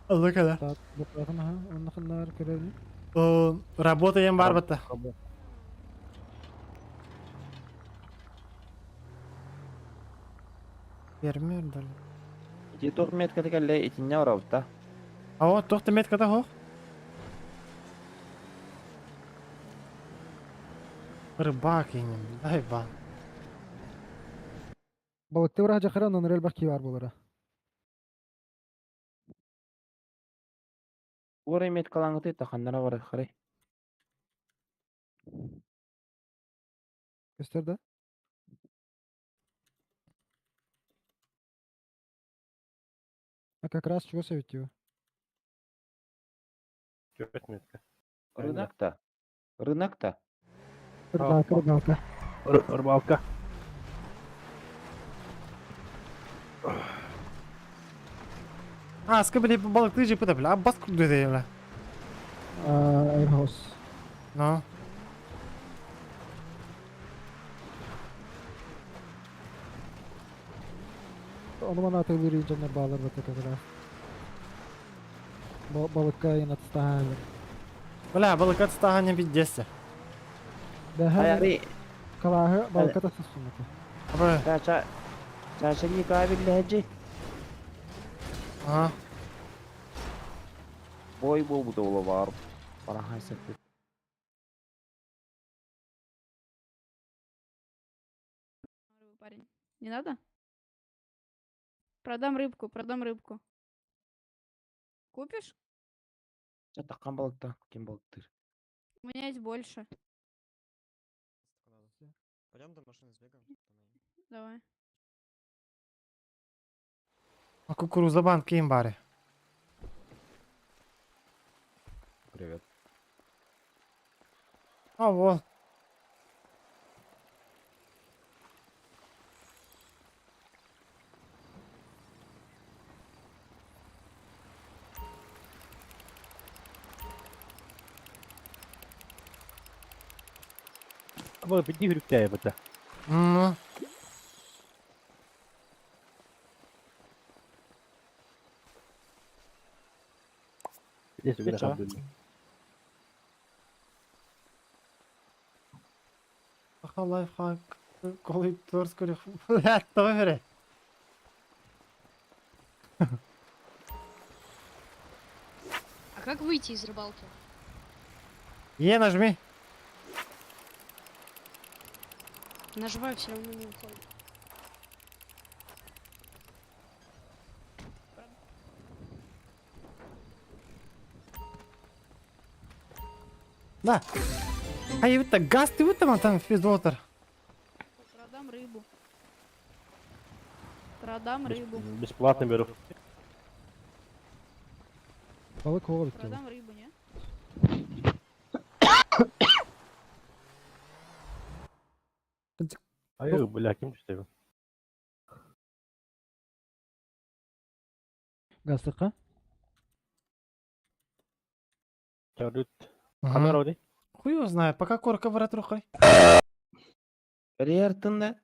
Алла кала. Букатын аха, онна ханнаар көрөбүн. Работа ем бар батта. Фермер дали. Ити туох метката кэллэ итиннэ оробута. А вот туох та метката хох. Рыбак инем, дай бан. Балыкты быраха жахара онон элбэх кии баар буолара. Уора меткалаҥыты таханнара барар харай. Көстөр да? А как раз чего советую? Чөт метка. Рынок-то. Рынок-то. Рыбалка, рыбалка. Рыбалка. А, скобили балыкты же пыта, бля, а бас куды бля. Airhouse. Ну. Ону мана атылыр инженер баалар бата как раз. Балыкка янатстаһалар. Бля, балык отстаһа пиздец. Бэһэ Аяри. калааһы балыкка тахсыссунната. Чача. Чача не кабель Ага. Бой буолбута буола баар. Барахан сеппит. Парень, не надо? Продам рыбку, продам рыбку. Купишь? Ча таккан балыкта, ким балыктыр. У меня есть больше. Пойдем до машины сбегаем. Давай. А кукуруза банк ким баре. Привет. А вот. Бу биди хүрүктээ бата. Ну. Здесь Ты чё? Аха лайфхак. Коли торсколих. Бля, то вере. А как выйти из рыбалки? Е, нажми. Нажимаю, все равно не уходит. Да. А и это газ ты вот там в пиздотер. Продам рыбу. Продам рыбу. Бесплатно беру. Балык оҕо битти. Продам рыбу, не? Ай, бля, ким түстэ? Гастыкка? Чарыт. Ханар оди. Хуй его знает, пока корка брат рухай. Риартында.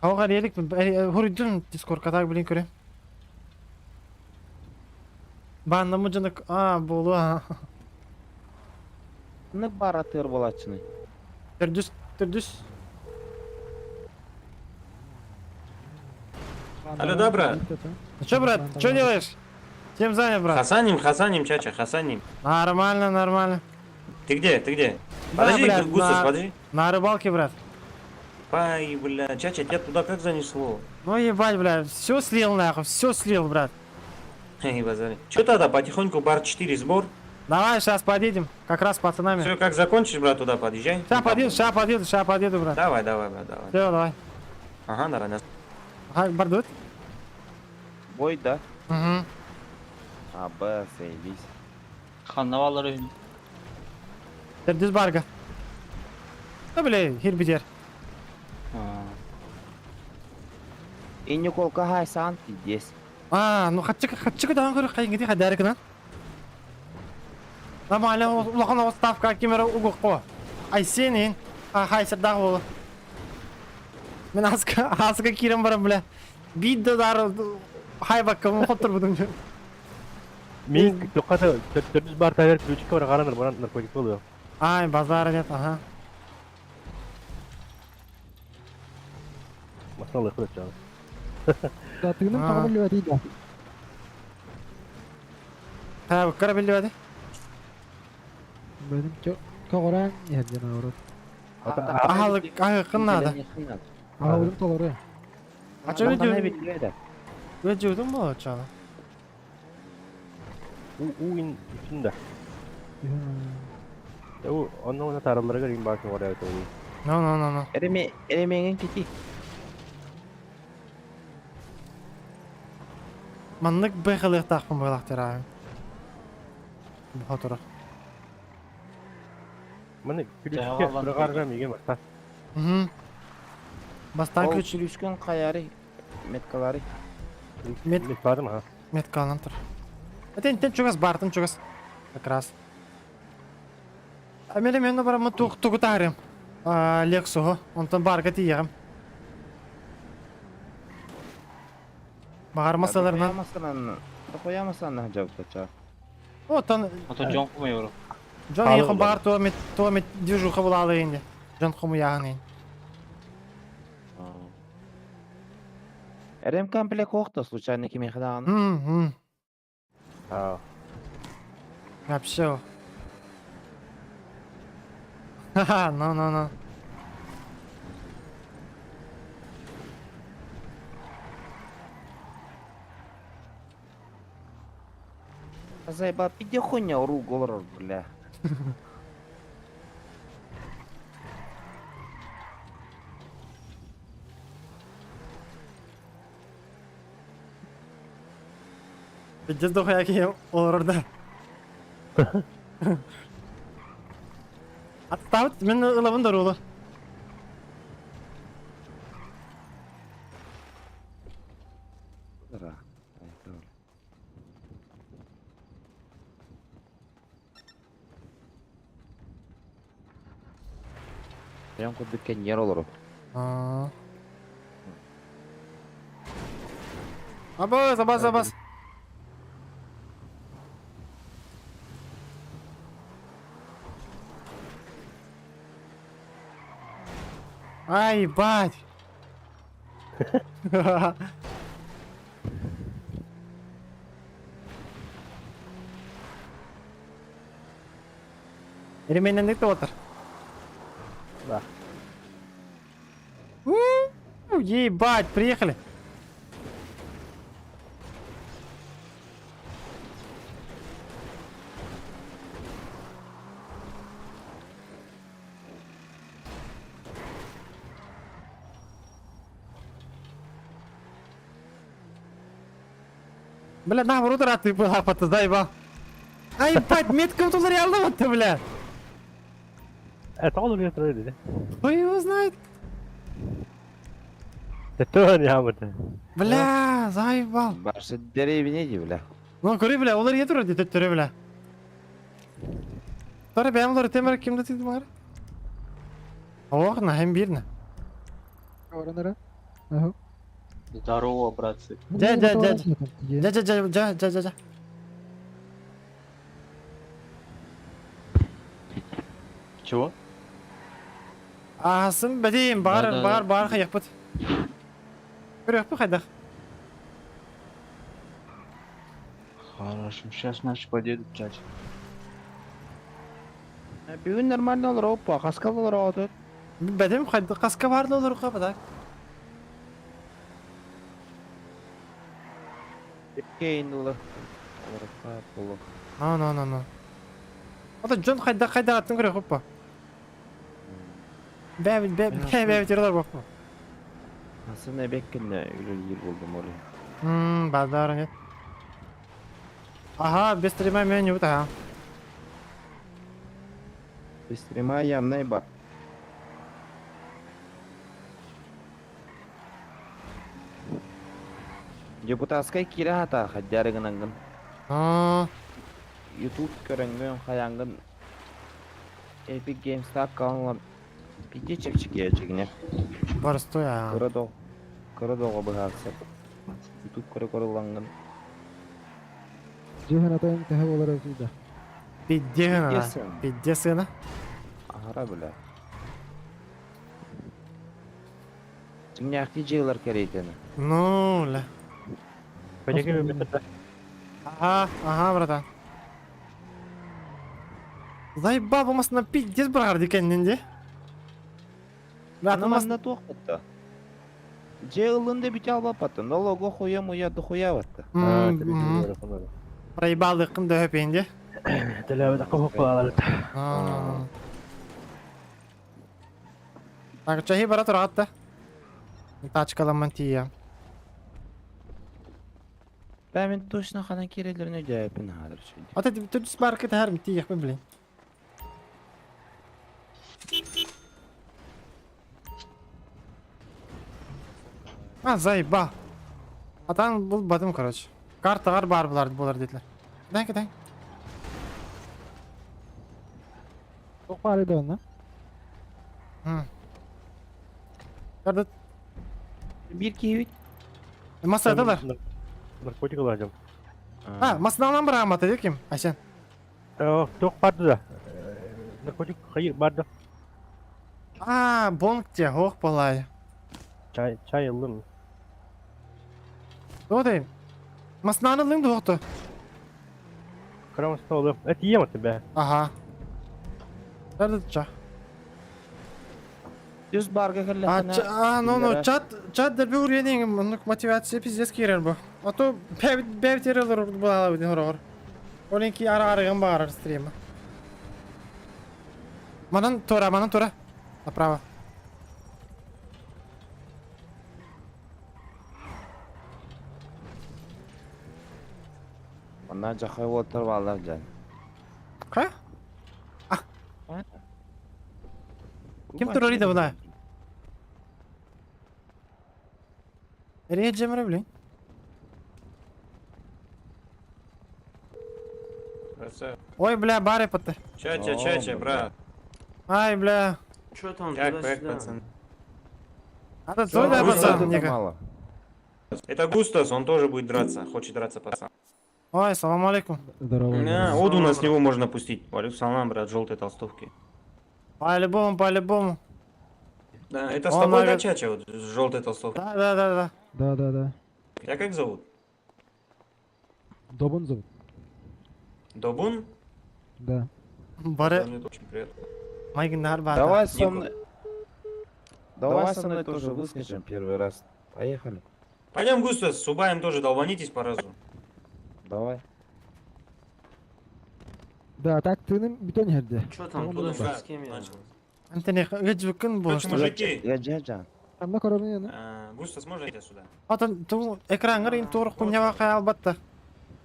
Ага, релик, хуруйдун дискорка так, блин, көрө. Банна мужанак, а, болу, а. Не баратыр болачыны. Төрдүс, төрдүс. Алло, Ну чё, брат, чё делаешь? Чем занят, брат? Хасаним, Хасаним, чача, Хасаним. Нормально, нормально. Ты где, ты где? Да, Подожди, блядь, Гусас, на- подожди. На рыбалке, брат. Пай, бля, чача, тебя туда как занесло? Ну ебать, бля, все слил нахуй, все слил, брат. Эй, базари. Че тогда, потихоньку бар 4 сбор? Давай, сейчас подъедем, как раз с пацанами. Все, как закончишь, брат, туда подъезжай. Сейчас подъеду, сейчас подъеду, сейчас подъеду, брат. Давай, давай, брат, давай. Все, давай. Ага, давай, на Ага, бардут? Бой, да? Угу. А, Б, заебись. Ханна баллар үһүн. Тердиз барга. Да, бля, хир битер. И Николка хай сан здесь. А, ну хатчык, хатчык дан көрө кайын гити хадарыкынан. Нормально, улахан ставка кемера угукко. Ай сенин, а хайсыр даг болу. Мен аска, аска кирем барам, бля. Бидде дар хай баккам хоттур будум. Мин тоқата төрдүз бар тавер ключик бар караныр баран наркотик болуyor. Ай, базар нет, ага. Масалы кылып чагы. Да, тыгным А. тоҕо билбэт да. Ха, кара билбэди. Бэдим көҕөрөн иһэрден аҕырыт. Ахалык, ахыкын надо. Аҕырым толору. А чё видео? Видео болот чала. У уин içinde. У онно она тараларга рим бар бар это. No, no, no, no. Эреме, эременген кити. Маннык бэхэлэхтаахпын буолахтар аа. Бухатура. Маны ключикке быргарга миге баста. Угу. Бастан Ол ключ ключкөн каяры, меткалары. Мет Мет бардым ха. меткаланан тур. Этен тен чугас бартын чугас. Как раз. А мене мен барам тук тугутарым. А Лексуго, онтон барга тиегем. Багар масаларынан. Дохуя масаларынан жабытача. Отон Ото Джон кумайору. Джон ехон багар туа мет туа мет движуха булалы инде. Джон хумуягын ин. Эрем комплект охта случайно кими хадаган. Мм. А. Вообще. Ха-ха, ну ну ну. Заеба, пиде хуйня уру голор, бля. Пиздец дохуя кием олорда. Аттабыт мен ылабын дарулу. Ра. Прям курдук кен олору. А. Абас, абас, абас. Ай, бать. Ременнен отыр. Да. У, Ебать, приехали. Бля, наоборот, рад ты была, заебал. Ай, ебать, метка тут реально вот ты, бля. Это он уже да? Кто его знает? Это не амыты. Бля, заебал. Башы деревне ди, бля. Ну, көрі, бля, олар етур дейді түрі, бля. Тары бәм олар темір кімді дейді мағыр? Ох, на хем бирні. Көҕөрөн Ага. Здорово, братцы. Дя, дя, дя. Дя, дя, дя, дя, дя, дя, дя. Чего? Ағасын бәдейін, бар, Да, да, бар, да. бар, қаяқпыт. Көрі қайдақ. Хорошо, сейчас наши подъедут, чач. Бүгүн нормально олороппа, хаска олороотут. Бэдим хайда хаска барды олор капада. Кейн ылы. Олороппа болу. Но, но, но, но. Ата Джон хайда хайда аттын көрө хоппа. Бэ бэ бэ бэ тирдер боппа. Асын эбеккинне үлелиир болдум оле. Базар нет. Ага, без стрима меня не ага. Бестрима ямнай бар. Депутатскай кире хата хаддарыгынангын. Аа. YouTube көрөнгөн хаянгын Epic Games аккаунтла пиде чепчике чигине. Барыстой а. Кыра до кыра дого быһаарсар. YouTube көрө көрөлангын. Жихан атайын тэһэ болар өтүйдэ. Пидде гына. Пидде сына. Ахара бля. Чимняхти жыйлар керейтени. Ну, ля. Ага, ага, братан. Заебал болмасын пиздец бар декеннен де. Аны манна туох батта. Же ылынды бите албаппатын. Налого хуя муя дохуя батта. Проебал ыкын да хөпенде. Так, чахи брат уратта. Тачкаламан тия. Бә мен точно хана керелерine жайпын хадыр шуйди. Ата түс бар кет хәрм тия блин. А, заеба. Атан был бадым, короче. Карталар бар булар булар dediler. Дай дай. Тоқ бар edi онна. Карда Bir киевит. Масадалар. Наркотик алacağım. А, масадан бар амата ким? Айсен. Тоқ барды да. Наркотик хайыр барды. А, бонг те, ох, балай. Чай, чай ылым. Одай. Масанан алың да Крам столы. Это ем от тебя. Ага. Карда ча. Düz барга А, а, ну, ну, чат, чат дерби уренин, ну, мотивация пиздец кирер бу. А то бәб бәб терелер була бит хорор. Олинки ара арыгын бар стрима. Манан тора, манан тора. Направо. Онна жахай отыр балар жан. Ка? А. Ким турар була? Реджемре, блин. Ой, бля, бары паты. Чача, чача, брат. Ай, бля. Чё там, Как, как, пацан? А то да, пацан, ника. Это Густас, он тоже будет драться, хочет драться, пацан. Ой, салам алейкум. Здорово. Да, оду нас него можно пустить. Валю салам, брат, желтой толстовки. По-любому, по-любому. Да, это с Он тобой, да, навер- Чача, вот, с желтой толстовкой? Да, да, да, да. Да, да, да. Тебя как зовут? Добун зовут. Добун? Да. Бары. Да, мне тоже очень приятно. Майгындар бар. Давай со мной. Давай со мной тоже выскочим первый раз. Поехали. Пойдем, Густас, с Убаем тоже долбанитесь по разу. Давай. Да, так ты битон херде. Чё там, туда с кем я? Антони, гыджбыкын бу. Короче, мужики. Я джаджа. Анна коробын А, Густас, можно я тебя сюда? Атын ту экрангыр ин тур кунява каял батта.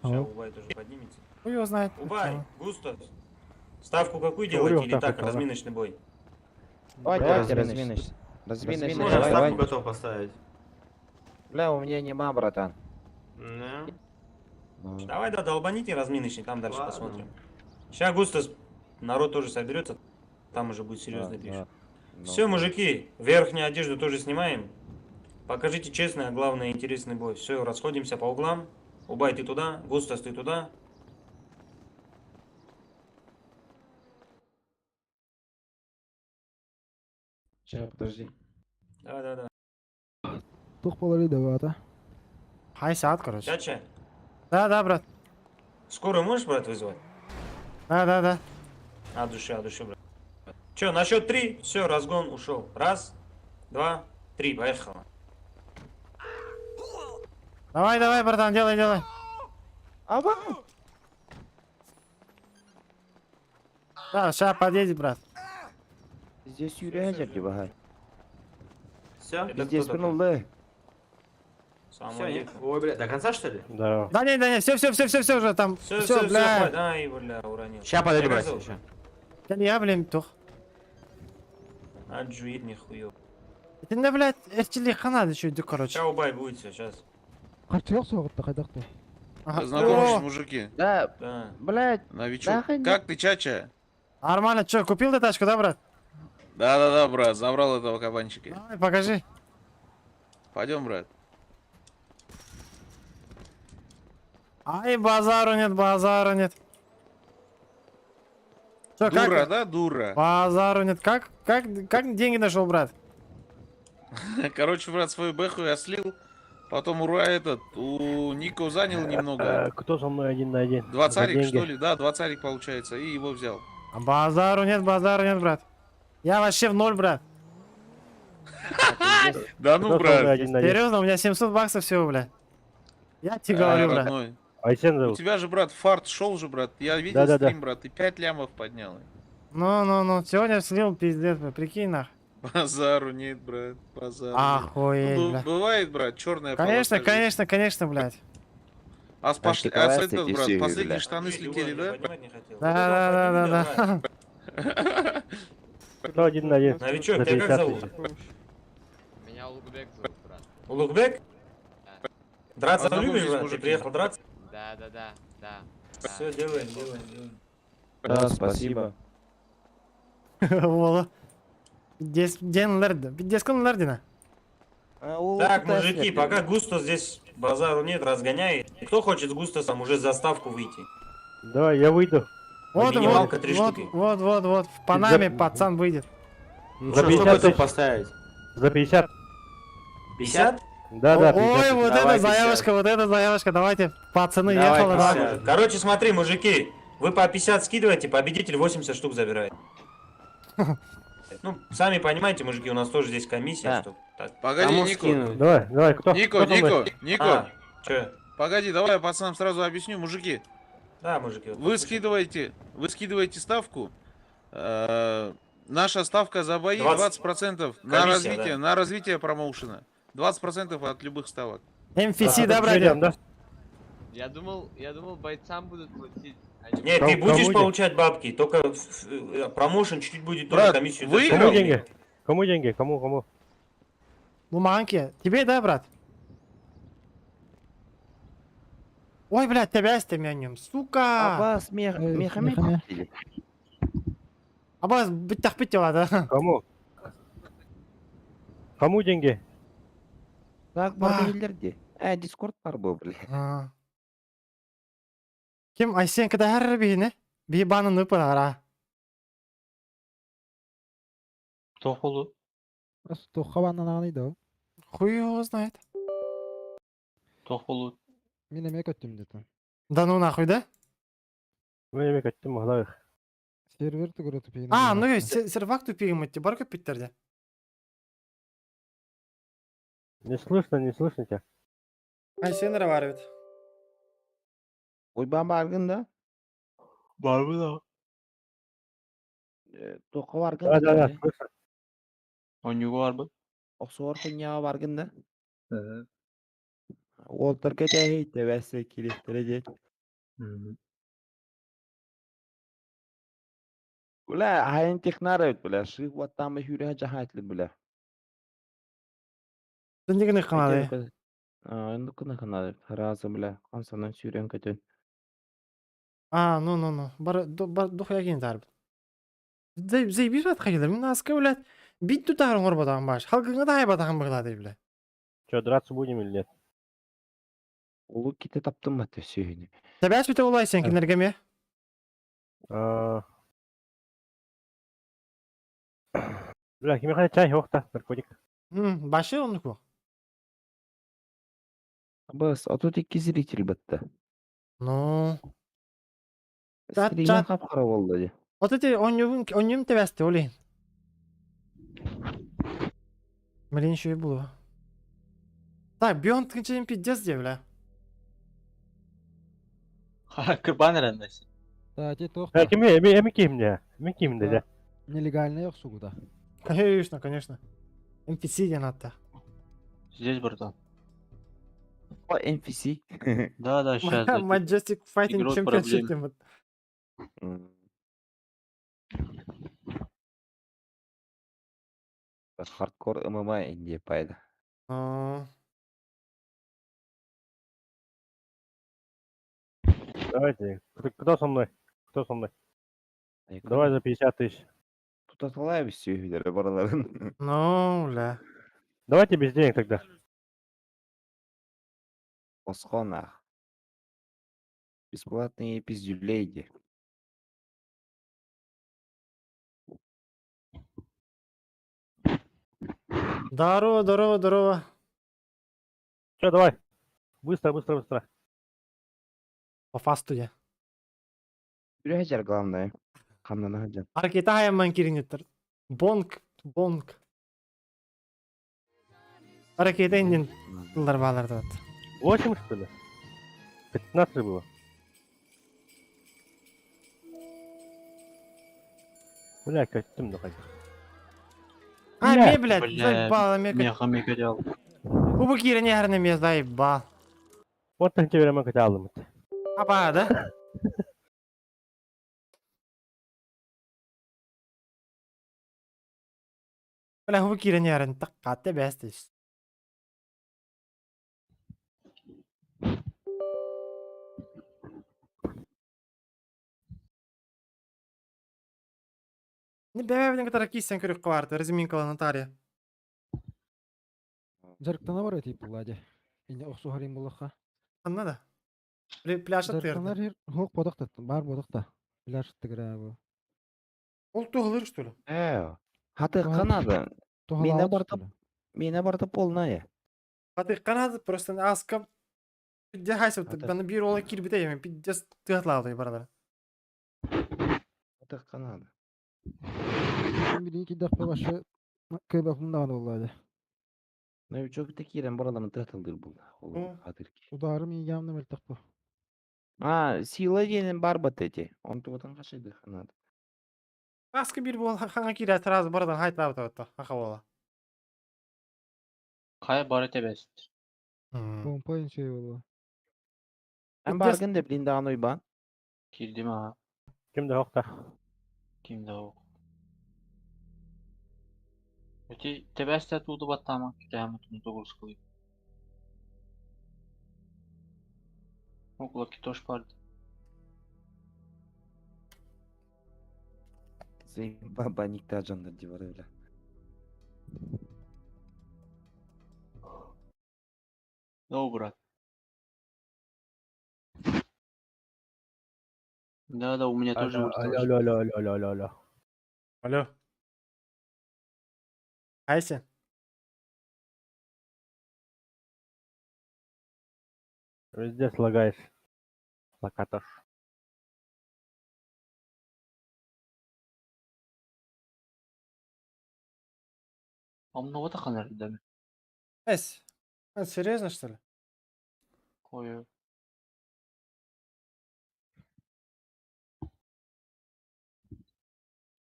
Сейчас Убай тоже поднимется. Хуй его знает. Убай, Густас. Ставку какую делаете или так, разминочный бой? Давайте разминочный. Разминочный. Можно Давай. ставку готов поставить. Бля, у меня нема, братан. Да. Давай, да, долбаните разминочный, там дальше Ладно. посмотрим. Сейчас Густас, народ тоже соберется, там уже будет серьезный Да, движ. да. Ну. Все, мужики, верхнюю одежду тоже снимаем. Покажите честный, а главное интересный бой. Все, расходимся по углам. Убай, ты туда, Густас, ты туда. Сейчас, подожди. Давай, давай, давай. Тух болар edi бата. Хай саат, короче. Чача, Да, да, брат. Скорую можешь, брат, вызвать? Да, да, да. От души, брат. Че, на счет три, все, разгон ушел. Раз, два, три, поехала. Давай, давай, братан, делай, делай. Аба! Да, сейчас подъедет, брат. Здесь Юрий бахай. Все? Это Здесь кто такой? пнулы. Салам Все, нет? алейкум. Ой, бля, до конца что ли? Здорово. Да не, все, все, все, все, все уже там. Все, Все, все, все, бля. хватит. Ай, бля, уронил. Ща подойду, Тебя как брат, зовут? ща. Да не, я, блин, тух. Аджуит нихуё. Это не, блядь, эрчили хана еще иду, короче. Сейчас убай будет все, сейчас. Ага. Познакомьтесь, О, мужики. Да, Да. блядь. Новичок. Да, хай- Как ты, чача? Нормально, что, купил ты тачку, да, брат? Да-да-да, брат, забрал этого кабанчика. Давай, покажи. Пойдем, брат. Ай, базару нет, базару нет. Чё, Дура, как? да, дура? Базару нет. Как деньги нашел, брат? Короче, брат, свою бэху я слил. Потом ура этот, у Нико занял немного. Кто со мной один на один? Два За царик, деньги. что ли? Да, два царик получается. И его взял. А Базару нет, базару нет, брат. Я вообще в ноль, брат. Да ну, Кто со мной брат. один на один? Серьезно, у меня 700 баксов всего, бля. Я тебе А, говорю, брат. родной. Айсен У зовут. тебя же, брат, фарт шел же, брат. Я видел Да-да-да. стрим, брат, ты 5 лямов поднял. Ну, ну, ну, сегодня слил, пиздец, бля, прикинь, нах. Базару нет, брат, базару нет. Охуеть, Ну, бля. бывает, брат, черная Конечно, полоса жизни. конечно, конечно, блядь. А, с пош- а с этот, брат, последние бля. штаны слетели, да? Поднимать не хотел. Да, да, да, да, да. Кто один на один? Новичок, За тебя как 50 зовут? тысяч. Меня Улугбек зовут, брат. Улугбек? Драться Познакомьтесь, любишь, брат? Ты мужики. приехал драться? Да. Все, делаем, делаем, делаем. Да, спасибо. Вола. Ден лерда. Дескон лердина. Так, мужики, пока Густо здесь базару нет, разгоняй. Кто хочет с Густосом уже за ставку выйти? Давай, я выйду. Вот, вот, Минималка три вот, штуки. вот, вот, вот. В Панаме пацан выйдет. Ну За что, 50 сколько тут тысяч. поставить? За 50. 50? Да, да, 50 Ой, тысяч. вот Давай это заявочка, вот это заявочка. Давайте, пацаны, Давай, ехала. давай. 50. Короче, смотри, мужики, вы по 50 скидываете, победитель 80 штук забирает. Ну, сами понимаете, мужики, у нас тоже здесь комиссия, Да. что так. Погоди, Кому Нико. скинуть? Давай, давай, кто? Нико, кто со мной? Нико, Нико. А, чё? Погоди, давай я пацанам сразу объясню, мужики. Да, мужики. вот Вы послушай. скидываете, вы скидываете ставку. Наша ставка за бои 20. 20% на Комиссия, развитие, да. на развитие промоушена. 20% от любых ставок. МФС, А, да, братья? берем, да? Я думал, бойцам будут платить. а не Нет, Кому- ты будешь кому получать бабки, только промоушен чуть-чуть будет тоже Брат, комиссию. выиграл? Кому деньги? Кому деньги? Кому, кому? Луманки. Тебе, да, брат? Ой, блядь, тебя с нем, сука. Аббас, Мехамед. Абаз, бит да. Кому? Кому деньги? Так, бар Дискорд бар был, бля. А. Ким Айсен когда хәрбине? Би банын ыпыр Тохолу. Хуй его знает. Тохолу. Да ну нахуй, да? Мен эме көттүм, махлайық. А, ну сервак тупигім өтте, бар көп питтерде. Не слышно, не слышно тебя. Айсен разговаривает. Ой, баргын да? Бар да. Тоқы баргын Да, да, да, слышно. Онюгу бар бу. Оқсуар хуйня баргын да? Уолтер кете тебәсе килештере Бля, хайын технарет, бля, ших ваттамы хүрә жахатлы, бля. Дендеген каналы. Энди кына каналы. Разы, бля, кансанан сүйрен көтөн. А, ну, ну, ну. Бар, бар, духуя ген тарб. Зей, зей бис бат хайдыр. Мин аска, блядь, бит тутарын горбатаган баш. Халкыңа да айбатаган быглады, блядь. Че, драться будем или нет? Улу ките таптым ма төсөйүнү. Табәс бите улай сен кинергеме? А. Бля, кимехе чай yok наркотик. Башы онуку. Бас, а тут икки зритель бітті. Ну. Чат, Стримин чат. хап-хара буолла дии. Вот эти онньугун онньум тэбэсти ол иһин. Блин, еще и было. Так, Beyond кынчайын пиздец дии, бля. Кырбан эрэннэс. Да, те туох Э, кими, эми, эми кимне? Эми кимде де? Нелегальный охсугуда. Конечно, конечно. NPC диэн атта. Здесь, братан. О, NPC. Да, да, сейчас. Majestic Fighting Игрок Championship проблем. диэн бут. М. Хардкор ММА Индия пайда. А, Давайте. Кто, кто со мной? Кто со мной? Давай за 50 тысяч. Тут аталай сүһүлэри бараларын. Ну, бля. Давайте без денег тогда. Босхонах. Бесплатные пиздюлейди. Здорово, здорово, здорово. Все, давай. Быстро, быстро, быстро. По фасту я. Үрәһәҗәр главное. Хамнана хаҗан. Аркета хаямман киринеттер. Бонг, бонг. Ракета индин тылдар баалар вот. 8 что ли? 15 было. Бля, костюм да хотя. А, Бля. ме, блядь, заебало, ме. Меха меха делал. Кубы кирине харны ме заебал. Вот так тебе мен хотя алдым. Аба, да? Бля, кубы кирине харны таккаты бәстеш. Не бәбәбеден кытара киссен көрүк кабарды, разминкала Наталья. Жарыктана бар эти булади. Инде охсу харим булаха. Анна да. Пляж тырды. Жарыктанар хер хок бодак бар бодак та. Пляж тыгыра бу. Ол туғылыр, что ли? Э, хаты канада. Меня барта Меня барта полная. Хаты канады просто аска Пидде хайсы баны бир ола кирбите емен пидде тыатлады барада. Хаты канада. Бирин кидак башы кыйба мындаган боллади. Ну, чок такие бараларын тыатылдыр бул. О. Хатыр. Ударым явно мөлтак бу. А, сила денен бар бат эти. Он тугатан кашыды ханад. Аска бир бол хаңа кире сразу барадан хайтлап атты. Аха бола. Кай бар эте бест. Помпа иншей болла. Мен баргын деп линдаган уйбан. Кирдим ага. Кимде хокта? Кимде о. Эти тебесте туду баттама. Китайма тunu тогурскулы. Около китош барды. Баба никта жандар деп бар эле. No, брат. Да, да, у меня тоже Алло, вылетело. алло, алло, алло, алло, алло, алло. Алло. Айся. Везде слагаешь. Локатош. А много так да? Эс. А, серьезно, что ли? Ой.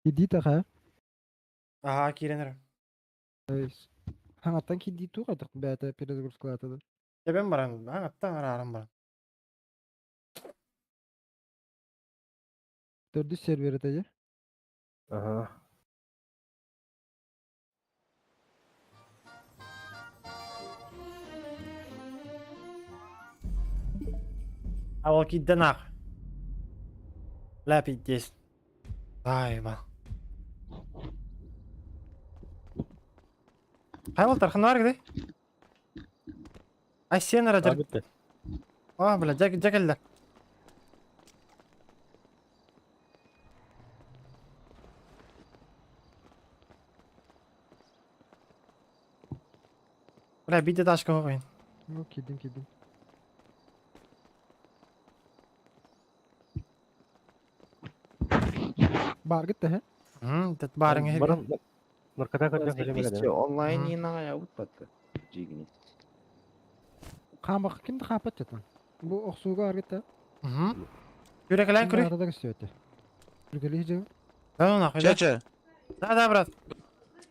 Киди таха. Ага, киренер. Хаңаттан киди ту кайтык бәтә перезагрузкалатады. Тебен баран, аттан арарым баран. Төрдү сервер этеди. Ага. А ол кидден ақ. Ля пиздец. Заебал. Хай бол тархан бар где? Ай сен ара А, бітті. А, бля, жак жакелді. Бля, бидде ташка қойын. Ну, кидим, кидим. Баргыт да, Тет барың эһиги. Баран наркота көрдөн кэлем Записьте онлайн не на бат. Жигини. Камак ким да хапат жатан. Бу охсууга аргыт да. Күрәкелән күрә. Арада көстөтө. Күргәли же. Да ну нахуй. да? Чача, Да, да, брат.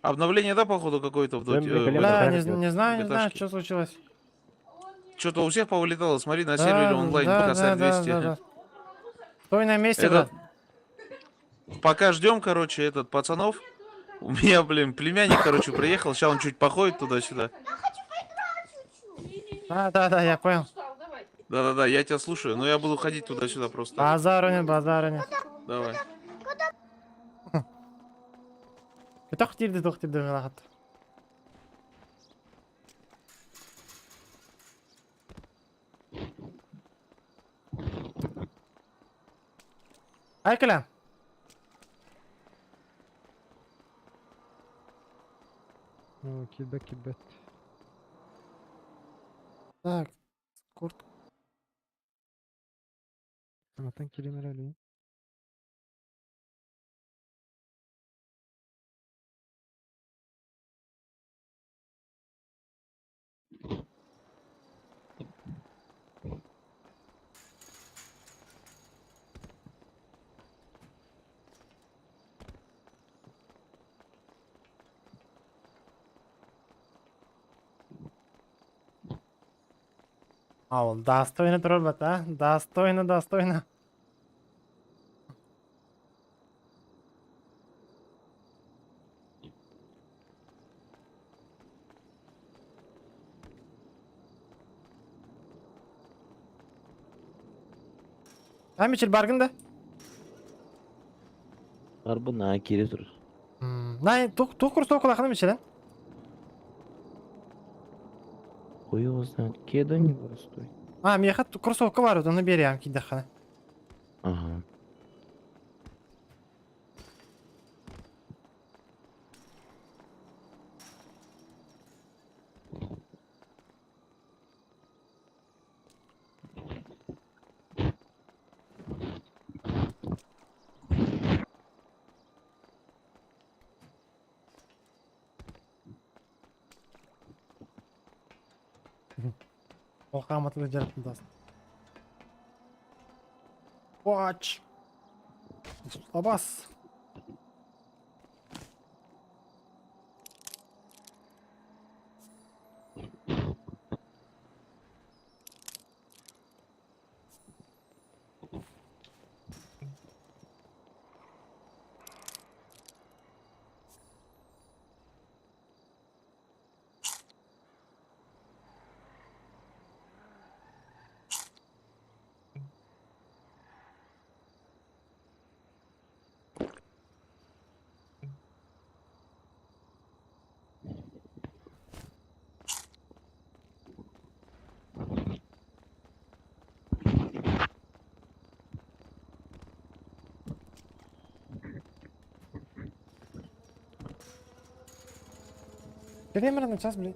обновление, да, походу, какое-то в доте? Бля, Бля, не знаю, не знаю, GTA-шке. что случилось. Что-то у всех повылетало, смотри, на Да, сервере онлайн да, косарь да, да, 200. да, да. Стой на месте, Этот, брат. пока ждем, короче, этот, пацанов. У меня, блин, племянник, короче, приехал, сейчас он чуть походит туда-сюда. Да, я понял. Да-да-да, я тебя слушаю, но я буду ходить туда-сюда просто. Базару нет, базару нет. Давай. Тохтирди, тохтирди, мелахат. Айкеля. О, килбек килбет. Так, курт. Анатан килемер али. А, он достойно робот, а? Достойно, достойно. А, Мичел Баргын да? Арбына кире тур. Най, тух тух курс около Мичел, Хуй его знает. Кеда не простой. А, меха кроссовка бар, оны берем кидахана. Ага. Оқаматлы жаратылдасын. Watch. Абас. Примерно час, блин.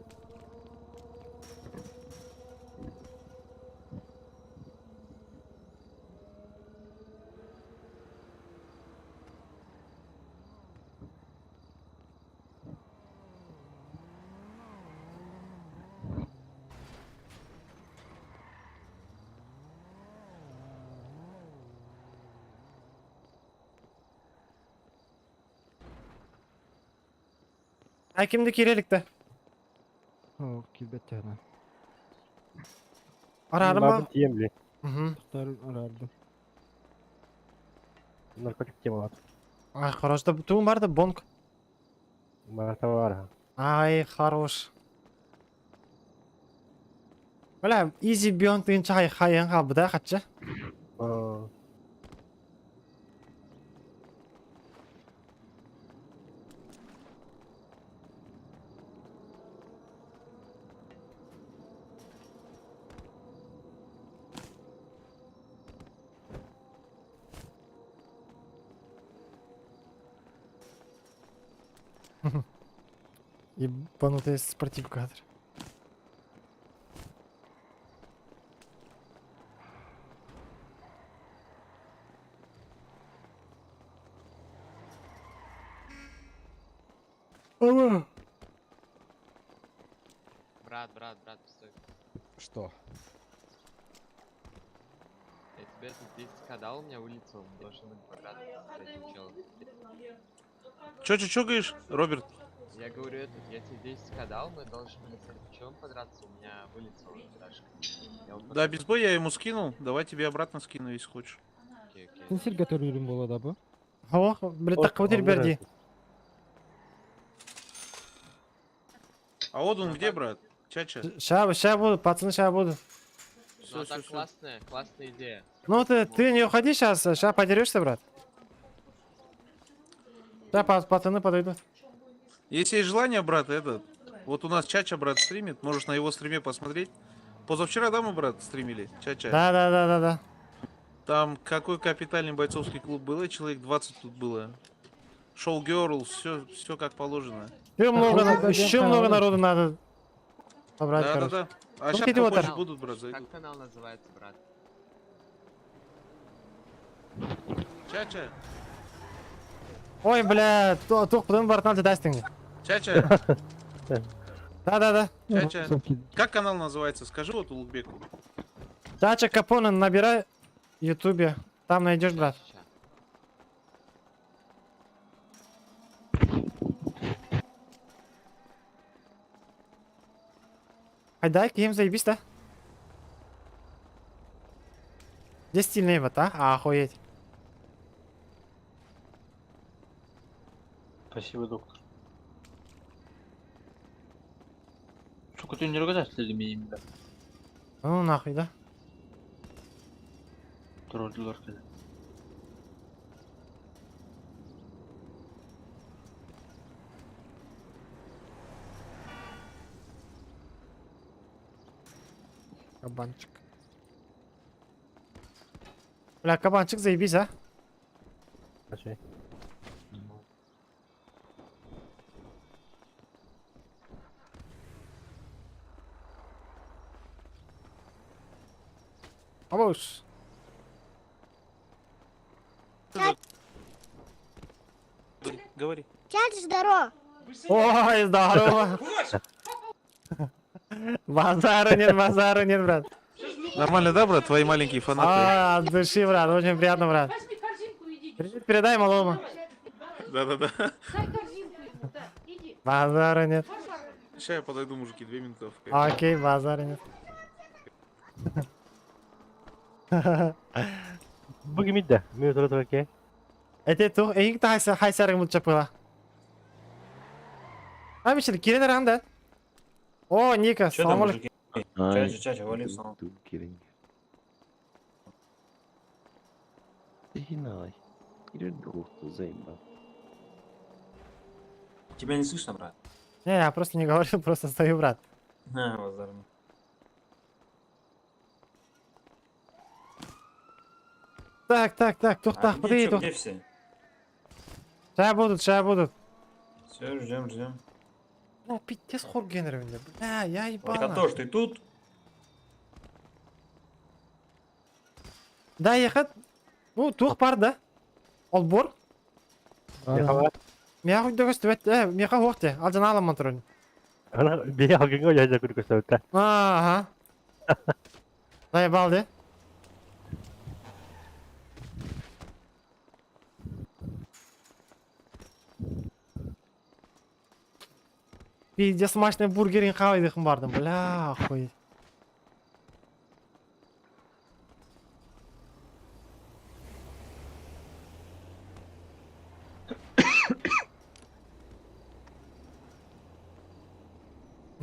Ай кимди киреликте? О, килбет жана. Арарыма. Тием, бля. Тохтар арарды. Наркотик тема бар. Ай, хорош. Да туын бар да бонг. Марта бар. Ай, хорош. Бля, изи бионт деген чай хайын қалбы да қатшы. Ебанутый спортивкатор. Ама. Брат, брат, брат, стой. Что? Я тебе тут 10к дал, у меня вылетел, должен быть подраться с этим челом. Чё, чё, чё говоришь, Роберт? Я говорю, этот, я тебе 10к дал, мы должны были с этим челом подраться, у меня вылетела дашка. Я вот Да, без боя я ему скинул. Давай тебе обратно скину, если хочешь. Окей, окей. Сен сирге төрүрүм болот абы? О, блядь, так вот берди. А Одун где, брат? Чача. Ща, ща буду, пацаны, ща буду. Ну а так классная, классная идея. Ну ты не уходи сейчас, ща подерешься, брат. Ща пацаны подойдут. Если есть желание, брат, этот. Вот у нас Чача, брат, стримит. Можешь на его стриме посмотреть. Позавчера, да, мы, брат, стримили? Чача. Да. Там какой капитальный бойцовский клуб был, и человек 20 тут было. Шоу Girl, все, все как положено. Еще много, Охуенно, еще да, много да. народу надо собрать, Да, да, короче. да. А Ну, сейчас идиота. попозже будут, брат, зайдут. Как канал называется, брат? Чача, Ой, бля, тух, потом братан, ты даст мне. Чача, Да. Чача. Как канал называется? Скажи вот Улукбеку. Чача Капоне набирай в Ютубе. Там найдешь, брат. Айдай, кем заебись, да? Где стильный вот, а? Охуеть. Спасибо, доктор. Сука, ты не ругайся меня, да? Ну нахуй, да? Троллер, когда. Кабанчик. Бля, кабанчик, заебись, а? Окей. Vamos. Говори. Дядя, здорово! Ой, здорово. Базара нет, брат. Нормально, да, брат? Твои маленькие фанаты. А, от души, брат, очень приятно, брат. Привет передай малому. Да-да-да. Базара нет. Сейчас я подойду, мужики, 2 минуты. Окей, базара нет. Бүгін мидді. Мен өтірі окей. Эте тух, эйинг та хайса хайсарың мучапыла. А, Мишель, кирен ранда. О, Ника, Чё там, салам алейкум. мужики? Чача, чача, валим салам. Тебя не слышно, брат? Не, я просто не говорю, просто стою, брат. А, базарно. Так, тух, А так, где, подойди, чё, тух. где все? Ща будут, ща будут. Все, ждем, ждем. Бля, пиздец хор генерирование. Бля, я ебана. Катош, ты тут? Да, ехать. Ну, тух бар, да? Олбор. Мия хуй дөгөс түбэт, миха хуохте, алжан аламан турун. Ана бие алгынга жайжа күркө сөйтті. Ага. Заебал, да? Пиздец, смачный бургерин хавайдыхын бардым, бля, охуеть.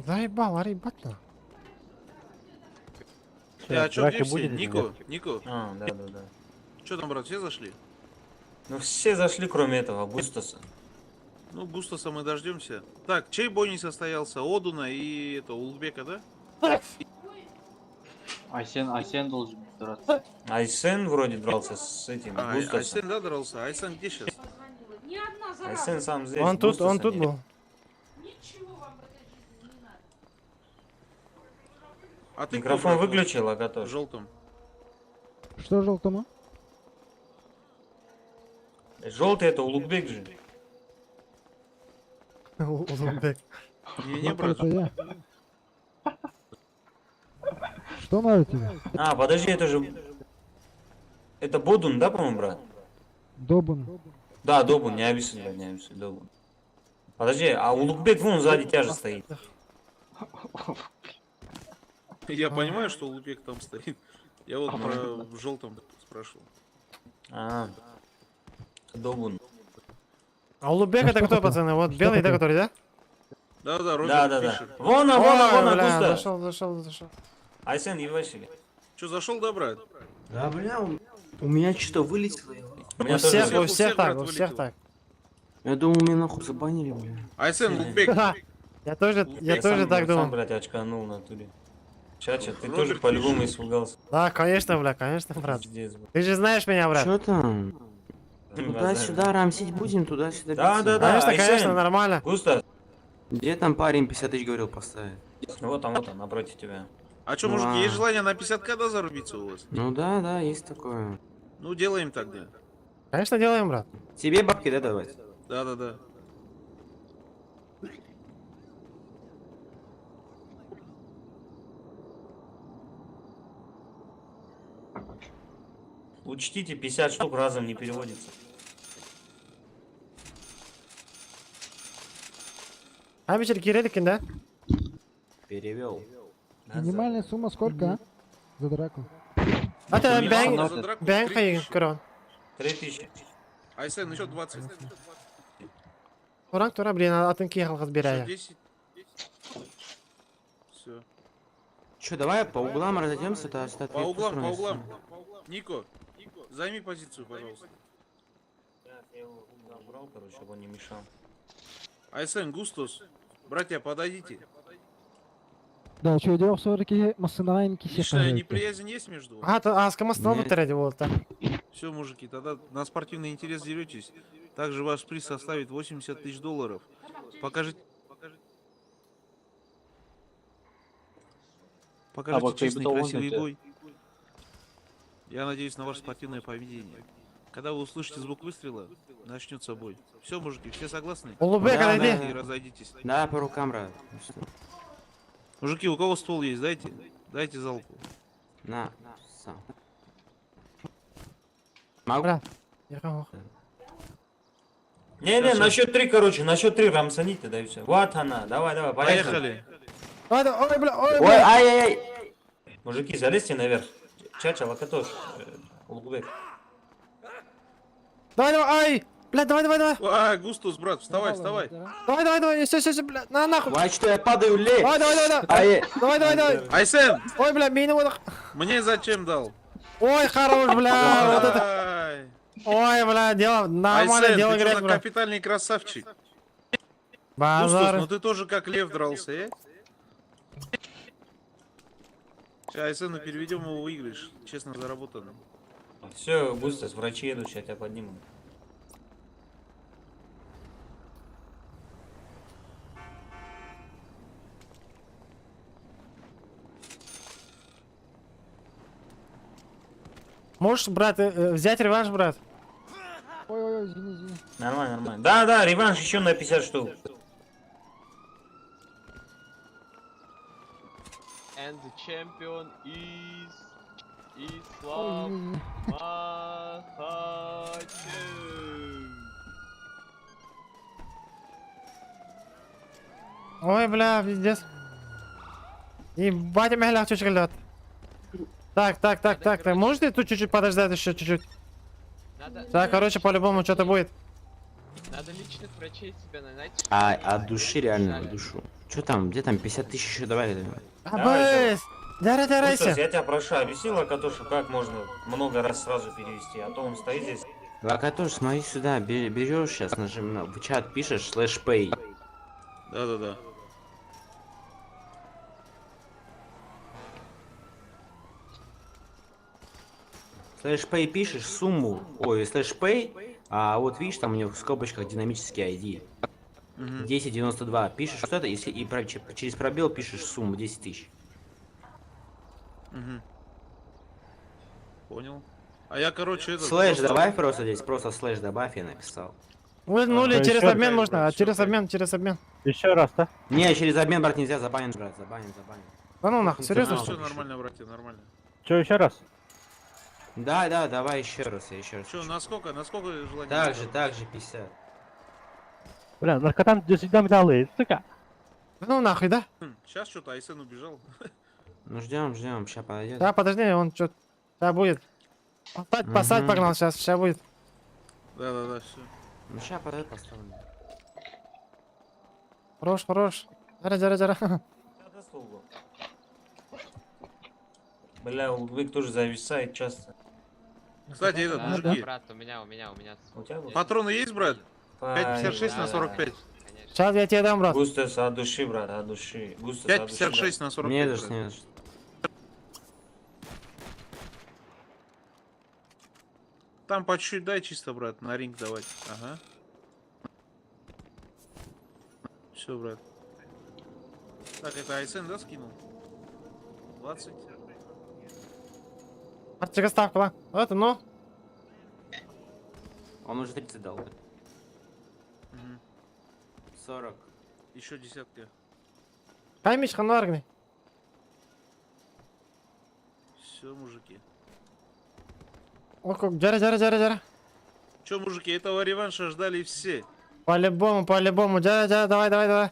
Заебал, ебать на. А чё, Драки где все? будет или Нико, нет? Нико. А, да. Чё там, брат, все зашли? Ну все зашли, кроме этого, Густаса. Ну, Густаса мы дождемся. Так, чей бой не состоялся? Одуна и это, Улбека, да? Айсен, Айсен должен драться. Айсен вроде дрался с этим, А, Густасом. Айсен, да, дрался? Айсен где сейчас? Айсен сам здесь. Он тут, он Густаса тут нет. был. А ты кто, Микрофон брат, выключил, В Агатош? желтом. Что желтому? Желтый это Улугбек же. Улукбек. Не, не, брат. Это я. Что надо тебе? А, подожди, это же... Это Бодун, да, по-моему, брат? Добун. Да, Добун, не обессудь, брат, не обессудь, Добун. Подожди, а Улукбек вон сзади тебя же стоит. Я понимаю, что Улукбек там стоит. Я вот про в желтом спрашивал. А, Добун. А Улукбек это кто, пацаны? Вот белый, да, который, да? Да, да, Роберт Да, да, да. Фишер. Вон он, вон он, вон он, Ой, бля, Густа. зашел, зашел, зашел. Айсен, ебашили. Че, зашел, да, брат? Да, бля, у меня что-то вылетело. У меня У тоже всех, у у всех всех, так, брат, у всех вылетело. так. Я думал, меня нахуй забанили, бля. Айсен, Улукбек. Я тоже, я Я тоже сам, так сам, думал. блядь, очканул в натуре. Чача, ты Роберт тоже по-любому Фишер. испугался. Да, конечно, бля, конечно, брат. Пиздец, бля. Ты же знаешь меня, брат. Чё там? Туда-сюда рамсить будем, туда-сюда Да, биться. да, да. Конечно, Айсен. конечно, нормально. Густа, Где там парень 50 тысяч говорил поставить? вот он, вот он, напротив тебя. А что, Ну, мужики, а. есть желание на 50к, да, зарубиться у вас? Ну да, да, есть такое. Ну, делаем тогда. Конечно, делаем, брат. Тебе бабки, да, давать? Да, да, да. Учтите, 50 штук разом не переводится. А вечер Кирилликин, да? Перевел. Минимальная сумма сколько, а? За драку. А ты Минималка бэнг, за драку бэнг 3000. хайын, корон. 3000. Айсен, еще 20. Тура, тура, блин, атын кихал Еще хазбирая. 10. Все. Че, давай по углам разойдемся, туда-сюда. По углам, по углам. Нико, займи позицию, пожалуйста. Я его забрал, короче, чтобы он не мешал. Айсен, Густос, братья, подойдите. Да, что, идем в 40 массынаин Личная неприязнь есть между вами? А, то, а, с кем Нет. вот так. Все, мужики, тогда на спортивный интерес деретесь. Также ваш приз составит 80 тысяч долларов. Покажите... Покажите вот честный ты красивый это- бой. Я надеюсь на ваше спортивное поведение. Когда вы услышите звук выстрела, начнется бой. Все, мужики, все согласны? Улубек, Да, отойди. да. И разойдитесь. Да, по рукам, брат. Мужики, у кого ствол есть, дайте. Дайте залпу. На, сам. Могу? Брат. Я кого? Не-не, Сейчас, на счет 3, короче, на счет 3 рамсаните, да и все. Вот она, давай, давай, поехали. Поехали. Ой, да, ой, бля, ой, Ой, бля. ай-яй-яй! Мужики, залезьте наверх. Чача, Локотош, Улугбек. Давай, давай, ай! Бля, давай, давай, давай. А, Густос, брат, вставай, вставай. Давай, давай, давай, все, все, все, бля, на нахуй. Ой, что я падаю, ле! Давай, давай, давай, давай. Ай, Давай, давай, давай. Айсен, Ой, бля, мину вот. мне зачем дал? Ой, хорош, бля, вот это. Ай. Ой, бля, дело, нормально, Айсен, дело ты чё грязь, за брат. капитальный красавчик. Густос, Базар. ну ты тоже как лев дрался, э? Сейчас Айсену переведем, его выиграешь. Честно заработано. Все, Густас, врачи едут, сейчас тебя поднимут. Можешь, брат, взять реванш, брат? Ой-ой-ой, извини, извини. Нормально, нормально. Да, да, реванш еще на 50 штук. And the champion is... Ой, Ислам извини, извини. Махачев. Ой, бля, пиздец. Ебать, меня чуть лед. Так, так, так, так, так. Можете тут чуть-чуть подождать еще чуть-чуть? Надо, Так, короче, по-любому что-то будет. надо личных врачей себе нанять. А, от души реально, от душу. Чё там, где там, 50 тысяч еще добавили? Абыс! Дара, Густас, дарайся. я тебя прошу, объясни Локотошу, как можно много раз сразу перевести, а то он стоит здесь. Локотош, смотри сюда, берешь сейчас, нажим на, в чат пишешь, слэш pay. Да-да-да. Слэш pay пишешь сумму, ой, слэш pay, а вот видишь, там у него в скобочках динамический ID. 10.92. Пишешь что это, если и через пробел пишешь сумму 10 тысяч. Мгм. Понял. А я, короче, этот... Слэш просто- добавь просто здесь, просто слэш добавь, я написал. Ну, ну или Ага, через ещё обмен раз, можно, а брат, через обмен, через обмен. Еще раз, да? Не, через обмен, брат, нельзя, забанен, брат, забанен, забанен. Да ну нахуй, серьезно? Все нормально, братья, нормально. Че, еще раз? Да, да, давай еще раз, я еще раз. Че, насколько, насколько желание? Так же, так же, 50. Бля, наркотан всегда далы, сука. Да ну нахуй, да? Сейчас что-то Айсен убежал. Ну ждем, ждем, сейчас подойдет. Да, подожди, он что Сейчас будет. Посадь, посадь Мгм. погнал, сейчас, сейчас будет. Да-да-да, все. Ну сейчас подойдет, поставлю. Хорош, хорош. Жара, жара, жара. Бля, Улугбек тоже зависает часто. Кстати, этот, Да, мужики. да, брат, у меня, у меня, у меня. У тебя был? Патроны есть, брат? 5,56 на Да, 45. Сейчас я тебе дам, брат. Густас, от души, брат, от души. Густас, от души, 5,56 на 45. Не за что, брат. не за что. Там по чуть-чуть дай чисто, брат, на ринг давать. Ага. Все, брат. Так, это Айсен, да, скинул? 20. Артика ставка, ла. Это, ну. Он уже 30 дал. Мгм. 40. Еще десятка. Каймич, ханаргни. Все, мужики. Ох, как, жара, жара, жара, жара. Че, мужики, этого реванша ждали все. По-любому, по-любому. Жара, жара, давай, давай, давай.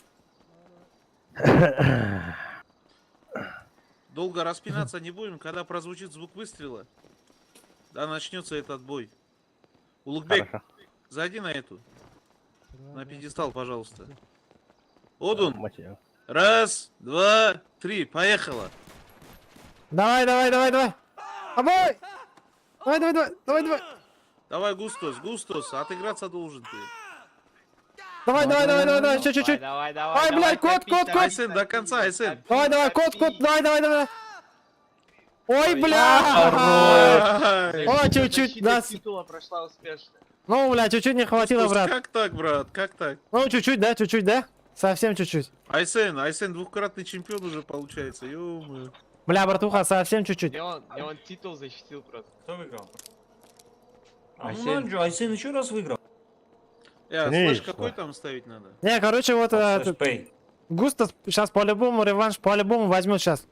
Долго распинаться не будем, когда прозвучит звук выстрела. Да, начнется этот бой. Улугбек, Хорошо. зайди на эту. На пьедестал, пожалуйста. Одун. Мать её. Раз, два, три, поехала. Давай, давай, давай, давай. Обой! Давай, давай, давай, давай, давай. Давай, Густос, Густос, отыграться должен ты. Давай, давай, давай, давай, давай, еще чуть-чуть. Давай, давай, Ай, давай, блядь, кот, топи, кот, кот. Айсен, до конца, Айсен. Давай, давай, кот, кот, давай, давай, давай. Ой, бля! Ай. О, чуть-чуть, Защита да. титула прошла успешно. Ну, бля, чуть-чуть не хватило, Густос, брат. Как так, брат, как так? Ну, чуть-чуть, да, чуть-чуть, да? Совсем чуть-чуть. Айсен, Айсен двукратный чемпион уже получается, ё-моё. Бля, братуха, совсем чуть-чуть. Мне он титул защитил просто. Кто выиграл? А ну Айсен. Наджу, Айсен еще раз выиграл. Слэш какой там ставить надо? Не, короче, вот Слэш этот пей. Густас сейчас по-любому реванш, по-любому возьмет сейчас.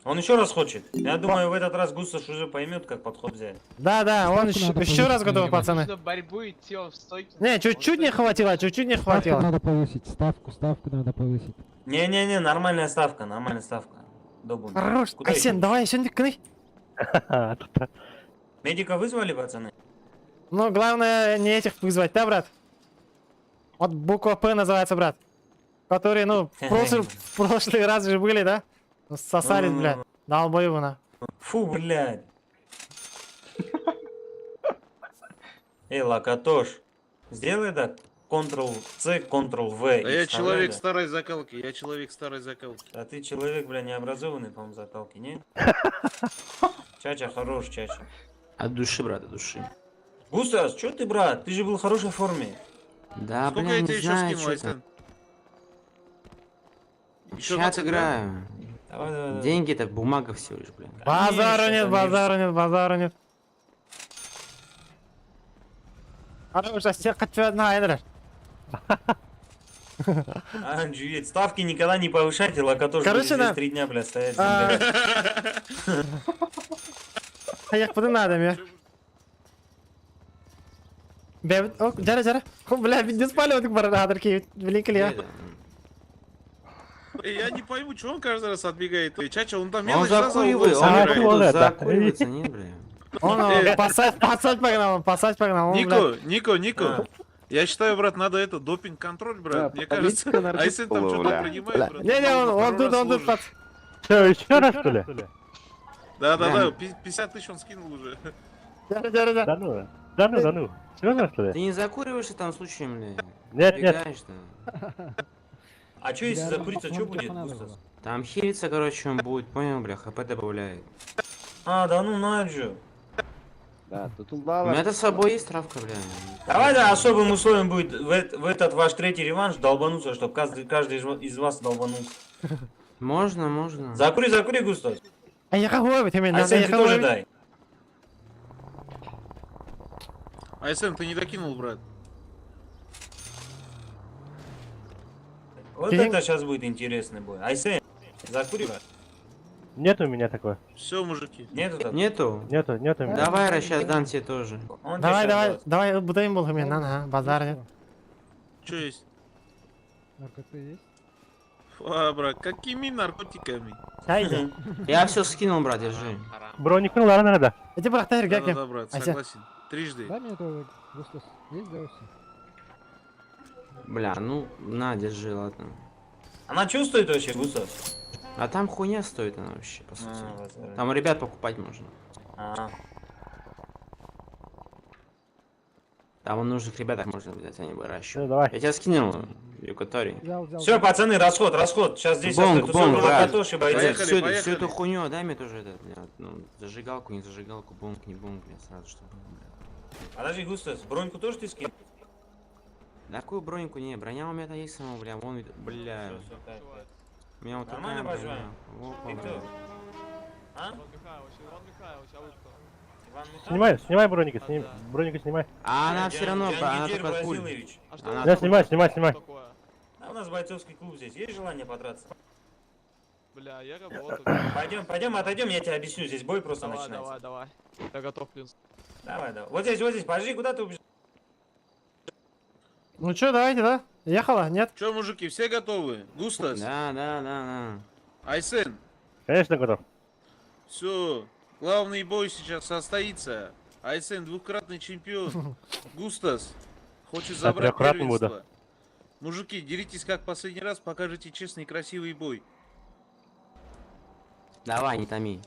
Он еще раз хочет. Я думаю, в этот раз Густас уже поймет, как подход взять. Да, да, он еще раз готов, пацаны. Нужно борьбу идти, он в стойке. Не, чуть-чуть не хватило, чуть-чуть не хватило. надо повысить, ставку, ставку надо повысить. Не-не-не, нормальная ставка, нормальная ставка. Добун. Хорош. Куда Айсен, еще? давай, Айсен, кны. Медика вызвали, пацаны? Ну, главное не этих вызвать, да, брат? Вот буква П называется, брат. Которые, ну, в прошлый раз же были, да? Ну, Сосались, Ну-ну-ну. бля. Долбоебы, на. Фу, блядь. Эй, Лакатош, сделай так. Ctrl-C, Ctrl-V. Да и я вставляй, человек да. старой закалки, я человек старой закалки. А ты человек, бля, необразованный, по-моему, закалки, не? Чача, хорош, чача. От души, брат, от души. Густас, чё ты, брат? Ты же был в хорошей форме. Да, Сколько бля, я не тебе еще знаю, скинул, чё Айсен? там. Еще Сейчас 20, да? играю. Давай, давай, давай. Деньги это бумага всего лишь, бля. Базару Конечно, нет, конечно. базару нет, базару нет. Хорош, а всех хочу одна, Эндрю. А, Джует, ставки никогда не повышайте, Лакатош Короче, будет здесь да. 3 дня, бля, стоять. А. земля. А я куда надо, мне? Бля, о, жара, жара. О, бля, не спали, вот барадарки, блин, я. Я не пойму, что он каждый раз отбегает. Эй, Чача, он там Он мелочь, да, за углом закуривает, он собирает? походу да. закуривается, не, бля. Он, он посадь, посадь погнал, он посадь погнал. Он, Нико, блядь, Нико, Нико. Я считаю, брат, надо это, допинг-контроль, брат. Да, Мне кажется, политика а если там что-то бля. принимает, брат? Не, не, он, он второй тут, раз он тут, ложит. пац. Че, еще раз, что ли? Да, да, Да. да, 50 тысяч он скинул уже. Жара, жара, жара. Да ну, да ну, да ну. Серьезно, что Ты ли? не закуриваешься там случаем, бля? Нет, нет. Бегаешь там. А чё, если Бля, закуриться, чё нам будет, надо Густас? было. Там хилится, короче, он будет, понял, бля, хп добавляет. А, да ну Наджу. Да, тут У меня-то с собой есть травка, бля. Давай, да, особым условием будет в этот ваш третий реванш долбануться, чтобы каждый из вас долбанулся. Можно, можно. Закури, закури, Густас. А я какой ты меня, Айсен, я ты тоже какой. дай. Айсен, ты не докинул, брат. Вот Киһиҥ- это сейчас будет интересный бой. Айсен, закури, брат. Нет у меня такого. Все, мужики. Нету такого? Нету? Нету, нету у меня. Давай, сейчас дам тебе тоже. Он тебе Давай, щас давай, даст. давай, будем был мен, ага, базар нет. Что есть? Наркоты есть? А, брат, какими наркотиками? Хайди. Я все скинул, брат, держи. Броник ну ладно, надо. Эти брат, Да, да, да, брат, согласен. Трижды. Дай мне тоже, Густас. Есть, да, все? Бля, ну, на, держи, ладно. Она чувствует вообще, Гусев? А там хуйня стоит она вообще, по сути. А, базар. Там у ребят покупать можно. А. Там у нужных ребятах можно взять, они выращивают. Ну, давай. Я тебя скинул, Юкатори. Взял, взял. Все, пацаны, расход, расход. Сейчас здесь Бонг, остается бонг, брат. Локотош и бойцы. Поехали, всю, поехали. всю эту хуйню дай мне тоже этот, бля, ну, зажигалку, не зажигалку, бонг, не бонг, бля, сразу, чтобы было, бля. Подожди, Густас, броньку тоже ты скинул? Да какую броньку, не, броня у меня-то есть самого, бля, вон, бля. Всё, всё, кайф, кайф. У меня вот Нормально такая поживаем? броня. Опа, Ты бля. кто? А? Иван Михайлович, Иван Михайлович, а вы кто? Иван Михайлович? Снимай, снимай броники, сними, броники снимай. А она все равно, Джан- бра, она Джангир только от пуль. Бразилович. А что Она Да, снимай, снимай, снимай. такое? А у нас бойцовский клуб здесь. Есть желание подраться? Бля, я работаю. Пойдем, пойдем, отойдем, я тебе объясню. Здесь бой просто Давай, начинается. давай, давай. Я готов, в принципе. Давай, давай. Вот здесь, вот здесь, подожди, куда ты убежал? Ну чё, давайте, да? Ехала, нет? Че, мужики, все готовы? Густас? Да, да, да, да. Айсен? Конечно, готов. Все, главный бой сейчас состоится. Айсен двукратный чемпион. Густас хочет Да, забрать трехкратным буду. первенство. Мужики, деритесь как последний раз, покажите честный и красивый бой. Давай, не томи.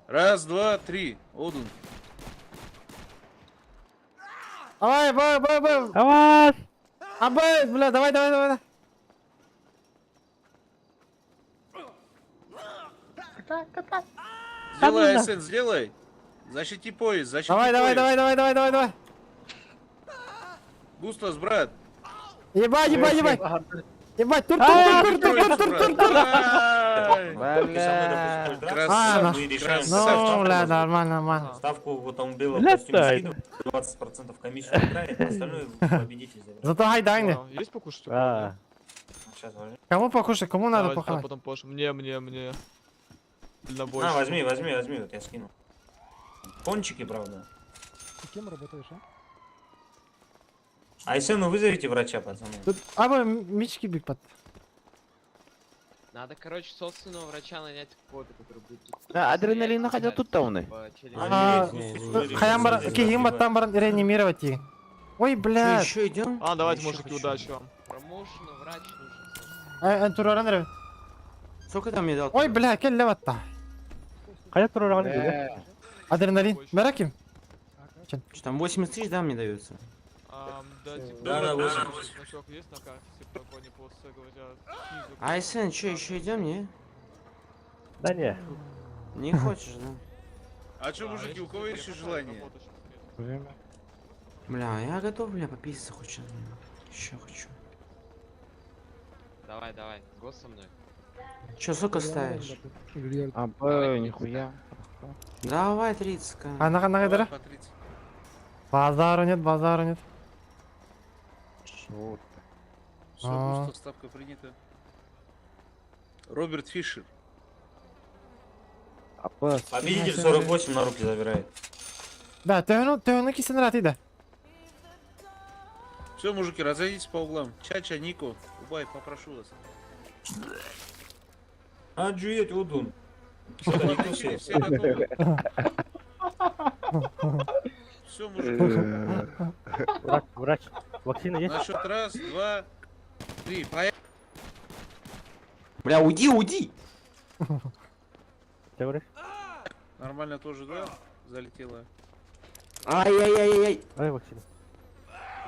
Раз, два, три. Одун. Давай, бай, бай, бай. Давай! Абай, бля, давай, давай, давай. Сделай, Айсен, сделай. Защити пояс, защити Давай, давай, пояс. давай, давай, давай, давай, давай. Густас, брат. Ебать, ебать, ебать. Ебать, тур, тур, тур, тур, тур, тур, тур, тур. Ай, Ты со мной, допустим, будешь драться, А, мы ну. решаем Ну, ставку. бля, нормально, нормально. Ставку вот он белого Бля, костюме стай. скидывает, 20% комиссию играет, остальное победитель забирает. Зато гайдайны. А, Есть покушать? А, Сейчас возьми. Кому покушать, кому надо Давайте, да, похавать? потом позже. Мне, мне, мне. Дальнобойщик. На, возьми, возьми, возьми, вот я скину. Пончики, правда. Ты кем работаешь, а? Айсену вызовите врача, пацаны. Тут, аба, мички биг пат. Надо, короче, собственного врача нанять какого-то, который будет... тут Да, адреналин стоять, находил не тут знаю, тауны. типа, через- А, Хаям бар, кихим баттан баран реанимировать и. Ой, Что, бля. еще идем? А, давайте, Еще мужики, хочу. удачи вам. Промоушена врач нужен. Э, тураран ре. Сколько там мне дал? Ой, бля, келле батта. Кая тураран dedi? Адреналин. Мераким. Что там 80 тысяч, да, мне даются? Ам, да, типа, Да, да, 80. Значок есть на карте, типа, такой не просто говорят. снизу, Айсен, что, еще идем, не? Да не. Не хочешь, да? А что, мужики, у кого есть еще желание? Бля, я готов, бля, попиздиться хоть сейчас. Еще хочу. Давай, давай, гос со мной. Че, сколько ставишь? А, б, нихуя. Давай 30 к. А, на, на, Давай дыра. по 30. Базару нет, базару нет. Шо ты? Все, А. Густав, ставка принята. Роберт Фишер. А, б, Победитель 48 на руки забирает. Да, төхүнү, төхүнү кисен рати да. Все, мужики, разойдитесь по углам. Чача, Нико, Убай, попрошу вас. А, джует, удун. Все, подключили, все готовы. Все, мужики. Врач, врач. Вакцина есть? На счет раз, два, три. Поехали. Бля, уйди, уйди! Ты говоришь? Нормально тоже, да? Залетела. Ай-яй-яй-яй. Ай, вакцина.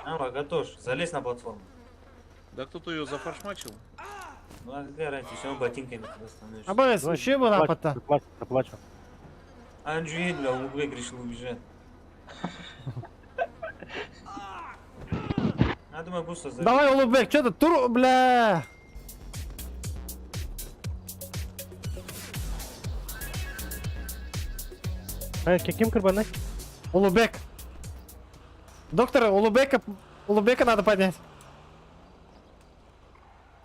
А, Локотош, залезь на платформу. Да кто-то ее зафаршмачил. Ну а какая разница, все равно ботинками туда становишься. А, б, еще была пота. Заплачу, заплачу. А, джует, бля, Улугбек решил убежать. А, думаю, густо залез. Давай, Улубек, что ты, тур, бля. Ай, кем кырбанай? Улубек. Доктор, Улубека, Улубека надо поднять.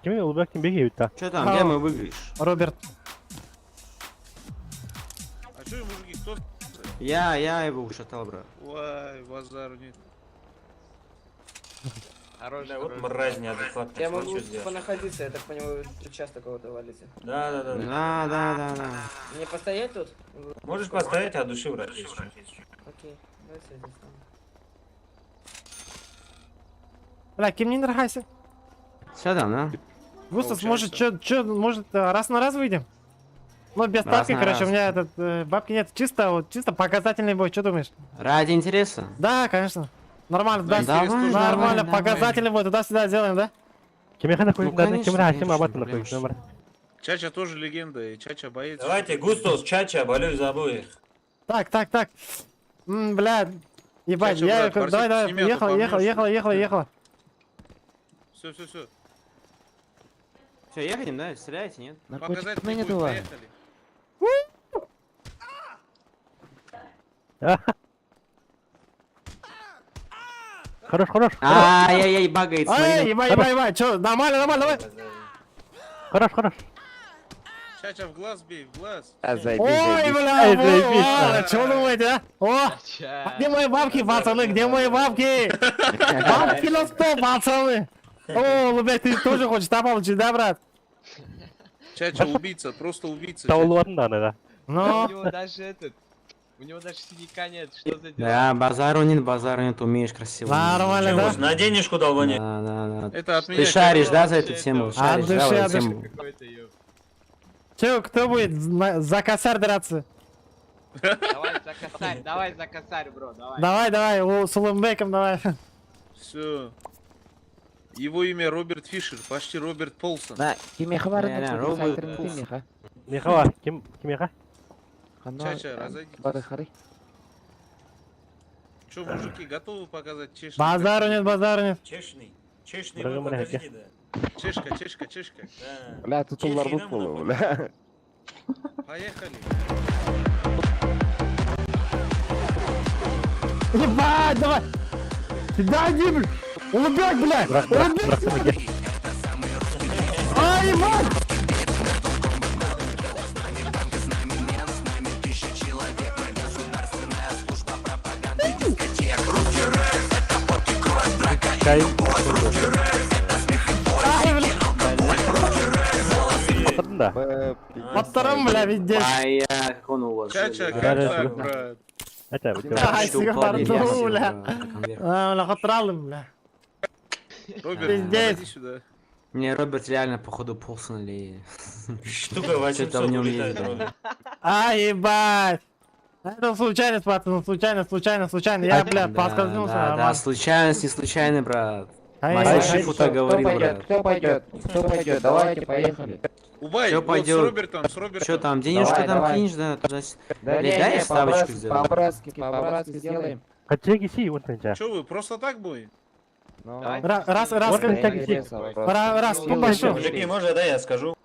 Ким улбак ким беги та. Че там, где мы выиграешь? Роберт. А что, мужики, кто? Я его ушатал, брат. Ой, базару нет. Хорош, Да, вот хорош. мразь неадекватная. Я смотри, могу что сделал. понаходиться, я так понимаю, вы тут часто кого-то валите. Да, да, да. Да, да, да, да. Мне постоять тут? Можешь поставить от души, врач. если что. Окей, давайте я здесь стану. Бля, кем не нравится? Все там, да? Густас, может, чё, чё, может, раз на раз выйдем? Ну, без Раз ставки, на короче, раз. у меня этот, бабки нет. Чисто, вот, чисто показательный бой, что думаешь? Ради интереса? Да, конечно. Нормально, да? Давай, Нормально, давай, показательный бой, туда-сюда сделаем, да? Ким хана Ну, куй да ким конечно, ра ким конечно, абат на проблем куй номер. Чача тоже легенда, и Чача боец. Давайте, Густос, Чача, болюсь за обоих. Так, так, так. Бля, ебать, Чача, я... брат, давай, барсетку давай, сними, а то ехала, ехала, помнешь. ехала, ехала, ехала. Все, все, все. Все, ехаем, да? Стреляете, нет? Показательный бой, поехали. Хорош, хорош. Ай-яй-яй, багает, Эй, смотри. ебать, ебать, ебать, чё, нормально, нормально, давай. Хорош, хорош. Чача в глаз бей, в глаз. Ой, бля, Ай, заебись, о, да. чё думаете, а? О, Ча. где мои бабки, пацаны, где мои бабки? Бабки на стол, пацаны. О, блядь, ты тоже хочешь, да, получить, да, брат? Чача убийца, просто убийца. Таулуатын да, да. Ну, У него даже этот... У него даже синяка нет, что за дела? Да, базару нет, базару нет, умеешь красиво. Нормально, да? На денежку долбани. Да, да, да. Это от меня. Ты шаришь, да, за Вообще эту тему? это- Шаришь, От да, души, в эту от души. тему? Какой-то ёб. Чё, кто будет за косарь драться? Давай за косарь, давай за косарь, бро, давай. Давай, давай, с Улумбеком давай. Все. Его имя Роберт Фишер, почти Роберт Полсон. Да, Не, Роберт Полсон. Михала, ким кимеха? Чача, разойдитесь. Че, мужики, готовы показать чешный? Базару нет, базару нет. Чешный. Чешный Дорогой бой, мой, покажите, да. Чешка, чешка, чешка. Да. Бля, тут Чехи, да, мы Поехали. Ебать, давай. Да, иди, блядь. Улыбек, блядь. Брат, брат, Улыбек. брат, А, ебать. Кай. Ай, бля. Да. Повтором, бля, пиздец. Ай, я, как он у вас. Чача, жили. как Да, так, да. брат? Это, Ай, Что сука, упал, пардон, я бля. А, бля, хотралым, бля. Роберт, Пиздец. подойди сюда. Не, Роберт реально, походу, Полсон или... Штука Что-то 800 в нем улетает, есть, да. Роберт. А, ебать. Это случайность, пацаны, случайно, случайно, случайно. Я, бля, Да, поскользнулся. Да, да, нормально. случайность не случайно, брат. Ай, Мастер ай, Шифу так говорил, брат. Кто пойдет? Кто пойдет? Давайте, поехали. Убай, Чё вот с пойдёт? Робертом, с Робертом. Че там, денежку Давай, там давай. кинешь, да, туда Да Блядь, дай я ставочку сделаю. по-братски, по-братски сделаем. Хотя си, вот нельзя. Че вы, просто так бой? Давай. Раз, раз, раз, Вот раз, нельзя раз, по большому. Мужики, можно, да, я скажу?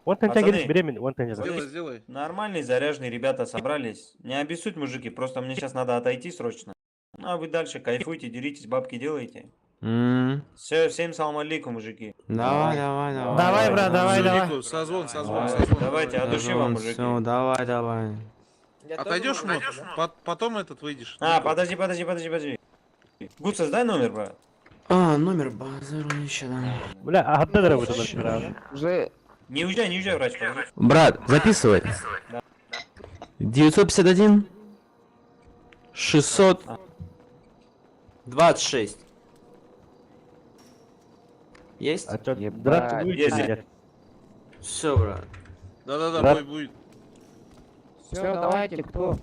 Вот нельзя Пацаны. беременный, вот нельзя. Сделай, сделай. Нормальные заряженные ребята собрались. Не обессудь, мужики, просто мне сейчас надо отойти срочно. Ну, а вы дальше кайфуйте, деритесь, бабки делаете. М, Все, всем салам алейкум, мужики. Давай, давай, давай. Давай, брат, давай, Всё, давай. Нико, созвон, созвон, Давай, созвон. Давайте, от души вам, мужики. Все, давай, давай. Отойдешь, Мот? Потом этот выйдешь. А, Нико. подожди, подожди, подожди, подожди. Гуцас, дай номер, брат. А, номер базару еще, да. Бля, а одна дорога туда. Уже Не уезжай, не уезжай, врач, подожди. Брат, записывай. 951 626. Есть? А чё, драться будете Есть. или нет? Все, брат. Да-да-да, Брат. бой будет. все, давайте, кто?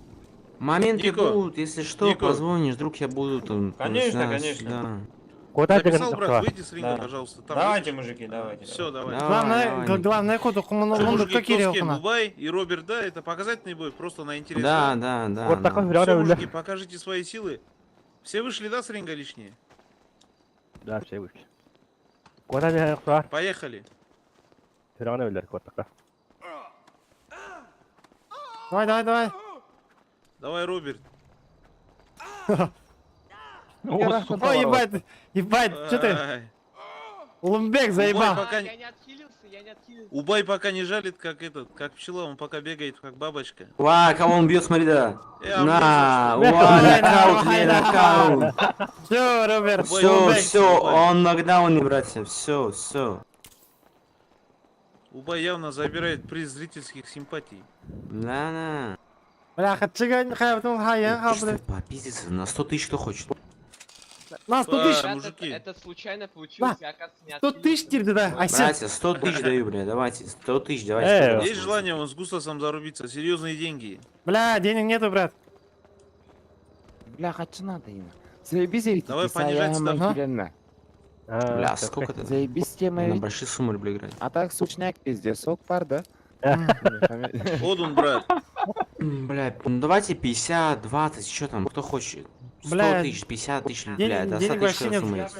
Моменты Нико, будут, если что, Нико. позвонишь, вдруг я буду там. Конечно, да, конечно. Да. Куда ты Записал, брат, выйди с ринга, Да. пожалуйста. Там Давайте, выйдешь. мужики, давайте. Все, давай. Давай, Главное, давай, Нико. главное, куда Всё, он мужики, какие кто с кем? рехна. Убай и Роберт, да, это показательный бой, просто на интерес. Да, да, да. Вот да. такой Все, реально, бля. мужики, покажите свои силы. Все вышли, да, с ринга лишние? Да, все вышли. Куда ты Поехали. Все равно, бля, вот такая. Давай, давай, давай. Давай, Роберт. Ой, ебать, ебать, что ты? Ай. Улумбек заебал. Убай пока... Я не отхилился, я не отхилился. Убай пока не жалит, как этот, как пчела, он пока бегает, как бабочка. Ва, кого он бьет, смотри, да. Э, На, обрезал, ва, что ли? нокаут, не, нокаут. Все, Роберт. Все, все, он нокдаун, братья, все, все. Убай явно забирает приз зрительских симпатий. На-на. Бляха, чига, хай, потом хай, я Что, попиздиться, на 100 тысяч кто хочет? На 100 тысяч. Ребят, это случайно получилось, я, оказывается, не 100 тысяч теперь, да, Айсен. Братья, 100 тысяч даю, бля, давайте, 100 тысяч, давайте. Есть желание он с Густасом зарубиться? Серьезные деньги. Бля, денег нету, брат. Бля, хочу надо им. Заебись, эти Давай понижать ставку. Бля, сколько это? Заебись тема. На большие суммы люблю играть. А так сучняк пиздец, сок пар, да? Одун, брат. Бля, ну давайте 50, 20, что там, кто хочет. 100 Бля, тысяч, 50 тысяч, денег- бля, это денег 100 тысяч вообще нет. сумма есть.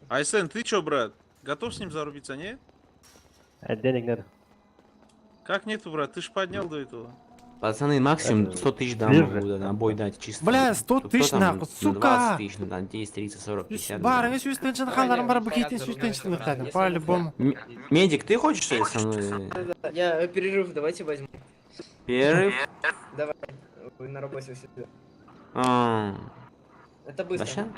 Айсен, ты чё, брат? Готов с ним зарубиться, не? Денег нет. Как нету, брат? Ты ж поднял до этого. Пацаны, максимум Это 100 тысяч дам ближе. могу, да, на бой дать чисто. Бля, 100 Кто тысяч там нахуй, на сука! 20 тысяч, ну там 10, 30, 40, 50. Бар, бля. мен сүйістен халарым бар, букеттен сүйістен шынықтадым, по-любому. Медик, ты хочешь, что ли, со мной? Я перерыв давайте возьму. Перерыв? Давай, на работе у себя. А, Это быстро. Да ща?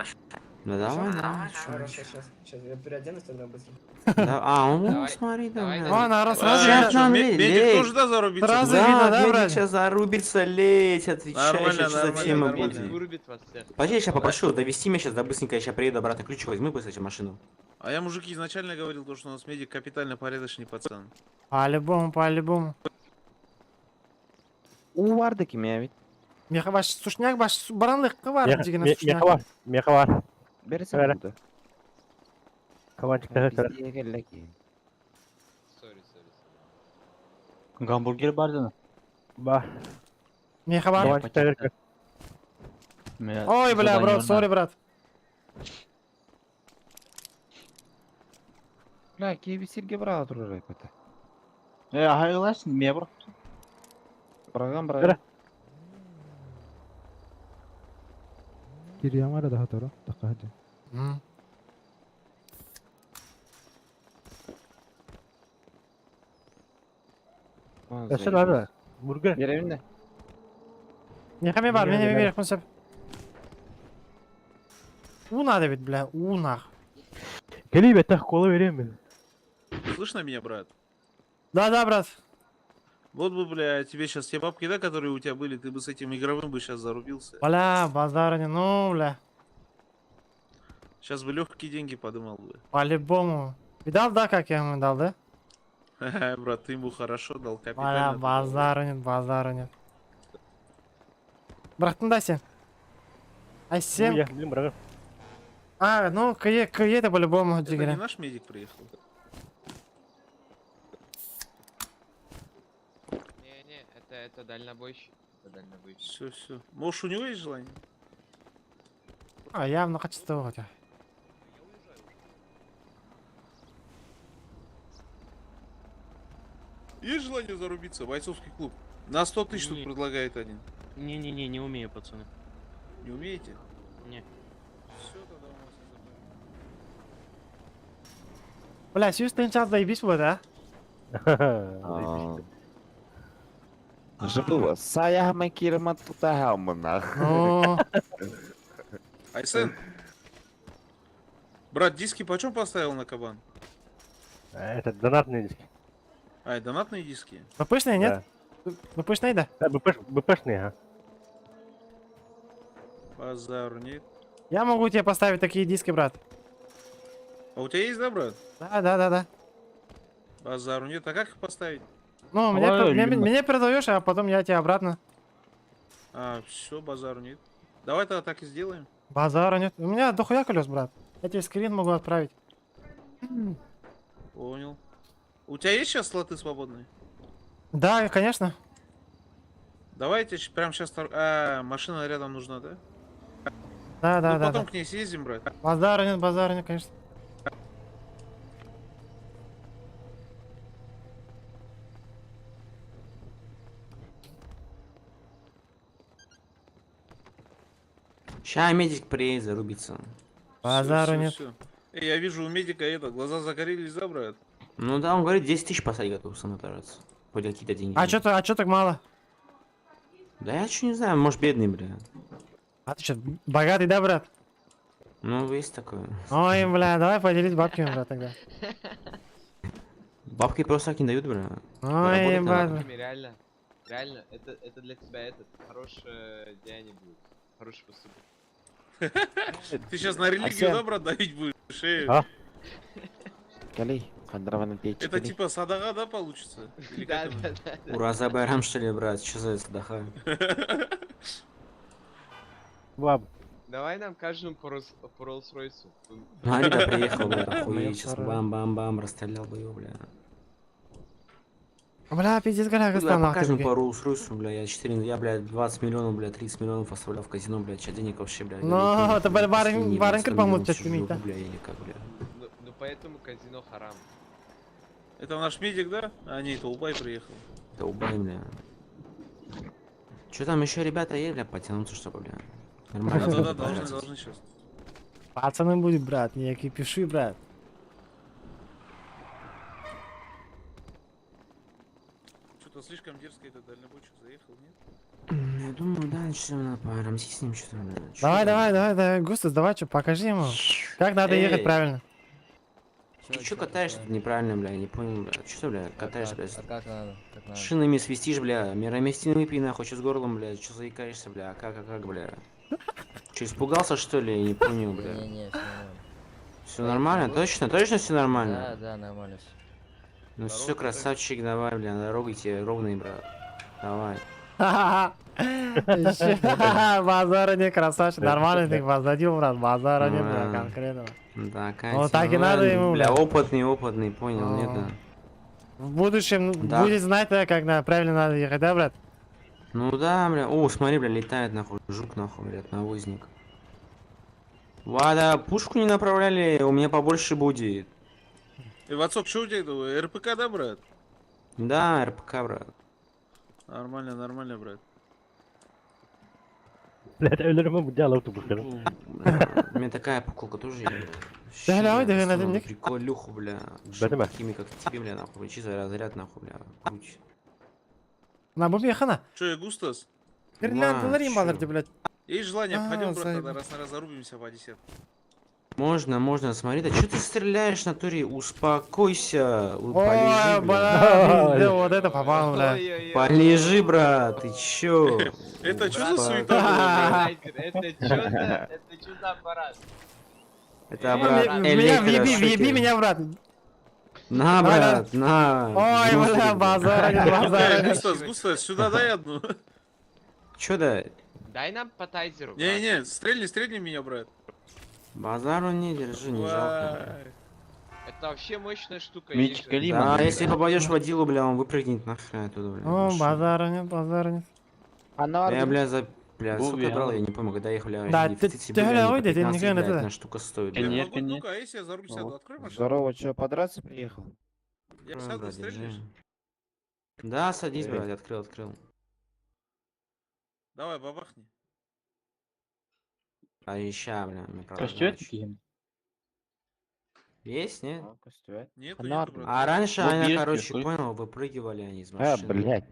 Да давай, давай. Хорошо, сейчас, сейчас я переоденусь тогда быстро. Да, а, ну Давай, смотри, да. давай, бля. давай. О, народ, сразу А, Щас чё, нам медик лезть. тоже, да, зарубиться? Сразу Да, видно, да, медик брат? сейчас зарубится, лезть, отвечай, Нормально, щас что за нормально, тема нормально. будет. Вырубит вас всех. Подожди, я сейчас попрошу довести меня сейчас, да быстренько, я сейчас приеду обратно, ключ возьму быстро эту машину. А я, мужики, изначально говорил, то, что у нас медик капитально порядочный пацан. По-любому, по-любому. У вардыки меня ведь. Меха баш сушняк баш баранлык бар деген сушняк. Меха бар, меха бар. Берсе Бәрі. болды. Кабанчик та Пиздеге келді. Сори, сори, сори. Гамбургер бар да? Бар. Меха бар. Кабанчик та Ой, бля, брат, сори, брат. Бля, кеби сирге брала турар айпата. Хайыласың, ме бар. Браган браган. Кирьямара да хатара, такади. М. Nasıl abi? Burger. Беремин Меха ме бар, Не, мен не, ме берем Уна да бит, бля, уна. Geleyim etah kola vereyim mi? Слышно меня, брат? Да, да, брат. Вот бы, бля, тебе сейчас те бабки, да, которые у тебя были, ты бы с этим игровым бы сейчас зарубился. Бля, базара не, ну, бля. Сейчас бы легкие деньги подымал бы. По-любому. Видал, да, как я ему дал, да? Ха-ха, брат, ты ему хорошо дал, Бля, капитально. ты дал. базара нет, базара нет. Брат, ну дай сен. Айсен. Я, блин, брат. А, ну, КЕ, КЕ это по-любому, Это не Джигера. наш медик приехал? Не-не, это дальнобойщик. Это дальнобойщик. Все, все. Может, у него есть желание? А, явно качество хотя. Есть желание зарубиться? Бойцовский клуб. На 100 тысяч тут Не. предлагает один. Не-не-не, не умею, пацаны. Не умеете? Не. Все, тогда у нас и забыли. Бля, сүйістен час заебись вот, а? Жыбыла. Саяхма кирма тутахамына. Ну, Айсен. Брат, диски почем поставил на кабан? Это донатные диски. А, это донатные диски? БПшные, нет? БПшные, да? Да, БПш, БПшные, ага. Базару нет. Я могу тебе поставить такие диски, брат. А у тебя есть, да, брат? Да, да, да, да. Базару нет. А как их поставить? Ну, мне, Ой, мне, Лима. мне продаешь, а потом я тебе обратно. А, все, базару нет. Давай тогда так и сделаем. Базара нет. У меня дохуя колес, брат. Я тебе скрин могу отправить. Понял. У тебя есть сейчас слоты свободные? Да, конечно. Давайте прямо сейчас... А, машина рядом нужна, да? Да, да, ну, да. потом да. к ней съездим, брат. Базара нет, базара нет, конечно. Ща медик приедет, зарубится. Базару Всё, нет. всё. Эй, я вижу у медика это, глаза загорелись, да, брат? Ну да, он говорит, 10 тысяч посадить готов со мной драться. Хоть какие-то деньги. А чё, а чё так мало? Да я чё не знаю, может бедный, бля. А ты чё, богатый, да, брат? Ну, есть такое. Ой, бля, давай поделись бабками, брат, тогда. Бабки просто так не дают, бля. Ой, Работать ебать. надо. Реально, реально, это для тебя этот хорошее деяние будет. Хороший поступок. Ты сейчас на религию, да, брат, давить будешь? Эй? А? Это типа садаға, да, получится? Или Да, как да, это? да, да. Ураза Байрам, что ли, брат? Чё за садаха? Баб. Давай нам каждому по Роллс-Ройсу. Ну, Арида приехал, бля, охуеть, сейчас второй. бам-бам-бам, расстрелял бы его, бля. Бля, пиздец, Бля, гля, по каждому по Роллс-Ройсу, бля, я 4, я, бля, 20 миллионов, бля, 30 миллионов оставлял в казино, бля, сейчас денег вообще, бля. Ну, я это, не бля, барын- последний, бля, барын 100 кырпамут миллионов сейчас сижу, имеет, да? бля, или как, бля. Ну поэтому казино харам. Это наш медик, да? А, не, это Убай приехал. Это убай, бля. Чё там еще ребята есть, бля, потянуться, чтобы, бля. Нормально. Да-да-да, подраться. должны, должны сейчас. Пацаны будет, брат, не кипиши, брат. Что-то слишком дерзко этот дальнобойщик заехал, нет? Я думаю, да, что надо порамсить с ним что-то, бля. Чё Давай, там? давай, давай, давай, Густас, давай, что, покажи ему. Как надо ехать Эй. правильно. Ты чё катаешься тут неправильно, бля, я не понял, бля. Чё ты, бля, катаешься, бля? А как надо? Как надо? Шинами свистишь, бля, мироместин выпей, нахуй, чё с горлом, бля, чё заикаешься, бля, а как, бля? Чё, испугался, что ли? Я не понял, бля. Не-не, все нормально. Все нормально? Точно? Точно все Да, нормально? да, нормально все. Ну все, красавчик, давай, бля, дорога тебе ровный, брат. Давай. Базара не красавчик, нормально ты их посадил, брат, базара нет, бля, Да. конкретно. Да, Катя. Ну так и надо ему, Бля, бля. опытный, опытный, понял, нет, да. В будущем Да. будет знать, да, как на, правильно надо ехать, да, брат? Ну да, бля. О, смотри, бля, летает нахуй, жук нахуй, блядь, навозник. Вада, пушку не направляли, у меня побольше будет. Эй, Вацок, что у тебя это? РПК, да, брат? Да, РПК, брат. Нормально, нормально, брат. Блядь, ölürüm bu diğer otobüsleri. Бля, У меня такая пуколка тоже есть. бля. Да, давай, Вообще, давай, бля, надо достану мне. Приколюху, бля. Бәді ме? Такими, как тебе, бля, нахуй. Чисто разряд, нахуй, бля. Круть. На бу бехана. Че, я Густас? Гирлянда чё? балырды, блядь. Есть желание, А, пойдем, брат, тогда заеб- раз на раз зарубимся по десятку. Можно, можно, смотри, да что ты стреляешь в натуре? Успокойся, Ой, полежи, бля. бля, пизде, вот это попал, бля. Полежи, брат, ты чё? Это чё за Успокойся. суета была, брат? Это чё за, это чё за аппарат? Это, брат, Меня въеби, электрошокер. въеби меня, брат. На, Давай, брат, на. Ой, Внутрь, бля, базара нет, базара Эй, нет. Густас, Густас, сюда дай одну. Чё да? Дай нам по тайзеру. Не-не, стрельни, стрельни меня, брат. Базару не держи, не жалко. Вай. Это вообще мощная штука. Митя есть же. Калима. Да, если попадешь в водилу, бля, он выпрыгнет нахрен оттуда, бля. О, Ну шо? базара нет, базара нет. Я, бля, за... Бля, сколько Бубен. брал, я не помню, когда их, бля, Да, в ты- дефиците ты были, гля, они по ой, да, ты 15, никогда не бля, туда. одна штука стоит, Я бля. Нет, могу, нет. ну-ка, а если я за руль сяду, открой машину. Здорово, чё, подраться приехал? Я На, сяду, брат, стрельнешь? держи. Да, садись, брат, открыл, открыл. Давай, бабахни. А еща, бля, мне правда Костюм жаль. Есть, нет? Нету, нету, брат. А раньше Вот они, есть, короче, хуй. понял, выпрыгивали они из А, машины. блядь.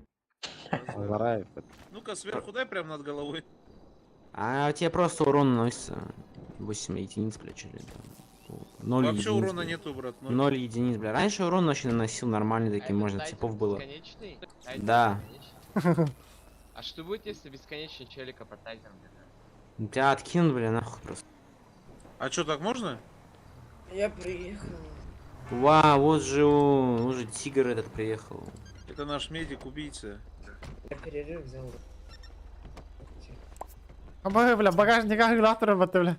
Зараев. Ну-ка, сверху дай прям над головой. А тебе просто урон наносится. 8 единиц, бля, чё ли там. 0 Вообще единиц, урона бля. нету, брат. ноль. 0 единиц, бля. Раньше урон вообще наносил нормальный А таким, этот можно, тайзер типов было. Бесконечный? Тайзер Да. бесконечный? А что будет, если бесконечно челика по тайзерам держать? Тебя откинут, бля, нахуй просто. А чё, так можно? Я приехал. Вау, вот же он, вот же тигр этот приехал. Это наш медик, убийца. Я перерыв взял. Бля, бля, багажник завтра, бля.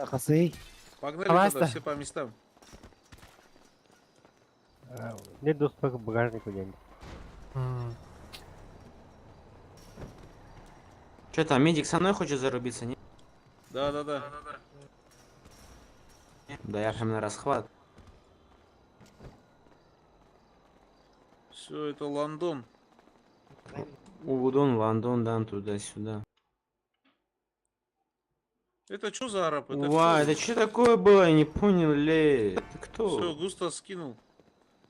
Хасей. Погнали Давай, тогда ста. все по местам. Нет доступа к багажнику денег. Че там, медик со мной хочет зарубиться, не? Да-да-да. Да я прям на расхват. Все, это Лондон. Удон, Лондон, дан, туда-сюда. Это что за араб? Это Ва, кто? это что такое было? Я не понял, ле. Ты кто? Все, Густо скинул.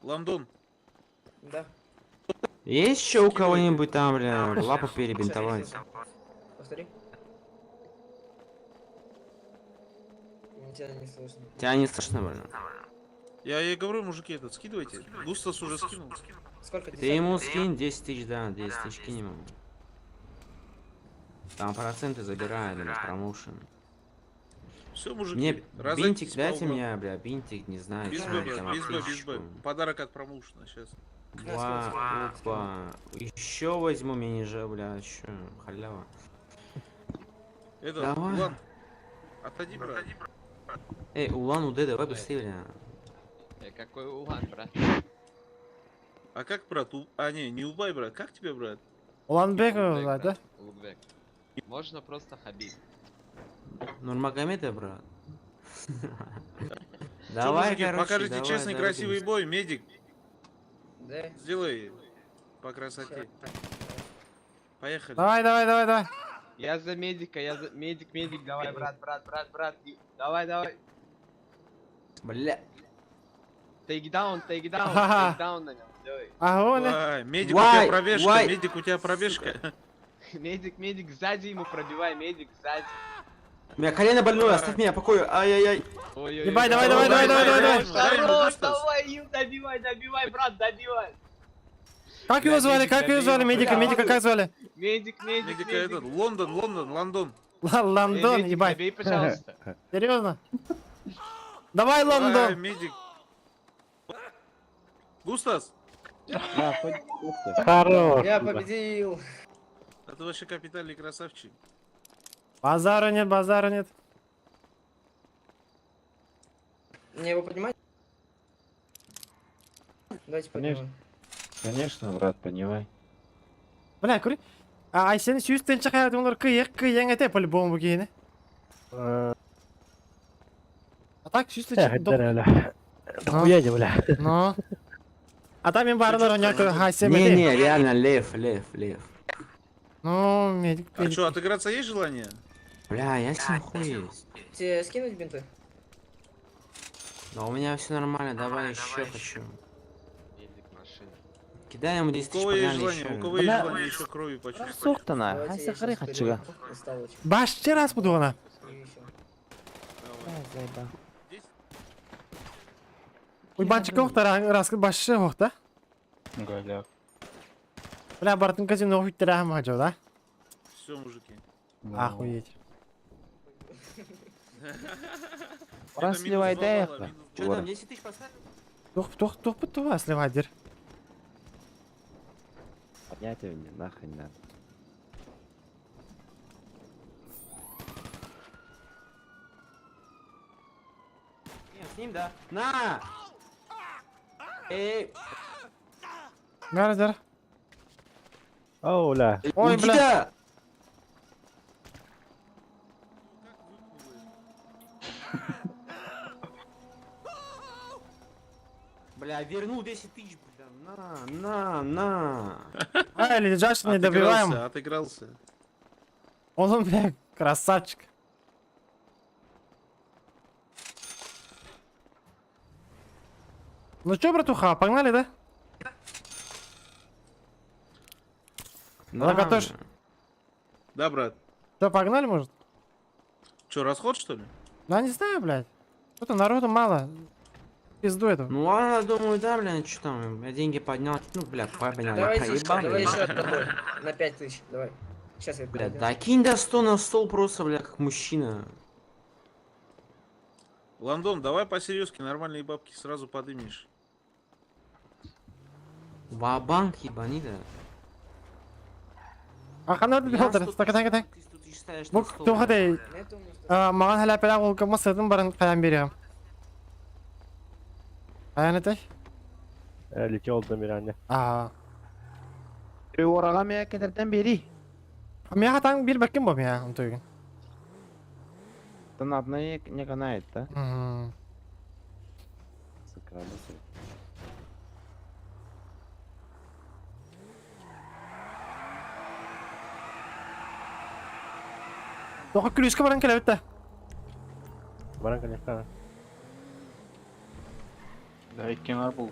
Лондон. Да. Есть еще у кого-нибудь там, бля, лапу перебинтовать? Повтори. Тебя не слышно. Тебя не слышно, бля. Я ей говорю, мужики, этот, скидывайте. Густас уже скинул. Сколько? Ты ему скинь 10 тысяч, да, 10 тысяч кинь ему. Там проценты забирают, бля, промоушен. Все, мужики, Мне разойтись бинтик по дайте углам. мне, бля, бинтик, не знаю, Без чё, Б, брат, там без Б, без аптечку. Б. Подарок от промоушена сейчас. Ва, опа. Еще возьму, мне не жаль, бля, еще халява. Этот, Давай. Улан, отойди, брат. Эй, Улан Удэ, давай быстрее, бля. Какой Улан, брат? А как, брат? А, не, не Убай, брат. Как тебе, брат? Уланбек Улугбек, звать, да? брат, Улугбек. Можно просто Хабиб. Нурмагомедов, брат. Чё, Давай, мужики, короче, покажите давай, честный, давай, красивый бой, медик. Да. Сделай по красоте. Поехали. Давай, давай, давай, давай. Я за медика, я за... Медик, медик, давай, брат, брат, брат, брат. Давай, давай. Бля. Тейкдаун, тейкдаун, Ха-ха. тейкдаун на нем. Сделай. Ага, Вай, медик, у тебя Вай, пробежка, вай. медик, у тебя пробежка. Медик, медик, сзади ему пробивай, медик, сзади. У меня колено больное, оставь меня в покое. Ай-яй-яй. Ой-ой-ой. Ебать, давай, давай, давай, давай, давай, давай. Хорош, давай, им добивай, добивай, брат, добивай. Как его звали, как его звали, медика, медика как звали? Медик, медик, Медика медик. этот, Лондон, Лондон, Лондон. Лондон, медик, ебать. добей, пожалуйста. Серьезно? Давай, Давай, Лондон. медик. Густас, Хорош. Я победил. а ты вообще капитальный красавчик. Базару нет, базару нет. Мне его поднимать? Давайте поднимем. Конечно, брат, понимай. Бля, кури. А Айсен сүүс тынча хайат олар кыйык кыйяң эте по-любому киһини. А так сүүс тынча. Бля. Дохуя не, бля. Ну. А там им барлар оняк Айсен Не, не, реально, лев, лев, лев. Ну, медик. А что, отыграться есть желание? Бля, я с ним хуй есть. Тебе скинуть бинты? Да у меня все нормально, давай еще хочу. Медик, машина. Кидай ему 10 У тысяч, кого есть погнали желание? еще. У кого есть желание еще крови почувствовать? Сухтана, Давайте я хайса щас хары хачыга. перейду на столочку. Баш раз буду она. И ещё. Уйбанчик охта раз башшы охта. Голяк. Бля, бартын казино хуйттера хам да? Все, мужики. Охуеть. Раз Это минус сливай два балла, да минус Что там, 10 тысяч поставил? Тух тух тух тух сливадир. Понятия мне нахрен надо. Нет, с ним, да. На! Эй, Гар, гар. Оу, бля. Ой, уйди бля. да! Бля, вернул 10 тысяч, бля, на, на, на. А, или Джаш не добиваем. Отыгрался, отыгрался. Он, бля, красавчик. Ну чё, братуха, погнали, да? На. Локотош. Да, брат. Чё, погнали, может? Че, расход, что ли? Да не знаю, блядь. Что-то народу мало. Пизду эту. Ну ладно, думаю, да, бля, что там, я деньги поднял, ну, бля, поднял, я Давайте еще, проебал, давай бля. еще одного. На 5000, давай. Сейчас я Бля, подойду. да кинь до 100 на стол просто, бля, как мужчина. Лондон, давай по-серьезки, нормальные бабки сразу подымешь. Ва-банк ебани, да. А ханар Я билдер. 100 Так, так, так. Ты 100 тысяч ставишь на Бу стол, туха бля. дей. Маған хәләпелә ул кымы сыртын барын каян берем. Каян этэй? Летел до Миране. А. Орага мия кетерден бери. Мия таң бир бәккем бу мия, онтойгун. Тон одной не канает, да? Мгм. Тоха күлүскә баран келебит да. Баран конечно. Да, икки бар был.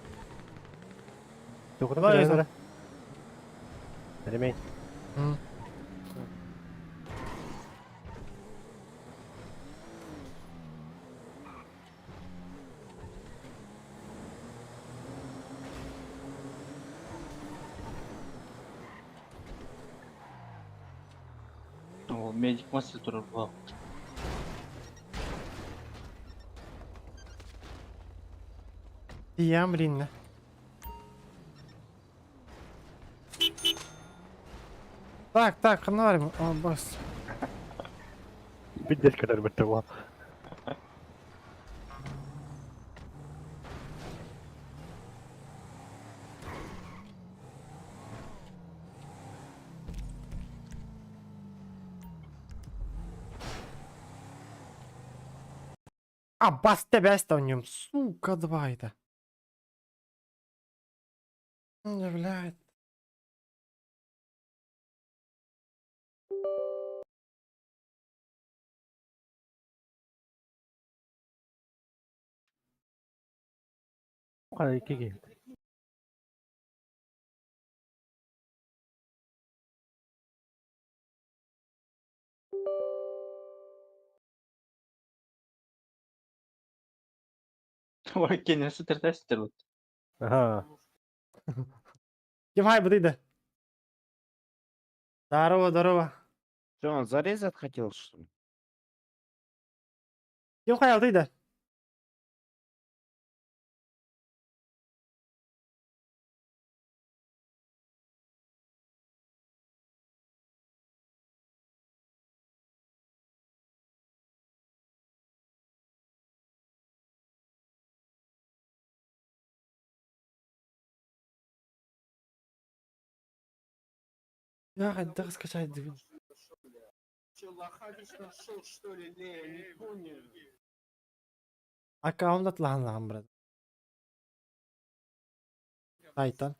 Тоқта Давай, Эзон. Ремень. Ол медик мастер турар була. Тиям блин. Так, так, норм, о, босс. Пиздец, который бытовал. А, бас тебя в нем, сука, два это. Не, блядь. Қалай кеге. Ой, кенесі тертесіздер вот. Ага. Кем хай быдыйды? Здорово, здорово. Что, он зарезать хотел, что ли? Кем хай алдыйды? Я хотел скачать двин. Аккаунт атлахан брат. Тайтан.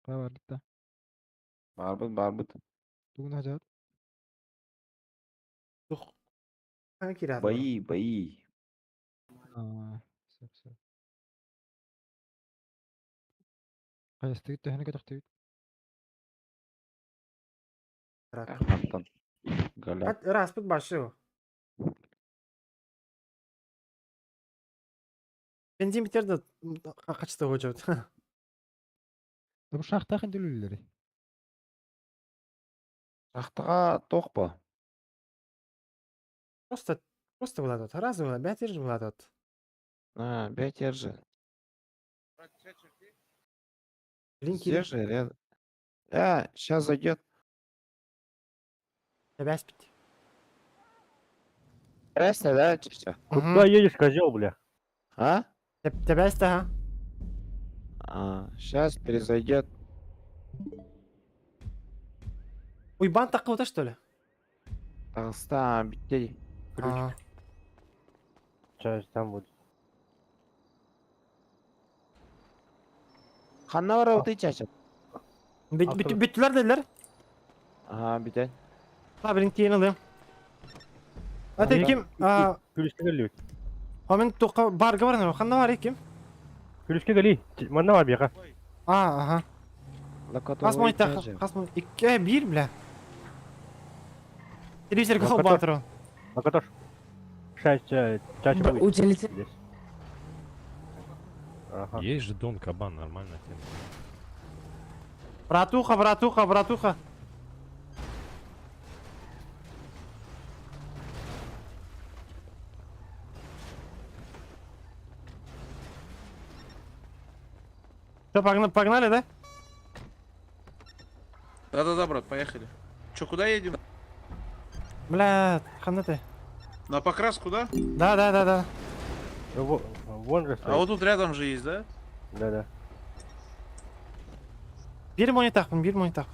Барбытта. Барбыт, барбыт. Тугун хажат. Кират. Бои, бои. Аа, сөп сөп. Хайастыгыт төһөнө көтөхтүгүт. Антон. Голяк. Раз, пут башы. Бензин битерди, качты хожот. Бу шахта хин дүлүллери. Шахтаға тоқ па? Просто, просто болады. Раз было, бәтер болады. А, бәтер же. Блин, Здесь же рядом. А, сейчас зайдет. Бәс бит. Красный, да, чё? Куда едешь, козел, бля? А? Тебәс та, А, сейчас перезайдет. Уйбан такылды, что ли? Толста, битей. А. Сейчас там будет. Ханна бар ты чача. Бүттүләр дилер. Ага, битей. Та блин, кейін алым. Ата ким? А, Күлүскө кели. Мен тоққа бар бар, ханна бар ким? Күлүскө кели. Манна бар бияка. А, ага. Хас мой та, хас мой. Икки, бир, бля. Телевизор гол батыру. Локотош. Шесть, чаще будет. Уделите. Здесь. Ага. Есть же Дон Кабан, нормально тема. Братуха, братуха, братуха. Все, погнали, погнали, да? Да-да-да, брат, поехали. Че, куда едем? Бля, хана ты. На покраску, да? Да, да, да, да. Вон же А вот тут рядом же есть, да? Да, да. Биир монитахпын, биир монитах.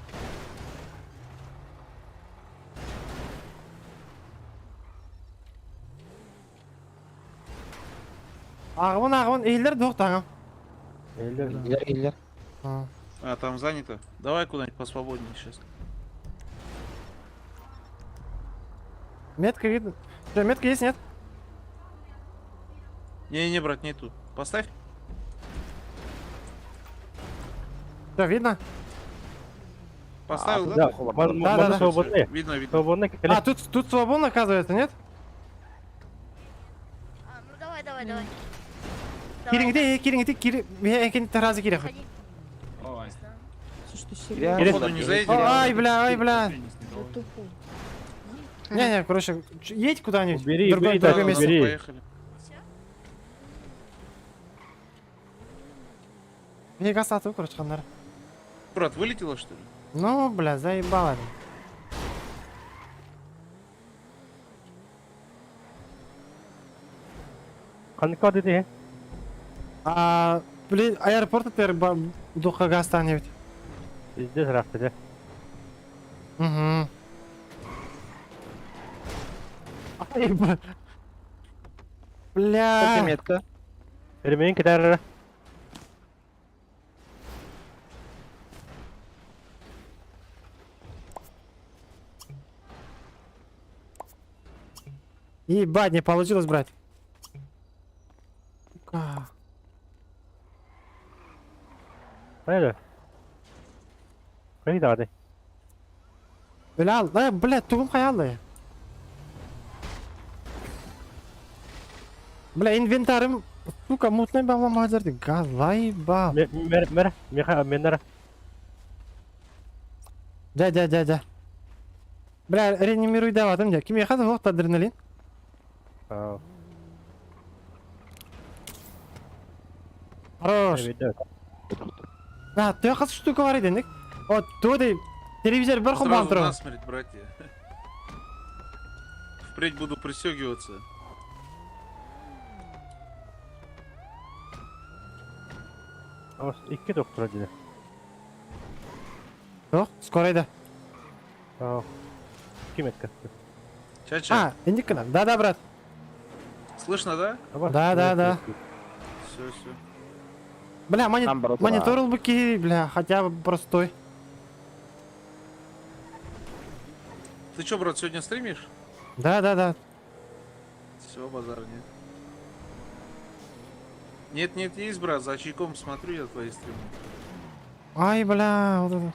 Ааҕабын, ааҕабын, иһиллэр дуох таҥам. Иһиллэр, иһиллэр. А, там занято. Давай куда-нибудь посвободнее сейчас. Метка видно. Что, метка есть, нет? Не-не, брат, нету. Поставь. Что, видно? Поставил, да? Да, можно, Да, да, да. свободны. Видно, видно. Свободны, А, тут, тут свободно, оказывается, нет? Ну давай, давай, давай. Кириҥ, кириҥ, кири, мен таразы кире. Походу не заедем. Ай, бля, ай, бля. Не, не, короче, едь куда-нибудь. Убери, в другое, убери, в другое да, место. убери. Поехали. Мне газ атып, короче, ханнар. Брат, вылетела, что ли? Ну, бля, заебало. Ханка dedi. А, блин, аэропорт теперь духа газ ведь. Здесь рафты, да? Угу. Ай, бля. Бля. метка. Ремень кидар. Ебать, не получилось, брать. Сука. Haydi. Haydi hadi. Бля, да, бля, тугум хаялы. Бля, инвентарым, сука, мутный бабла мазерды. Газайба. Мер, мер, меха, менер. Дя, дя, дя, дя. Бля, реанимируй даватым, дя. Ким яхады вақт адреналин? Хорош. На, ты хас штука бар иде, О, туды телевизор бір Сразу хубан насмерть, братья. Впредь буду пристегиваться. İki doktor dedi. Yok, скорайда. Kim etti? Чача, А, инди кына. Да, да, брат. слышно, да? Да, да, да. Все, все. Бля, мони... Там, брат, монитор был бы ки, бля, хотя бы простой. Ты чё, брат, сегодня стримишь? Да, да, да. Все, базар нет. Нет, нет, есть, брат, за чайком смотрю я твои стримы. Ай, бля, вот это.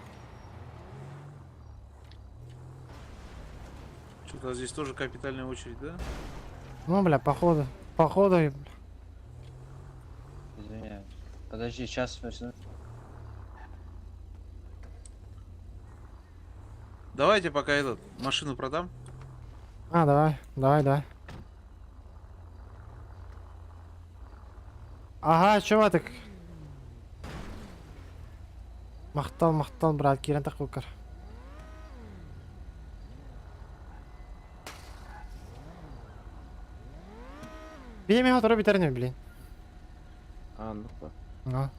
Что-то здесь тоже капитальная очередь, да? Ну, бля, походу. Походу. и, бля. Извиняюсь. Подожди, сейчас Давайте пока этот, машину продам. А, давай, давай, давай. Ага, чего так? Махтал, махтал, брат, кирен такукар. Биеме хоторо битерне, блин. А, ну да. Ну.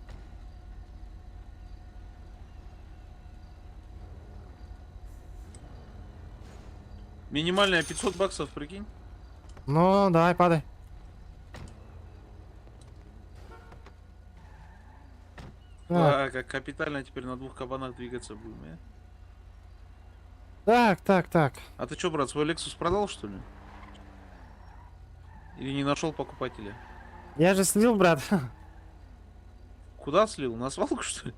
Минимальная 500 баксов, прикинь. Ну, давай, падай. Да, как капитально теперь на двух кабанах двигаться будем, э? Так, так, так. А ты чё, брат, свой Lexus продал, что ли? Или не нашел покупателя? Я же слил, брат. Куда слил? На свалку, что ли?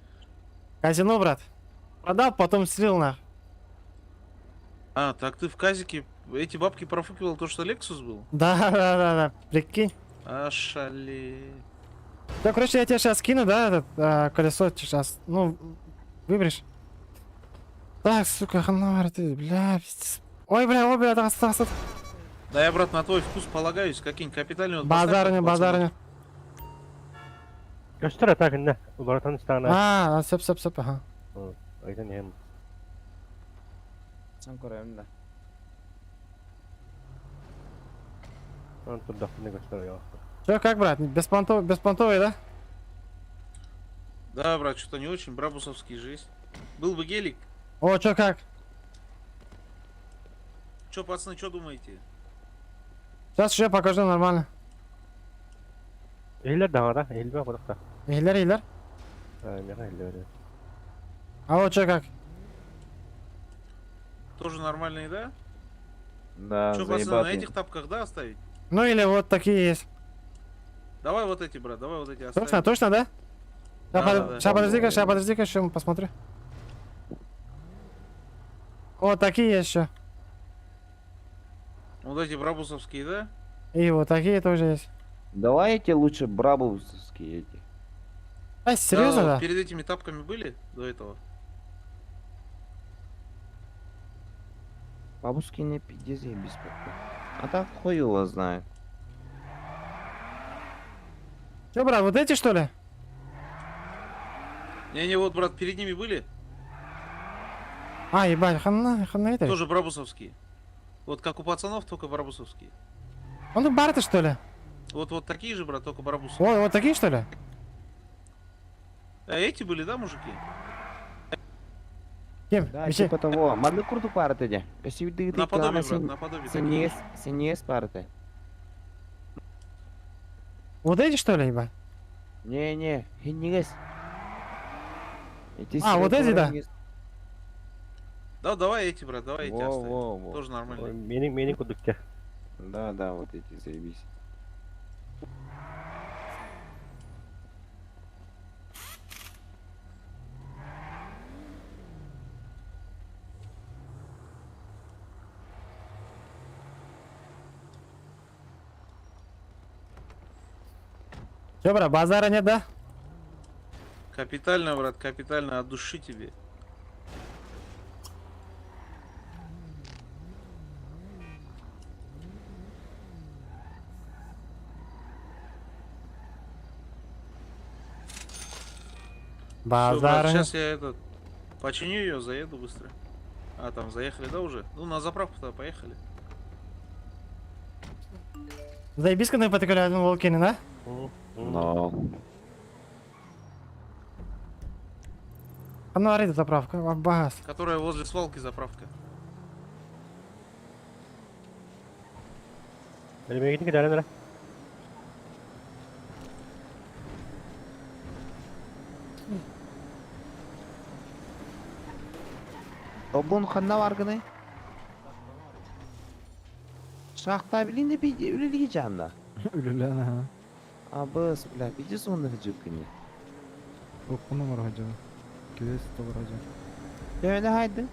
Казино, брат. Продал, потом слил, нах. А, так ты в казике эти бабки профукивал то, что Lexus был? Да, да, да, да. Прикинь. Ошалеть. Да, короче, я тебе сейчас кину, да, этот, колесо сейчас. Ну, выберешь. Так, сука, ханар, ты, бля, пиздец. Ой, бля, ой, бля, так, так, так. Да я, брат, на твой вкус полагаюсь. Какие-нибудь капитальные... вот поставь, Базарня, пацанов. базарня. Көстөр ата кинне. Уларатан истана. А, сөп, сөп, сөп, ага. Айтан иһэн. Сан көрөм да. Ан турдахпына көстөр я. Че, как, брат, беспонтовый, беспонтовый, да? Да, брат, что-то не очень, брабусовский же есть. Был бы гелик. О, че, как? Че, пацаны, что думаете? Сейчас еще покажу нормально. Эһилер даҕара, эһилбэ курукта. Иһиллэр, иһиллэр. Меха иһиллэр. А вот че, как? Тоже нормальные, да? Да, Че, пацаны, на заебатые. этих тапках, да, оставить? Ну или вот такие есть. Давай вот эти, брат, давай вот эти оставим. Точно, точно, да? Да, Сейчас, да, да. ща, подожди-ка, сейчас, подожди-ка, еще посмотрю. Вот такие еще. Вот эти брабусовские, да? И вот такие тоже есть. Давайте лучше брабусовские эти. А, серьезно, вот да? Перед этими тапками были до этого? Бабушки не пиздец я беспокою. А так хуй его знает. Че, брат, вот эти что ли? Не-не, вот, брат, перед ними были? А, ебать, ханна, ханна это. Тоже брабусовские. Вот как у пацанов, только брабусовские. Он тут барты что ли? Вот вот такие же, брат, только брабусовские. Вот, вот такие что ли? А эти были, да, мужики? Кем? Да, Мише? типа того. Манны курду парты де. Наподобие, брат, наподобие такие. Синес парты. Вот эти что ли, ебать? Не-не, хиннигес. Эти А, вот эти, да? Да, давай эти, брат, давай эти Во, оставим. во, во. Тоже нормально. Мени мени кудукте. Да, да, вот эти, заебись. Че, брат, базара нет, да? Капитально, брат, капитально, от души тебе. Всё, брат, Базара нет. сейчас я этот починю ее, заеду быстро. А, там заехали, да, уже? Ну, на заправку тогда поехали. Заебись, когда потекали один волкин, да? Но. А ну, арит заправка, аббас. Которая возле свалки заправка. Мегитин кедәрен Тобун ханна варгыны? Шахта билин де би үлелиги жанда. Үлелән, ага. Абыс, бля, пиздец он хыджыпкыни. Окуну мархаджа. Кевес тограджа. Дöne haydi.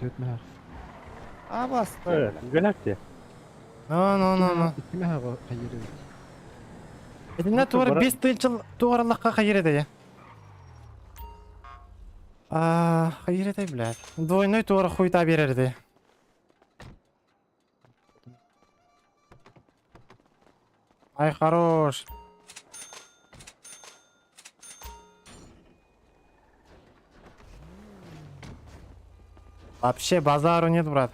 Төтмәһ. Абас. Гөләкте. Ну, ну, ну, ну. Икмәһ кайыры. Этинне туар 5 тыйынчыл туараллакка хайыр эте. А, хайыр эте, блядь. Двойной туар хуйта берерди. Ай, хорош. Вообще базару нет, брат.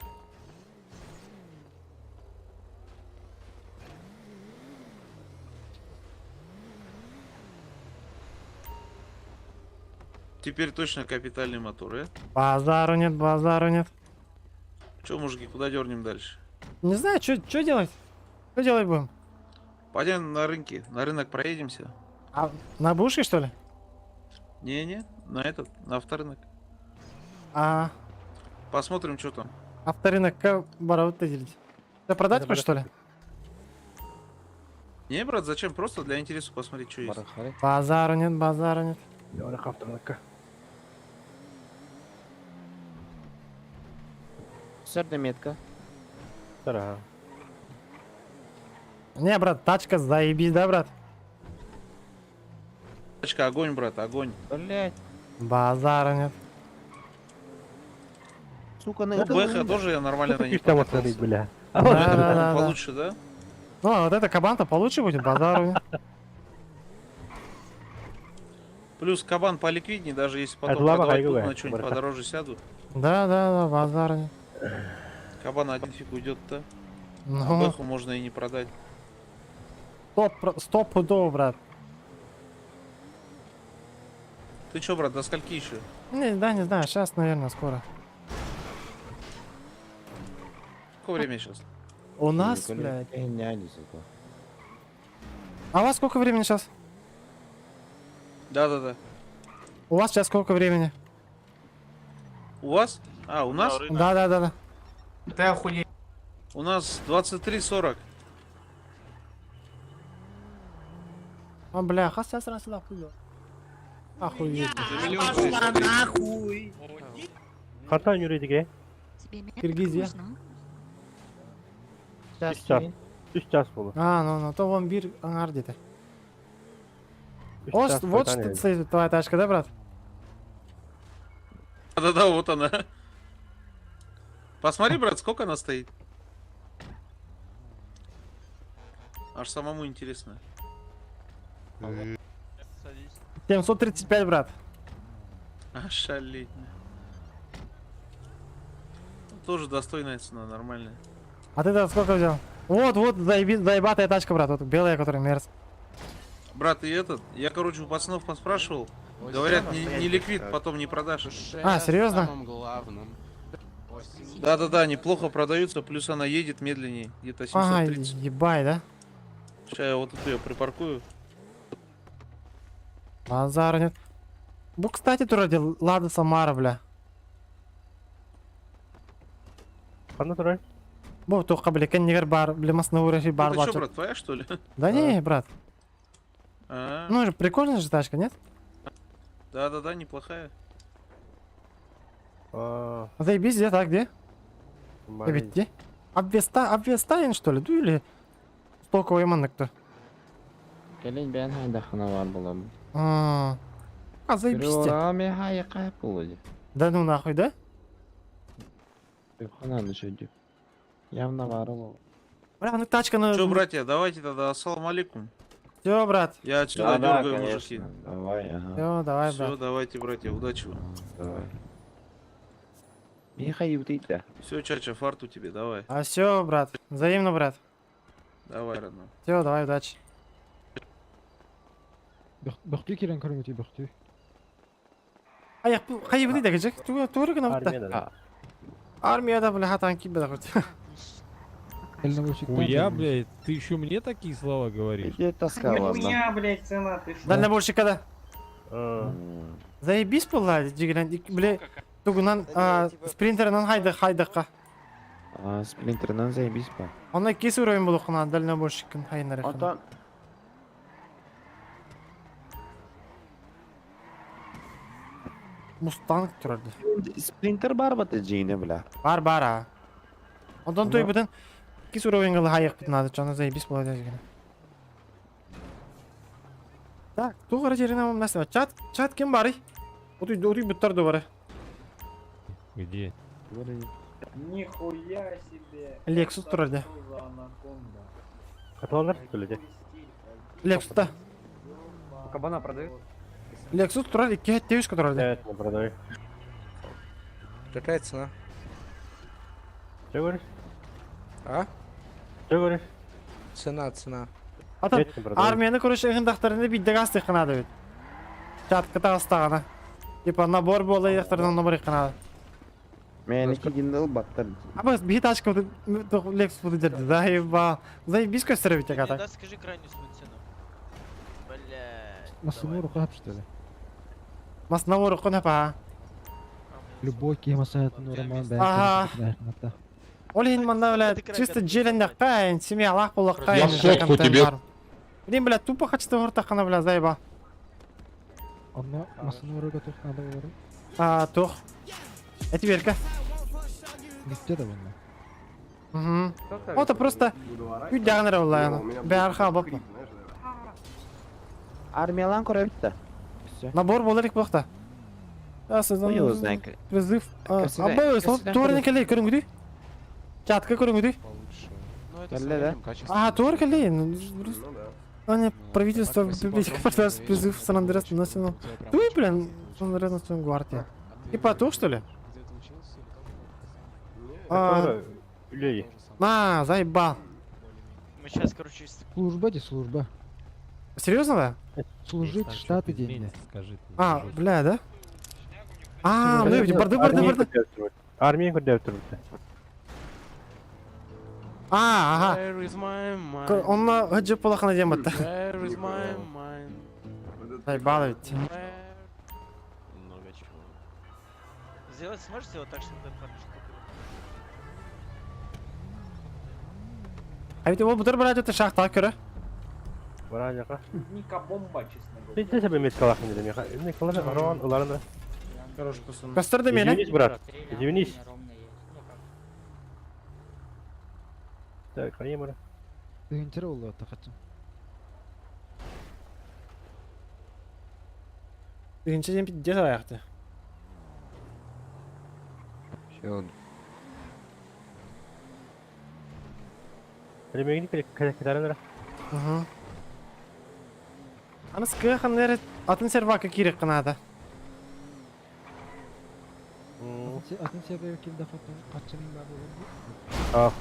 Теперь точно капитальный мотор, э? Базару нет, базару нет. Че, мужики, куда дернем дальше? Не знаю, что делать? Что делать будем? Пойдем на рынке, на рынок проедемся. А, на бушке, что ли? Не-не, на этот, на авторынок. А, Посмотрим, что там. авторынок как бараут делить? Ты продать хочешь, что ли? Не, брат, зачем? Просто для интереса посмотреть, что есть. Базару нет, базару нет. Авторынокка. Сörde метка. Сара. Не, брат, тачка заебись, да, брат? Тачка, огонь, брат, огонь. Блять. Базара нет. Сука, Ну, Бэха тоже я нормально на них Там покатался. бля. Да, Ну, да, это да, да. получше, да? Ну, а вот это кабан-то получше будет, базару нет. Плюс кабан поликвиднее, даже если потом Это лава продавать хайгуга, буду, на что-нибудь барха. подороже сяду. Да, да, да, базар. Кабан один фиг уйдет-то. А Ну. бэху можно и не продать. Стоп, 100 пудов, брат. Ты чё, брат, до скольки еще? Не, да, не знаю, сейчас, наверное, скоро. Какое время сейчас? У нас, блядь. А у вас сколько времени сейчас? Да-да-да. У вас сейчас сколько времени? У вас? А, у нас? Да, да, да, да. Ты охуеть. У нас 23.40. А, бля, хас сейчас раз нахуй. Охуеть. Пошла нахуй! Хантан юридиге. Киргизия. Үс час. Үс час болду. А, ну, ну, то вон бир аңар где-то. Үс Вот, час вот қайтан что стоит твоя тачка, да, брат? Да-да-да, вот она. Посмотри, брат, сколько она стоит. Аж самому интересно. 735, брат. Ошалеть. Ну, Тоже достойная цена, нормальная. А ты-то сколько взял? Вот, вот, заеби, заебатая тачка, брат. Вот белая, которая мерз. Брат, и этот, я, короче, у пацанов поспрашивал. Ой, Говорят, сцена не, стоять не ликвид, будет, потом не продашь. А, серьезно? Самом главном. Да-да-да, неплохо продаются, плюс она едет медленнее, где-то Ага, 730. ебай, да? Сейчас я вот тут ее припаркую. Базар нет. Бу, кстати, вроде Лада Самара, бля. Ханна турар? Бу, только, бля, кеннигер бар, бля, масна ураши бар, Это что, брат, твоя, что ли? Да не, брат. А, Ну, же прикольная же тачка, нет? Да-да-да, неплохая. А, Заебись, где так, где? маленький. Где? Обвеста, обвестаин, что ли? Ну или стоковый маннык-то? Кэлин бэйэм хайдахына баар буолабын. А, а, заебись. Те. Да ну нахуй, да? Явно баар буолла. Бля, ну тачка на... Че, братья, давайте тогда, ассаламу алейкум. Все, брат. Я отсюда Да, да, дергаю, конечно. мужики. Давай, ага. Все, давай, Все, брат. давайте, братья, удачи вам. Давай. Михаил, ты да. Все, чача, фарту тебе, давай. А все, брат. Взаимно, брат. Давай, родной. Все, давай, удачи. Бөхтүү кирен көрүңүтүй бөхтүү. Аяк, хайы бит дегежек. Тугы гына бит. Армияда. Армияда, бля, хатан кип бит. Хуя, блядь, ты еще мне такие слова говоришь? Иди тоска, ладно. Нихуя, блядь, цена, ты шо? Дальнобойщика да. Заебись була, дигән, бля, тугунан спринтернан хайда хайдакка. А, спринтернан заебись па. Аны кес уровень булыкына дальнобойщикын хайнары. Ата Мустанг турады. Спринтер бар бата жине бля. Бар бар а. Ондан той бүтән кес уровень гылы хайык бит надо, чаны заебись була дигән. Так, тугры жерине нәрсә? Чат, чат кем бар? Отуй, отуй буттар бар. Где? Нихуя себе. Lexus турады. Что за анаконда? Каталандар төлөдө. Lexus та. Кабана продают? Lexus турар 2 турады. Evet, не продаю. Какая цена? Что говоришь? А? Что говоришь? Цена, цена. Ата Нет, не продаю. армияны короче ыгындактарында бидде газ тыкынады бит. Чатка тагыстагана. Типа набор бола яктардан набор иканады. Меники гиндел баттар. А бас бит тачка Lexus буду дерди. Заеба. Заебись көстөрө бит так. скажи крайнюю свою цену. Бля. Масыны рукап что ли? Мас набор кона па. Любой кемасаят норман Ага. Ол хин манда бля чисто желендек кайн семья лак болак кайн. Я сотку тебе. Блин, бля, тупо хочу ортакана, бля, заеба. Онно масыны рука тух надо говорю. А, тух. Это верка. Где да вон? Угу. Это просто үйдәгәнер ул Бәрха бап. Армиялан көрөбүт Все. Набор булыр ик бакта. Хуй его знает. Призыв. Красивая- Абы, сол красивая турны келе көрүнгүдү. Чатка көрүнгүдү. Ну это Кэллэ, да? А, тур келе. Ну да. Аня, правительство спасибо публика огромное пошла за с вечер, призыв это Сан Андреас очень Национал. круто. Тебя прям Ты, очень блин, Сан Андреас Национал Гвардия. Типа тух, что ли? Где-то учился или как? А, Үлей. На, заебал. Мы сейчас, короче, Служба де служба. Серьезно, да? Служить в Штаты деньги. Скажи. А, бля, да? А, ну ведь барды, барды, барды. Армия көрдөртүрбүт. А, ага. Where is my mind? Онно хыджы полахана дем батта. Where is my mind? Заебало ведь. Много чего. Сделать сможешь сделать так, чтобы этот парень что-то А ведь ол бұтыр бір әдетті шахта көрі. Бара жака. Ника бомба, честно говоря. Ты тебе себе калах не дем. Не калах арон уларында. Хорош, пацаны. Костер мені. Извинись, брат. Извинись. Так, хайемара. Дыгынчара олла тахачым. Birinci ден пиздец аяқты. Все, Ремегни калах Угу. Аныс кыхан нері атын сервака керек қынады. Атын сервер кимде фото качырын бар болду. А.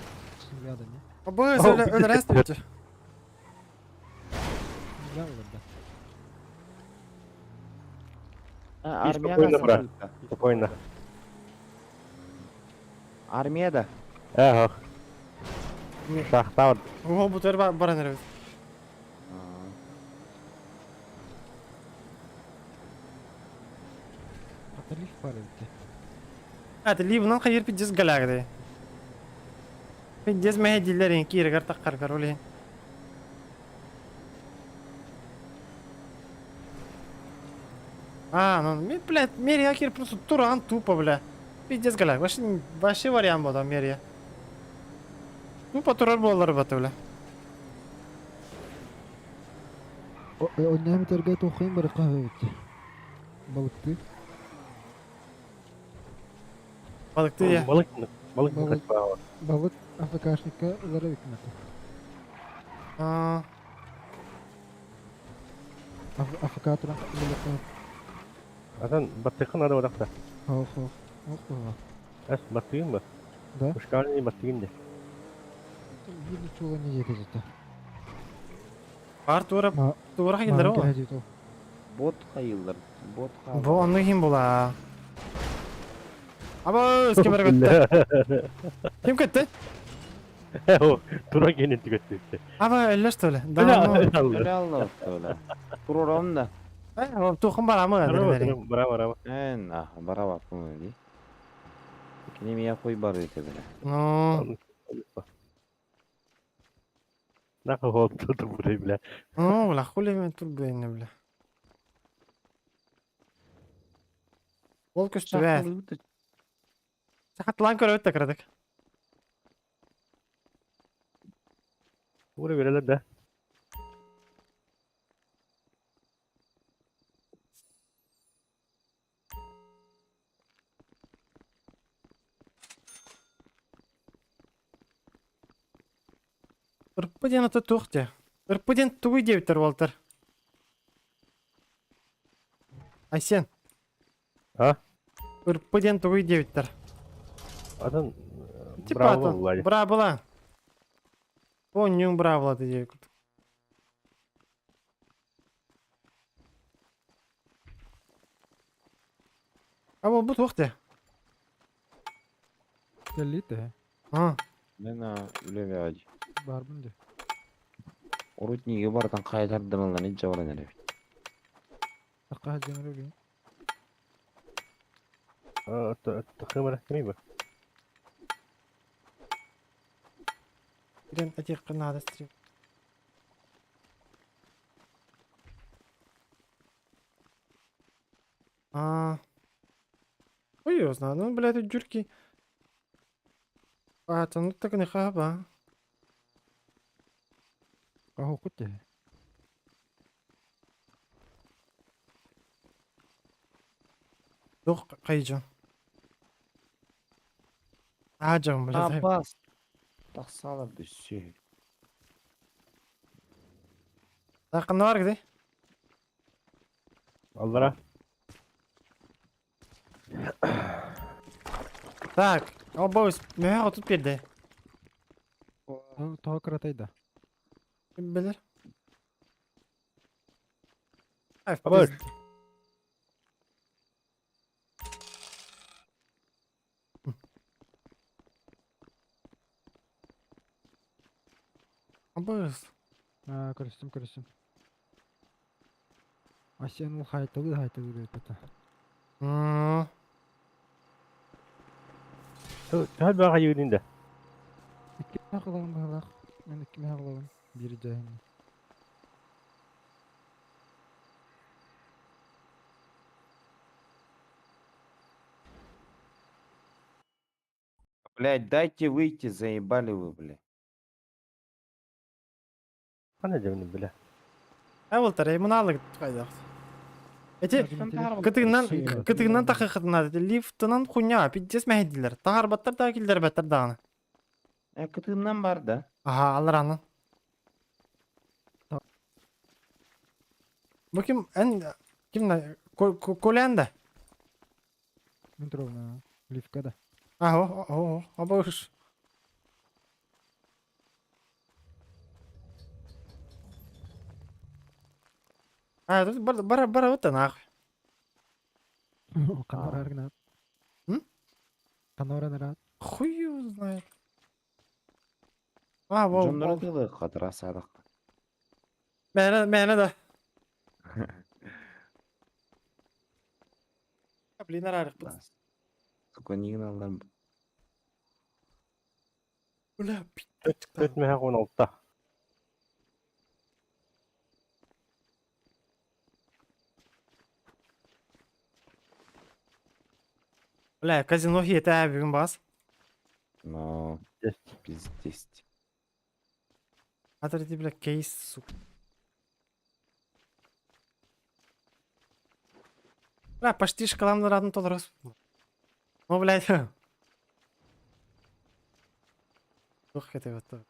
Чынга да не? Бұл өлі өлі өтті. Чынга болду да. Спокойно, брат. Спокойно. Армияда. Эх. Шахта. Ол бұтыр бар нері. Аталиф бар эбитте. Это ливнан хайыр пиздец галягды. Пиздец мәһәдилер ен кирегер таққар кароли. А, ну, ми, блядь, мерия кир просто туран тупо, бля. Пиздец галяк. Вообще, вообще вариант был там мерия. Тупо турар болар баты, бля. Оннами таргай тохын бар кахы эбитте. Балыкты. Балыкты я. Балык, балык Балык. Балык АФКшникка ылара бикмете. А, АФК туран балыкка. Atan баттыкын ада одакта. Ох, ох. Ох, ох. Эс баттыгын ба? Да. Ушканы баттыгын де. Бир чула не жетежетте. Бар тура тура хагилдер ол. Бот хайылдар. Бот Бу онны ким була. Аба, кем бер көттү? Ким көттү? Тура кенен түгөттү. Аба, әллә что ли? Да. Алла, Турором да. Э, тухым барамы? Бара бара. Эн, а, бара баппын ди. Кинеми я кой бар дете беле. Ну. Нахуй хол тут бурей, бля. Ну, бля, хули мен тут бля, бля. Ол көстүбэ. Сахатлан көрөт кырадык. Ура берелер да. Ырпыден аты тухте. Ырпыден тугуй девтер Уолтер. Айсен. А? Ырпыден тугуй девтер. Атын Типа браво атын. Влади. Браво. Понюң браво ты девку. А вот бу тухте. Келлите. А. Мен үлеме ажы. Барбын де. Урут неге бартан кайтардымылдан ич жабаран эле. Такка жеңир өлүм. Тахымара кимиба. Ирен атик надо стрим. А. Ой, я знаю, ну, блядь, тут дюрки. А, это ну так не хаба. Аху кутте. Дух кайжан. Ажам, блядь. Абас. Тахсала бүсү. Так, ханна бар киди? Аллара. Так, о бос, мөһө отут берди. Тоҕо кыратайда. Ким билер? Ай, Абаш. пизд. Абыс. Аа, көрүстүм, көрүстүм. Асен ол хайтылы хайтылы деп это. М, Төһө баҕа йыгын да. Икки мехалабын быһалаах. Мен икки мехалабын. Биир дьаһын. Блядь, дайте выйти, заебали вы, блядь. Хана дьэбин бля. Ай болтар, эй, муналык кайдак. Эти кытыгынан кытыгынан тахыхытына лифтынан хуйня, пиздец мәһедилер. Тахар баттар да килдер баттар даҕаны. Э, кытыгынан бар да. Аха, алар Бу ким эн ким на Колян да? Мен туровна. Лифка да. А, о, о, о, абыш. А, тут бар бар бар вот нахуй. Канора аргнат. М? Канора нарат. Хуй его знает. А, во, Джоннор во. тылы катыра садық. Мені, мені да. Блин, арарық. Сука, не гналар. Бля, Төт мөһө кон алта. Бля, казино хете бүгін бас. Но, пиздец. Атыр бля, кейс, сука. Бля, почти шкаламды ратын толырыз. Ну, блядь. Тух кете вот.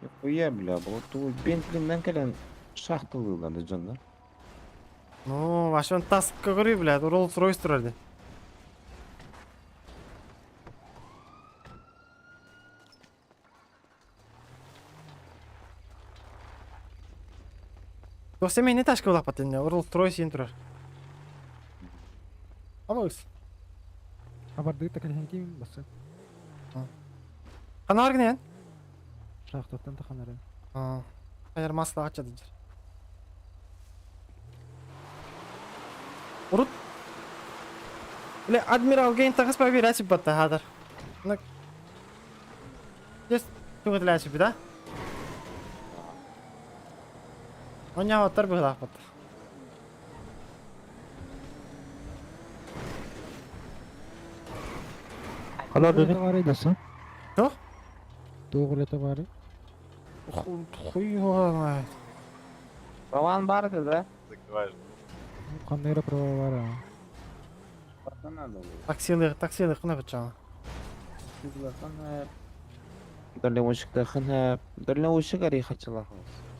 Нихуя, бля, вот ту Бентлиннен кэлэн шахталыылар дьоннор. Ну, вашон тас көрі, блядь, Роллс Ройс турарды. Досым мен не ташка улап баттын, Роллс Ройс ен турар. Абыз. Абарды такалхентим басы. Канар гнен? Шахтаттан таханары. А. Хайыр масла ачады жер. Урут. Бля, Адмирал Гейн тагыс па бир ачып батта хадыр. На. Здесь тугы ачып, да? Оня оттар быгылак батта. Хана деді. Товары даса. Что? Тоғыр товары. Хуй его знает. Праван барды, да? Канера правалары. Таксилы, таксилы кына быча. Дальнобойщикта хана, дальнобойщик ари хачала.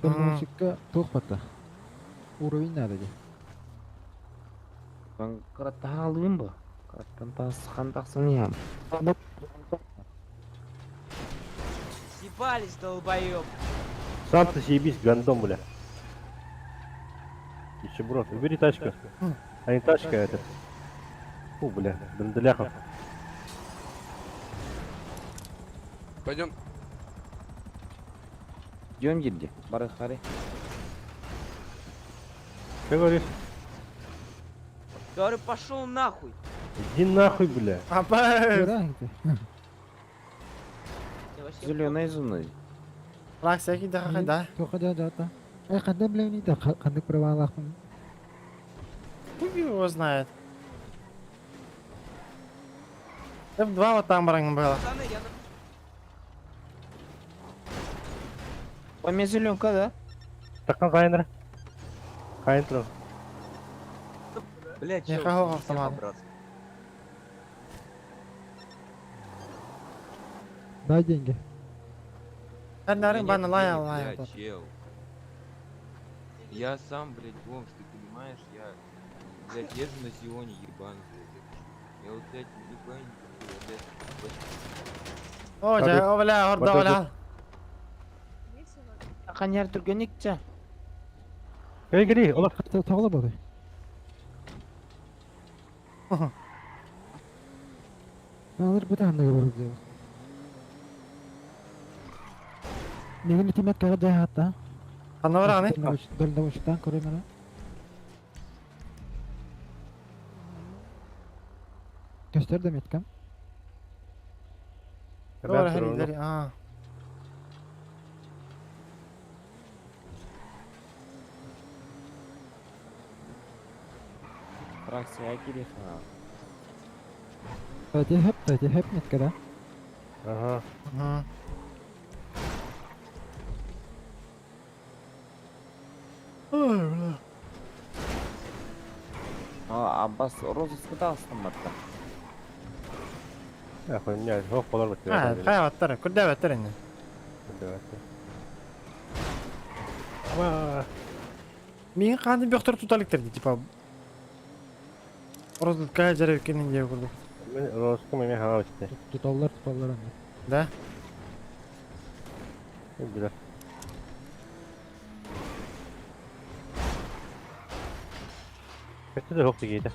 Дальнобойщикка туох батта. Уровень надо де. Кыраттаалыым бу. Кыраттан тасхан тахсан ям. Съебались, долбоёб. Сам ты съебись, гандон, бля. Нищеброд, убери тачку. А не тачка это. Фу, бля, Дандаляхов. Пойдем. Идем, Гильди. Бары хари. Что говоришь? Говорю, пошел нахуй. Иди нахуй, бля. Апа. Зеленый зоной. Лак всякий да да. Тоқа да да да. Ай қандай білемін да қандай правалақпын. Хуй его знает. F2 вот там баран было. Пацаны, я на... Поме зеленка, да? Такан кайнер. Кайнер. Блядь, Не чел, хавал всех автомат. по-братски. Дай деньги. Нарын баны лая Нет, лая. бля, чел. Я сам, блядь, бомж, ты понимаешь, я, блядь, езжу на Зионе, ебаный, блядь. Я вот, блядь, нихуя не куплю, я, блядь, О, жа, о, бля, орда, бля. Каньяр түргенникче. Кери кери, олар. Тағыла бады. Алар бу тағында бар деп. Мегин итимет кага жай хатта. Ханна бараны? Дальнобойщиктан көрөм ана. Көстөр да меткам. Doğru, her ileri. Aa. Фракция Кириха. Тәтеп, тәтеп меткада. Ага. Hı. Ой, бля. А, Аббас розыскыда астаматта. Хуйня, хох болар бит. Ha, kayvattara, kurdavattara indi. Ама Мин қанды бөхтөр туталыктыр типа. Розылка жарып екенин деп курдук. Мен роску мен хава битте. Туталлар, туталлар анда. Да? Биле. Кетти де хох дигейде.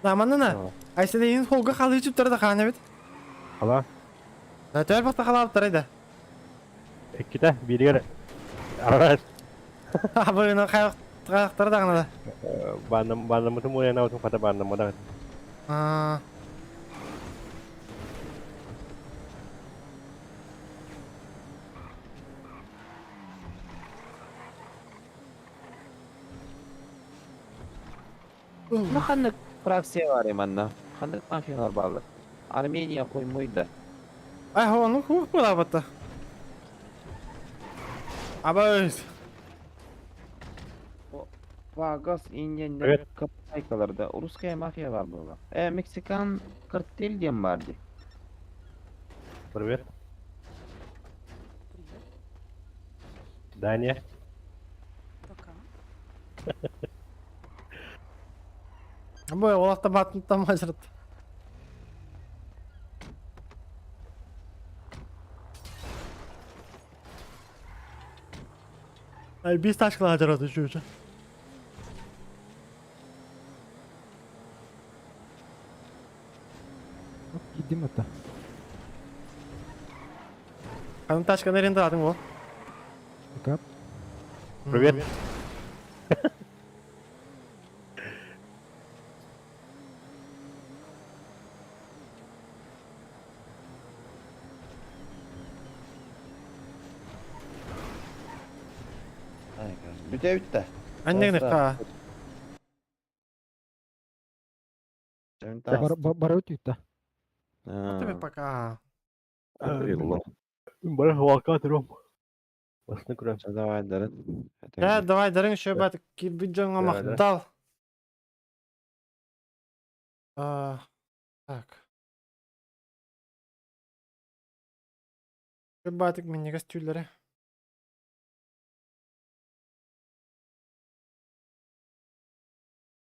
Аманна. Айсене ин холга халы чүп турда каны бит. Хала. Да төр бакта халап турайды. Экките биргер. Арас. Абыны каяктар да гана. Банным банным мутум уяна утум ката банным мада. А. Ну ханнык фракция бар иманна. Ханнык мафиялар барлар. Армения коймойду. Ай, ну хух була батта. Абыз. Вагас Индиян Привет. капайкаларда русская мафия бар була. Э, Мексикан картель дем барды. Привет. Дания. Пока. Бу олақта батын там ажырат. Ай, биз ташкала ажырат үшүүчү. Гидим ата. Канын ташка неренде адың ол? Пикап. Привет. Бүтө бүтті. Аннегне ка. Бара өтүйтті. Тебе пока. Бар валка турум. Басны күрәм. Давай, дарын. Я давай дарын еще бат кирбиджонга Давай, давай. мактал. А, так. Батык минеге стүлләре.